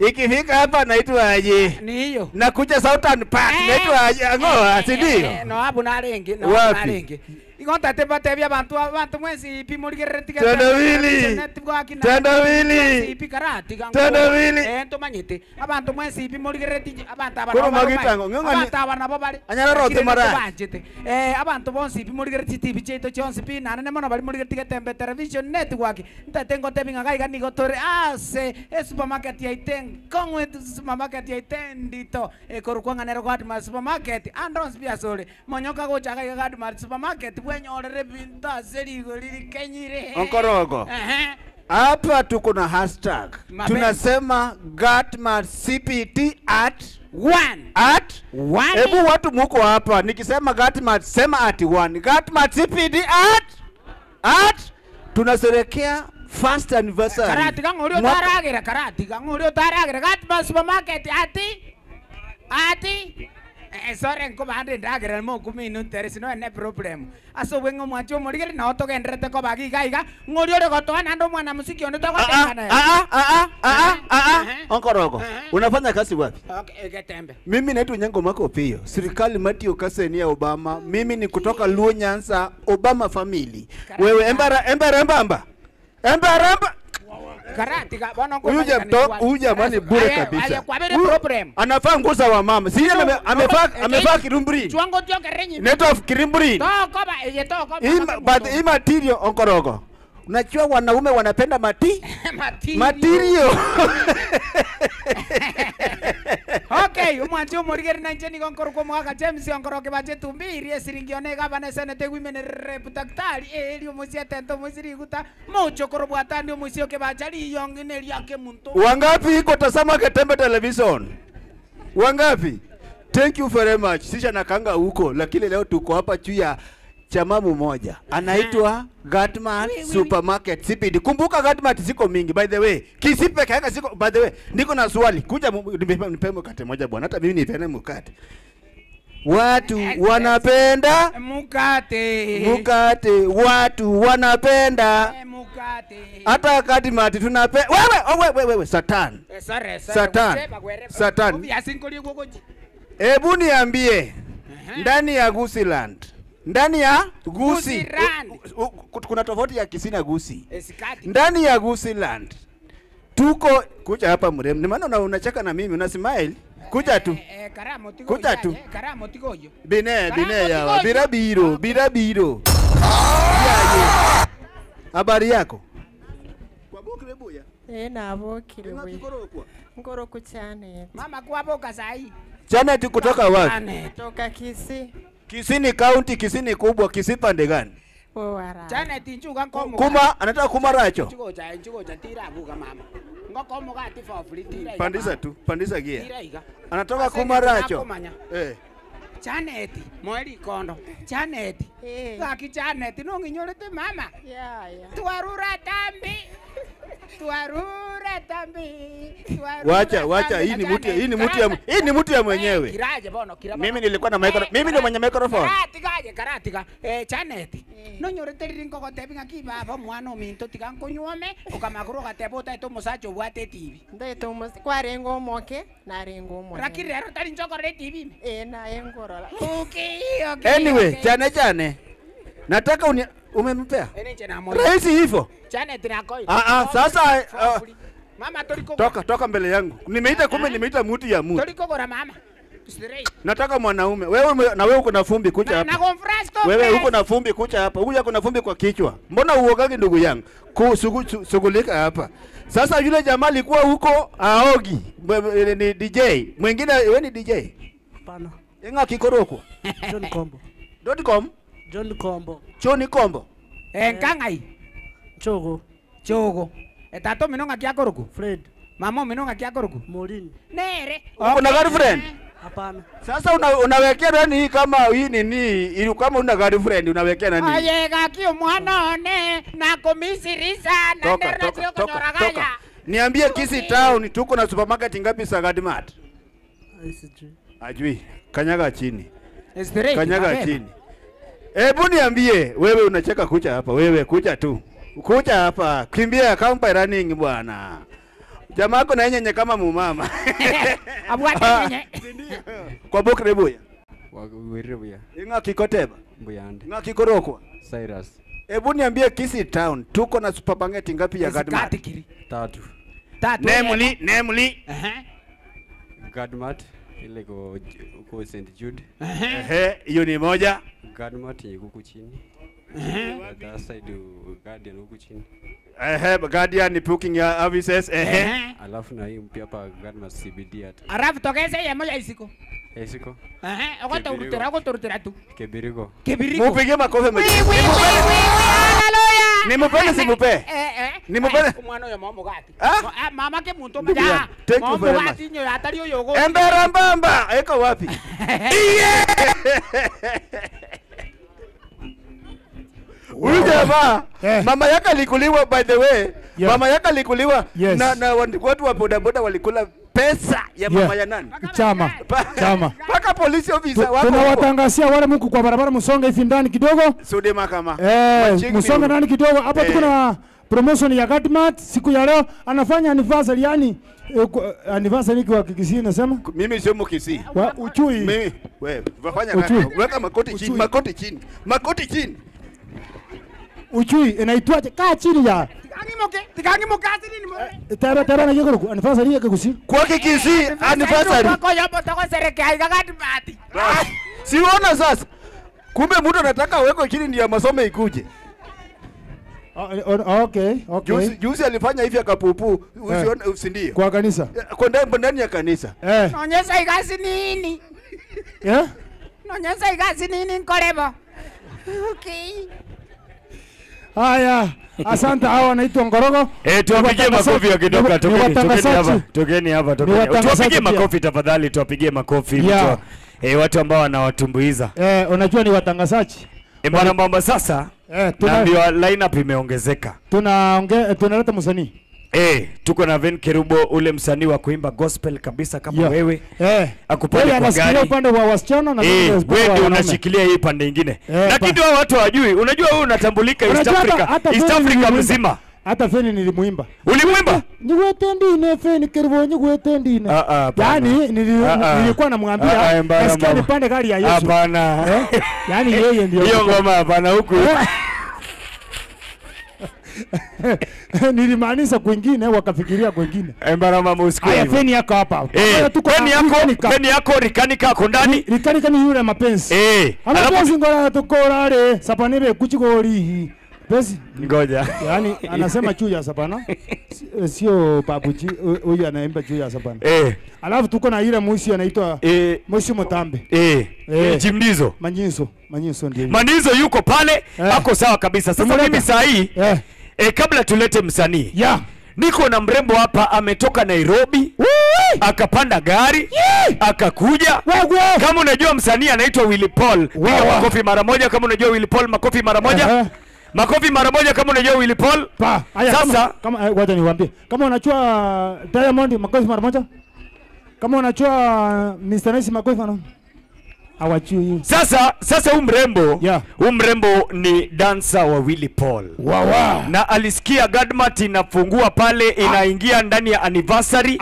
Ikifika hapa naitwa aje? Ni hiyo. Na kuja Southern Park naitwa aje? Angoa, si ndio? No hapo na rengi, no na rengi. Igonta te bia bantu mwezi ipi muligerere tiga. Tandawili. Tandawili. Ipi karati gango. Tandawili. Tumanyite. Abantu mwezi ipi muligerere tiga abantu abana. Koro magitango ng'ani. Abantu abana bo bali. Anyara rote mara. Abantu bonsi ipi muligerere TV cheito chonsi pi nane mono bali muligerere tiga Tembe Television Network. Ntatengo tebinga gaiga nigo tore ase supermarket ya iten kongwe supermarket ya itendito korukwanga nero kwa supermarket andons biasore monyoka gocha gaiga Gadmart supermarket bwenyorere bintu ase rigori kenyire Onkorogo. Hapa tuko na hashtag. Tunasema Gadmart CPT at 1 at 1. Hebu watu muko hapa nikisema Gadmart sema at 1. Gadmart CPT at tunasherehekea first anniversary. Karati kang'ori otaragira, karati kang'ori otaragira Gadmart supermarket ati sorry nkobande ndagira mo kuminu there is no any problem. Aso wengo mwacho morigere na otogenderete ko bagiga iga ng'ori ore gotoa nando mwana musiki onde togotengana. Onkorogo. Unafanya kazi wapi? Okay, Getembe. Mimi naitwa Nyango Mako Pio. Serikali Matio Kaseni ya Obama. Mimi ni kutoka Luo Nyanza, Obama family. Wewe embara embara embamba. Embara emba. Huyu jamaa ni bure kabisa. Anafaa nguo za wamama. Si yeye amevaa kirumbri. Net of kirumbri. But hii material Onkorogo. Unajua wanaume wanapenda material. Okay, umwanchi umurigeri na nje niko nkoro kwa mwaka James Onkoroke baje tumbiri esiringione gavana senate women rep daktari eli umusiete ndo musiriguta mucho korobwata ndio musioke bachali yongine lyake muntu. Wangapi iko tazama Getembe Television? Wangapi? Thank you very much. Sisha nakanga huko lakini leo tuko hapa juu ya chama mmoja anaitwa Gadmart Supermarket CPD. Kumbuka Gadmart ziko mingi by the way. Kisii peke yake ziko by the way. Niko na swali. Kuja nipe mkate moja bwana. Hata mimi nipende mkate. Watu wanapenda mkate. Mkate. Watu wanapenda mkate. Hata Gadmart tunapenda. Wewe wewe Satan. Satan. Satan. Hebu niambie ndani ya Gusiland. Ndani ya Gusi. Kuna tofauti ya Kisii na Gusi. Ndani ya Gusiland tuko kuja hapa mrembo. Ni maana unacheka na mimi una smile. Kuja tu. Kuja tu. Bine bine ya bira biro, bira biro. Habari yako? Kwa bokire buya. Na bokire buya. Ngoro kuchane. Mama kwa boka sahi. Janet kutoka wapi? Kutoka Kisii. Kisii ni county, Kisii ni kubwa, Kisii pande gani? Janet nchuga nkomo. Kuma anataka kumaracho. Nchugoja nchugoja tira buga mama. Ngoko mugati for free tira. Pandisa tu, pandisa gia. Anatoka kumaracho. Eh. Janet, mweri kondo. Janet. Gaki Janet no nginyorete mama. Yeah, yeah. Twarura tambi. Twarura tambi. Twarura. Wacha, wacha, hii ni mtu, hii ni mtu ya, hii ni mtu ya mwenyewe. Kiraje bono, kiraje. Mimi nilikuwa na microphone. Mimi ndio mwenye microphone. Karatiga, karatiga. Eh, Janet. No nyorete rinko gotebi ngaki baba mwana ominto tiga nkonywome ukamakuru gateba utaete omosacha obwate TV. Ndaete omosacha kwarenga omoke narenga omoke. Rakiri rero tari nchokorere TV ime. Eh, naye nkorora. Okay, okay. Anyway, Jane Jane. Nataka umempea. Rahisi hivyo. Janet nakoi. Ah ah, sasa mama toliko. Toka toka mbele yangu. Nimeita kumbe nimeita mtu ya mtu. Toliko gora mama. Nataka mwanaume. Wewe na wewe uko na fumbi kucha hapa. Wewe uko na fumbi kucha hapa. Huyu uko na fumbi kwa kichwa. Mbona uogagi ndugu yangu? Kusugulika hapa. Sasa yule jamaa alikuwa huko aogi. Ni DJ. Mwingine wewe ni DJ? Hapana. Inga kikoroko. John Kombo. .com? John Kombo. John Kombo. Eh, nkangai. Chogo. Chogo. Etato minonga kiakoroku. Fred. Mama minonga kiakoroku. Morini. Nere. Uko na girlfriend? Hapana. Sasa unawekea nani hii kama hii nini? Ili kama una girlfriend unawekea nani? Aye gaki mwana one na komisirisa na ndera sio konyoragaya. Niambie Kisii Town tuko na supermarket ngapi za Gadmart? Sijui. Ajui. Kanyaga chini. Kanyaga chini. Hebu niambie wewe unacheka kucha hapa, wewe kucha tu. Kucha hapa, kimbia kampa running bwana. Jamaa yako na nyenye kama mumama. Abwate nyenye. Kwa bokre buya. Wawire buya. Inga kikoteba. Mbuyande. Inga kikorokwa. Cyrus. Hebu niambie Kisii Town tuko na supermarket ngapi ya Gadmart? Tatu. Tatu. Namely, namely. Gadmart ile ko St Jude. Ehe, hiyo ni moja. Gadmart yenye huku chini. The side Guardian huku chini. Ehe, Guardian ni booking ya services. Ehe. Alafu na hii mpya hapa Gadmart CBD hata. Alafu tokeze ya moja isiko. Isiko. Ehe, okoto urutira tu. Kebirigo. Kebirigo. Mupige makofi mmoja. Haleluya. Ni mupende si mupe? Ni mupende. Mwana uyo mama gati. Mama ke muntu maja. Mama gati nyo atari uyo go. Embera mbamba, eko wapi? Huyu jamaa mama yake alikuliwa, by the way. Mama yake alikuliwa na watu wa bodaboda walikula pesa ya mama ya nani? Chama. Chama. Paka polisi officer wako. Tunawatangazia wale mko kwa barabara msonge hivi ndani kidogo. Sude makama. Msonge ndani kidogo. Hapa tuko na promotion ya Gadmart siku ya leo anafanya anniversary, yani anniversary kwa Kisii nasema? Mimi sio Mkisii. Uchui. Mimi wewe wafanya weka makoti chini, makoti chini. Makoti chini. Uchui inaitwaje? Kaa chini ya. Tikangi moke nini mo. Tara tara na yego anniversary yake Kisii. Kwa Kisii anniversary. Kwa yabo tokosherekea Gadmart. Siona sasa. Kumbe mtu anataka awekwe chini ndio masomo ikuje. Okay, okay. Juzi alifanya hivi akapupu, usione si ndio? Kwa kanisa. Kwa ndani ya kanisa. Nonyesha igazi nini? Eh? Nonyesha igazi nini nkorebo? Okay. Haya, asante. Hawa wanaitwa Ngorogo. Tuwapigie makofi ya kidoka. Tokeni hapa, tokeni. Tuwapigie makofi tafadhali, tuwapigie makofi. Watu ambao wanawatumbuiza. Unajua ni watangazaji. Bwana Mbamba sasa naambiwa lineup imeongezeka. Tunaleta msanii. Tuko na Ven Kerubo, ule msanii wa kuimba gospel kabisa kama wewe. Akupande kwa gari. Anashikilia upande wa wasichana na wewe ndio unashikilia hii pande nyingine. Lakini hao watu hawajui. Unajua wewe unatambulika East Africa. East Africa mzima. Hata Feni nilimuimba. Ulimuimba? Nigwete ndine Feni Kerubo, nigwete ndine. Yaani nilikuwa namwambia nasikia nipande gari ya Yesu. Hapana. Yaani yeye ndio. Hiyo ngoma hapana huku. Nilimaanisha kwingine wakafikiria kwingine. Mbara mama usikie. Haya Feni yako hapa. Feni yako Rikanika ako ndani. Rikanika ni yule mapenzi. Mapenzi ngora tukorare sapanibe kuchigori. Pesi. Ngoja. Yaani anasema juu ya Sabana. Sio Babuji huyu anaimba juu ya Sabana. Alafu tuko na ile mwishi anaitwa Mwishi Mutambe. Jimdizo. Manyiso, Manyiso ndiye. Manizo yuko pale, ako sawa kabisa. Sasa mimi saa hii kabla tulete msanii. Niko na mrembo hapa ametoka Nairobi. Akapanda gari, akakuja. Kama unajua msanii anaitwa Willy Paul, piga makofi mara moja kama unajua Willy Paul, makofi mara moja. Makofi mara moja kama unajua Willy Paul. Aya, sasa kama wacha niwaambie. Kama unajua Diamond, makofi mara moja. Kama unajua Mr. Nice, makofi mara moja. Hawajui. Sasa huyu mrembo, huyu mrembo ni dancer wa Willy Paul. Na alisikia Gadmart inafungua pale, inaingia ndani ya anniversary,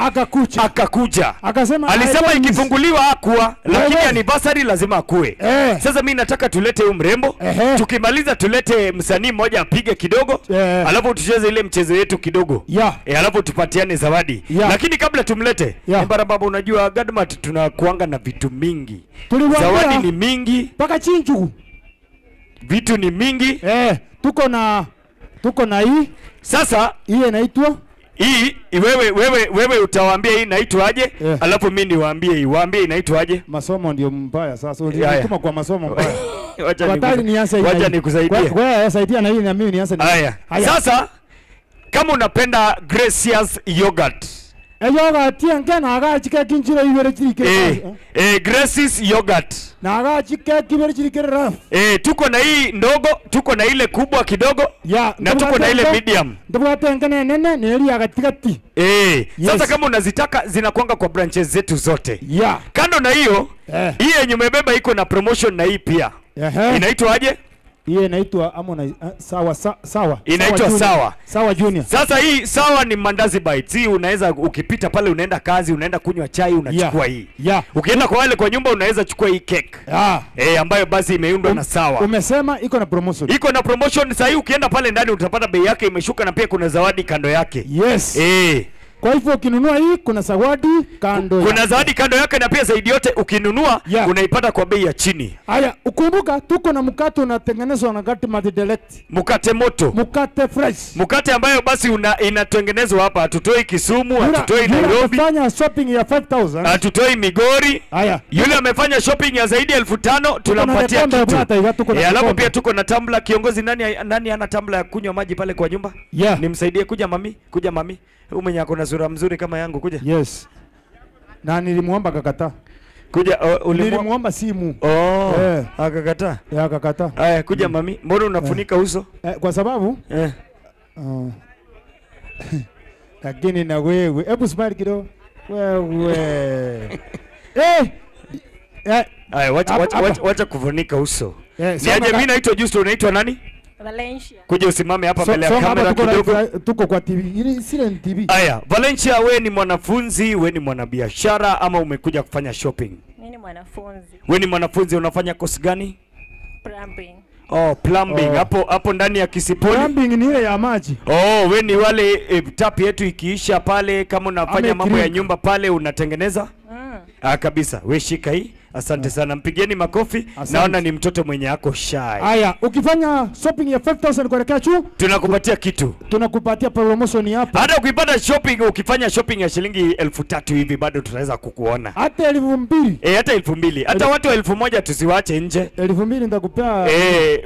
akakuja. Akasema alisema ikifunguliwa hakuwa, lakini anniversary lazima akue. Sasa mimi nataka tulete huyu mrembo, tukimaliza tulete msanii mmoja apige kidogo, alafu tucheze ile mchezo yetu kidogo. Alafu tupatiane zawadi. Lakini kabla tumlete, Barababa, unajua Gadmart tunakuanga na vitu mingi. Zawadi ni mingi mpaka chinju. Vitu ni mingi. Tuko na hii. Sasa hii inaitwa hii, wewe utawaambia hii inaitwaje? Alafu mimi niwaambie hii. Waambie inaitwaje? Masomo ndio mbaya sasa. Ulituma kwa masomo mbaya. Wacha nikusaidie. Wewe saidia na hii na mimi nianze. Haya. Sasa kama unapenda Gracious yogurt. Yogurt yenge nagachike kinjira ibere chirike. Gracious yogurt. Nagachike kibere chirike raf. Tuko na hii ndogo, tuko na ile kubwa kidogo, na tuko na ile medium. Ndobwate ngene nene ni ya katikati. Sasa kama unazitaka zinakuanga kwa branches zetu zote. Kando na hiyo, hii yenye umebeba iko na promotion na hii pia. Inaitwa aje? Hii inaitwa Harmonize, sawa sawa. Inaitwa sawa. Sawa Junior. Sasa hii sawa ni mandazi bites. Hii unaweza ukipita pale unaenda kazi, unaenda kunywa chai, unachukua hii. Ukienda kwa wale kwa nyumba unaweza chukua hii cake. Ambayo basi imeundwa na sawa. Umesema iko na promotion. Iko na promotion sasa hii ukienda pale ndani utapata bei yake imeshuka na pia kuna zawadi kando yake. Yes. Kwa hivyo ukinunua hii kuna zawadi kando yake. Kuna zawadi kando yake na pia zaidi yote ukinunua unaipata kwa bei ya chini. Haya, ukumbuka tuko na mkate unatengenezwa na Gadmart Direct. Mkate moto. Mkate fresh. Mkate ambayo basi inatengenezwa hapa, hatutoi Kisumu, hatutoi Nairobi. Amefanya shopping ya 5000. Hatutoi Migori. Haya. Yule amefanya shopping ya zaidi ya 5000 tunampatia kitu. Alafu pia tuko na tumbler. Kiongozi, nani ana tumbler ya kunywa maji pale kwa nyumba? Nimsaidie kuja mami, kuja mami. Huyu mwenye ako na sura mzuri kama yangu, kuja. Yes. Na nilimuomba akakataa. Kuja, nilimuomba simu. Akakataa. Akakataa. Haya, kuja mami. Mbona unafunika uso? Kwa sababu lakini na wewe, hebu smile kidogo. Wewe. Haya, wacha kufunika uso. Niaje, mimi naitwa Justo, unaitwa nani? Valencia. Kuja usimame hapa mbele ya kamera kidogo. Tuko kwa TV. Ile sile ni TV. Aya, Valencia, we ni mwanafunzi, we ni mwanabiashara ama umekuja kufanya shopping? Mimi ni mwanafunzi. We ni mwanafunzi, unafanya course gani? Plumbing. Oh, plumbing. Hapo ndani ya Kisipoli. Plumbing ni ile ya maji. Oh, we ni wale tap yetu ikiisha pale kama unafanya mambo ya nyumba pale unatengeneza? Kabisa. We shika hii. Asante sana. Mpigieni makofi. Asante. Naona ni mtoto mwenye ako shy. Haya, ukifanya shopping ya 5000 kuelekea juu, tunakupatia kitu. Tunakupatia promotion hapa. Hata ukipata shopping, ukifanya shopping ya shilingi 3000 hivi bado tunaweza kukuona. Hata 2000. Hata 2000. Hata watu 1000 tusiwaache nje. 2000 nitakupea.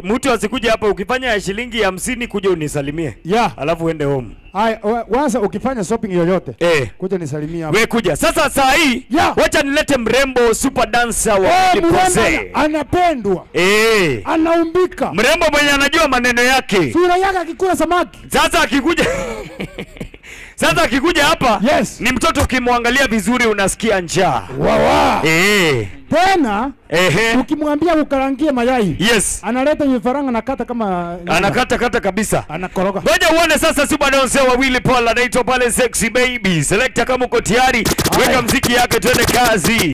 Mtu asikuja hapa ukifanya ya shilingi 50 kuja unisalimie. Alafu uende home. Haya, waza ukifanya shopping yoyote. kuja nisalimie hapa. We kuja. Sasa saa hii wacha nilete mrembo super dancer wa mrembo anapendwa. Anaumbika. Mrembo mwenye anajua maneno yake. Sura yake akikula samaki. Sasa akikuja Sasa akikuja hapa ni mtoto ukimwangalia vizuri unasikia njaa. Wawa. Tena ukimwambia ukarangie mayai, analeta vifaranga na kata kama anakata kata kabisa. Anakoroga. Ngoja uone sasa super dancer wa Willy Paul anaitwa pale Sexy Baby. Selector kama uko tayari, weka mziki yake twende kazi.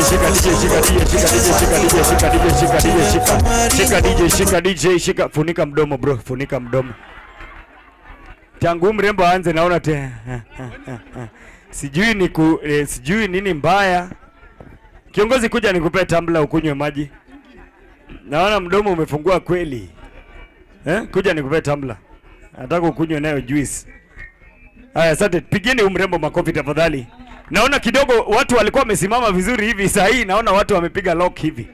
shika DJ, shika DJ, shika DJ, shika DJ, shika DJ, shika DJ, shika. Shika DJ, shika DJ, shika. Funika mdomo bro, funika mdomo. Tangu mrembo aanze naona te. Sijui ni sijui nini mbaya. Kiongozi, kuja nikupe tumbler ukunywe maji. Naona mdomo umefungua kweli. Kuja nikupe tumbler. Nataka ukunywe nayo juice. Haya, asante. Pigeni mrembo makofi tafadhali. Naona kidogo watu walikuwa wamesimama vizuri hivi, saa hii naona watu wamepiga lock hivi.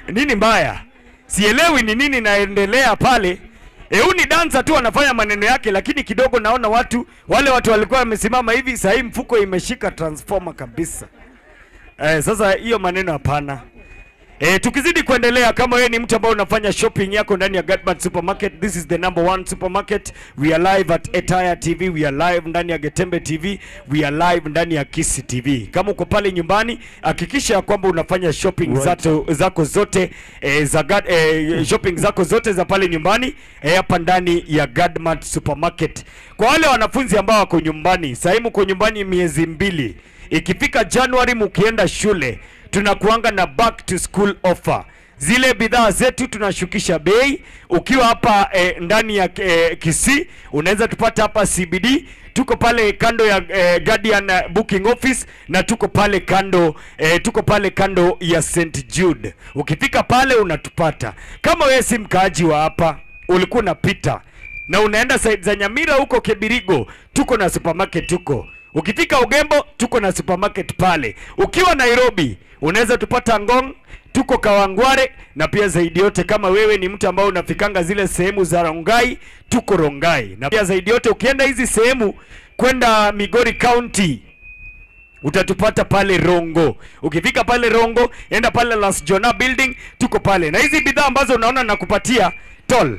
Nini mbaya? Sielewi ni nini naendelea pale. Ni dancer tu anafanya maneno yake, lakini kidogo naona watu wale watu walikuwa wamesimama hivi, saa hii mfuko imeshika transformer kabisa. Sasa hiyo maneno hapana. Tukizidi kuendelea, kama wewe ni mtu ambaye unafanya shopping yako ndani ya Gadmart Supermarket, this is the #1 supermarket. We are live at Etaya TV, we are live ndani ya Getembe TV, we are live ndani ya Kisii TV. Kama uko pale nyumbani, hakikisha kwamba unafanya shopping zako zote shopping zako zote za pale nyumbani hapa ndani ya Gadmart Supermarket. Kwa wale wanafunzi ambao wako nyumbani, sasa hivi mko nyumbani miezi 2. Ikifika January mkienda shule, tunakuanga na back to school offer. Zile bidhaa zetu tunashukisha bei. Ukiwa hapa ndani ya Kisii, unaweza tupata hapa CBD. Tuko pale kando ya Guardian Booking Office, na tuko pale kando tuko pale kando ya St Jude. Ukifika pale unatupata. Kama wewe si mkaaji wa hapa, ulikuwa unapita na unaenda side za Nyamira huko Kebirigo, tuko na supermarket tuko. Ukifika Ugembo tuko na supermarket pale. Ukiwa Nairobi unaweza tupata Ngong, tuko Kawangware, na pia zaidi yote kama wewe ni mtu ambao unafikanga zile sehemu za Rongai, tuko Rongai. Na pia zaidi yote ukienda hizi sehemu kwenda Migori County utatupata pale Rongo. Ukifika pale Rongo, enda pale Las Jona Building, tuko pale. Na hizi bidhaa ambazo unaona nakupatia tol,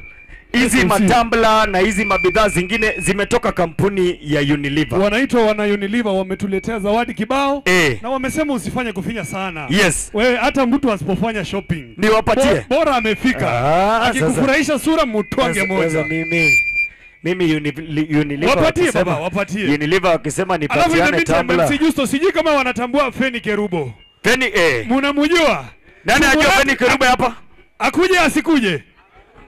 hizi matambla na hizi mabidhaa zingine zimetoka kampuni ya Unilever. Wanaitwa wana Unilever, wametuletea zawadi kibao na wamesema usifanye kufinya sana. Yes. Wewe hata mtu asipofanya shopping niwapatie. Bora amefika. Akikufurahisha sura mtwange moja. Mimi Unilever wapatie baba, wapatie. Unilever wakisema nipatiane tambla. Alafu Justo, sijui kama wanatambua Feni Kerubo. Feni Mnamjua? Nani anajua Feni Kerubo hapa? Akuje asikuje?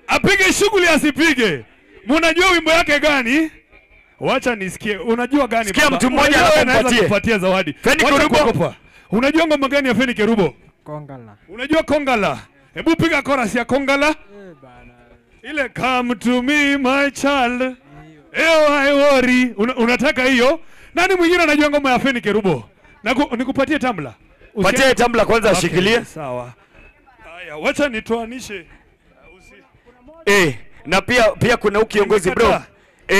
Apige shughuli asipige? Mnajua wimbo yake gani? Wacha nisikie. Unajua gani baba? Sikia mtu mmoja anakupatia kupatia zawadi. Feni Kerubo. Unajua ngoma gani ya Feni Kerubo? Kongala. Unajua Kongala? Hebu piga chorus ya Kongala. Bana. Ile come to me my child. I worry. Unataka hiyo? Nani mwingine anajua ngoma ya Feni Kerubo? Na nikupatie tambla. Patie tambla kwanza, ashikilie. Sawa. Haya, wacha nitoanishe. Na pia kuna kiongozi bro.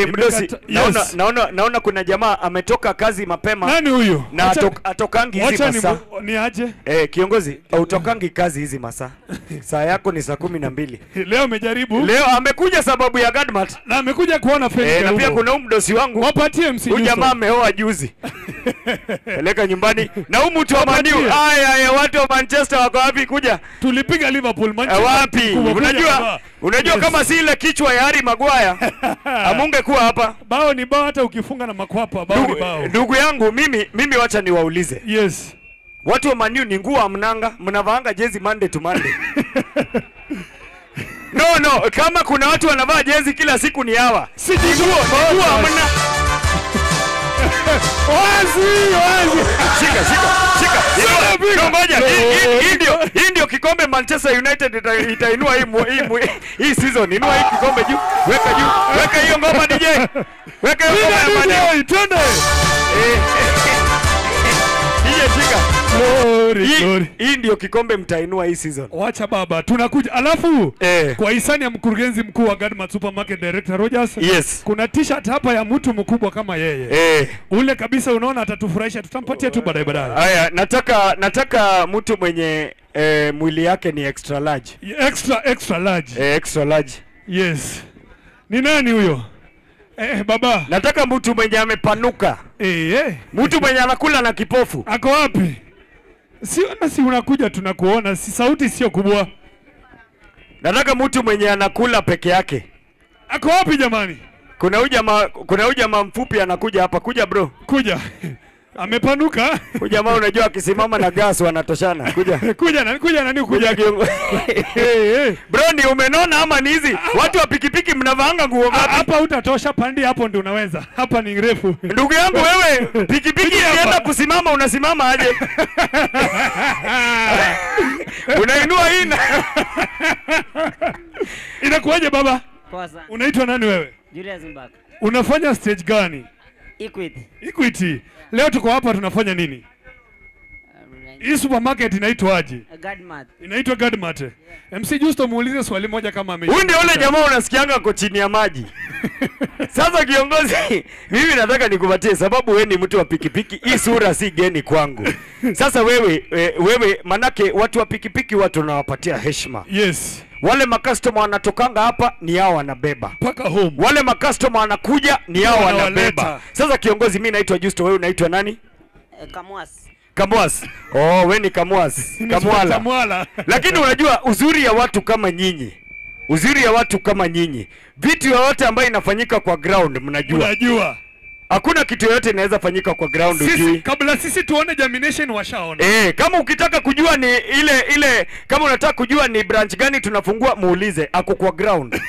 Mdosi, yes. Naona kuna jamaa ametoka kazi mapema. Nani huyu? Na atokangi hizi masaa. Ni aje? Kiongozi, utokangi kazi hizi masaa. Saa yako ni saa 12. Leo amejaribu. Leo amekuja sababu ya Gadmart. Na amekuja kuona Feni Kerubo. Na pia kuna mdosi wangu. Wapatie MC. Huyu jamaa ameoa juzi. Peleka nyumbani. Na huyu mtu wa Man U. Haya, watu wa Manchester wako wapi kuja? Tulipiga Liverpool, Manchester. Wapi? Unajua kama si ile kichwa ya Harry Maguire, amunge kuwa hapa. Bao ni bao, hata ukifunga na makwapa bao ni bao. Ndugu yangu mimi wacha niwaulize. Yes. Watu wa Man U ni nguo mnanga, mnavaanga jezi Monday to Monday. No, kama kuna watu wanavaa jezi kila siku ni hawa. Sijui nguo hamna. Wazi, wazi. Shika. Ngoja, hii ndio kikombe Manchester United itainua hii season. Inua hii kikombe juu. Weka juu. Weka hiyo ngoma DJ. Weka hiyo ngoma ya Man U. Twende. DJ shika. Glory. Hii ndio kikombe mtainua hii season. Wacha baba, tunakuja. Alafu kwa hisani ya mkurugenzi mkuu wa Gadmart Supermarket Director Rogers. Yes. Kuna t-shirt hapa ya mtu mkubwa kama yeye. Ule kabisa unaona atatufurahisha, tutampatia tu baadaye baadaye. Haya, nataka mtu mwenye mwili yake ni extra large. Extra large. Extra large. Yes. Ni nani huyo? Baba. Nataka mtu mwenye amepanuka. Mtu mwenye anakula na kipofu. Ako wapi? Si unakuja tunakuona, si sauti sio kubwa. Nataka mtu mwenye anakula peke yake. Ako wapi jamani? Kuna huyu jamaa mfupi anakuja hapa. Kuja bro. Kuja. Amepanuka. Huyu jamaa unajua akisimama na gas wanatoshana. Kuja. Kuja nani? Kuja nani? Kuja kiongozi. Bro, ni umenona ama ni hizi? Watu wa pikipiki mnavaanga nguo ngapi? Hapa utatosha, pandi hapo ndio unaweza. Hapa ni refu. Ndugu yangu wewe, pikipiki ikienda kusimama unasimama aje? Unainua hii na Inakuwaje baba? Poa sana. Unaitwa nani wewe? Julius Mbaka. Unafanya stage gani? Equity. Equity. Leo tuko hapa tunafanya nini? Hii supermarket inaitwaje? Gadmart. Inaitwa Gadmart. MC Justo muulize swali moja kama ame. Huyu ndio ule jamaa unasikianga ako chini ya maji. Sasa kiongozi, mimi nataka nikupatie sababu wewe ni mtu wa pikipiki, hii sura si geni kwangu. Sasa wewe wewe manake watu wa pikipiki watu tunawapatia heshima. Yes. Wale makastoma wanatokanga hapa ni hao wanabeba. Paka home. Wale makastoma wanakuja ni hao wanabeba. Sasa kiongozi, mimi naitwa Justo, wewe unaitwa nani? Kamwas. Kamwas. Oh, wewe ni Kamwas. Kamwala. Kamwala. Lakini unajua uzuri ya watu kama nyinyi. Uzuri ya watu kama nyinyi. Vitu yoyote ambayo inafanyika kwa ground mnajua. Unajua. Hakuna kitu yoyote inaweza fanyika kwa ground ujui. Kabla sisi tuone germination washaona. Kama ukitaka kujua ni ile kama unataka kujua ni branch gani tunafungua muulize, ako kwa ground.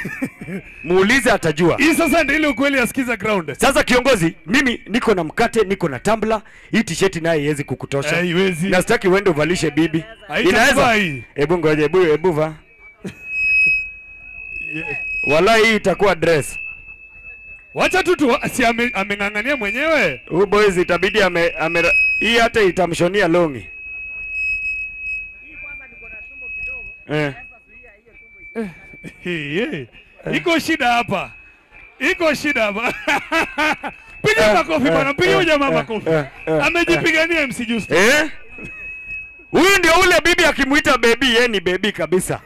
Muulize atajua. Hii sasa ndio ile ukweli asikiza ground. Sasa kiongozi, mimi niko na mkate, niko na tumbler, hii t-shirt naye haiwezi kukutosha. Haiwezi. Na sitaki uende uvalishe bibi. Inaweza. Hebu ngoja, hebu va. Yeah. Wallahi hii itakuwa dress. Wacha tu si ameng'ang'ania mwenyewe. Huyu boys itabidi ame hii hata itamshonia longi. Iko shida hapa. Iko shida hapa. Piga makofi bwana, piga jamaa makofi. Amejipigania MC Justo. Huyu ndio ule bibi akimuita baby, yeye ni baby kabisa.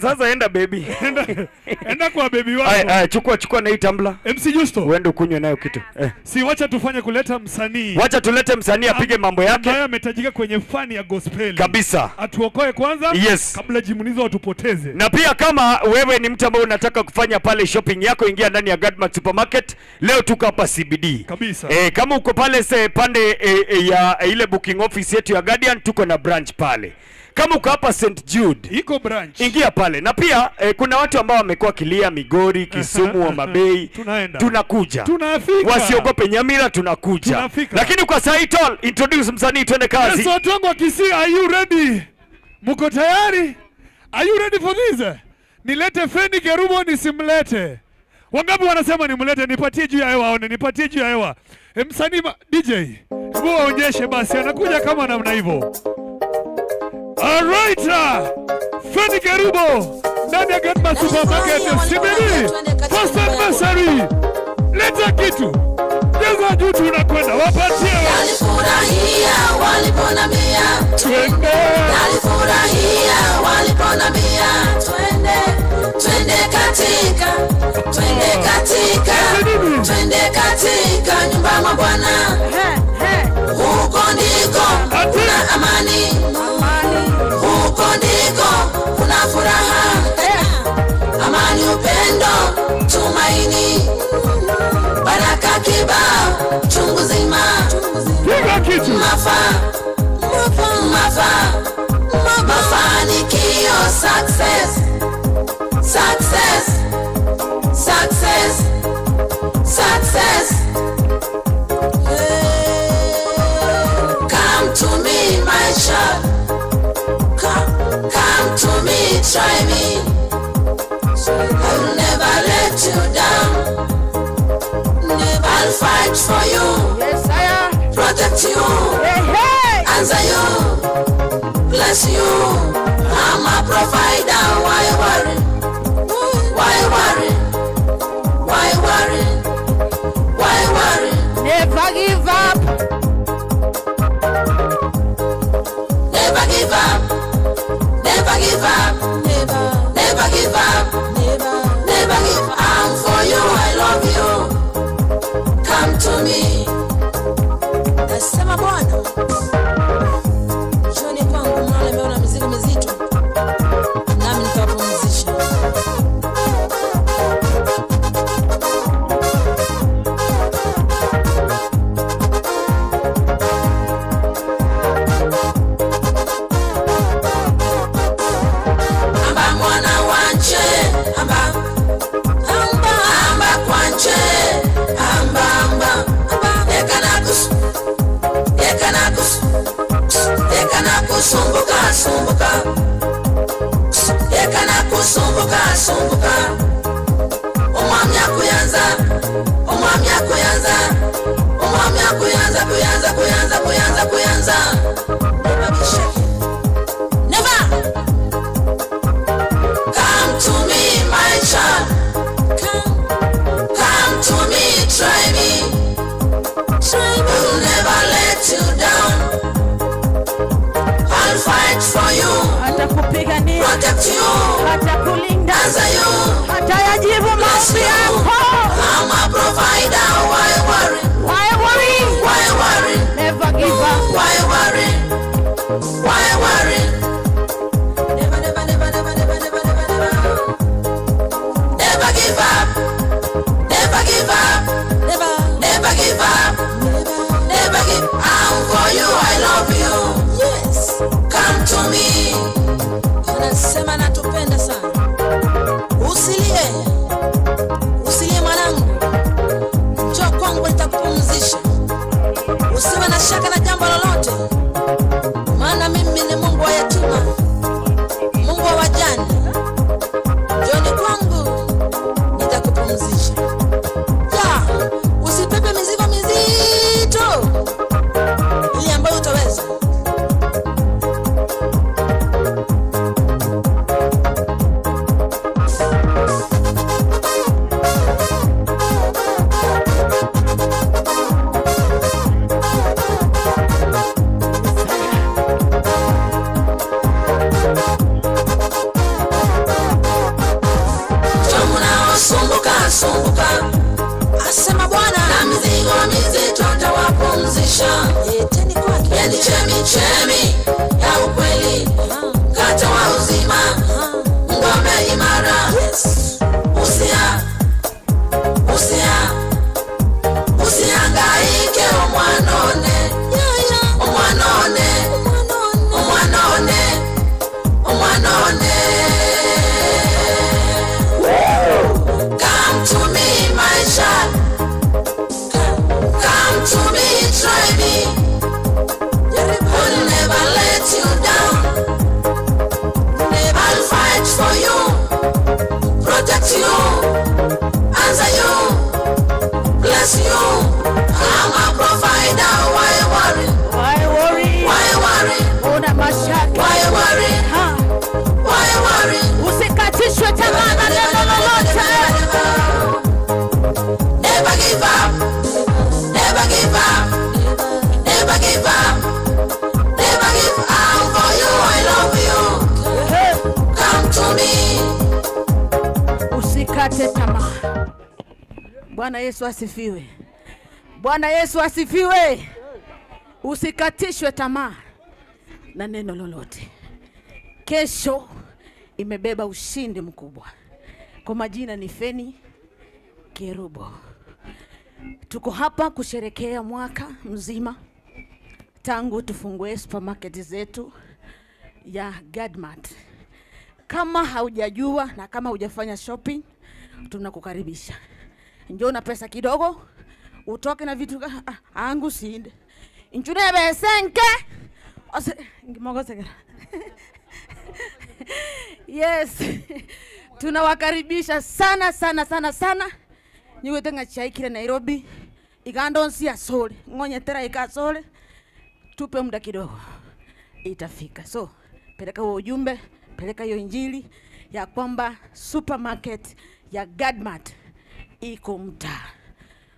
Sasa enda baby. Enda kwa baby wako. Ay, chukua na hii tumbler. MC Justo. Uende ukunywe nayo kitu. Si wacha tufanye kuleta msanii. Wacha tulete msanii apige mambo yake. Ambaye ametajika kwenye fani ya gospel. Kabisa. Atuokoe kwanza. Yes. Kabla jimunizo watupoteze. Na pia kama wewe ni mtu ambaye unataka kufanya pale shopping yako, ingia ndani ya Gadmart Supermarket. Leo tuko hapa CBD. Kabisa. Kama uko pale pande ya ile booking office yetu ya Guardian, tuko na branch pale. Kama uko hapa St Jude, iko branch. Ingia pale. Na pia kuna watu ambao wamekuwa kilia Migori, Kisumu, Homa Bay. Tunaenda. Tunakuja. Tunafika. Wasiogope Nyamira, tunakuja. Tunafika. Lakini kwa Saitol, introduce msanii twende kazi. Yes, watu wangu wa Kisii, are you ready? Mko tayari? Are you ready for this? Nilete Feni Kerubo nisimlete? Wangapi wanasema nimlete? Nipatie juu ya hewa aone, nipatie juu ya hewa. Msanii DJ, hebu waonyeshe basi anakuja kama namna hivyo. Alright, Feni Kerubo ndani ya Gadmart Supermarket CBD first anniversary. Leta kitu, jaza juu, tunakwenda wapatie. Nalifurahia waliponambia twende, nalifurahia waliponambia twende, twende katika, twende katika, twende katika nyumba mwa Bwana. Huko ndiko kuna amani, huko ndiko kuna furaha, amani, upendo, tumaini, baraka kibao, chungu zima, mafanikio, success, success, success, success. Come to me, my child. Come to me, try me. I'll never let you down. I'll fight for you. Yes, I am. Protect you. Hey, hey. Answer you. Bless you. I'm a provider. Why worry? Why worry? Why worry? Why worry? Never give up. Never give up. Never give up. Never. Never give up. Never. Never give up. I'm for you. I love you. Come to me. Nasema Bwana, njoni kwangu mnaolemewa na mizigo mizito, nami nitawapumzisha. Kuyanza, kuyanza, kuyanza, kuyanza, kuyanza. Never be shaken. Never. Come to me, my child. Come, come to me, try me. Try me. I'll never let you down. I'll fight for you. Atakupigania. Protect you. Atakulinda. Answer you. Atayajibu maombi yako. I'm a provider. Why worry? Why worry? Why worry? Never give up. Why worry? Why worry? Never, never, never, never, never, never, never, never. Never give up. Never give up. Never, never give up. Never give up. I'm for you. I love you. Yes. Come to me. Anasema natupenda sana. Usilie. Usilie mwanangu. Njoo kwangu nitakupumzisha. Usiwe na shaka na jambo lolote. Maana mimi ni Mungu wa yatima, Mungu wa wajane. Njooni kwangu nitakupumzisha. Ya, usipepe mizigo mizito ile ambayo utaweza. Sumbuka, sumbuka, asema Bwana, na mizigo mizito nitawapumzisha. Leteni kwake, yani chemi chemi ya ukweli, mkate wa uzima, ngome imara. Yes. Usia, usia, usihangaike umwanone, umwanone, umwanone, umwanone. Come to me, my child. Come to me, try me. I'll never let you down. I'll fight for you, protect you, answer you, bless you. I'm a provider. Why worry? Why worry? Why worry? Una mashaka. Why worry? Why worry? Usikatishwe tamaa na neno lolote. Never give up. Never give up. Never give up. Never give up. For you, I love you. Come to me. Usikate tamaa. Bwana Yesu asifiwe. Bwana Yesu asifiwe. Usikatishwe tamaa na neno lolote. Kesho imebeba ushindi mkubwa. Kwa majina ni Feni Kerubo. Tuko hapa kusherekea mwaka mzima tangu tufungue supermarket zetu ya Gadmart. Kama haujajua na kama hujafanya shopping, tunakukaribisha. Njoo na pesa kidogo, utoke na vitu angu sinde. Injune besenke. Yes. Tunawakaribisha sana sana sana sana. Niwe tenga chai kile Nairobi. Igando nsi ya sole. Ngonye tera ikasole. Tupe muda kidogo. Itafika. So, peleka huo ujumbe, peleka hiyo injili ya kwamba supermarket ya Gadmart iko mtaa.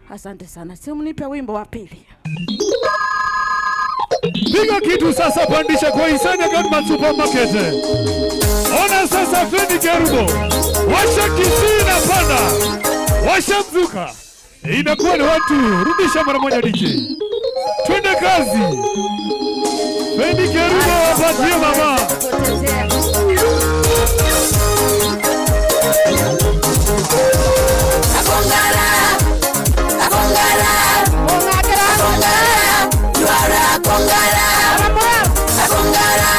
Asante sana. Simu nipe wimbo wa pili. Piga kitu sasa, pandisha kwa hisani ya Gadmart Supermarket. Ona sasa Feni Kerubo. Washa Kisii na panda. Washa mzuka. Inakuwa ni watu. Rudisha mara moja DJ. Twende kazi. Feni Kerubo wapatie mama. Akongara, akongara, akongara, you are a kongara. Akongara,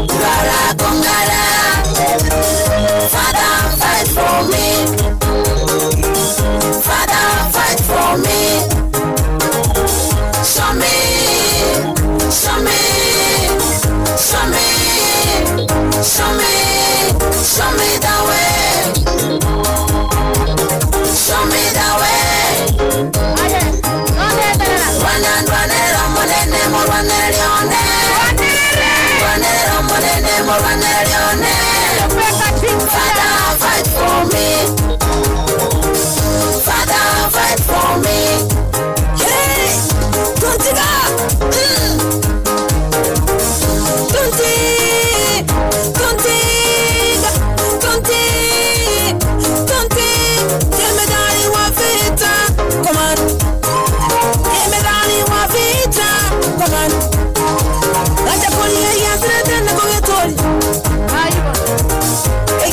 you are a kongara. Father, fight for me. Father, fight for me. Show me, show me, show me, show me, show me the way. Show me the way. Rwana monene morwane lione. Rwana monene morwane lione. Father, fight for me. Father, fight for me. Hey, Tuntiga. Tunti, Tuntiga, Tunti, Tunti. Jemedari wa vita, come on. Jemedari wa vita, come on. Acha kulia yasira tena kugetoli.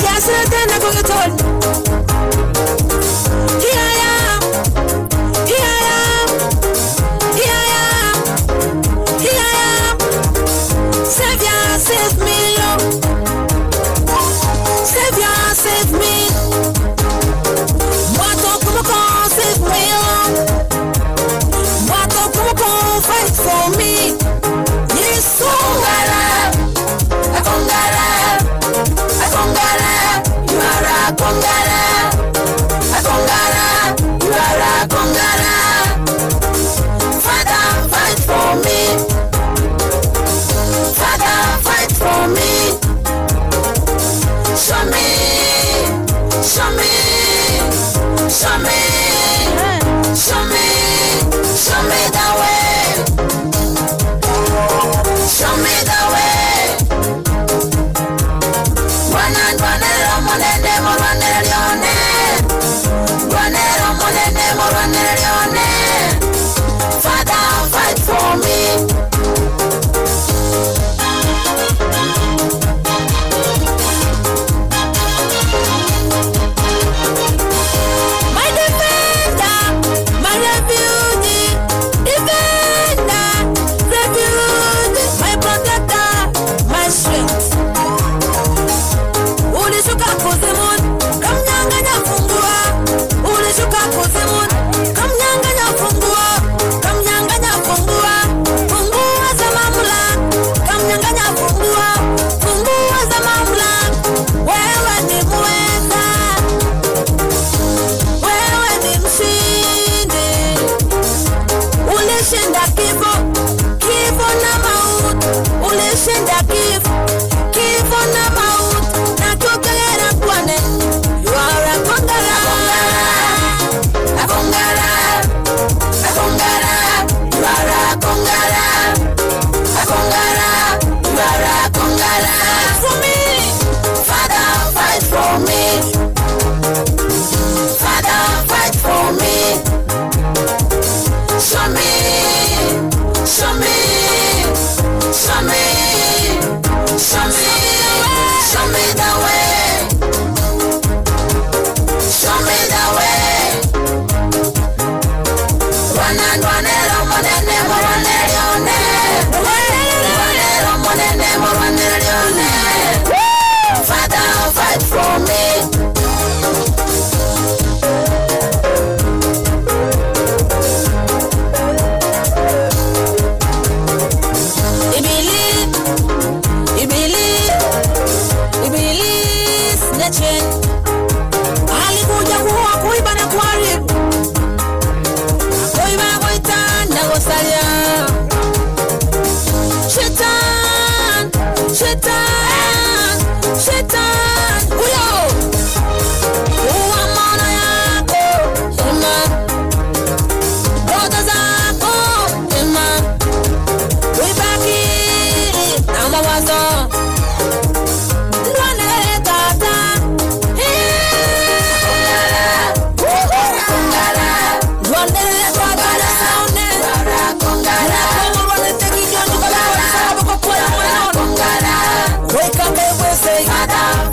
Yasira tena kugetoli. Here I am, here I am, here I am, here I am. Savior, save me, Lord. Savior, save me. Wato kumoko, save me, Lord. Wato kumoko, fight for me. Yesu. Akongara, akongara, you are a kongara. Akongara, you are a kongara. Father, fight for me. Father, fight for me. Show me, show me, show me, show me, show me the way. Show me the way. Rwana, rwana, monene, morwane, lione. Rwana, monene, morwane, lione. Father, fight for me. My defender, my refuge, defender, refuge, my protector, my strength. Ulishuka kuzimu, kamnyang'anya funguo. Ulishuka kuzimu, kamnyang'anya funguo, kamnyang'anya funguo, funguo za mamlaka, kamnyang'anya funguo, funguo za mamlaka. Wewe ni mweza, wewe ni mshindi. Ulishinda kifo, kifo na mauti. Ulishinda kifo, kifo na mauti. Na kukera kwane, you are a conqueror. A conqueror, a conqueror, you are a conqueror. A conqueror, you are a conqueror. For me, Father, fight for me. Father, fight for me. Show me, show me, show me, show me, show me the way. Show me the way. Rwana, rwana, monene, morwane, lione. Rwana, monene, morwane, lione. Father, fight for me. Ibili, Ibili, Ibili, snitching. Alikuja kuua, kuiba na kuharibu. Kuiba, kuita na kusalia. Shetani, shetani, shetani, huyo. Uwa maono yako, ima. Ndoto zako, ima. Uibaki na mawazo. Ndwane tata.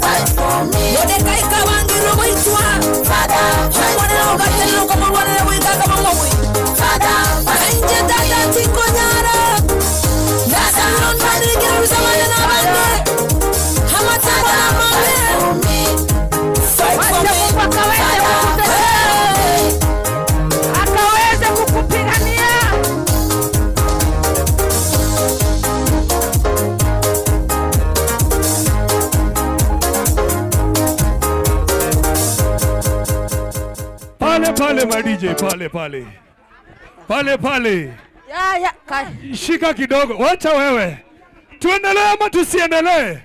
Fight for me. Akaweze kukupigania. Pale pale ma DJ, pale pale. Pale pale. Ya kai. Shika kidogo. Wacha wewe. Tuendelee ama tusiendelee?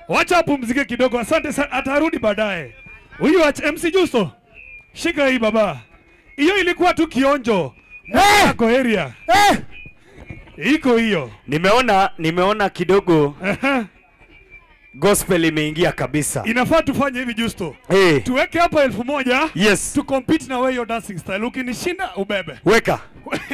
Wacha apumzike kidogo. Asante sana, atarudi baadaye. Huyu MC Justo. Shika hii baba. Hiyo ilikuwa tu kionjo. Mwako area. Iko hiyo. Nimeona kidogo. Gospel imeingia kabisa. Inafaa tufanye hivi Justo. Hey. Tuweke hapa 1000. Yes. Tu compete na wewe hiyo dancing style. Ukinishinda ubebe. Weka.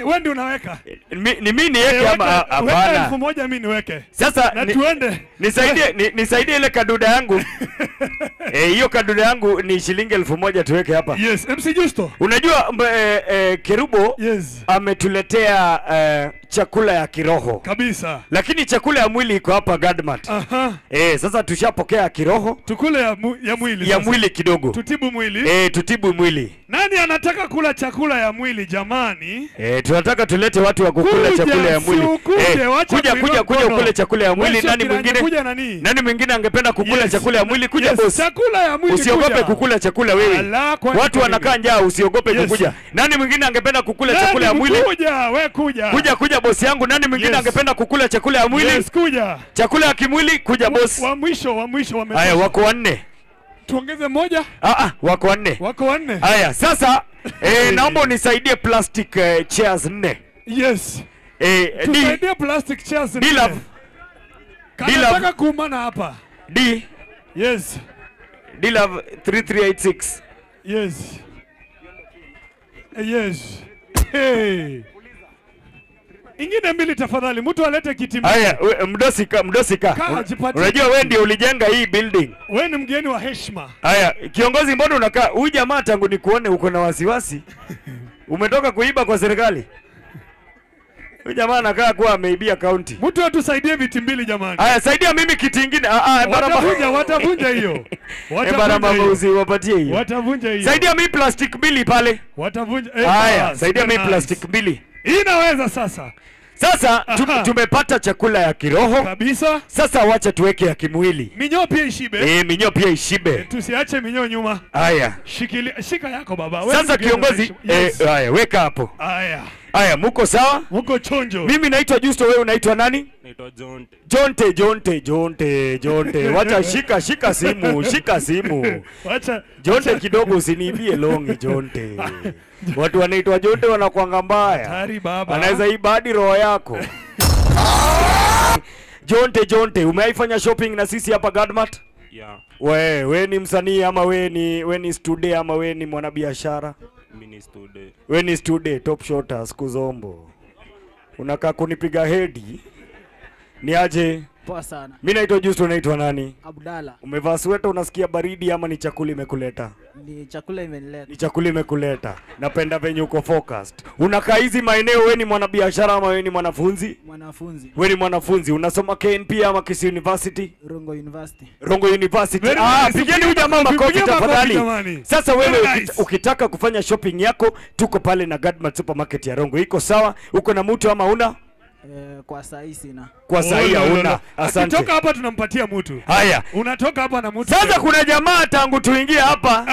Wewe ndio unaweka. Ni mimi niweke ama hapana? Weka 1000 mimi niweke. Sasa na tuende. Nisaidie nisaidie ile kaduda yangu. Hiyo kaduda yangu ni shilingi 1000 tuweke hapa. Yes, MC Justo. Unajua Kerubo yes, ametuletea chakula ya kiroho. Kabisa. Lakini chakula ya mwili iko hapa Gadmart. Aha. Sasa tushapokea kiroho. Tukule ya mwili. Ya mwili kidogo. Tutibu mwili. Tutibu mwili. Nani anataka kula chakula ya mwili jamani? Tunataka tulete watu wa kukula chakula ya mwili. Kuja kuja ukule chakula ya mwili. Nani mwingine? Nani mwingine angependa kukula chakula ya mwili? Kuja boss. Chakula ya mwili. Usiogope kukula chakula wewe. Watu wanakaa njaa, usiogope kukuja. Nani mwingine angependa kukula chakula ya mwili? Kuja, wewe kuja. Kuja kuja boss yangu. Nani mwingine angependa kukula chakula ya mwili? Yes, kuja. Chakula ya kimwili, kuja boss. Wa mwisho wame. Haya, wako wanne. Tuongeze moja? Wako wanne. Wako wanne. Haya, sasa naomba unisaidie plastic chairs 4. Yes. Tusaidie plastic chairs 4. D-Love. Nataka kuumana hapa. D. Yes. D-Love 3386. Yes. Yes. Hey. Ingine mbili tafadhali, mtu alete kiti mbili. Haya, mdosika. Unajua wewe ndio ulijenga hii building. Wewe ni mgeni wa heshima. Haya, kiongozi mbona unakaa? Huyu jamaa tangu nikuone uko na wasiwasi. Umetoka kuiba kwa serikali. Huyu jamaa anakaa kuwa ameibia county. Mtu atusaidie viti mbili jamani. Haya, saidia mimi kiti kingine. Watavunja hiyo. Barama usiwapatie hiyo. Watavunja hiyo. Saidia mimi plastic mbili pale. Watavunja. Haya, saidia mimi plastic mbili. Inaweza sasa. Sasa tumepata chakula ya kiroho kabisa. Sasa wacha tuweke ya kimwili. Minyoo pia ishibe. Minyoo pia ishibe. Tusiache minyoo nyuma. Haya. Shikilia, shika yako baba. Sasa kiongozi, haya weka hapo. Haya. Haya, muko sawa? Muko chonjo. Mimi naitwa Justo, wewe unaitwa nani? Naitwa Jonte. Jonte. Wacha shika simu, shika simu. Wacha Jonte kidogo usiniibie longi Jonte. Watu wanaitwa Jonte wanakuanga mbaya. Hatari baba. Anaweza iba hadi roho yako. Jonte, umeifanya shopping na sisi hapa Gadmart? Yeah. We ni msanii ama we ni student ama we ni mwanabiashara? Mimi ni student. We ni student, top shotter, siku zombo. Unakaa kunipiga hedi. Ni aje? Poa sana. Mimi naitwa Justo, unaitwa nani? Abdalla. Umevaa sweta unasikia baridi ama ni chakula imekuleta? Ni chakula imenileta. Ni chakula imekuleta. Napenda venye uko focused. Unakaa hizi maeneo, we ni mwanabiashara ama we ni mwanafunzi? Mwanafunzi. We ni mwanafunzi. Unasoma KNP ama Kisii University? Rongo University. Rongo University. Pigeni huyu jamaa makofi tafadhali. Sasa wewe ukitaka kufanya shopping yako, tuko pale na Gadmart Supermarket ya Rongo. Iko sawa? Uko na mtu ama una? Kwa sahi sina. Kwa sahi hauna. Asante. Ukitoka hapa tunampatia mtu. Haya. Unatoka hapa na mtu. Sasa kuna jamaa tangu tuingie hapa.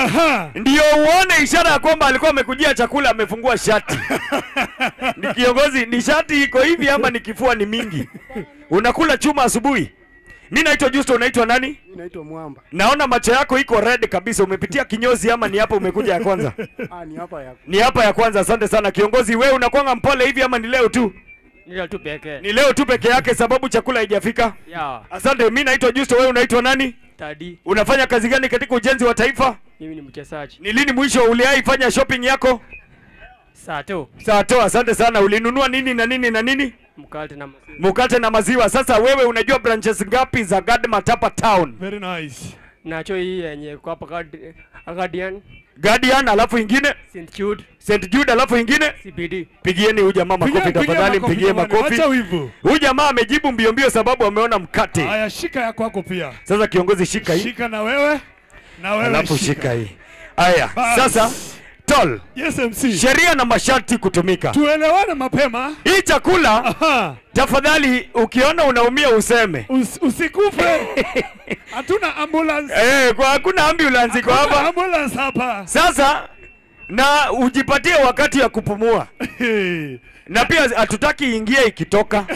Ndio uone ishara ya kwamba alikuwa amekujia chakula, amefungua shati. Ni kiongozi, ni shati iko hivi ama ni kifua ni mingi? Unakula chuma asubuhi? Mimi naitwa Justo, unaitwa nani? Mimi naitwa Mwamba. Naona macho yako iko red kabisa. Umepitia kinyozi ama ni hapa umekuja ya kwanza? Ni hapa ya. Ni hapa ya kwanza. Asante sana kiongozi. Wewe unakuanga mpole hivi ama ni leo tu? Ni leo tu pekee. Ni leo tu peke yake sababu chakula haijafika. Yeah. Asante. Mimi naitwa Justo, wewe unaitwa nani? Tadi. Unafanya kazi gani katika ujenzi wa taifa? Mimi ni mchezaji. Ni lini mwisho uliaifanya shopping yako? Saa 3. Asante sana. Ulinunua nini na nini na nini? Mkate na maziwa. Mkate na maziwa. Sasa wewe unajua branches ngapi za Gadmart hapa town? Very nice. Nacho hii yenye kwa hapa Guardian. Guardian, alafu ingine St Jude. St Jude, alafu ingine CBD. Pigieni huyu jamaa makofi tafadhali, mpigie makofi. Acha wivu. Huyu jamaa amejibu mbio mbio sababu ameona mkate. Haya, shika ya kwako pia. Sasa kiongozi, shika hii. Shika na wewe. Na wewe alafu shika hii. Haya, sasa Tol. Yes MC. Sheria na masharti kutumika. Tuelewane mapema. Hii chakula tafadhali ukiona unaumia useme. Usikufe. Hatuna ambulance. Kwa hakuna ambulance kwa hapa. Ambulance hapa. Sasa Na ujipatie wakati ya kupumua. Na pia hatutaki ingia ikitoka.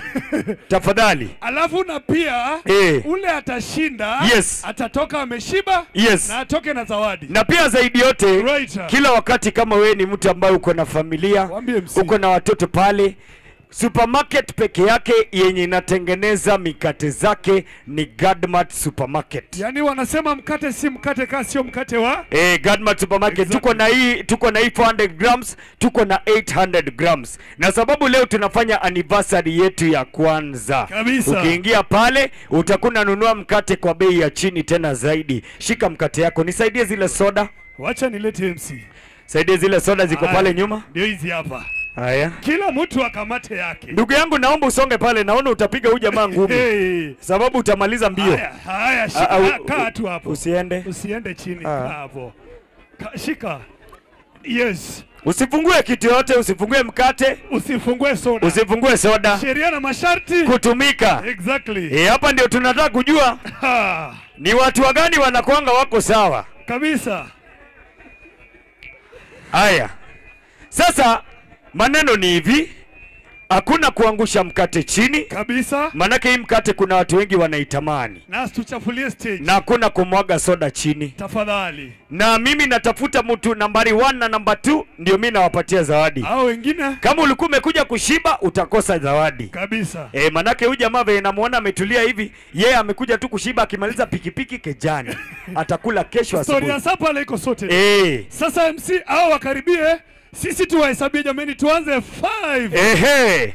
Tafadhali. Alafu na pia ule atashinda, yes, atatoka ameshiba, yes, na atoke na zawadi. Na pia zaidi yote, right, kila wakati kama wewe ni mtu ambaye uko na familia, uko na watoto pale, supermarket peke yake yenye inatengeneza mikate zake ni Gadmart Supermarket. Yani wanasema mkate si mkate kasi sio mkate wa Gadmart Supermarket. Exactly. Tuko na hii 400 grams, tuko na 800 grams. Na sababu leo tunafanya anniversary yetu ya kwanza. Kabisa. Ukiingia pale utakuwa unanunua mkate kwa bei ya chini tena zaidi. Shika mkate yako. Nisaidie zile soda. Wacha nilete MC. Saidie zile soda ziko pale nyuma. Ndio hizi hapa. Haya. Kila mtu akamate yake. Ndugu yangu naomba usonge pale, naona utapiga huyu jamaa ngumi. Hey. Sababu utamaliza mbio. Haya, haya, shika, kaa tu hapo. Usiende. Usiende chini, kaa hapo. Shika. Yes. Usifungue kitu yote, usifungue mkate, usifungue soda. Usifungue soda. Sheria na masharti kutumika. Exactly. Hapa ndio tunataka kujua ni watu wagani wanakuanga wako sawa. Kabisa. Haya. Sasa maneno ni hivi, hakuna kuangusha mkate chini kabisa, manake hii mkate kuna watu wengi wanaitamani, na tuchafulie stage, na hakuna kumwaga soda chini tafadhali. Na mimi natafuta mtu nambari 1 na namba 2 ndio mimi nawapatia zawadi. Hao wengine kama ulikuwa umekuja kushiba utakosa zawadi kabisa. Manake huyu jamaa vile namuona ametulia hivi, yeye amekuja tu kushiba, akimaliza pikipiki kejani atakula kesho asubuhi. Story ya sapa iko sote. Sasa MC hao wakaribie. Sisi tuwahesabie jameni, tuanze 5. 4,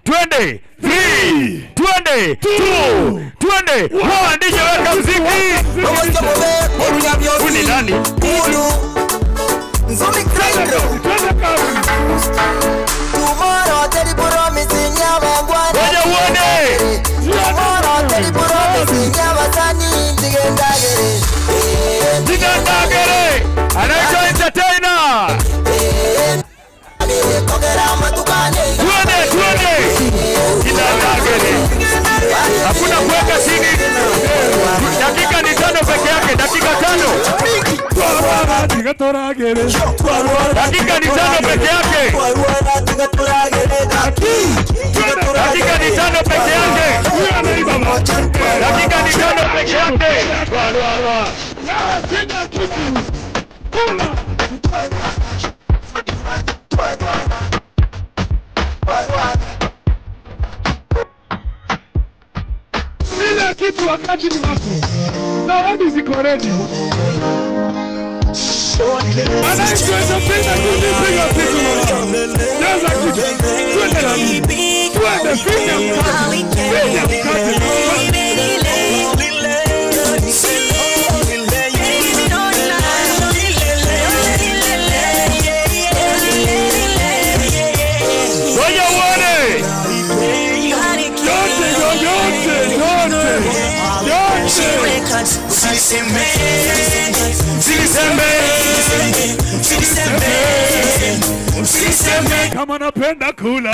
20, 3, 20, 2, 20, 1. DJ weka muziki. Huyu ni nani? Ngoja uone. Tigandagere. Anaitwa entertainer. Twende. Tigandagere. Hakuna kuweka chini. Dakika ni 5 peke yake, dakika 5. Dakika ni 5 peke yake. Dakika ni 5 peke yake. Dakika ni 5 peke yake. Kila kitu wakati ni wako. Zawadi ziko ready. Ngoja uone. Kama napenda kula.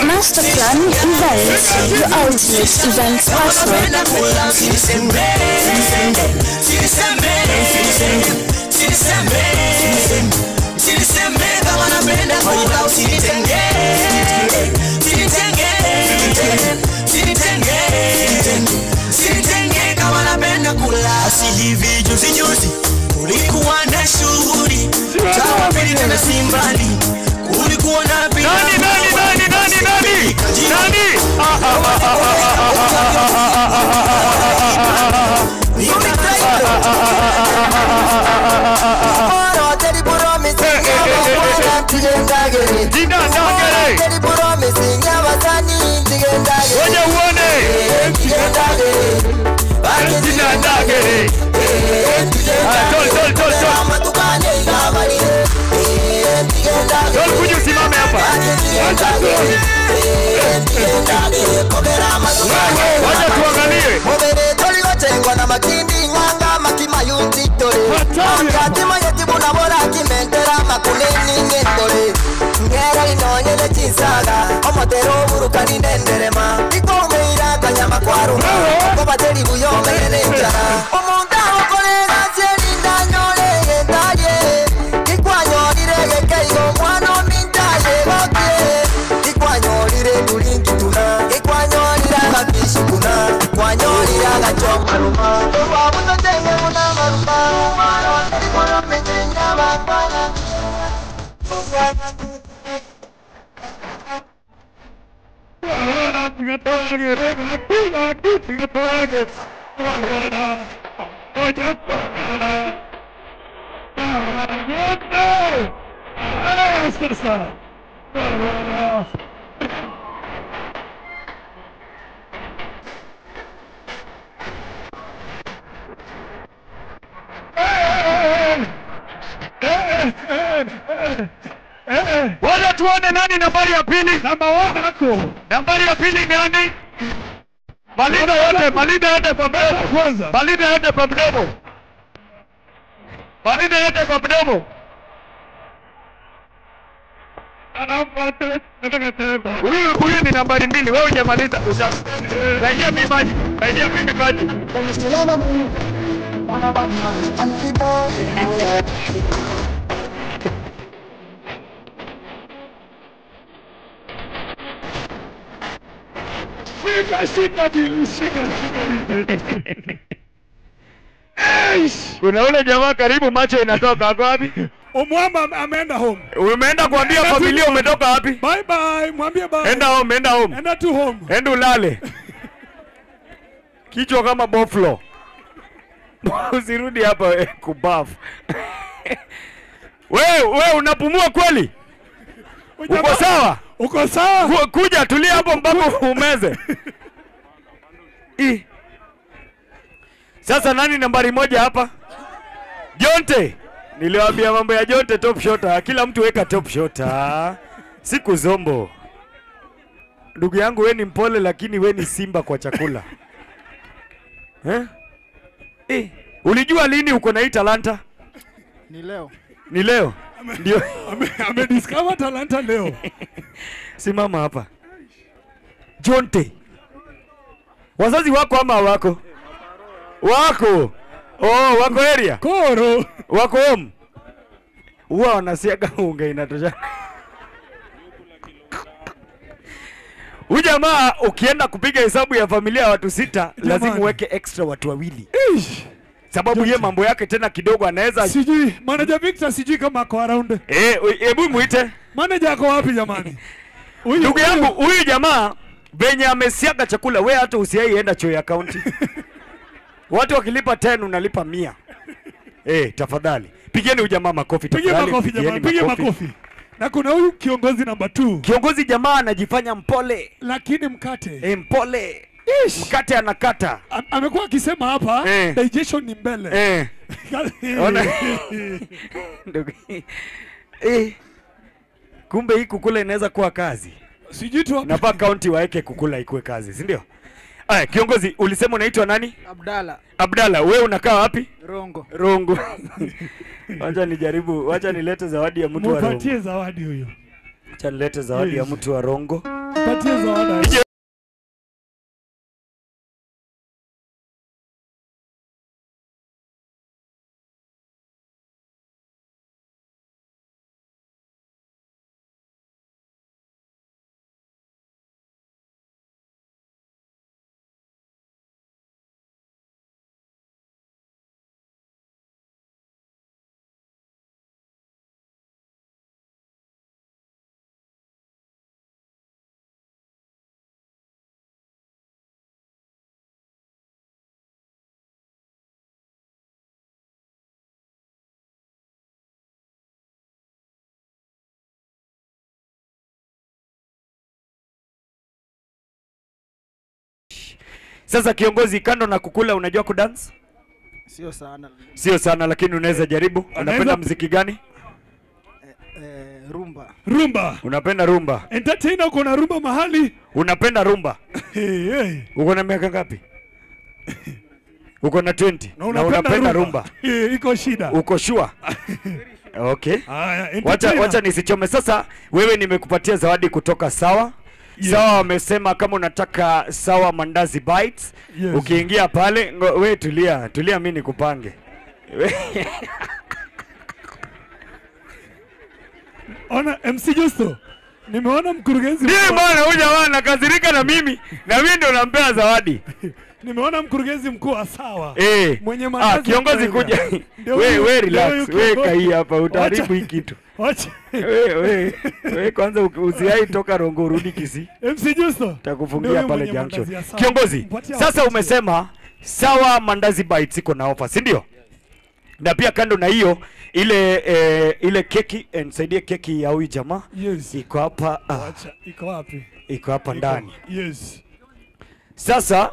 Masterplan Events, the ultimate events partner. Hivi juzi juzi kulikuwa na shughuli tawapili tena simbali, kulikuwa na bila nani nani nani nani nani Ngoja uone. Tol, kuja usimame hapa. Wacha tuangalie. Wacha tuone nani nambari ya pili. Namba 1 ako. Nambari ya pili nani? Malinda yote, malinda yote kwa mdomo kwanza. Malinda yote kwa mdomo. Malinda yote kwa mdomo. Huyu ni nambari 2, wewe hujamaliza. Rejea mimi maji. Rejea mimi maji. Shika shika. Kuna ule jamaa karibu macho inatoka, ako wapi? Omwamba ameenda home. Umeenda kuambia familia umetoka wapi? Bye bye, mwambie bye. Enda home, enda home. Enda tu home. Enda ulale. Kichwa kama boflo. Usirudi hapa kubafu. Wewe unapumua kweli? Uko sawa? Uko sawa? Kuja tulia hapo mpaka umeze. Sasa nani nambari 1 hapa? Jonte. Niliwaambia mambo ya Jonte top shotter. Kila mtu weka top shotter. Siku zombo. Ndugu yangu we ni mpole lakini we ni simba kwa chakula. Eh? Ulijua lini uko na hii talanta? Ni leo. Ni leo? Ndio. Amediscover talanta leo. Simama hapa. Jonte. Wazazi wako ama wako? Wako. Oh, wako area. Koro. Wako home. Huwa wanasiaga unga inatosha. Huyu jamaa ukienda kupiga hesabu ya familia ya watu 6 lazima uweke extra watu 2. Sababu ye mambo yake tena kidogo anaweza. Sijui manager Victor, sijui kama ako around. Hebu muite. Manager ako wapi jamani? Ndugu yangu huyu jamaa venye amesiaga chakula, we hata usiai enda choo ya county. Watu wakilipa 10 unalipa 100. Tafadhali. Pigeni huyu jamaa makofi tafadhali. Pigeni makofi jamaa, pigeni makofi. Na kuna huyu kiongozi namba 2. Kiongozi jamaa anajifanya mpole, lakini mkate. Mpole. Mkate anakata. Amekuwa akisema hapa digestion ni mbele. Ona. Ndugu. Kumbe hii kukula inaweza kuwa kazi. Sijui tu. Nafaa county waeke kukula ikuwe kazi, si ndio? Aya, kiongozi ulisema unaitwa nani? Abdalla. Abdalla, wewe unakaa wapi? Rongo. Rongo. Wacha nijaribu, wacha nilete zawadi ya mtu wa Rongo. Mpatie zawadi huyo. Wacha nilete zawadi ya mtu wa Rongo. Mpatie zawadi. Sasa kiongozi, kando na kukula unajua kudance? Sio sana. Sio sana lakini unaweza jaribu. Unapenda mziki gani? Rumba. Rumba. Unapenda rumba? Entertainer, uko na rumba mahali? Unapenda rumba? Hey, hey. Uko na miaka ngapi? Uko na 20. Na unapenda rumba? Hey, iko shida. Uko sure? Okay. Aya, wacha nisichome. Sasa wewe nimekupatia zawadi kutoka Sawa. Yeah. Sawa wamesema kama unataka Sawa Mandazi Bites, yes. Ukiingia pale, we tulia, tulia mimi nikupange. Ona MC Justo, Nimeona mkurugenzi. Ndio bwana, huyu jamaa anakasirika na mimi, na mimi ndio nampea zawadi. Nimeona mkurugenzi mkuu wa Sawa. Mwenye mandazi. Kiongozi kuja. Wewe relax. Wewe kai hapa utaharibu hii kitu. Wacha. Wewe kwanza usiai toka Rongo urudi Kisii. MC Justo. Takufungia pale junction. Kiongozi, sasa umesema Sawa Mandazi Bites iko na ofa, si ndio? Na pia kando na hiyo ile keki, nisaidie keki ya huyu jamaa. Yes. Iko hapa. Wacha, iko wapi? Iko hapa ndani. Yes. Sasa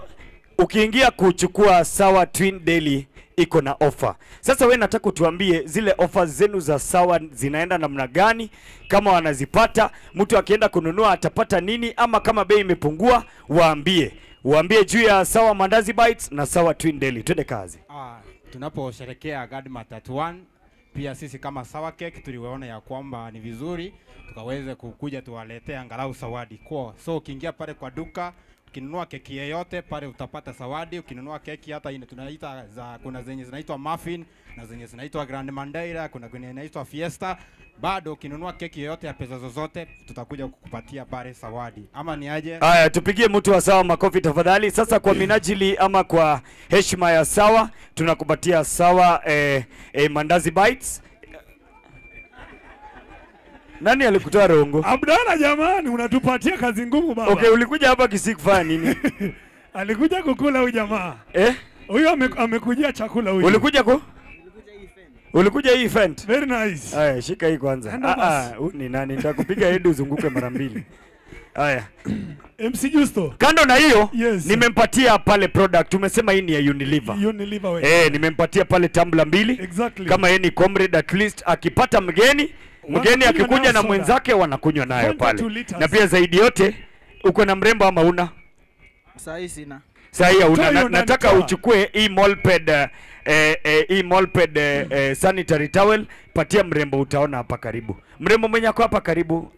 ukiingia kuchukua Sawa Twin Daily iko na ofa. Sasa wewe nataka utuambie zile ofa zenu za Sawa zinaenda namna gani, kama wanazipata, mtu akienda kununua atapata nini, ama kama bei imepungua, waambie. Waambie juu ya Sawa Mandazi Bites na Sawa Twin Daily. Twende kazi. Tunaposherehekea Gadmart 31, pia sisi kama Sawa Cake tuliwaona ya kwamba ni vizuri tukaweze kukuja tuwaletee angalau zawadi kwao. So ukiingia pale kwa duka ukinunua keki yeyote pale utapata zawadi. Ukinunua keki hata ile tunaita za, kuna zenye zinaitwa muffin na zenye zinaitwa Grand Mandela, kuna zenye zinaitwa Fiesta. Bado ukinunua keki yeyote ya pesa zozote tutakuja kukupatia pale zawadi. Ama ni aje? Haya, tupigie mtu wa Sawa makofi tafadhali. Sasa kwa minajili ama kwa heshima ya Sawa tunakupatia Sawa Mandazi Bites. Nani alikutoa Rongo? Abdalla jamani, unatupatia kazi ngumu baba. Okay, ulikuja hapa Kisii kufanya nini? Alikuja kukula huyu jamaa. Huyu amekujia chakula huyu. Ulikuja ku? Ulikuja hii event? Very nice. Haya, shika hii kwanza. Huyu ni nani? Nitakupiga head uzunguke mara mbili. Haya. MC Justo. Kando na hiyo, yes, nimempatia pale product. Tumesema hii ni ya Unilever. Unilever wewe. Nimempatia pale tumbler mbili. Exactly. Kama yeye ni comrade at least akipata mgeni, mgeni akikuja na mwenzake wanakunywa nayo pale. Na pia zaidi yote, uko na mrembo ama una? Sahi sina. Sahi hauna. Nataka uchukue hii Molped hii Molped sanitary towel, patia mrembo utaona hapa karibu. Mrembo mwenye ako hapa karibu.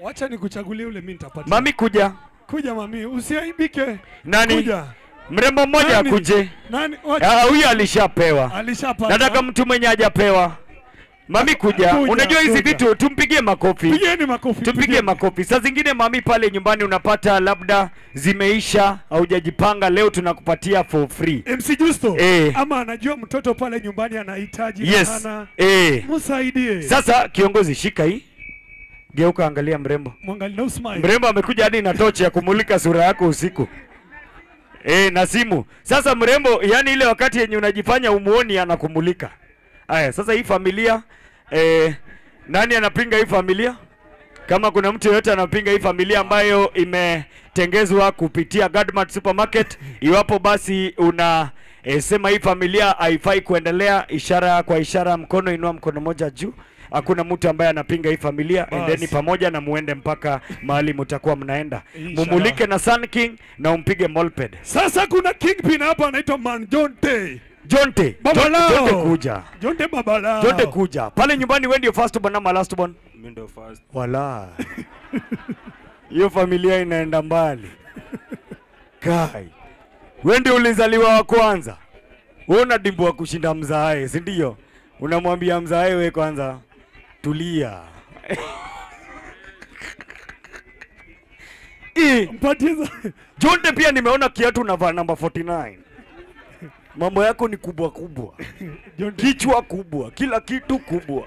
Wacha nikuchagulie ule mimi nitapatia. Mami kuja. Kuja mami, usiaibike. Nani? Kuja. Mrembo mmoja akuje. Nani? Huyu alishapewa. Alishapata. Nataka mtu mwenye hajapewa. Mami kuja. Kuja, unajua hizi vitu tumpigie makofi. Pigeni makofi. Tumpigie makofi. Saa zingine mami pale nyumbani unapata labda zimeisha, haujajipanga, leo tunakupatia for free. MC Justo. Ama anajua mtoto pale nyumbani anahitaji. Yes. Msaidie. Sasa kiongozi shika hii. Geuka angalia mrembo. Mwangalie na usmile. Mrembo amekuja hadi na tochi ya kumulika sura yako usiku. Na simu. Sasa mrembo, yani ile wakati yenye unajifanya umuoni anakumulika. Aya, sasa hii familia nani anapinga hii familia? Kama kuna mtu yeyote anapinga hii familia ambayo imetengezwa kupitia Gadmart Supermarket, iwapo basi una sema hii familia haifai kuendelea, ishara kwa ishara mkono, inua mkono moja juu. Hakuna mtu ambaye anapinga hii familia. Endeni pamoja na muende mpaka mahali mtakuwa mnaenda. Mumulike na Sun King na umpige Molped. Sasa kuna kingpin hapa anaitwa Man Jonte. Jonte. Babalao. Jonte kuja. Jonte babalao. Jonte kuja. Pale nyumbani wewe ndio first born ama last born? Mimi ndio first. Wala. Hiyo familia inaenda mbali. Kai. Wewe ndio ulizaliwa wa kwanza. Wewe unadimbwa kushinda mzae, si ndio? Unamwambia mzae wewe kwanza tulia. Mpatiza. Jonte pia nimeona kiatu unavaa number 49. Mambo yako ni kubwa kubwa. Kichwa kubwa, kila kitu kubwa.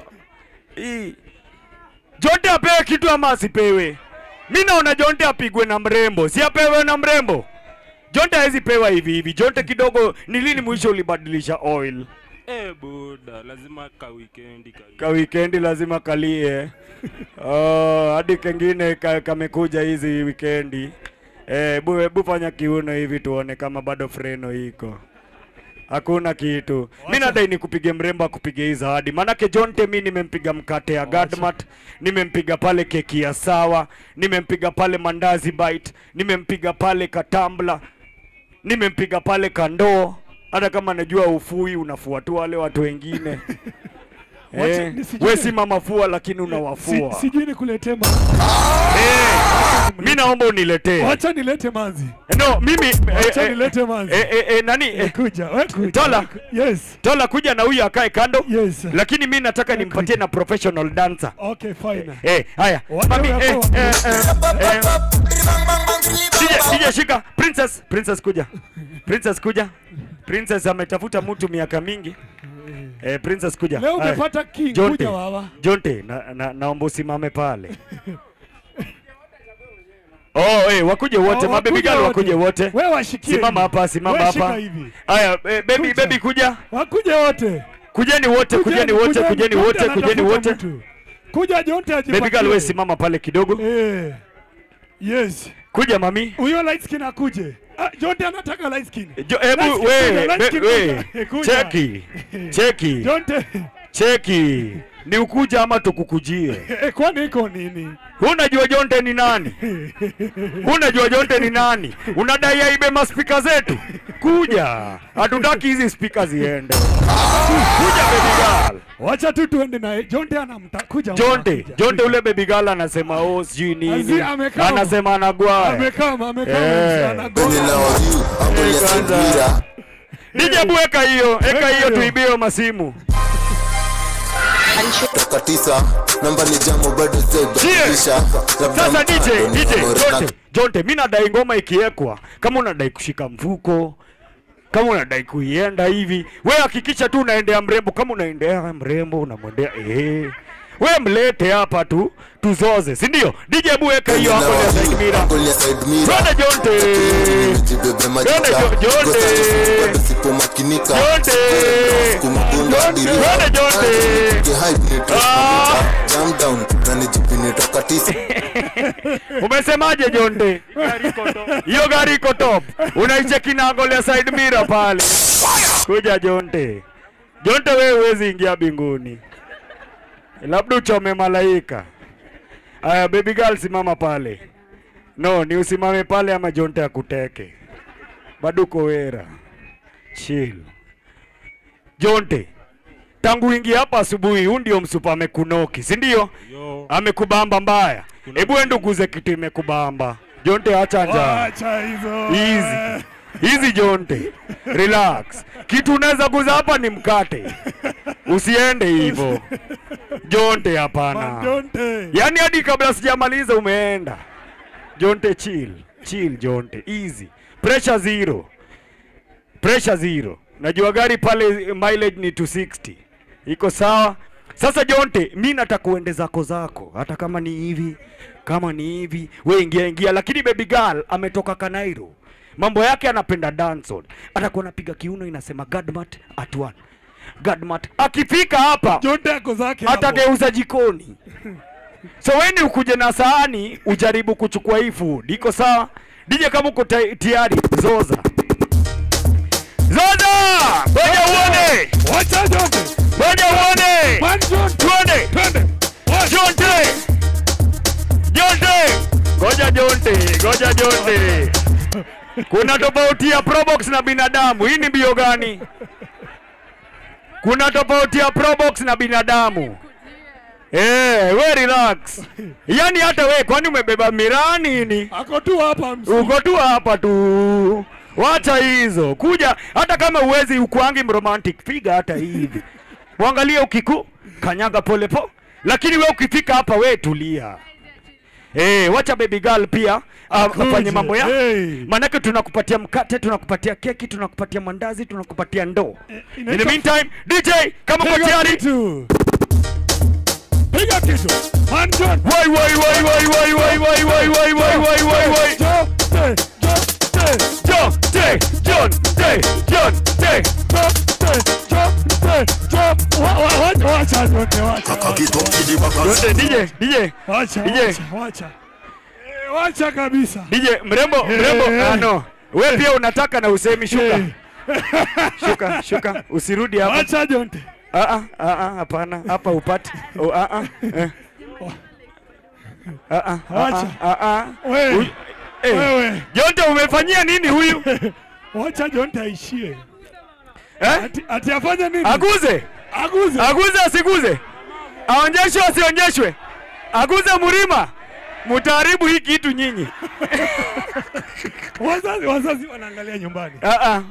Jonte apewe kitu ama asipewe? Mimi naona Jonte apigwe na mrembo. Si apewe na mrembo? Jonte hawezi pewa hivi hivi. Jonte kidogo, ni lini mwisho ulibadilisha oil? Buda, lazima ka weekend kalie. Ka weekend lazima kalie. Oh, hadi kengine kamekuja hizi weekendi. Bu fanya kiuno hivi tuone kama bado freno iko. Hakuna kitu. Mimi nadai nikupige mrembo akupige hii zawadi. Manake Jonte mimi nimempiga mkate ya Gadmart, nimempiga pale keki ya Sawa, nimempiga pale mandazi bite, nimempiga pale katambla, nimempiga pale kandoo. Hata kama najua ufui unafua tu wale watu wengine. We si mama fua lakini unawafua. Sijui nikuletee manzi. Mimi naomba uniletee. Wacha nilete manzi. No, mimi wacha nilete manzi. Nani? Kuja, wewe kuja. Tola. Yes. Tola kuja na huyu akae kando. Yes. Lakini mimi nataka nimpatie na professional dancer. Okay, fine. Haya. Mami DJ shika Princess, Princess kuja. Princess kuja. Princess ametafuta mtu miaka mingi. Princess kuja. Leo umepata king, kuja baba. Jonte, naomba usimame pale. Wakuje wote, mababy girl wakuje wote. Wewe washikie. Simama hapa, simama hapa. Haya, baby baby kuja. Wakuje wote. Kujeni wote, kujeni wote, kujeni wote, kujeni wote. Kuja Jonte ajipatie. Baby girl wewe simama pale kidogo. Yes. Kuja mami. Huyo light skin akuje. Jonte anataka light skin. Hebu wewe, cheki. Cheki. Jonte. Cheki. Ni ukuja ama tukukujie? Kwani iko nini? Unajua Jonte ni nani? Unajua Jonte ni nani? Unadai aibe maspika zetu? Kuja. Hatutaki hizi spika ziende. Kuja baby girl. Wacha tu tuende naye. Jonte anamtakuja. Jonte, Jonte ule baby girl anasema oh sijui nini. Anasema anagwaya. Amekaa anagwaya. DJ buweka hiyo, eka hiyo tuibie masimu. Toka 9 namba ni jambo bado zebisha. Sasa DJ Jonte, Jonte mimi nadai ngoma ikiwekwa, kama unadai kushika mfuko, kama unadai kuienda hivi, wewe hakikisha tu unaendea mrembo, kama unaendea mrembo unamwendea we mlete hapa tu tuzoze, si ndio? DJ buweka hiyo hapo ya side mirror. Twende Jonte. Twende Jonte. Jonte. Twende Jonte. Jam down na nijipini toka 9. Umesemaje Jonte? Hiyo gari iko top. Unaicheki na angalia side mirror pale. Kuja Jonte. Jonte wewe huwezi ingia binguni. Labda uchome malaika. Aya, baby girl simama pale. No, ni usimame pale ama Jonte akuteke. Bado uko wera. Chill. Jonte, tangu ingi hapa asubuhi, huu ndio msupa amekunoki, si ndio? Amekubamba mbaya. Hebu enda uguze kitu imekubamba. Jonte acha njaa. Acha hizo. Easy. Easy Jonte. Relax. Kitu unaweza guza hapa ni mkate. Usiende hivyo. Jonte hapana. Jonte. Yaani hadi kabla sijamaliza umeenda. Jonte chill. Chill Jonte. Easy. Pressure zero. Pressure zero. Najua gari pale mileage ni 260. Iko sawa? Sasa Jonte, mimi nataka uende zako zako. Hata kama ni hivi, kama ni hivi, we ingia ingia. Lakini baby girl ametoka Kanairo. Mambo yake anapenda dancehall. Atakuwa anapiga kiuno inasema Godmat at 1. Godmat akifika hapa Jonte ako zake hapo. Atageuza jikoni. So weni ukuje na sahani ujaribu kuchukua hii food. Iko sawa? DJ kama uko tayari zoza. Zoza! Ngoja uone. Wacha Jonte. Ngoja uone. Tuone. Twende. Jonte. Jonte. Ngoja Jonte, ngoja Jonte. Kuna tofauti ya Probox na binadamu. Hii ni mbio gani? Kuna tofauti ya Probox na binadamu. We relax. Yaani hata we kwani umebeba miraa nini? Ako tu hapa msi. Uko tu hapa tu. Wacha hizo. Kuja hata kama uwezi ukuangi romantic figure hata hivi. Muangalie ukiku kanyaga pole po. Lakini we ukifika hapa we tulia. Wacha baby girl pia afanye mambo ya. Manake tunakupatia mkate, tunakupatia keki, tunakupatia mandazi, tunakupatia ndoo. In the meantime, DJ kama uko tayari. Piga kitu. Man John. Wai wai wai wai wai wai wai wai wai wai wai wai wai. Jonte. Jonte. Jonte. Jonte. Jonte. Jonte. Wacha Jonte, wacha. Jonte DJ, DJ. Wacha, DJ. Wacha. Wacha kabisa. DJ mrembo, mrembo. Ah no. Wewe pia unataka na usemi shuka. Shuka, shuka. Usirudi hapa. Wacha Jonte. Hapana, hapa upati. Wacha. Wewe. Wewe. Jonte umefanyia nini huyu? Wacha Jonte aishie. Eh? Ati afanye nini? Aguze. Aguze. Aguze asiguze? Aonyeshwe asionyeshwe? Aguze mlima. Mutaharibu hii kitu nyinyi. Wazazi wanaangalia nyumbani.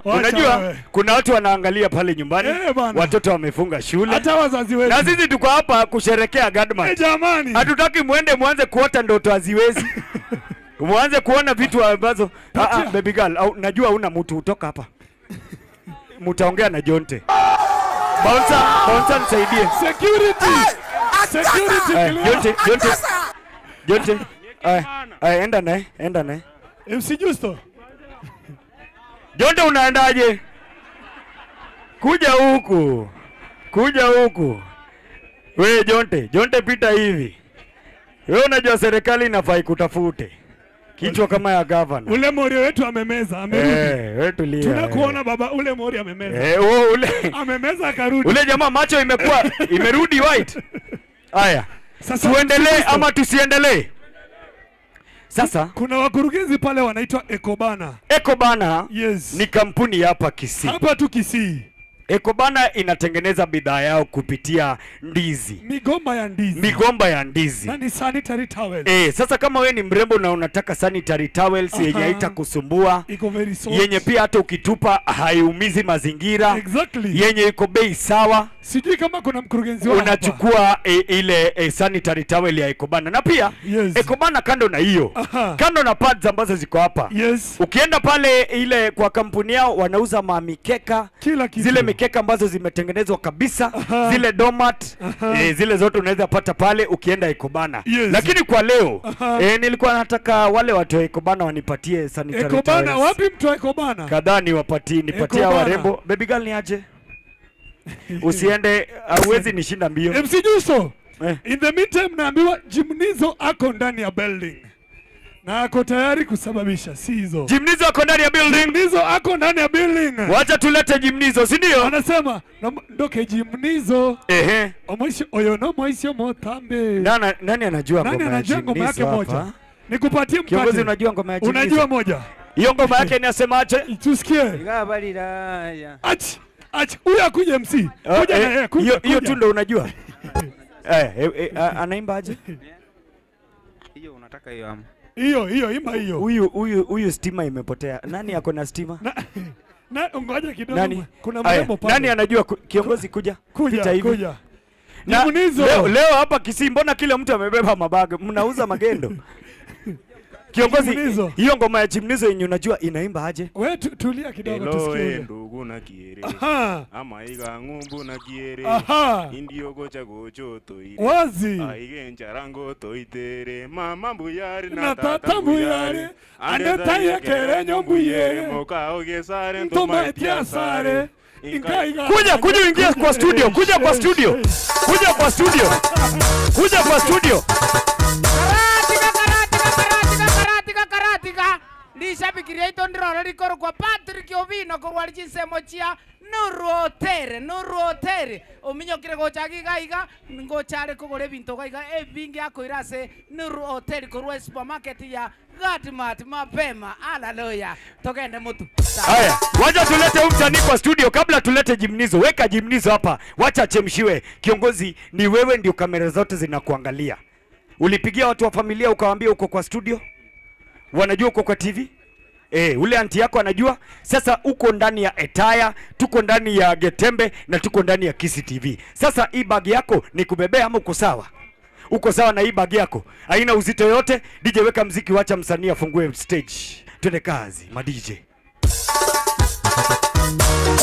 Unajua kuna watu wanaangalia pale nyumbani. Watoto wamefunga shule. Hata wazazi wetu. Na sisi tuko hapa kusherekea Godman. Jamani. Hatutaki muende muanze kuota ndoto haziwezi. Muanze kuona vitu ambazo baby girl, au, najua huna mtu utoka hapa. Mutaongea na Jonte. Bouncer nisaidie. Security. Security. Jonte. Jonte. Enda naye. MC Justo. Jonte unaendaje? Kuja huku. We Jonte pita hivi. Wewe unajua serikali inafai kutafute. Kichwa kama ya governor. Ule mori wetu amemeza, amerudi. Wewe tulia. Tunakuona baba, ule mori amemeza. Ule amemeza akarudi. Ule jamaa macho imekuwa imerudi white. Haya. Sasa tuendelee ama tusiendelee? Sasa kuna wakurugenzi pale wanaitwa Ekobana. Ekobana yes, ni kampuni hapa Kisii. Hapa tu Kisii. Ekobana inatengeneza bidhaa yao kupitia ndizi. Migomba ya ndizi. Migomba ya ndizi. Na ni sanitary towels. Sasa kama we ni mrembo na unataka sanitary towels yenye haitakusumbua, iko very soft, yenye pia hata ukitupa haiumizi mazingira. Exactly. Yenye iko bei sawa. Sijui kama kuna mkurugenzi wao unachukua ile sanitary towel ya Ekobana. Na pia yes, Ekobana kando na hiyo, kando na pads ambazo ziko hapa. Yes. Ukienda pale ile kwa kampuni yao wanauza mamikeka, kila kitu. Zile mikeka ambazo zimetengenezwa kabisa. Zile domat, zile zote unaweza pata pale ukienda Ekobana. Yes. Lakini kwa leo nilikuwa nataka wale watu wa Ekobana wanipatie sanitary Ekobana, towels. Wapi mtu wa Ekobana? Kadhaa niwapatie, nipatie warembo. Baby girl ni aje? Usiende, hauwezi nishinda mbio. MC Justo. In the meantime naambiwa Jimnizo ako ndani ya building. Na ako tayari kusababisha sizo. Jimnizo ako ndani ya building. Jimnizo ako ndani ya building. Wacha tulete Jimnizo, si ndio? Anasema ndoke Jimnizo. Ehe. Omwisho oyo no mwisho motambe. Nani anajua ngoma? Nani anajua ngoma yake moja? Nikupatie mkate. Kiongozi unajua ngoma ya Jimnizo? Unajua moja. Hiyo ngoma yake ni asemaje? Tusikie. Ach, huyu akuje MC. Kuja na yeye, kuja. Hiyo tu ndio unajua. Anaimba aje? Hiyo unataka hiyo ama? Hiyo imba hiyo. Huyu stima imepotea. Nani ako na stima? Na ngoja kidogo. Nani? Kuna mrembo pale. Nani anajua kiongozi kuja? Kuja, kuja. Na leo hapa Kisii mbona kila mtu amebeba mabaga? Mnauza magendo. Kiongozi, hiyo ngoma ya Jimnizo yenye unajua inaimba aje? Wewe tulia kidogo tusikie. Ndugu na kiere. Ama iga ngumbu na kiere. Indio gocha gocho toire. Wazi. Aige ncharango toitere. Mama mbuyare na tata mbuyare. Aneta yekere nyombuyere. Moka ogesare ntoma etiasare. Kuja kuja ingia kwa studio, kuja kwa studio. Kuja kwa studio. Kuja kwa studio. Karatika lishabikiria itondiro rikoro kwa Patrick Obino korwa chinsemo chia Nuruotere ominyokire gocha gigaiga ngochare kogora ebinto gaiga ebinge akoira ase Nuruotere korwa supermarket ya Gatmat mapema. Haleluya, tokende mutu. Haya, wacha tulete msanii kwa studio kabla tulete Jimnizo. Weka Jimnizo hapa, wacha achemshiwe. Kiongozi, ni wewe ndio kamera zote zinakuangalia. Ulipigia watu wa familia ukawaambia uko kwa studio? Wanajua uko kwa TV? Ule anti yako anajua. Sasa uko ndani ya Etaya, tuko ndani ya Getembe na tuko ndani ya Kisii TV. Sasa hii bag yako ni kubebea ama uko sawa? Uko sawa na hii bag yako? Haina uzito yote. DJ weka mziki, wacha msanii afungue stage. Twende kazi, ma DJ.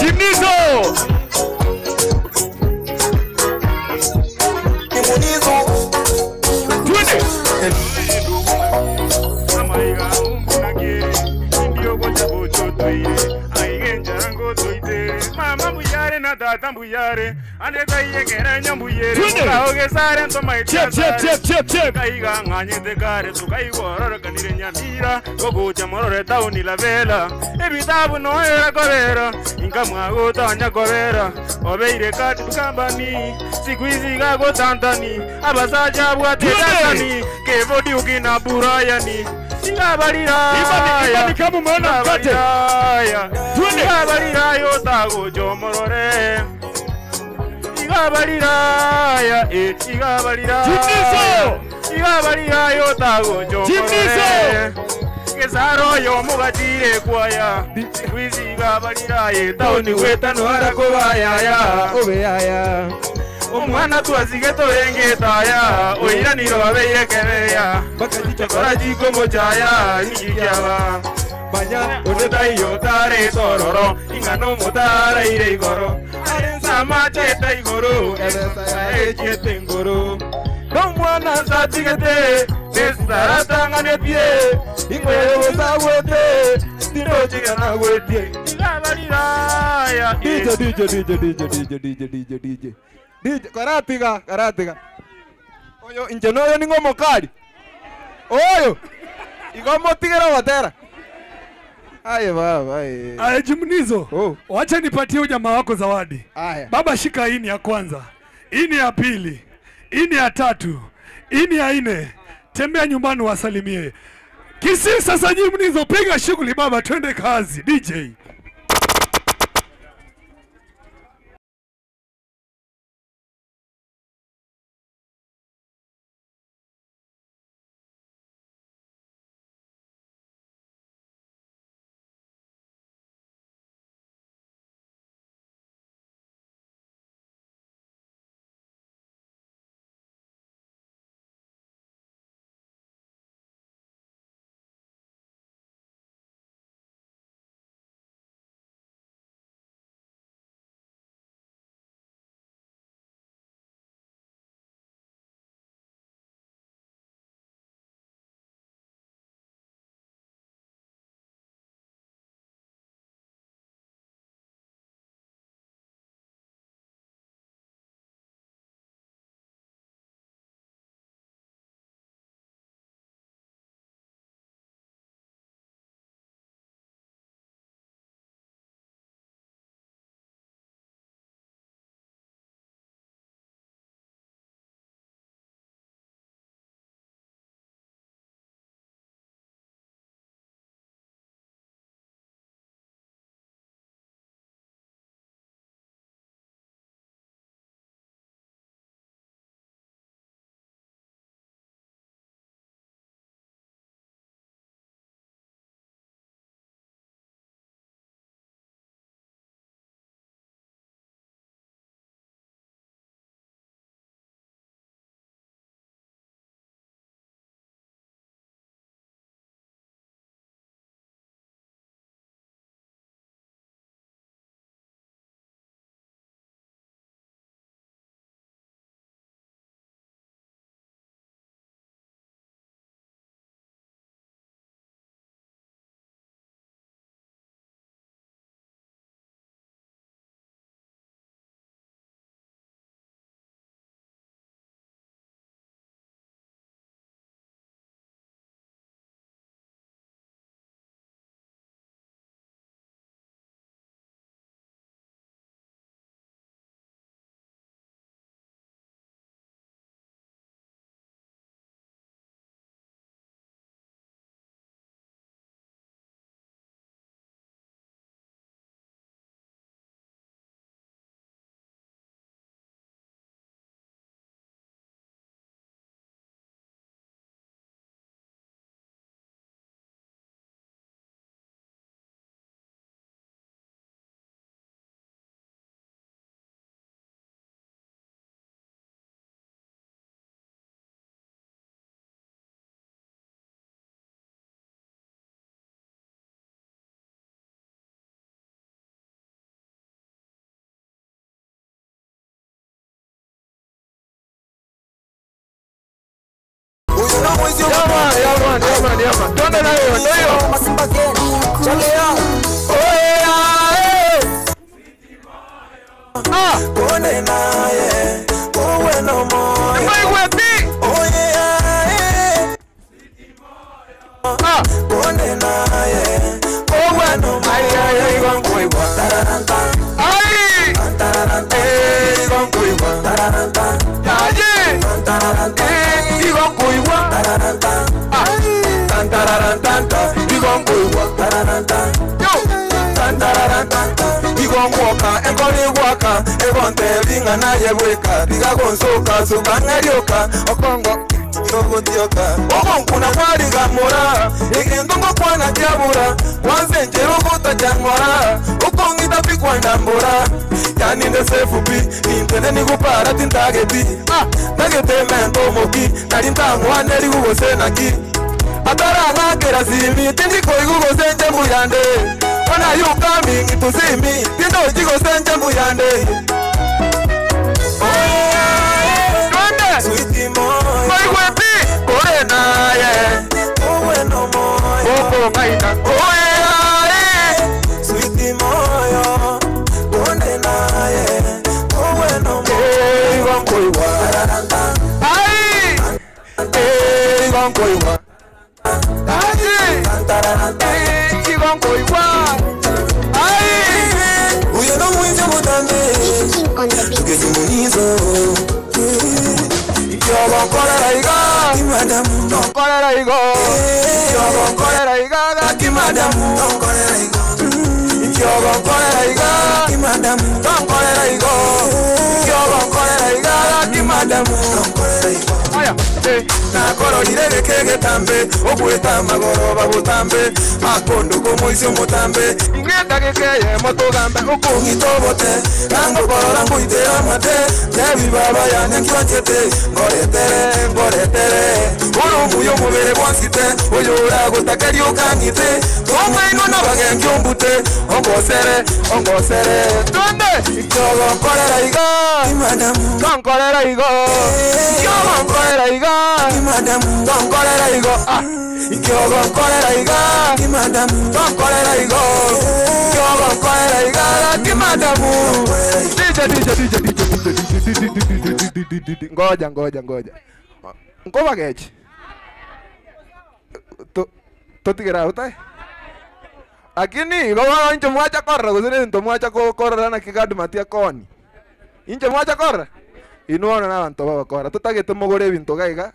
Jimnizo! Twende! Ibani kama umeona mkate. Twende. Igabaliraya igabaliraya Jimnizo igabalirayo tagonjo Jimnizo Gesaro yo mugatire kwaya Wiziga baliraye taoni wetano arakobaya ya obeyaya Omwana twazige torengetaya oiraniro babeire kebeya bakora jiko mochaya nikiaba Banya odetayo tare tororo ingano mutara ire igoro arenza macheta igoro echete ngoro no mwana satigete nestaratangane pie ingwe sagwete tirochigana gwetie igabaliraya DJ DJ DJ DJ DJ DJ DJ DJ DJ karatiga karatiga oyo inche noyo ningo mokali oyo igomotigera watera. Aye baba aye. Aye Jimnizo. Oh. Wacha nipatie ujamaa wako zawadi. Aya. Baba shika hii ni ya kwanza. Hii ni ya pili. Hii ni ya tatu. Hii ni ya nne. Tembea nyumbani wasalimie. Kisii sasa Jimnizo piga shughuli baba twende kazi DJ. Yama. Twende na hiyo, ndio hiyo. Ah. Kone naye, uwe no moyo. Oye ae. Ah. Kone naye, uwe no moyo. Ay ay ay gongoiwa. Ay. Eh gongoiwa. Yaye. Eh gongoiwa. Ah. Tantararantanta, gongoiwa. Yo. Tantararantanta, Okongwoka enkoli gwaka egonte bingana yebweka bigagonsoka sukangerioka okongo togotioka okonkuna kwarigamura igintungo kwana kyabura kwanze njeruguta kyangora ukongita pikwandambura yani ndesefupi intene nikupara tintageti tagetementomoki nari ntang'waneri gugosenaki atarang'akera simi tindikoigugosenje mbuyande ona you coming to see me tindochigosenje mbuyande. Twende maigweti kore naye oko maina oye Sweetie moyo konde naye oweno moyo gonkoiwa ai gonkoiwa ai gonkoiwa ai uyo no mwinje mutambe tugezimunizo Yogonkorera iga Kimadamu Tonkorera igo Yogonkorera iga Kimadamu Tonkorera igo Yogonkorera iga Kimadamu Tonkorera igo Yogonkorera iga Kimadamu Tonkorera igo. Aya nakororire geke getambe ogweta magoro babutambe makondo komoisio mutambe ingenda gekeye motogambe ukungitobote nangokorora nguitera mate tebi baba yane nkionchete ngoretere ngoretere urumuyo mubere bwansite uyu uragutakeria ukang'ite tong'ainwo na bagenki ombute ongosere ongosere twende ikiogonkorera iga tonkorera igo ikiogonkorera iga tonkorera igo ikiogonkorera iga tonkorera igo ikiogonkorera iga kimadamu. DJ DJ DJ DJ ngoja ngoja ngoja ngoba gechi totigera utai lakini goba inche mwacha korra gusire into mwacha korra na kigadu matia koni inche mwacha korra inuona na bantu babakora tutagete mugore ebintu gaiga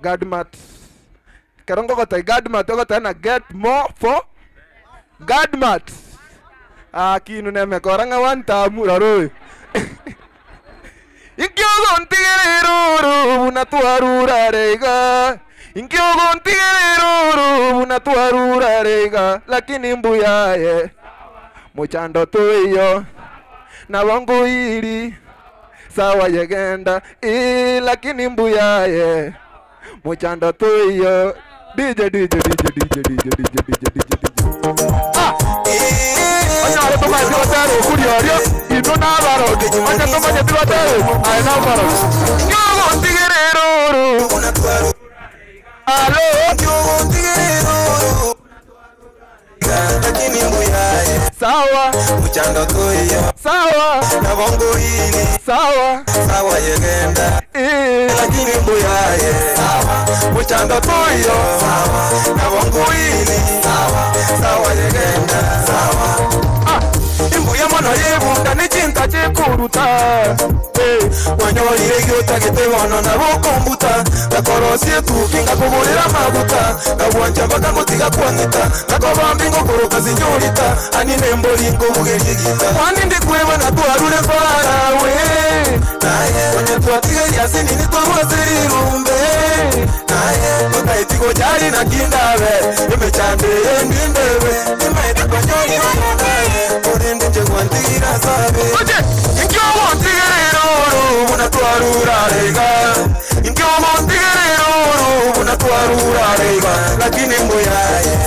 Gadmat kerongo gota Gadmat ogota na get more for Gadmat akinu nemekora nga one time raroi inkiogontigereruru bunatwarurarega inkiogontigereruru bunatwarurarega lakini mbuyaye muchando tuiyo na wangu ili sawa yegenda lakini mbuyaye muchando tuiyo. DJ DJ DJ DJ DJ DJ DJ DJ onya tomaje batero kuriorio ino nabaro onya tomaje batero ai nabaro nyogontigereruru alo nyogontigereruru lakini mbuyaye sawa muchando tuiyo sawa na bongo ili sawa sawa yegenda lakini mbuyaye sawa muchando tuiyo sawa na bongo ili sawa sawa yegenda sawa. Imbuya mono yebunda nichinta chikuruta wanyorire gyotagete bono nabokombuta gakorosie tuki ngakugurira maguta ngabwancha mpaka ngutiga kwang'ita ngakobambi ngokoroka sinyorita anine mbori ngobugerie gita wani ndikweba natwarure farawe naye onye twatigeria sinini twarwaserirumbe naye totaitigo jari na kindabe emechande endindebe emaete kwanyorire naye orende njegwantigira sabe oje inkiogontigereruru bunatwarurarega inkiogontigereruru bunatwarurarega lakini mbuyaye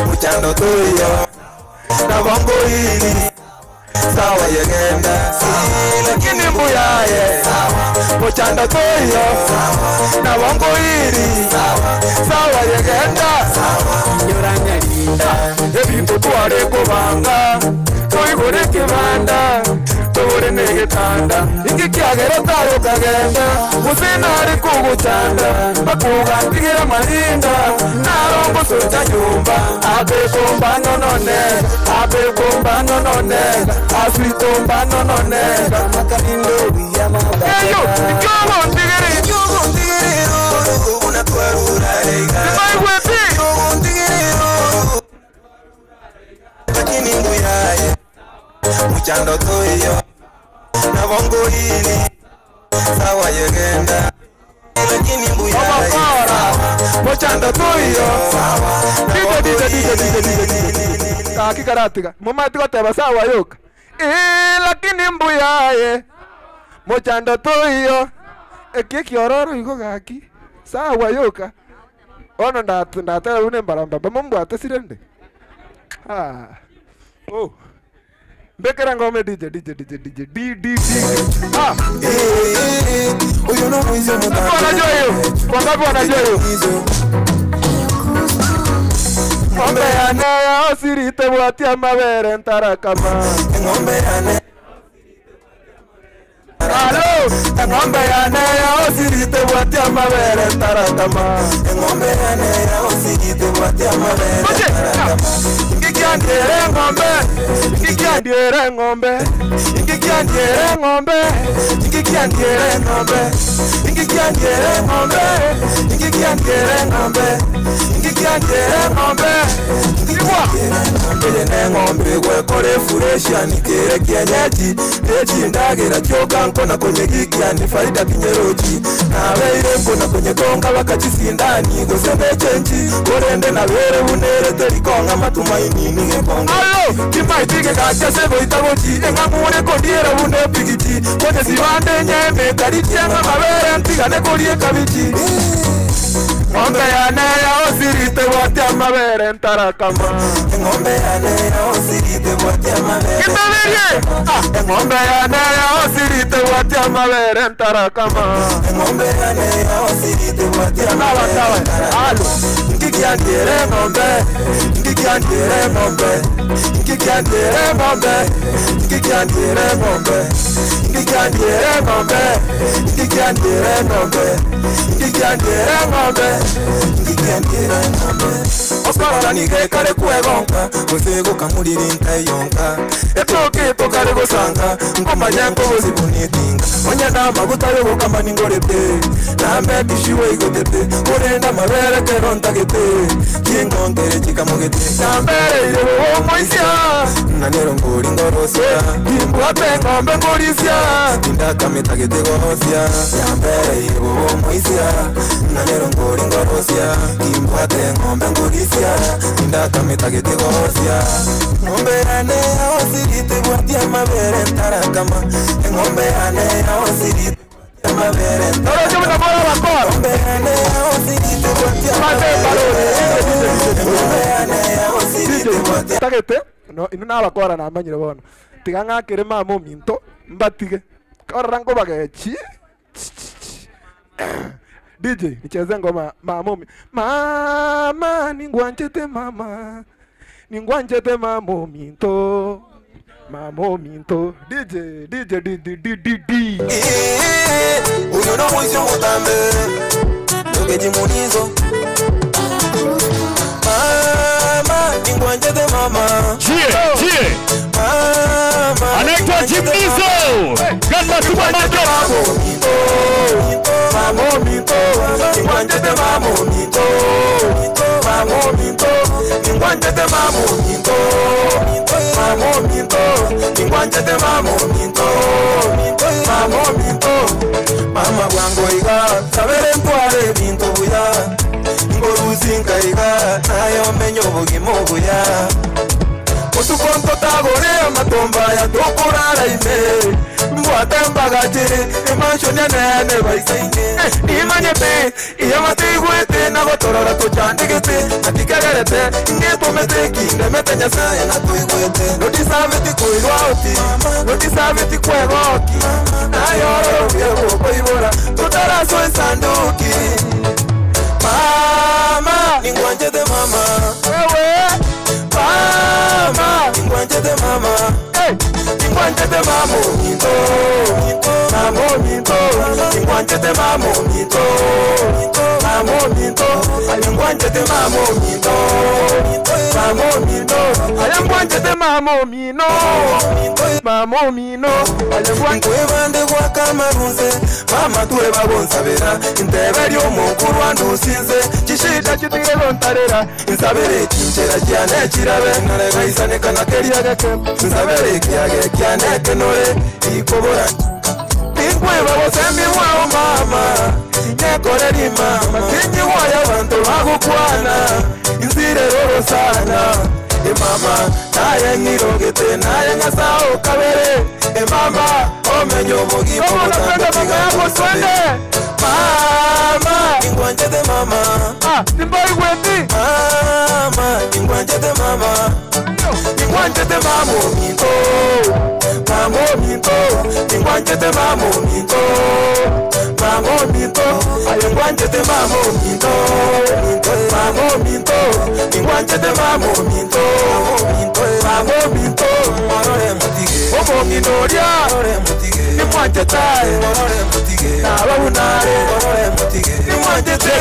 muchando tuiyo na bongo ili sawa yegenda lakini mbuyaye muchando tuiyo na bongo ili sawa yegenda nyoranyarinda ebintu tware kubanga toigore kibanda tore negetanda ingikiagera tarukagenda musinari kuguchanda bakugantigira marinda narongosocha nyumba abekomba nonone abekomba nonone aswikomba nonone eyo ikiogontigere ikiogontigerero unatwarurarega maigweti ikiogontigerero lakini mbuyaye Muchando toyo na bongo hili sawa yegenda lakini mbuya Muchando toyo DJ DJ DJ DJ DJ kaki karatiga mumati goteba sawa yoka lakini mbuya ye muchando toyo eki kiororo igo gaki sawa yoka ono ndatera une mbaramba bamubwate sirende ah oh mbekera ngome DJ DJ DJ DJ D D D ah uyo no mwizo wanajua hiyo wangapi wanajua hiyo ngombe yane osirite bwatia mabere ntarakama ngombe yane Alo, ngombe yane osirite bwatia mabere ntarakama ngombe yane osirite bwatia mabere ntarakama Ngikiandiere ngombe ngikiandiere ngombe ngikiandiere ngombe ngikiandiere ngombe ngikiandiere ngombe ngikiandiere ngombe ngikiandiere ngombe ngikwa ngombe ngombe gwekore furesha nikere kienyeji echindagira kyoka nkona kwenye gikiani faida kinyeroji nabeire nkona kwenye konga bakachisindani gosebe chenji korende nabere bunere terikonga matumaini nigekonga alo kimaitige gacha sebo itagochi engamure kodiera bune pigichi kwenye sibande nyeme karichianga mabere ntigane korie kabichi ngombe yane osirite bwatia mabere ntarakama ngombe yane osirite bwatia mabere kitaberie ngombe yane osirite bwatia mabere ntarakama ngombe yane osirite bwatia mabere alo ngikiandiere ngombe ngikiandiere ngombe ngikiandiere ngombe ngikiandiere ngombe ngikiandiere ngombe ngikiandiere ngombe ngikiandiere ngombe ngikiandiere ngombe Osara nigekare kwegonka gusego kamuriri ntayonka etoke tokare gosanga ngoma nyanko bozibunitinga onyana maguta yo gukama ningorete nambe kishiwe igotete kurenda mabere kero ntagete kingontere chikamugete nambere ire moisia nanero ngori ngorosia imbwate ngombe ngorisia indakametagete gorosia yambere ire moisia nanero ngori ngorosia imbwate ngombe ngorisia indakametagete gorosia ngombe yane osirite bwatia mabere ntarakama ngombe yane osirite mabere ngombe yane osirite bwatia mabere ngombe yane osirite bwatia tagete no inu nabakora namanyire bono tiga ng'akere mama ominto mbatige korora nkobagechi DJ nicheze ngoma mama mama ningwanchete mama ningwanchete mama ominto mama ominto DJ DJ D D D D D uyo no mwisho mutambe ndokejimunizo mama ningwanchete mama chie chie mama anaitwa Jimnizo Gamba Supermarket mama ominto ningwanchete mama ominto mama ominto ningwanchete mama ominto mama ominto ningwanchete mama ominto mama ominto mama bwangu iga sabere ntware bintu buya ngoruzinka iga nayo menyo bugimo buya otukonto tagore amatomba ya tokurara ime mbwate mbagachire emanshoni anene baisaine nimanyete iyo matigwete nagotorora tochandigete natikegerete ngetomete kindemete nyasaye natuigwete notisabeti kuirwa oti notisabeti kwegoki nayororobie gokoibora totaraso esanduki mama ningwanchete mama wewe mama ningwanchete mama ningwanchete mama ominto mama ominto ningwanchete mama ominto mama ominto ningwanchete mama ominto mama ominto Ingwanjete mama omino, mama omino. Nkwebande gwa kamarunze, mama ture babonsabera. Intebe ry'omukuru andusinze, chishida chitire bontarera. Insabere chinchera kyane chirabe, naregaisane kana keriageke. Insabere kiage kyane kenore, ikobora. Tinkweba bosembi mwao mama, nyekoreri mama. Tinyiwaya bantu bagukwana, inzire roro sana. E mama, naye ngirogete, naye ngasao kabere. E mama, omenyo mugipo. Kama unapenda mama yako twende. Mama, ingwanjete mama. Ah, timboi gwendi. Mama, ingwanjete mama. Ingwanjete mama minto. Mama minto. Ingwanjete mama minto. Mama minto. Ingwanjete mama minto. Mama minto. Ingwanjete mama minto. Mama minto. Morore mutige. Omo minoria. Morore mutige. Ingwanjete. Morore mutige. Nababunare. Morore mutige. Ingwanjete.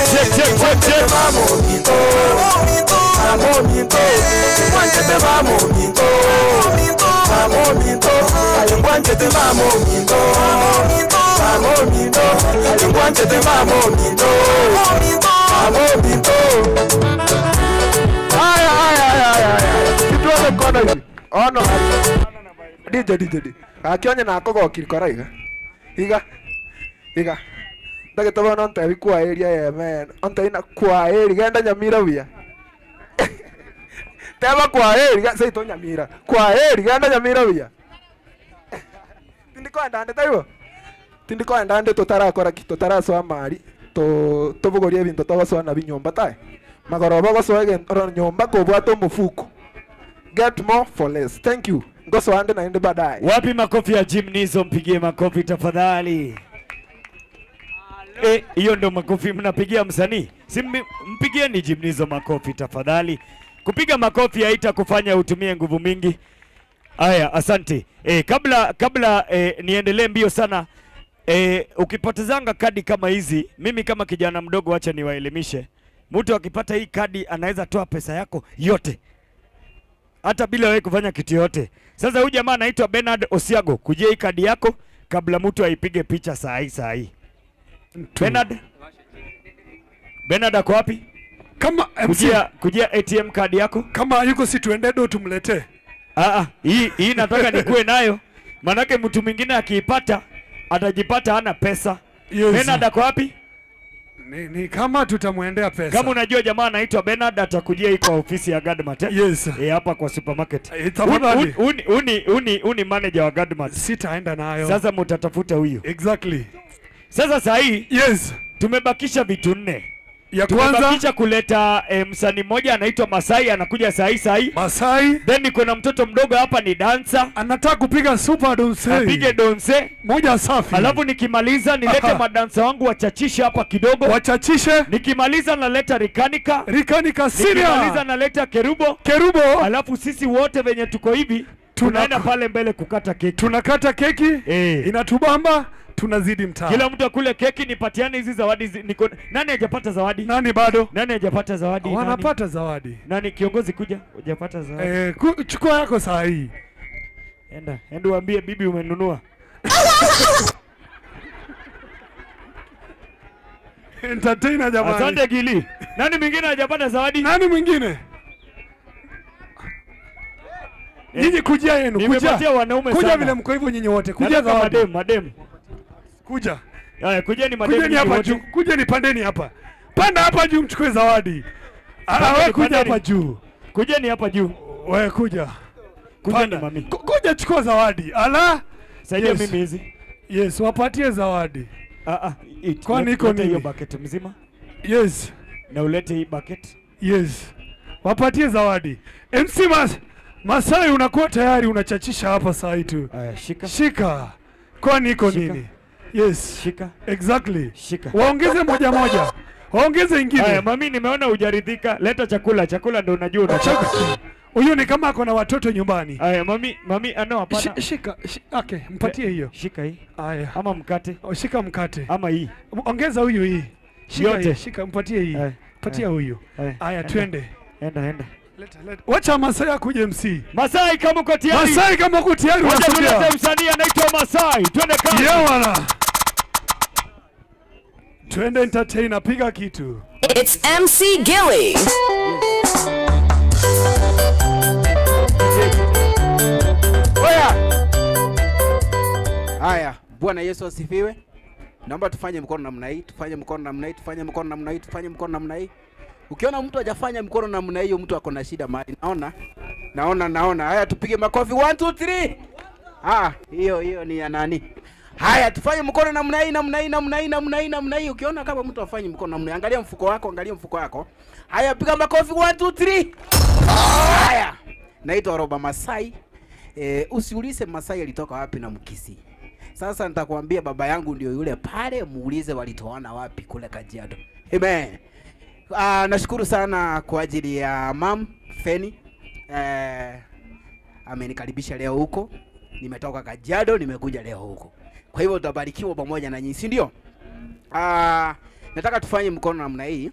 Ingwanjete mama minto. Mama minto. Ingwanjete mama minto. Mama minto. Ingwanjete mama minto. Mama minto. Ingwanjete mama minto. Mama minto. Aya aya aya aya. Kituo mkono hivi. Ono. DJ DJ DJ. Akionye na akogokiri kora iga. Iga. Iga. Ndagete bono ntebi kwa area ya men. Onte ina kwa area genda Nyamira buya. Teba kwa area seito Nyamira. Kwa area genda Nyamira buya. Tindiko andande taibo. Tindiko andande totarakora ki totarasoa mari to tobogoria ebinto togosoa na binyomba tae. Magoroba gosoa oro nyomba kobwata omufuko. Get more for less. Thank you. Ngoso ande na ende baadaye. Wapi makofi ya Jim Nizo? Mpigie makofi tafadhali. Hiyo ndo makofi mnapigia msanii. Si mpigieni Jim Nizo makofi tafadhali. Kupiga makofi haitakufanya utumie nguvu mingi. Aya, asante. Kabla niendelee mbio sana. Ukipotezanga kadi kama hizi, mimi kama kijana mdogo acha niwaelimishe. Mtu akipata hii kadi anaweza toa pesa yako yote, hata bila wewe kufanya kitu yote. Sasa huyu jamaa anaitwa Bernard Osiago, kujia hii kadi yako kabla mtu aipige picha saa hii saa hii. Bernard ako wapi? Kama MC kujia ATM kadi yako. Kama yuko si tuende do tumletee. Hii nataka nikuwe nayo. Manake mtu mwingine akiipata atajipata hana pesa. Yes. Bernard ako wapi? Ni kama tutamuendea pesa. Kama unajua jamaa anaitwa Bernard atakujia hii kwa ofisi ya Gadmart. Yes. Hapa kwa supermarket. Tafadhali. Uni manager wa Gadmart. Sitaenda nayo. Sasa mtatafuta huyo. Exactly. Sasa saa hii yes, tumebakisha vitu 4. Ya kwanza tumebakisha kuleta msanii mmoja anaitwa Masai anakuja saa hii saa hii. Masai. Then kuna mtoto mdogo hapa ni dancer. Anataka kupiga super donse. Apige donse. Moja safi. Alafu nikimaliza nilete madansa wangu wachachishe hapa kidogo. Wachachishe. Nikimaliza naleta Rikanika. Rikanika Syria. Nikimaliza naleta Kerubo. Kerubo. Alafu sisi wote venye tuko hivi tunaenda pale mbele kukata keki. Tunakata keki. Inatubamba. Tunazidi mtaa. Kila mtu akule keki, nipatiane hizi zawadi niko. Nani hajapata zawadi? Nani bado? Nani hajapata zawadi? Wanapata nani? Zawadi. Nani kiongozi kuja? Hujapata zawadi. Chukua yako saa hii. Enda, enda uambie bibi umenunua. Entertainer jamani. Asante Gili. Nani mwingine hajapata zawadi? Nani mwingine? Nyinyi kujia yenu, kuja. Nimepatia wanaume sana. Kuja vile mko hivyo nyinyi wote. Kuja zawadi. Madem. Kuja. Haya, kuja ni madem. Kuja ni hapa juu. Kuja ni pandeni hapa. Panda hapa juu mchukue zawadi. Wewe kuja hapa juu. Kuja ni hapa juu. Wewe kuja. Kuja ni mami. Kuja chukua zawadi. Ala. Saidia mimi hizi. Yes, wapatie zawadi. Kwani iko nini? Hiyo bucket mzima. Yes. Na ulete hii bucket. Yes. Wapatie zawadi. MC Masai unakuwa tayari unachachisha hapa saa hii tu. Shika. Shika. Kwani iko nini? Yes. Shika. Exactly. Shika. Waongeze moja moja. Waongeze ingine. Haya, mami nimeona hujaridhika. Leta chakula. Chakula ndio unajua unataka. Huyu ni kama ako na watoto nyumbani. Haya, mami ano hapana. Shika. Okay, mpatie hiyo. Shika hii. Haya. Ama mkate. Shika mkate. Ama hii. Ongeza huyu hii. Shika yote. Hii. Shika, mpatie hii. Patia huyu. Haya, twende. Enda. Leta, leta. Wacha Masai akuje MC. Masai kama uko tayari. Masai kama uko tayari Wacha unasogea. tulete msanii anaitwa Masai. Twende kazi. Yeah, wana. Twende entertainer, piga kitu. It's MC Gilly. Oya. Haya, Bwana Yesu asifiwe. Naomba tufanye mkono namna hii, tufanye mkono namna hii, tufanye mkono namna hii, tufanye mkono namna hii. Ukiona mtu hajafanya mkono namna hiyo, mtu ako na shida mahali. Naona, naona, naona. Haya, tupige makofi 1 2 3. Ah, hiyo hiyo ni ya nani? Haya, tufanye mkono namna hii, namna hii, namna hii, namna hii, namna hii. Ukiona kama mtu afanye mkono namna hii, angalia mfuko wako, angalia mfuko wako. Haya, piga makofi 1 2 3. Haya, naitwa Roba Masai. Usiulize Masai alitoka wapi na Mkisii. Sasa nitakwambia baba yangu ndio yule pale, muulize walitoana wapi kule Kajiado. Amen. Nashukuru sana kwa ajili ya mam Feni. Amenikaribisha leo huko. Nimetoka Kajiado, nimekuja leo huko. Kwa hivyo utabarikiwa pamoja na nyinyi, si ndio? Nataka tufanye mkono namna hii.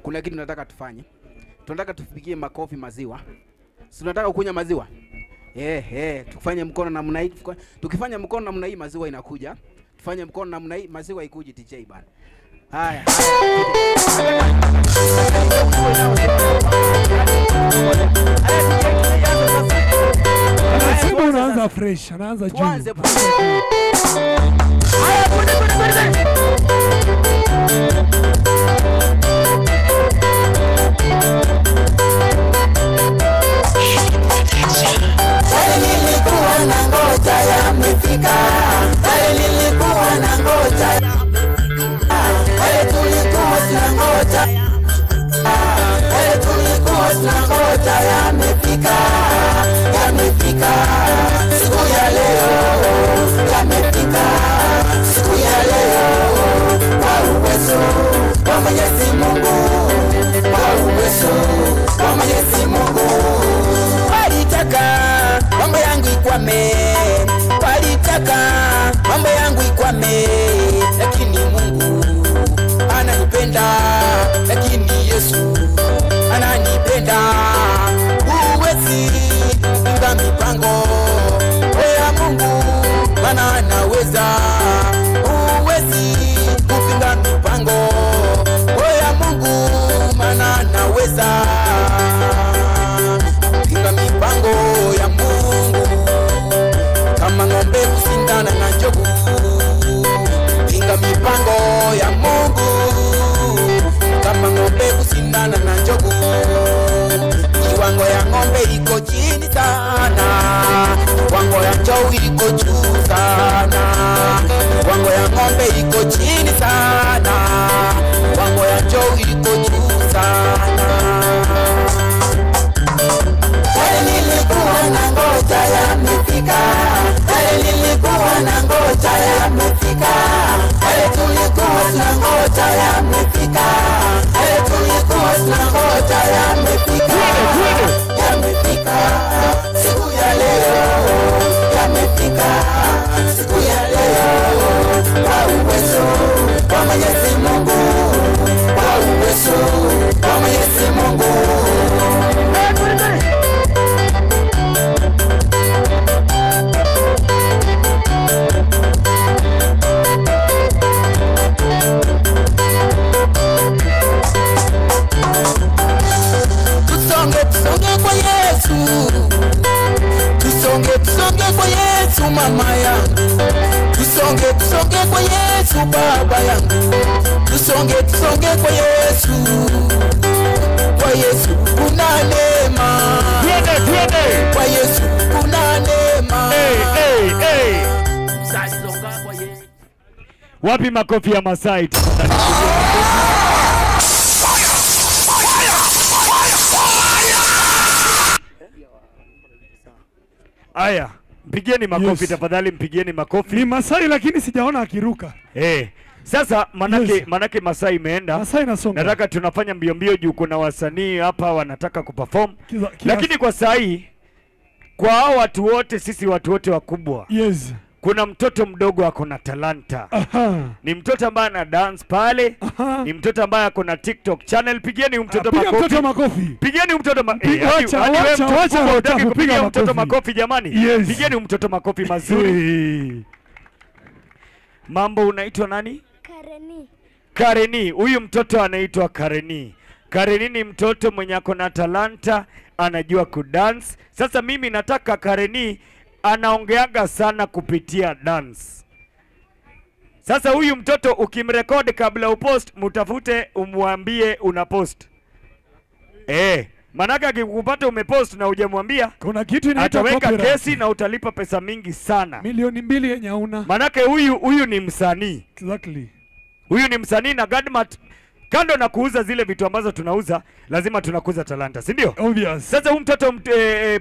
Kuna kitu nataka tufanye. Tunataka tupigie makofi maziwa. Si tunataka kunywa maziwa? Tufanye mkono namna hii. Tukifanya mkono namna hii maziwa inakuja. Tufanye mkono namna hii maziwa ikuji DJ bana. Haya. Anasema unaanza fresh, anaanza juu. Tuanze. Haya, twende twende twende. Yale nilikuwa na ngoja yamefika, yale nilikuwa na ngoja yamefika, yale tulikuwa tunangoja, yale tulikuwa tunangoja yamefika, yamefika siku ya leo, yamefika siku ya leo, kwa uwezo wa Mwenyezi Mungu, kwa uwezo wa Mwenyezi Mungu. Walitaka mambo yangu ikwame, walitaka mambo yangu ikwame, lakini Mungu ananipenda, lakini Yesu ananipenda. Huwezi pinga mipango ya Mungu, maana anaweza. Huwezi kupinga mipango ya Mungu, maana anaweza. Pinga mipango ya Mungu kama ng'ombe kusindana na njogu. Pinga mipango ya Mungu kama ng'ombe kusindana na njogu. Kiwango ya ng'ombe iko chini sana, kiwango ya njogu iko juu sana. Kiwango ya ng'ombe iko chini sana, kiwango ya njogu iko juu sana. Yale nilikuwa na ngoja yamefika, yale nilikuwa na ngoja yamefika, yale tulikuwa tunangoja yamefika, yale tulikuwa tunangoja yamefika, yamefika siku ya leo, yamefika siku ya leo, kwa uwezo wa Mwenyezi Mungu, kwa uwezo wa Mwenyezi Mungu. Tusonge tusonge kwa Yesu, tusonge tusonge kwa Yesu mama yangu, tusonge tusonge kwa Yesu baba yangu, tusonge tusonge kwa Yesu, kwa Yesu kuna neema, twende twende, kwa Yesu kuna neema. Hey, hey, hey. Sasonga kwa Yesu. Wapi makofi ya Masai? Aya, mpigieni makofi Yes. Tafadhali mpigieni makofi. Ni Masai lakini sijaona akiruka. Sasa manake, Yes. manake Masai imeenda. Masai inasonga. Nataka tunafanya mbio mbio juu kuna wasanii hapa wanataka kuperform. Lakini kwa saa hii kwa hao watu wote, sisi watu wote wakubwa. Yes. Kuna mtoto mdogo ako na talanta. Ni mtoto ambaye ana dance pale. Ni mtoto ambaye ako na TikTok channel. Pigieni huyu mtoto Piga makofi. mtoto makofi. Pigieni huyu mtoto Wacha, wacha, wacha roho piga mtoto makofi. Makofi jamani. Yes. Pigieni huyu mtoto makofi mazuri. Mambo, unaitwa nani? Kareni. Kareni, huyu mtoto anaitwa Kareni. Kareni ni mtoto mwenye ako na talanta, anajua kudance. Sasa mimi nataka Kareni anaongeaga sana kupitia dance. Sasa huyu mtoto ukimrekodi kabla upost, mutafute umwambie una post. Manake akikupata umepost na hujamwambia, kuna kitu inaitwa ataweka copyright. Kesi na utalipa pesa mingi sana. 2 milioni yenye hauna. Manake huyu ni msanii. Exactly. Huyu ni msanii na Godmart, kando na kuuza zile vitu ambazo tunauza, lazima tunakuza talanta, si ndio? Obvious. Sasa huyu mtoto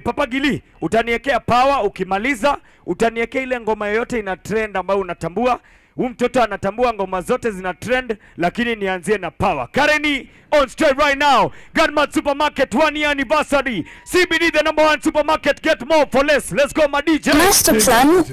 Papa Gili, utaniekea power ukimaliza, utaniekea ile ngoma yoyote ina trend ambayo unatambua. Huyu mtoto anatambua ngoma zote zina trend, lakini nianzie na power. Kareni on straight right now. Godmart Supermarket 1 year anniversary. CBD the number one supermarket, get more for less. Let's go my DJ. Master Plan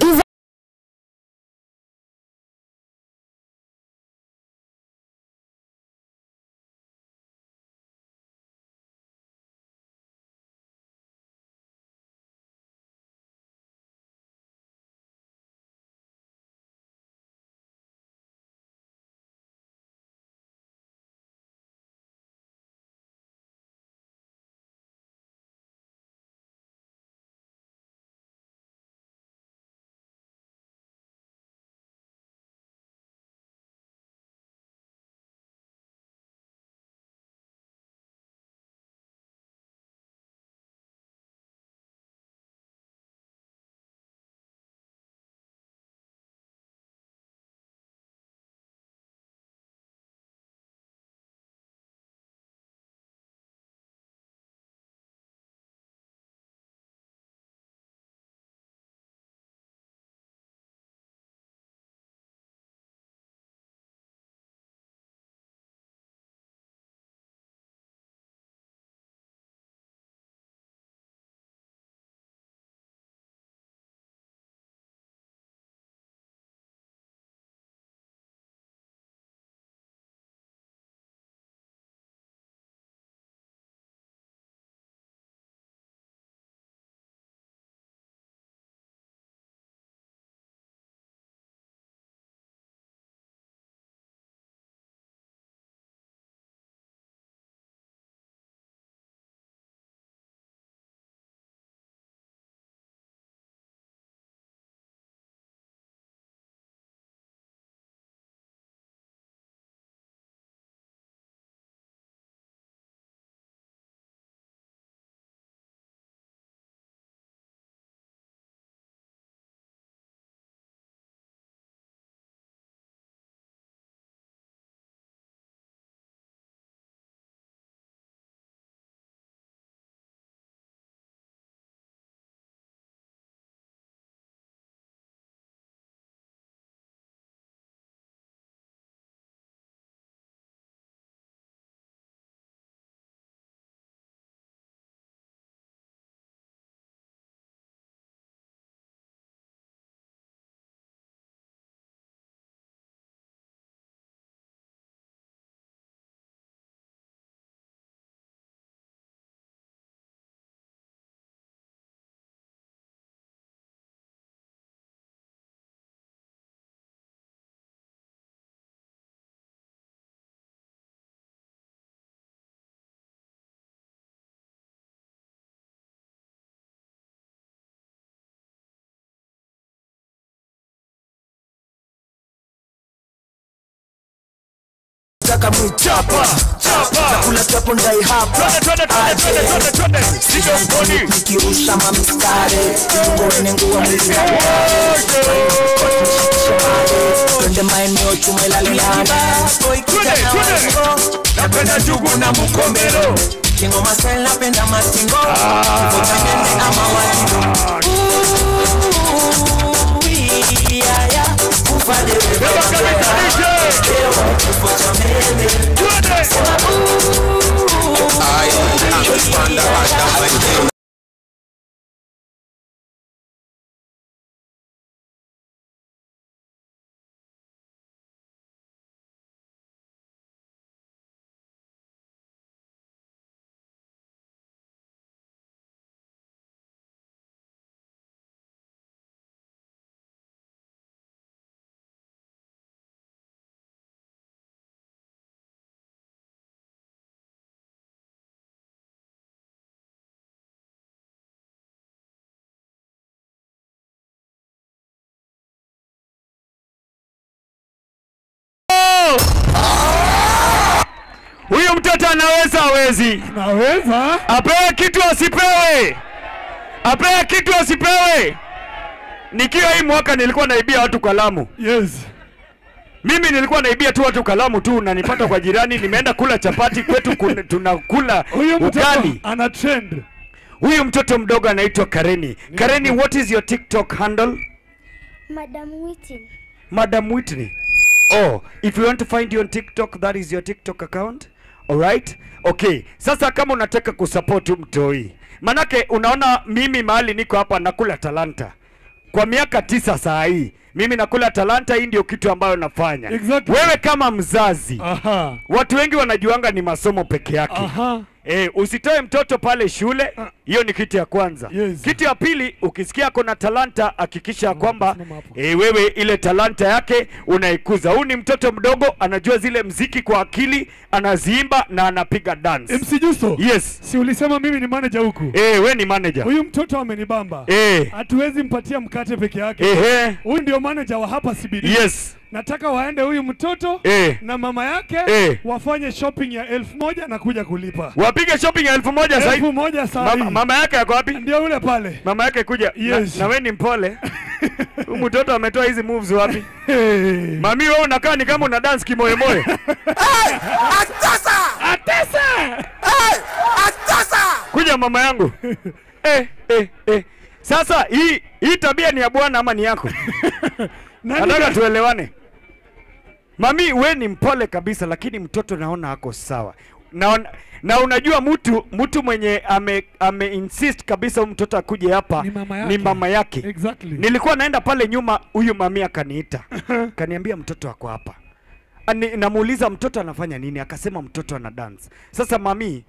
Nataka mwichapa chapa, nakula chapo ndai hapa. Twende twende twende twende twende, sio mkoni nikirusha mamistare ngone nguo mwili twende maeneo chuma ilaliana. Napenda jugu na mukomero kingo masel, napenda matingo utamende ama watido. I am Huyu mtoto anaweza hawezi? Anaweza. Apewe kitu asipewe? Apewe kitu asipewe? Nikiwa hii mwaka nilikuwa naibia watu kalamu. Yes. Mimi nilikuwa naibia tu watu kalamu tu, na nipata kwa jirani, nimeenda kula chapati kwetu tunakula ugali. Ana trend. Huyu mtoto mdogo anaitwa Kareni. Kareni, what is your TikTok handle? Madam Whitney. Madam Whitney. Oh, if you want to find you on TikTok, that is your TikTok account. All right? Okay. Sasa kama unataka kusupport mtoi. Manake unaona mimi mahali niko hapa nakula talanta. Kwa miaka 9 saa hii, mimi nakula talanta, hii ndio kitu ambayo nafanya. Exactly. Wewe kama mzazi. Aha. Watu wengi wanajuanga ni masomo peke yake. Aha. Usitoe mtoto pale shule, hiyo ni kitu ya kwanza. Yes. Kitu ya pili, ukisikia kuna talanta hakikisha kwamba wewe ile talanta yake unaikuza. Huyu ni mtoto mdogo, anajua zile mziki kwa akili, anaziimba na anapiga dance. MC Justo. Yes. Si ulisema mimi ni manager huku? Wewe ni manager. Huyu mtoto amenibamba. Hatuwezi mpatia mkate peke yake. Huyu ndio manager wa hapa CBD. Yes. Nataka waende huyu mtoto na mama yake wafanye shopping ya 1000 na kuja kulipa. Wapige shopping ya 1000 sasa. 1000 sasa. Mama yake yako wapi? Ndio yule pale. Mama yake kuja. Yes. Na wewe ni mpole. Huyu mtoto ametoa hizi moves wapi? Mami wewe unakaa ni kama una dance kimoyo moyo. Atasa! Atasa! Atasa! Kuja mama yangu. Sasa hii tabia ni ya bwana ama ni yako? Nataka tuelewane. Mami we ni mpole kabisa, lakini mtoto naona ako sawa. Na unajua mtu mwenye ame insist kabisa huyu mtoto akuje hapa ni mama yake. Exactly. Nilikuwa naenda pale nyuma, huyu mami akaniita. Kaniambia mtoto ako hapa. Namuuliza mtoto anafanya nini? Akasema mtoto ana dance. Sasa mami,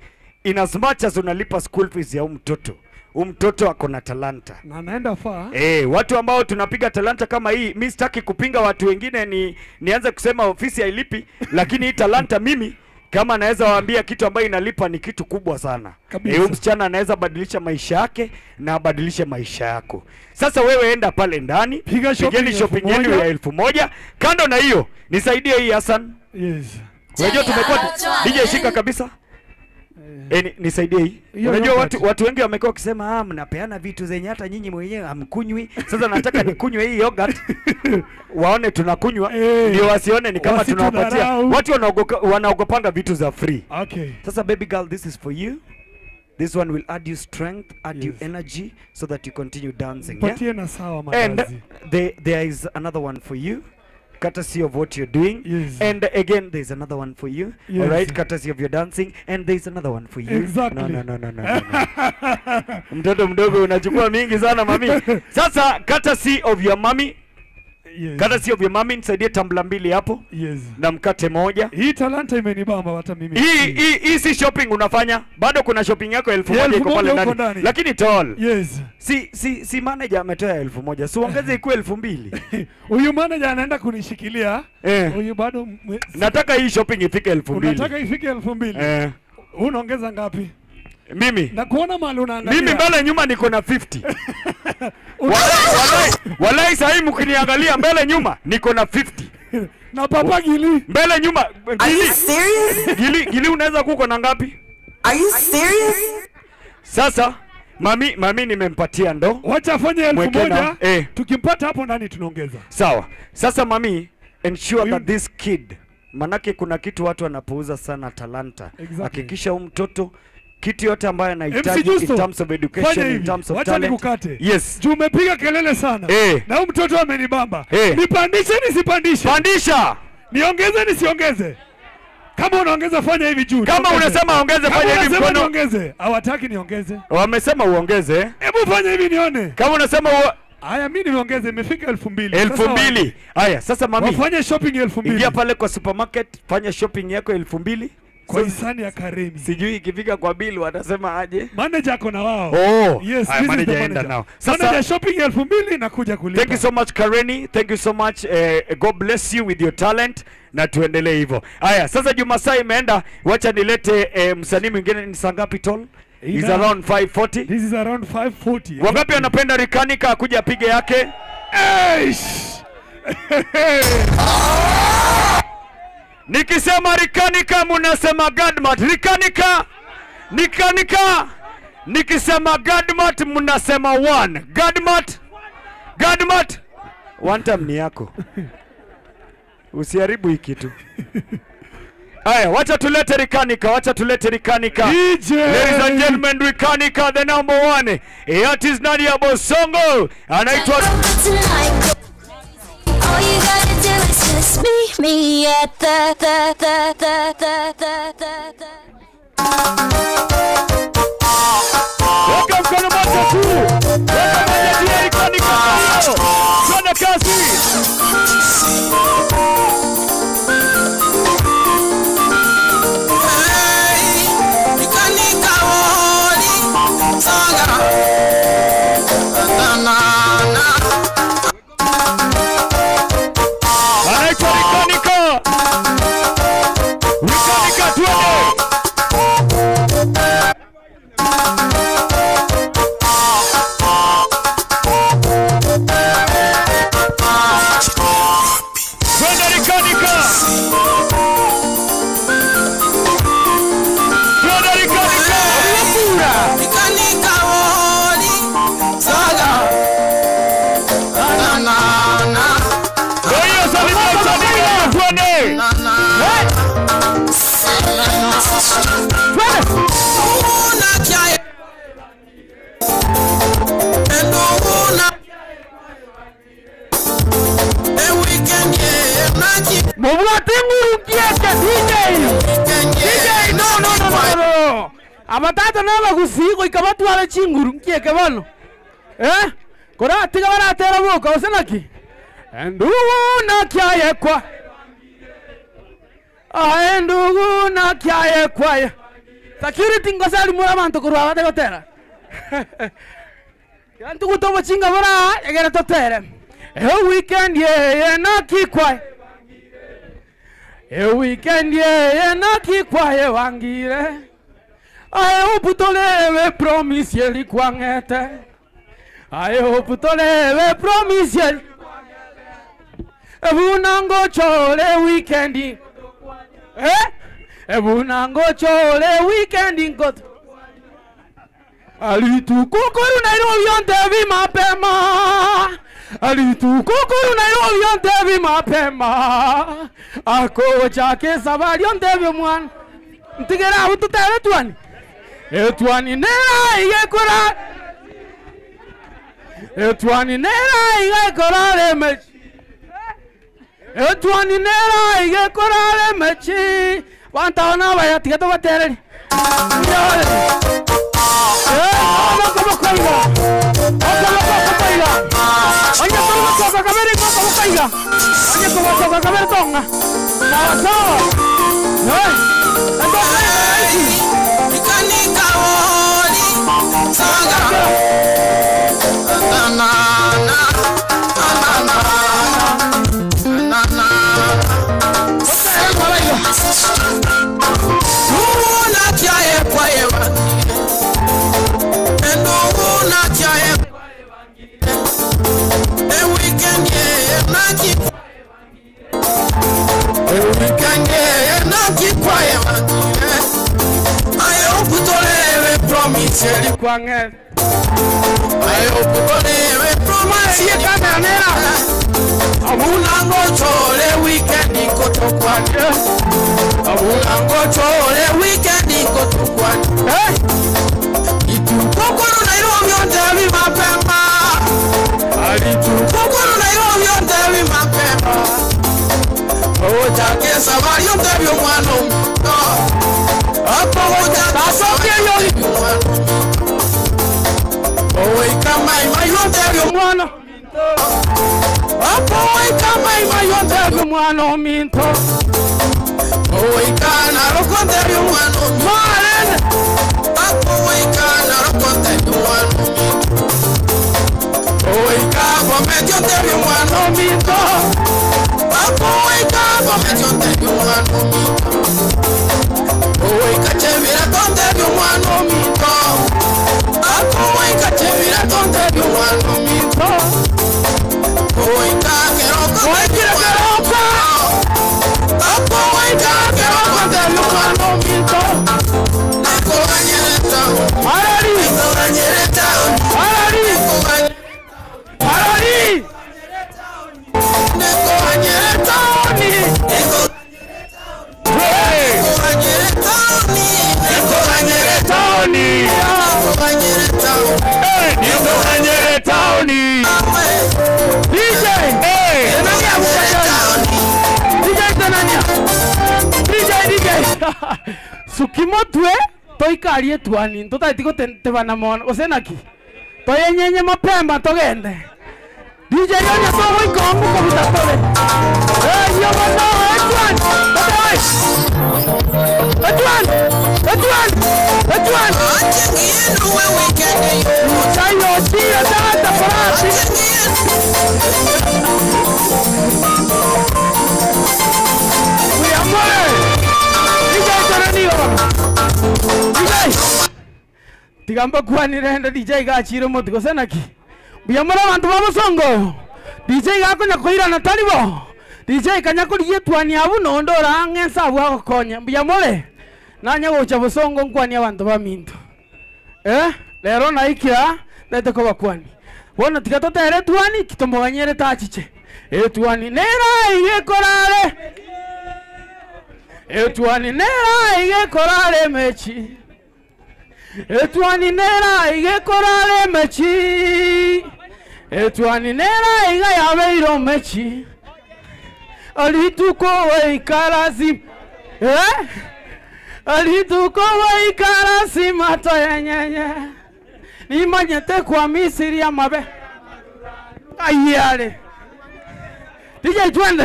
in as much as unalipa school fees ya huyu mtoto, huyu mtoto ako na talanta. Na anaenda faa. Watu ambao tunapiga talanta kama hii, mimi sitaki kupinga watu wengine nianze kusema ofisi hailipi, lakini hii talanta mimi kama naweza waambia kitu ambayo inalipa ni kitu kubwa sana. Huyu msichana anaweza badilisha maisha yake na abadilishe maisha yako. Sasa wewe enda pale ndani, piga shopping yenu ya 1000. Kando na hiyo, nisaidie hii Hassan. Yes. Unajua tumekuwa DJ shika kabisa. Nisaidie hii. Unajua watu wengi wamekuwa wakisema mnapeana vitu zenye hata nyinyi mwenyewe hamkunywi. Sasa nataka nikunywe hii yogurt. Waone tunakunywa, ndio wasione ni kama tunawapatia. Watu wanaogopanga vitu za free. Okay. Sasa baby girl, this is for you. This one will add you strength, add you energy so that you continue dancing. Patie na sawa mandazi. And there is another one for you. Courtesy of what you're doing. Yes. And again, there's another one for you. Yes. All right, courtesy of your dancing. And there's another one for you. Exactly. No. Mtoto mdogo unachukua mingi sana mami. Sasa, courtesy of your mommy. Yes. Courtesy of your mommy, nisaidie tumbler 2 hapo. Yes. Na mkate moja. Hii talanta imenibamba hata mimi. Hii si shopping unafanya. Bado kuna shopping yako 1000 iko pale ndani. Lakini tall. Yes. Si manager ametoa 1000. Si ongeze ikuwe 2000. Huyu manager anaenda kunishikilia. Huyu bado nataka hii shopping ifike 2000. Unataka ifike 2000. Unaongeza ngapi? Mimi. Na kuona mali unaangalia. Mimi mbele nyuma niko na 50. Walai sahi mkiniangalia mbele nyuma niko na 50. Na papa Gili. Mbele nyuma Gili. Are you serious? Gili unaweza kuko na ngapi? Are you serious? Sasa mami nimempatia ndo. Wacha afanye 1000. Tukimpata hapo ndani tunaongeza. Sawa. Sasa mami, ensure that this kid, manake kuna kitu watu wanapuuza sana talanta. Exactly. Hakikisha huyu mtoto kitu yote ambayo anahitaji in terms of education, in terms of talent. Nikukate. Yes. Juu umepiga kelele sana. Na huyu mtoto amenibamba. Nipandishe nisipandishe? Pandisha. Niongeze nisiongeze? Kama unaongeza fanya hivi juu. Kama unasema ongeze fanya hivi mkono. Kama niongeze, hawataki niongeze. Wamesema uongeze. Hebu fanya hivi nione. Kama unasema Haya mimi nimeongeze imefika 2000. 2000. Haya sasa mami. Wafanye shopping 2000. Ingia pale kwa supermarket, fanya shopping yako 2000. Kwa hisani ya Karemi. Sijui ikifika kwa bill watasema aje. Manager ako na wao. Oh. Yes, Ay, this is the manager enda manager. now. Sasa manager shopping 2000 na kuja kulipa. Thank you so much Kareni. Thank you so much. God bless you with your talent na tuendelee hivyo. Haya, sasa Jumasaa imeenda, wacha nilete msanii mwingine. Ni saa ngapi tol? Is around 5:40. This is around 5:40. Wangapi wanapenda Rikanika akuja apige yake? Eish. Nikisema Rikanika munasema Gadmat. Rikanika, Nikanika. Nikisema Gadmat munasema one. Gadmat, Gadmat. One time ni yako. Usiharibu hii kitu. Aya, wacha tulete Rikanika, wacha tulete Rikanika. DJ. Ladies and gentlemen, Rikanika the number one. It is Nadia Bosongo. Anaitwa All you gotta do is just meet me at the the the the the the the the. Weka mkono moja tu. Weka moja juu ya Rikanika. Twende kazi. Anaitwa Rikanika. Rikanika, twende. Twende Rikanika. Twende Rikanika. Rikanika woli saga na na na. Ndio salimia salimia, twende. Una kya endo una e weekend ye naki Mubwate nguru kieke DJ. DJ no no no no no. Abatata n'abagusigo ikabatwara chinguru nkieke bano. Eh? Kora tiga baratera boka osenaki. Endugu nakyayekwa. Ah, endugu nakyayekwa. Security ngosali muri abantu kurwa bategotera. Yantu gutobo chinga bora egera totere. E weekend ye nakikwa. E weekend ye nakikwa ye wangire. Ae oputolewe promise yelikwangete. Ae oputolewe promise yeli. Ebunango chole weekendi. Eh? Ebunango chole weekendi ngot. Alitukukuru Nairobi ontevi mapema. Alitukukuru Nairobi ontevi mapema. Ako chake sabari ontevi mwan. Ntigera ututere tuani. Etuani nera igekora. Etuani nera igekora lemechi. Etuani nera igekora lemechi. Wantana baya tigato batere. Rikanika woli saga na na na na na na. Una kya ekwa ewa endo una kya e weekend ye naki e weekend ye naki kwa ewa ayo putolewe promise yelikwangete. Ayo putolewe promise yekananera. Abunango chole weekend ikotokwani. Abunango chole weekend ikotokwani. Eh? Itukukuru Nairobi ontevi mapema. Alitukukuru Nairobi ontevi mapema. Ochake sabari ontevi omwana omuto. Apo ochake sabari ontevi omwana omuto. Oika maima yontevi omwana. Apo oika maima yontevi omwana ominto. Oika naroko ontevi omwana ominto. Marene. Apo oika naroko ontevi omwana ominto. Oika bometi ontevi omwana ominto. Apo oika bometi ontevi omwana ominto. Oika chevira ontevi omwana ominto. Apo oika chevira ontevi omwana ominto. Oika keroko. Oika keroko. Apo oika Sukimotwe toikarie twani tutaiti gutebana mono gose naki toyenyenye mapema togende DJ yonya togoikombu kobuta tore yo bono etwan etwan etwan etwan chayo tio tata parati amore DJ toraniyo DJ tigamba kwanire DJ gachire moti gose naki buyamora abantu babosongo DJ gakonya koirana taribo DJ kanya kuriye twani abu nondora ng'ensa abu agokonya buyamore nanya gocha bosongo nkwani abantu baminto lero naikira ndete ko bakwani bono tigatotere twani kitomboganyere tachiche twani nera igekorare etwani nera igekorare mechi etwani nera igekorare mechi etwani nera iga yabeiro mechi alituko weikarasi alituko weikarasi matoyenyenye nimanyete kwa Misiri amabe ayare DJ twende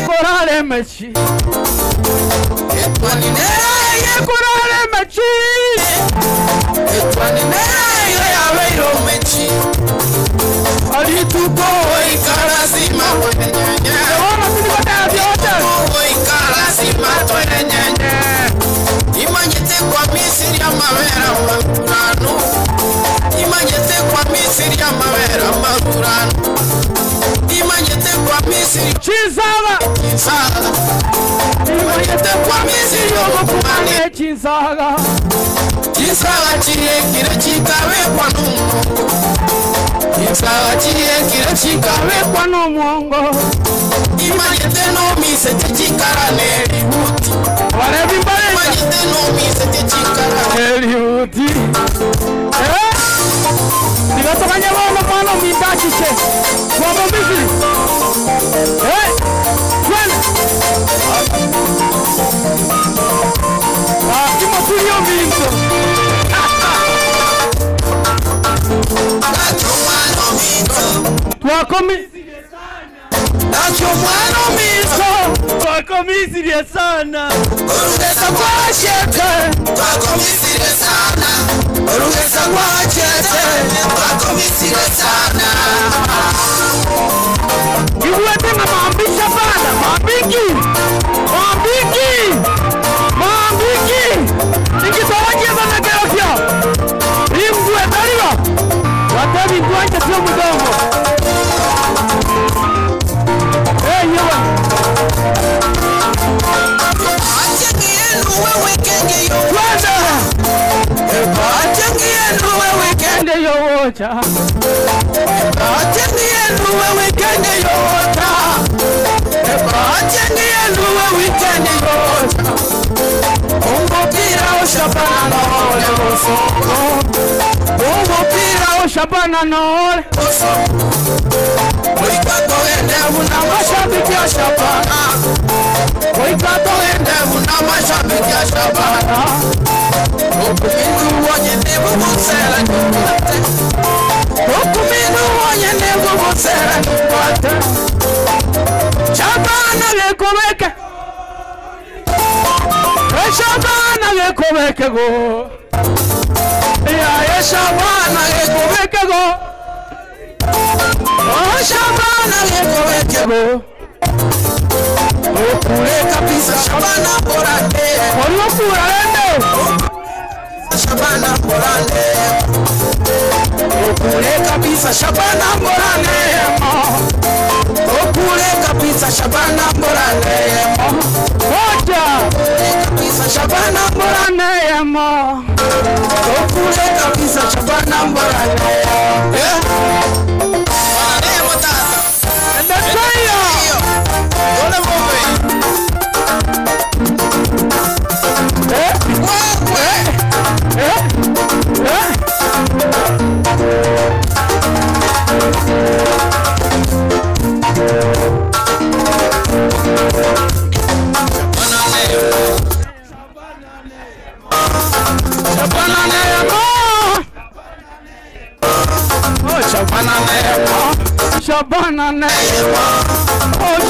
Korale mechi Korale mechi Alituko ikarasima Imanyete kwa Misiri amabera marurano Imanyete kwa Misiri amabera marurano Imanyete kwa Misiri Chinsaga Chinsaga Imanyete kwa Misiri ogokumane Chinsaga Chinsaga chirekire chikabekwa n'omugongo Chinsaga chirekire chikabekwa n'omugongo Imanyete n'omise chichikara n'eributi Imanyete n'omise chichikara n'eributi Nigatokanya bono mwana mindachiche Mwabo Misiri Twende Kimo minto Twako Misiri sana Orugesa kwa chete Twako Misiri sana Orugesa kwa chete Twako Misiri sana Iwete na maambisha bana Maambiki Maambiki Maambiki Nikitawajia sana kerofyo Imgwe tariwa Watabi tuanje sio mdomo Shabana no Shabana lekobeke Shabana lekobeke go Ya Shabana lekobeke go Oh Shabana lekobeke go Okure kabisa Shabana borande Okure Shabana borande Okure kabisa Shabana borande Okure kabisa Shabana borande Moja kabisa Shabana borande Okure kabisa Shabana borande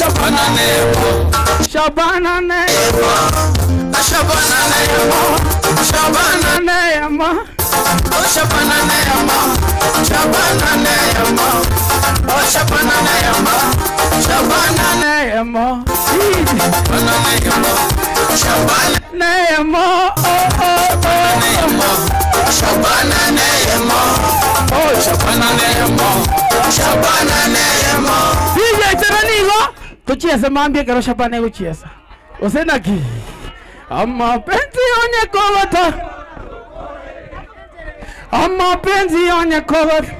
Shabana Neema. Shabana Neema. Shabana Neema. Shabana Neema. Shabana Neema. Shabana Neema. Shabana Neema. Shabana Neema. Shabana Neema. Shabana Neema. Oh oh oh. Shabana Neema. Oh Shabana Neema. Shabana Neema. DJ tena tuchiesa mambie kero Shabana guchiesa. Osenaki. Amapenzi onye kobata. Amapenzi onye kobata.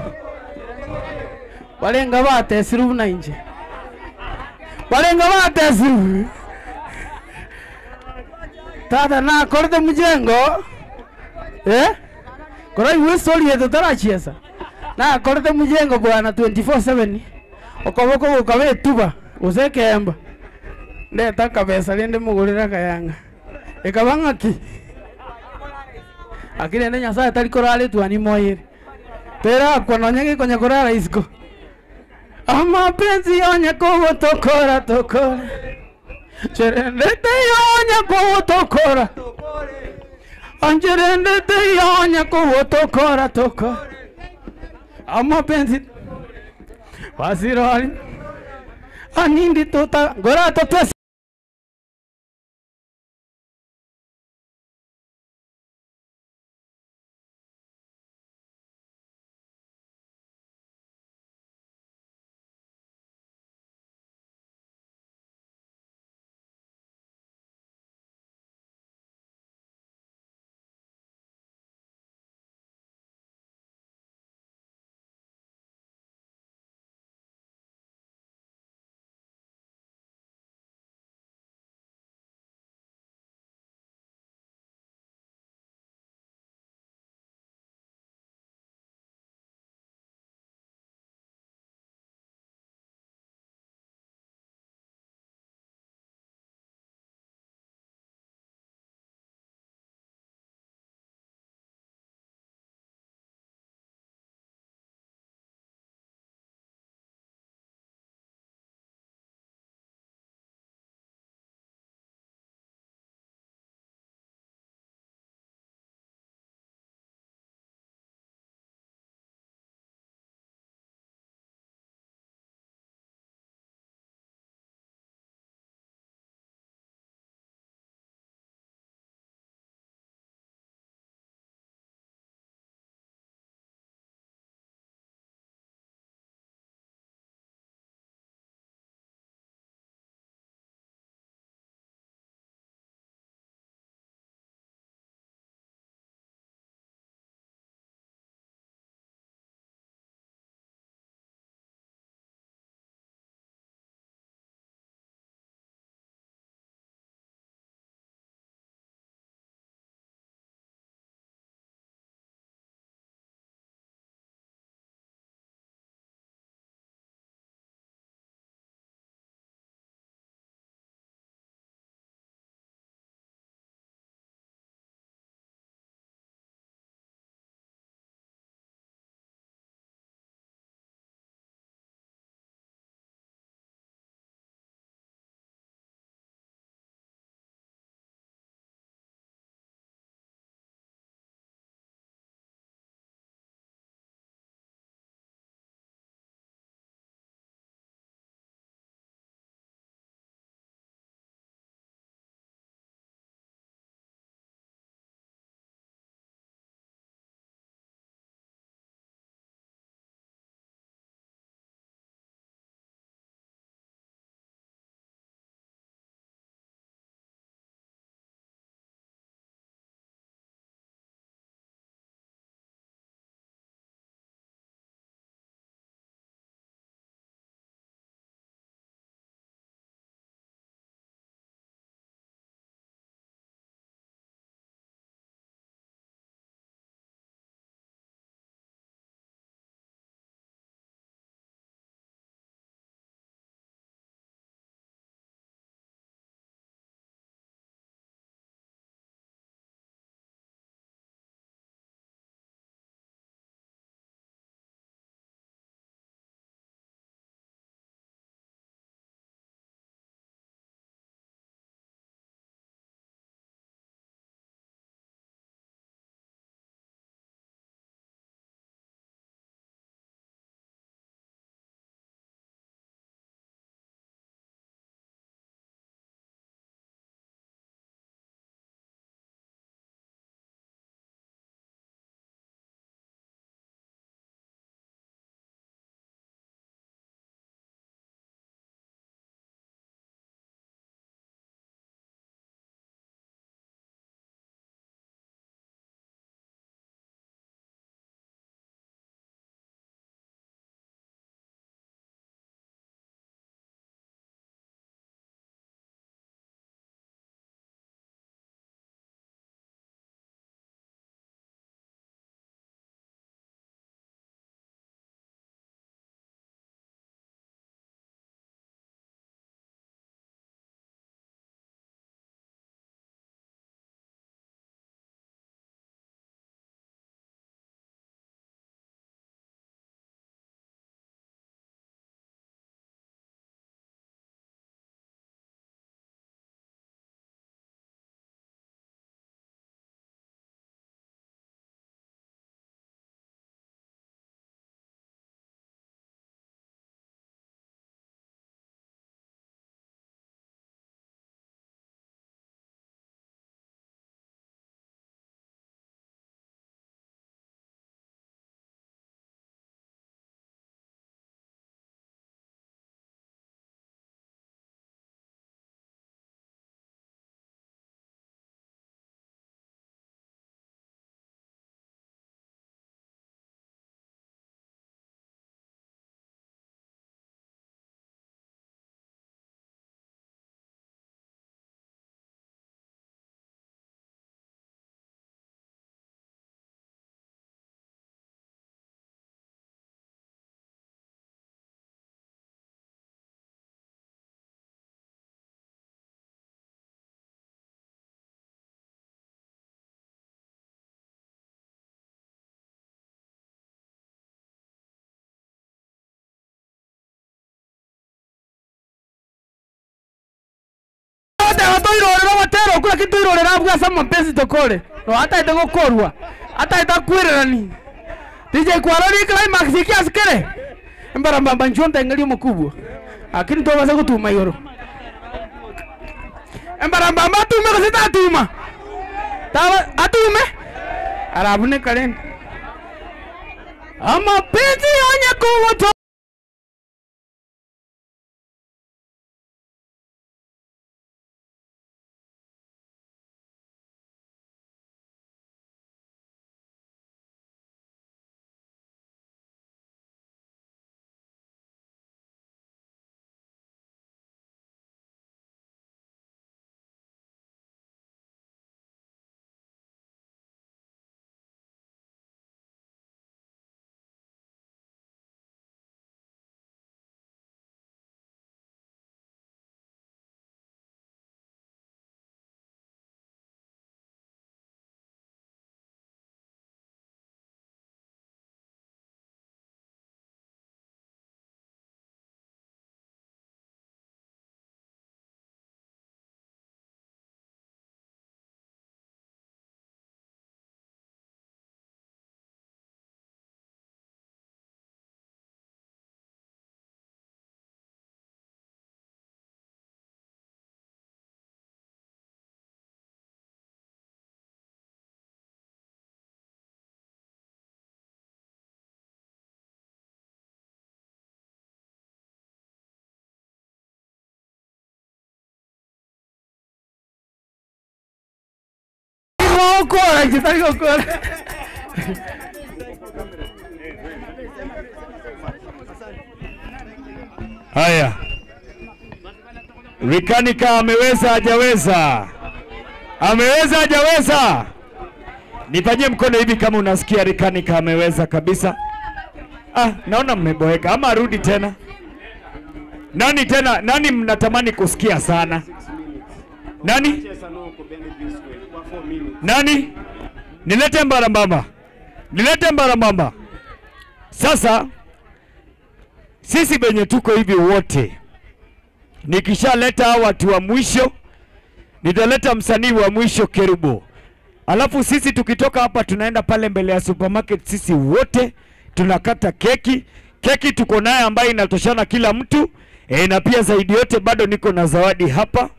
Balenga batesiru na inje. Balenga batesiru. Tata na korte mujengo. Eh? Kora iwe soli yetu tarachiesa. Na korte mujengo bwana 24/7. Okoboko ukabe tuba usekemba. Ndeta kabesa lende mugurira kayanga. Ekabanga ki. Akire ne Nyasaye tari korale tu ani moyere. Tera kwa nonyege konya korara isko. Amapenzi onye kobotokora tokora. Cherendete onye kobotokora. Anjerendete onye kobotokora tokora. Amapenzi wasirali anindi tota gora tota. Tuirorera bwa mapenzi tokore. No hata itagokorwa. Hata itakwirerani. DJ Kwarori climax ikiasikere. Mbarambamba njonda ngali mkubwa. Lakini tobaza gutuma igoro. Mbarambamba atume gose tatuma. Tawa atume. Arabune karen. Amapenzi onye kuwoto. Gokora, kitari gokora. Haya. Rikanika ameweza hajaweza? Ameweza hajaweza? Nifanyie mkono hivi kama unasikia Rikanika ameweza kabisa. Ah, naona mmeboeka. Ama arudi tena. Nani tena? Nani mnatamani kusikia sana? Nani? Nani? Nilete Mbarambamba. Nilete Mbarambamba. Sasa sisi benye tuko hivi wote, nikishaleta watu wa mwisho, nitaleta msanii wa mwisho Kerubo. Alafu sisi tukitoka hapa tunaenda pale mbele ya supermarket, sisi wote tunakata keki. Keki tuko naye ambayo inatoshana kila mtu. Na pia zaidi yote bado niko na zawadi hapa.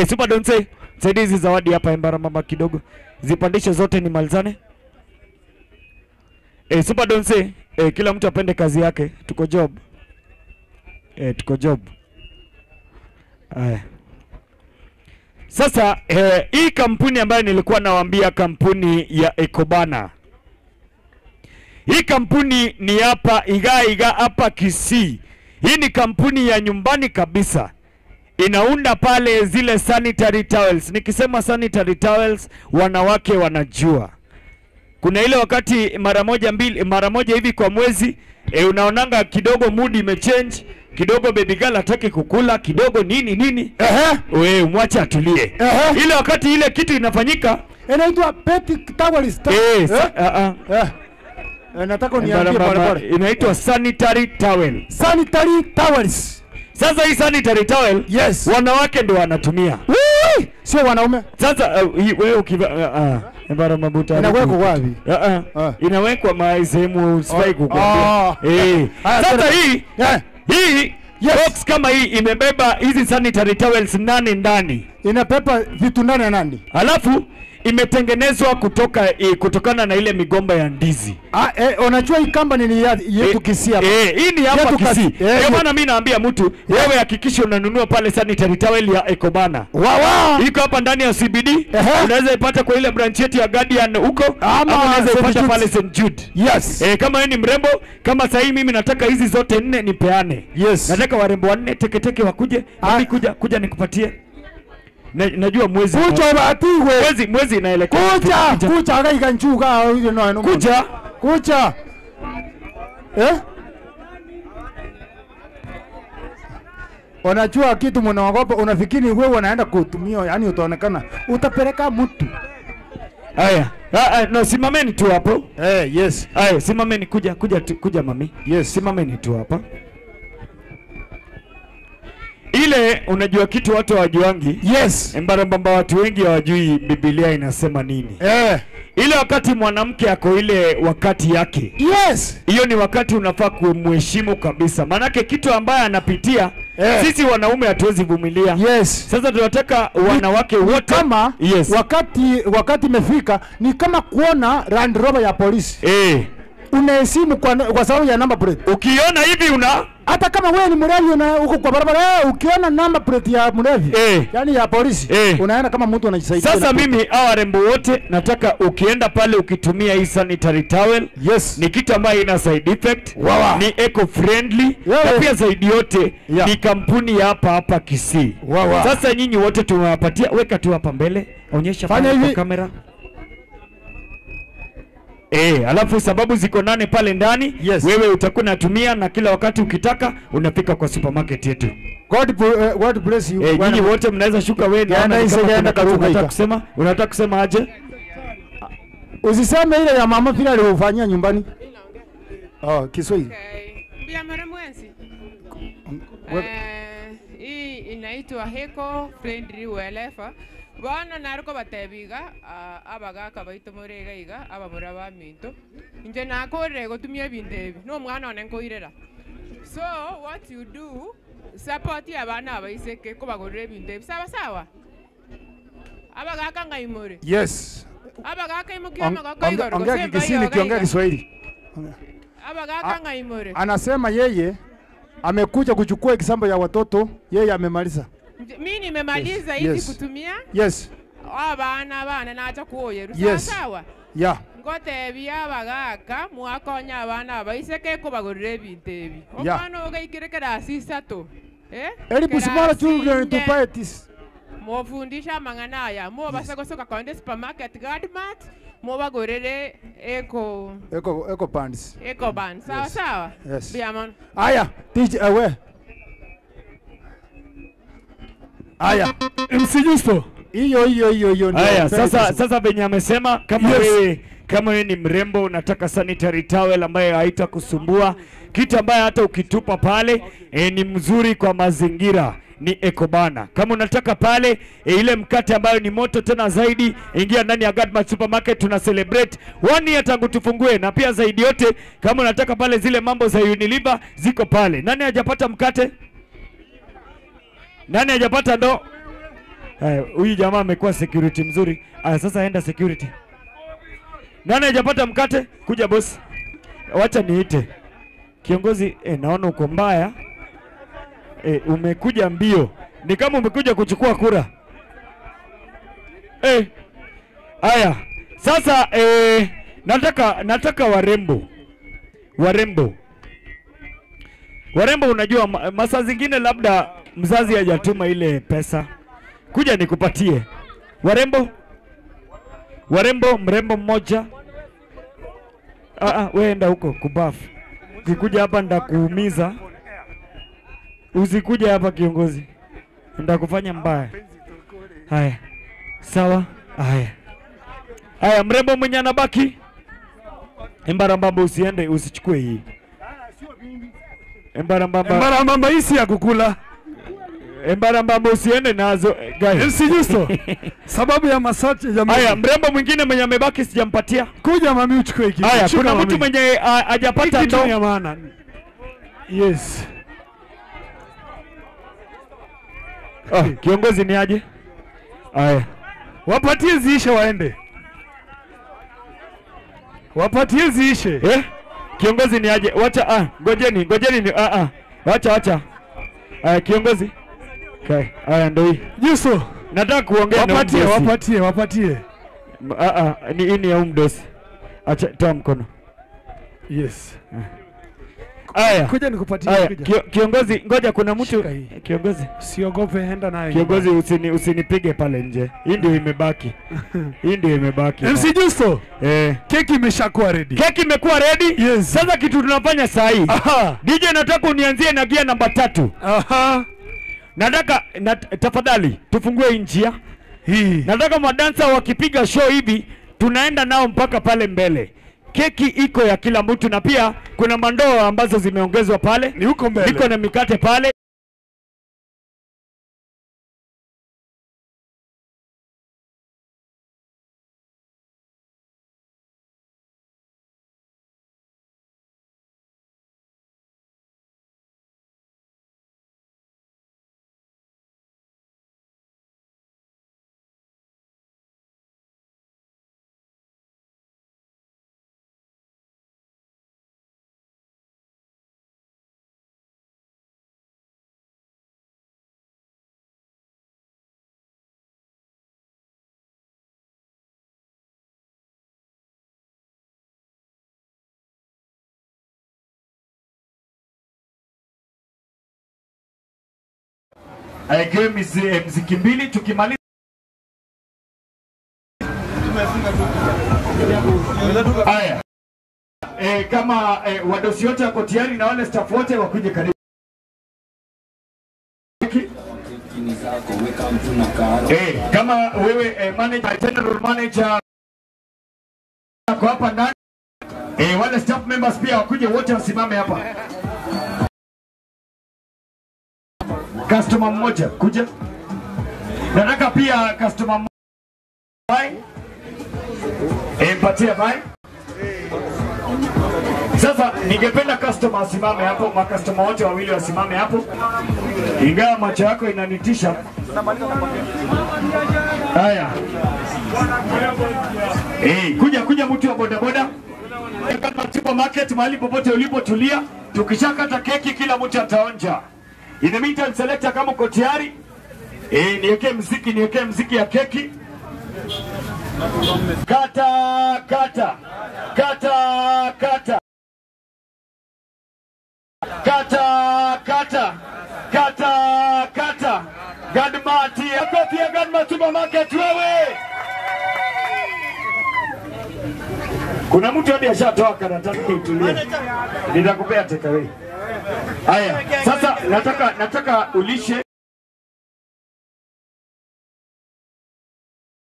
Super don't say, saidi hizi zawadi hapa Mbarambamba kidogo. Zipandishe zote nimalizane. Super don't say, kila mtu apende kazi yake. Tuko job. Tuko job. Aya. Sasa hii kampuni ambayo nilikuwa nawaambia, kampuni ya Ekobana. Hii kampuni ni hapa Iga hapa Kisii. Hii ni kampuni ya nyumbani kabisa. Inaunda pale zile sanitary towels. Nikisema sanitary towels, wanawake wanajua. Kuna ile wakati mara moja mbili, mara moja hivi kwa mwezi, unaonanga kidogo mood imechange, kidogo baby girl hataki kukula, kidogo nini nini. Wewe mwache atulie. Ile wakati ile kitu inafanyika inaitwa petty towels. Nataka uniambie pole pole. Inaitwa sanitary towel. Sanitary towels. Sasa hii sanitary towel, yes, wanawake ndio wanatumia. Sio wanaume. Sasa wewe ukiva Mbarambamba inawekwa wapi? Inawekwa mahali sehemu usifai kukwambia. Sasa hii hii box kama hii imebeba hizi sanitary towels 8 ndani. Inabeba vitu 8 nani? Alafu imetengenezwa kutoka kutokana na ile migomba ya ndizi. Unajua hii company ni yetu Kisii hapa. Hii ni hapa Kisii. Ndio maana mimi naambia mtu, wewe hakikisha unanunua pale sanitary towel ya Ekobana. Wawa. Iko hapa ndani ya CBD. Unaweza ipata kwa ile branch yetu ya Guardian huko, ama unaweza ipata pale St Jude. Yes. Kama wewe ni mrembo, kama sasa mimi nataka hizi zote 4 nipeane. Yes. Nataka warembo 4 teke wakuje. Mimi kuja nikupatie. Najua mwezi kuja batiwe mwezi inaelekea kuja akaika nchuka no kuja Unajua kitu mnaogopa, unafikiri wewe unaenda kutumia, yani utaonekana utapeleka mtu. Haya, no, simameni tu hapo. Yes. Haya, simameni, kuja mami. Yes. Simameni tu hapa. Ile Ile unajua kitu watu hawajuangi. Yes. Mbarambamba watu wengi hawajui Biblia inasema nini. Ile wakati mwanamke ako ile wakati yake. Yes. Hiyo ni wakati unafaa kumheshimu kabisa. Manake kitu ambaye anapitia sisi wanaume hatuwezi vumilia. Yes. Sasa tunataka wanawake wote kama yes. Wakati imefika ni kama kuona Land Rover ya polisi. Unaheshimu kwa sababu ya number plate. Ukiona hivi una hata kama wewe ni mlevi una uko kwa barabara ukiona number plate ya mlevi yani ya polisi unaenda kama mtu anajisaidia. Sasa mimi hawa warembo wote nataka ukienda pale ukitumia hii sanitary towel. Yes. Ni kitu ambayo ina side effect. Wawa. Ni eco friendly. Na pia zaidi yote ni kampuni ya hapa hapa Kisii. Wawa. Sasa nyinyi wote tumewapatia, weka tu hapa mbele, onyesha pale kwa kamera. Alafu sababu ziko 8 pale ndani. Yes. Wewe utakuwa unatumia na kila wakati ukitaka unafika kwa supermarket yetu. God bless you. Nyinyi wote mnaweza shuka wewe na unataka kusema, unataka kusema aje? Usiseme ile ya mama vile aliyofanyia nyumbani. Oh, Kiswahili. Okay. Mbia mwenzi. Hii inaitwa Heko Friendly Welfare. Bwana naruko batebiga abagaka baito murega iga abamura ba minto inje nakorere gotumia ebinto ebi no mwana one nkoirera. So what you do, support abana abaiseke kobagorera ebinto ebi sawa sawa abagaka ngaimore. Yes. Abagaka imukia magaka igoro. Ongea Kiswahili, kiongea Kiswahili. Abagaka ngaimore. Anasema yeye amekuja kuchukua example ya watoto, yeye amemaliza. Mimi nimemaliza hizi yes. kutumia. Yes. Abana naacha kuoyeru. Yes. Sawa. Yeah. Ngotebi abagaka mwakonya abana abaiseke kobagorera ebinto ebi. Omwana ogaikire kerasi 3. Elipu small children to buy this. Mofundisha mang'ana aya mobasa gosoka konde supermarket Gadmart mobagorere eco bands. Eco bands. Sawa sawa. Yes. Biamon. Aya, teach away. Aya, MC Justo. Hiyo. Aya, sasa venye amesema kama wewe kama wewe ni mrembo unataka sanitary towel ambayo haitakusumbua, kitu ambayo hata ukitupa pale ni mzuri kwa mazingira, ni Ecobana. Kama unataka pale ile mkate ambayo ni moto tena zaidi, ingia ndani ya Gadmart Supermarket, tuna celebrate 1 year tangu tufungue. Na pia zaidi yote kama unataka pale zile mambo za Unilever ziko pale. Nani hajapata mkate? Nani hajapata ndo? Huyu jamaa amekuwa security mzuri. Sasa enda security. Nani hajapata mkate? Kuja boss. Wacha niite. Kiongozi, naona uko mbaya. Umekuja mbio. Ni kama umekuja kuchukua kura. Aya. Sasa nataka warembo. Warembo. Warembo, unajua masaa zingine labda mzazi hajatuma ile pesa. Kuja nikupatie. Warembo. Warembo, mrembo mmoja. Wewe enda huko kubafu. Ukikuja hapa ndakuumiza. Usikuja hapa kiongozi. Ndakufanya mbaya. Haya. Sawa? Haya. Haya, mrembo mwenye anabaki. Embarambamba usiende, usichukue hii. Embarambamba. Embarambamba hii si ya kukula. Embarambamba usiende nazo guys. MC Justo. Sababu ya masache ya. Haya, mrembo mwingine mwenye amebaki sijampatia. Kuja mami uchukue hiki. Haya, kuna mtu mwenye hajapata ndo. Kitu ya maana. Yes. Kiongozi ni aje? Haya. Wapatie ziishe waende. Wapatie ziishe. Kiongozi ni aje? Wacha ngojeni ni Wacha. Kiongozi. Okay. Haya ndio hii. Justo. Nataka kuongea na wapatie. Wapatie. Ni ini ya umdosi. Acha toa mkono. Yes. Aya. Kuja nikupatie kuja. Kiongozi, ngoja kuna mtu kiongozi. Siogope, enda nayo. Kiongozi usinipige pale nje. Hii ndio imebaki. Hii ndio imebaki. MC Justo. Keki imeshakuwa ready. Keki imekuwa ready? Yes. Sasa kitu tunafanya saa hii. DJ nataka unianzie na gia namba 3. Nataka tafadhali tufungue njia hii. Nataka madansa wakipiga show hivi tunaenda nao mpaka pale mbele. Keki iko ya kila mtu na pia kuna mandoo ambazo zimeongezwa pale. Ni huko mbele. Niko na mikate pale. Aekewe mziki mbili tukimaliza. Haya. Kama wadosi wote wako tayari na wale staff wote wakuje karibu. Kama wewe manager, general manager kwa hapa ndani, wale staff members pia wakuje wote wasimame hapa. Customer mmoja kuja. Nataka pia customer mmoja. Mpatie bye. Sasa ningependa customer asimame hapo, ma customer wote wawili wasimame hapo. Ingawa macho yako inanitisha. Haya. Kuja mtu wa boda boda. Kama supermarket mahali popote ulipo tulia, tukishakata keki kila mtu ataonja. In the meantime selector kama uko tayari, niwekee mziki ya keki. Kata kata kata kata kata kata kata kata. Gadmart, kofi ya Gadmart supermarket wewe. Kuna mtu hadi ashatoa karatasi, utulie. Nitakupea take away. Haya, sasa nataka ulishe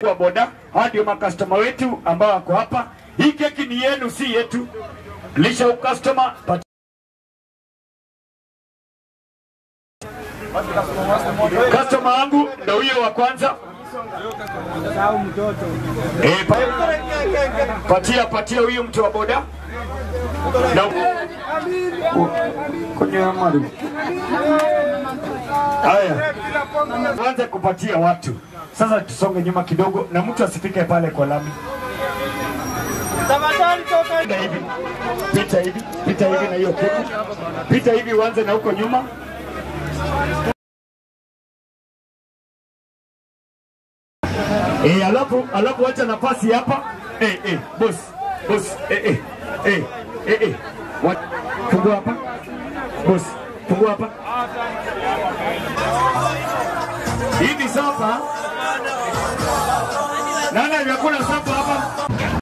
kwa boda. Hao ndio makastoma wetu ambao wako hapa. Hii keki ni yenu, si yetu. Lisha customer. Customer wangu ndio huyo wa kwanza. Patia huyu mtu wa boda. Na kunywa maji. Haya. Tuanze kupatia watu. Sasa tusonge nyuma kidogo na mtu asifike pale kwa lami. Hivi. Pita hivi na hiyo keki. Pita hivi uanze na huko nyuma. Alafu acha nafasi hapa. Boss. Fungua hapa. Boss, fungua hapa. Hii ni sapa. Nani vyakula sapa?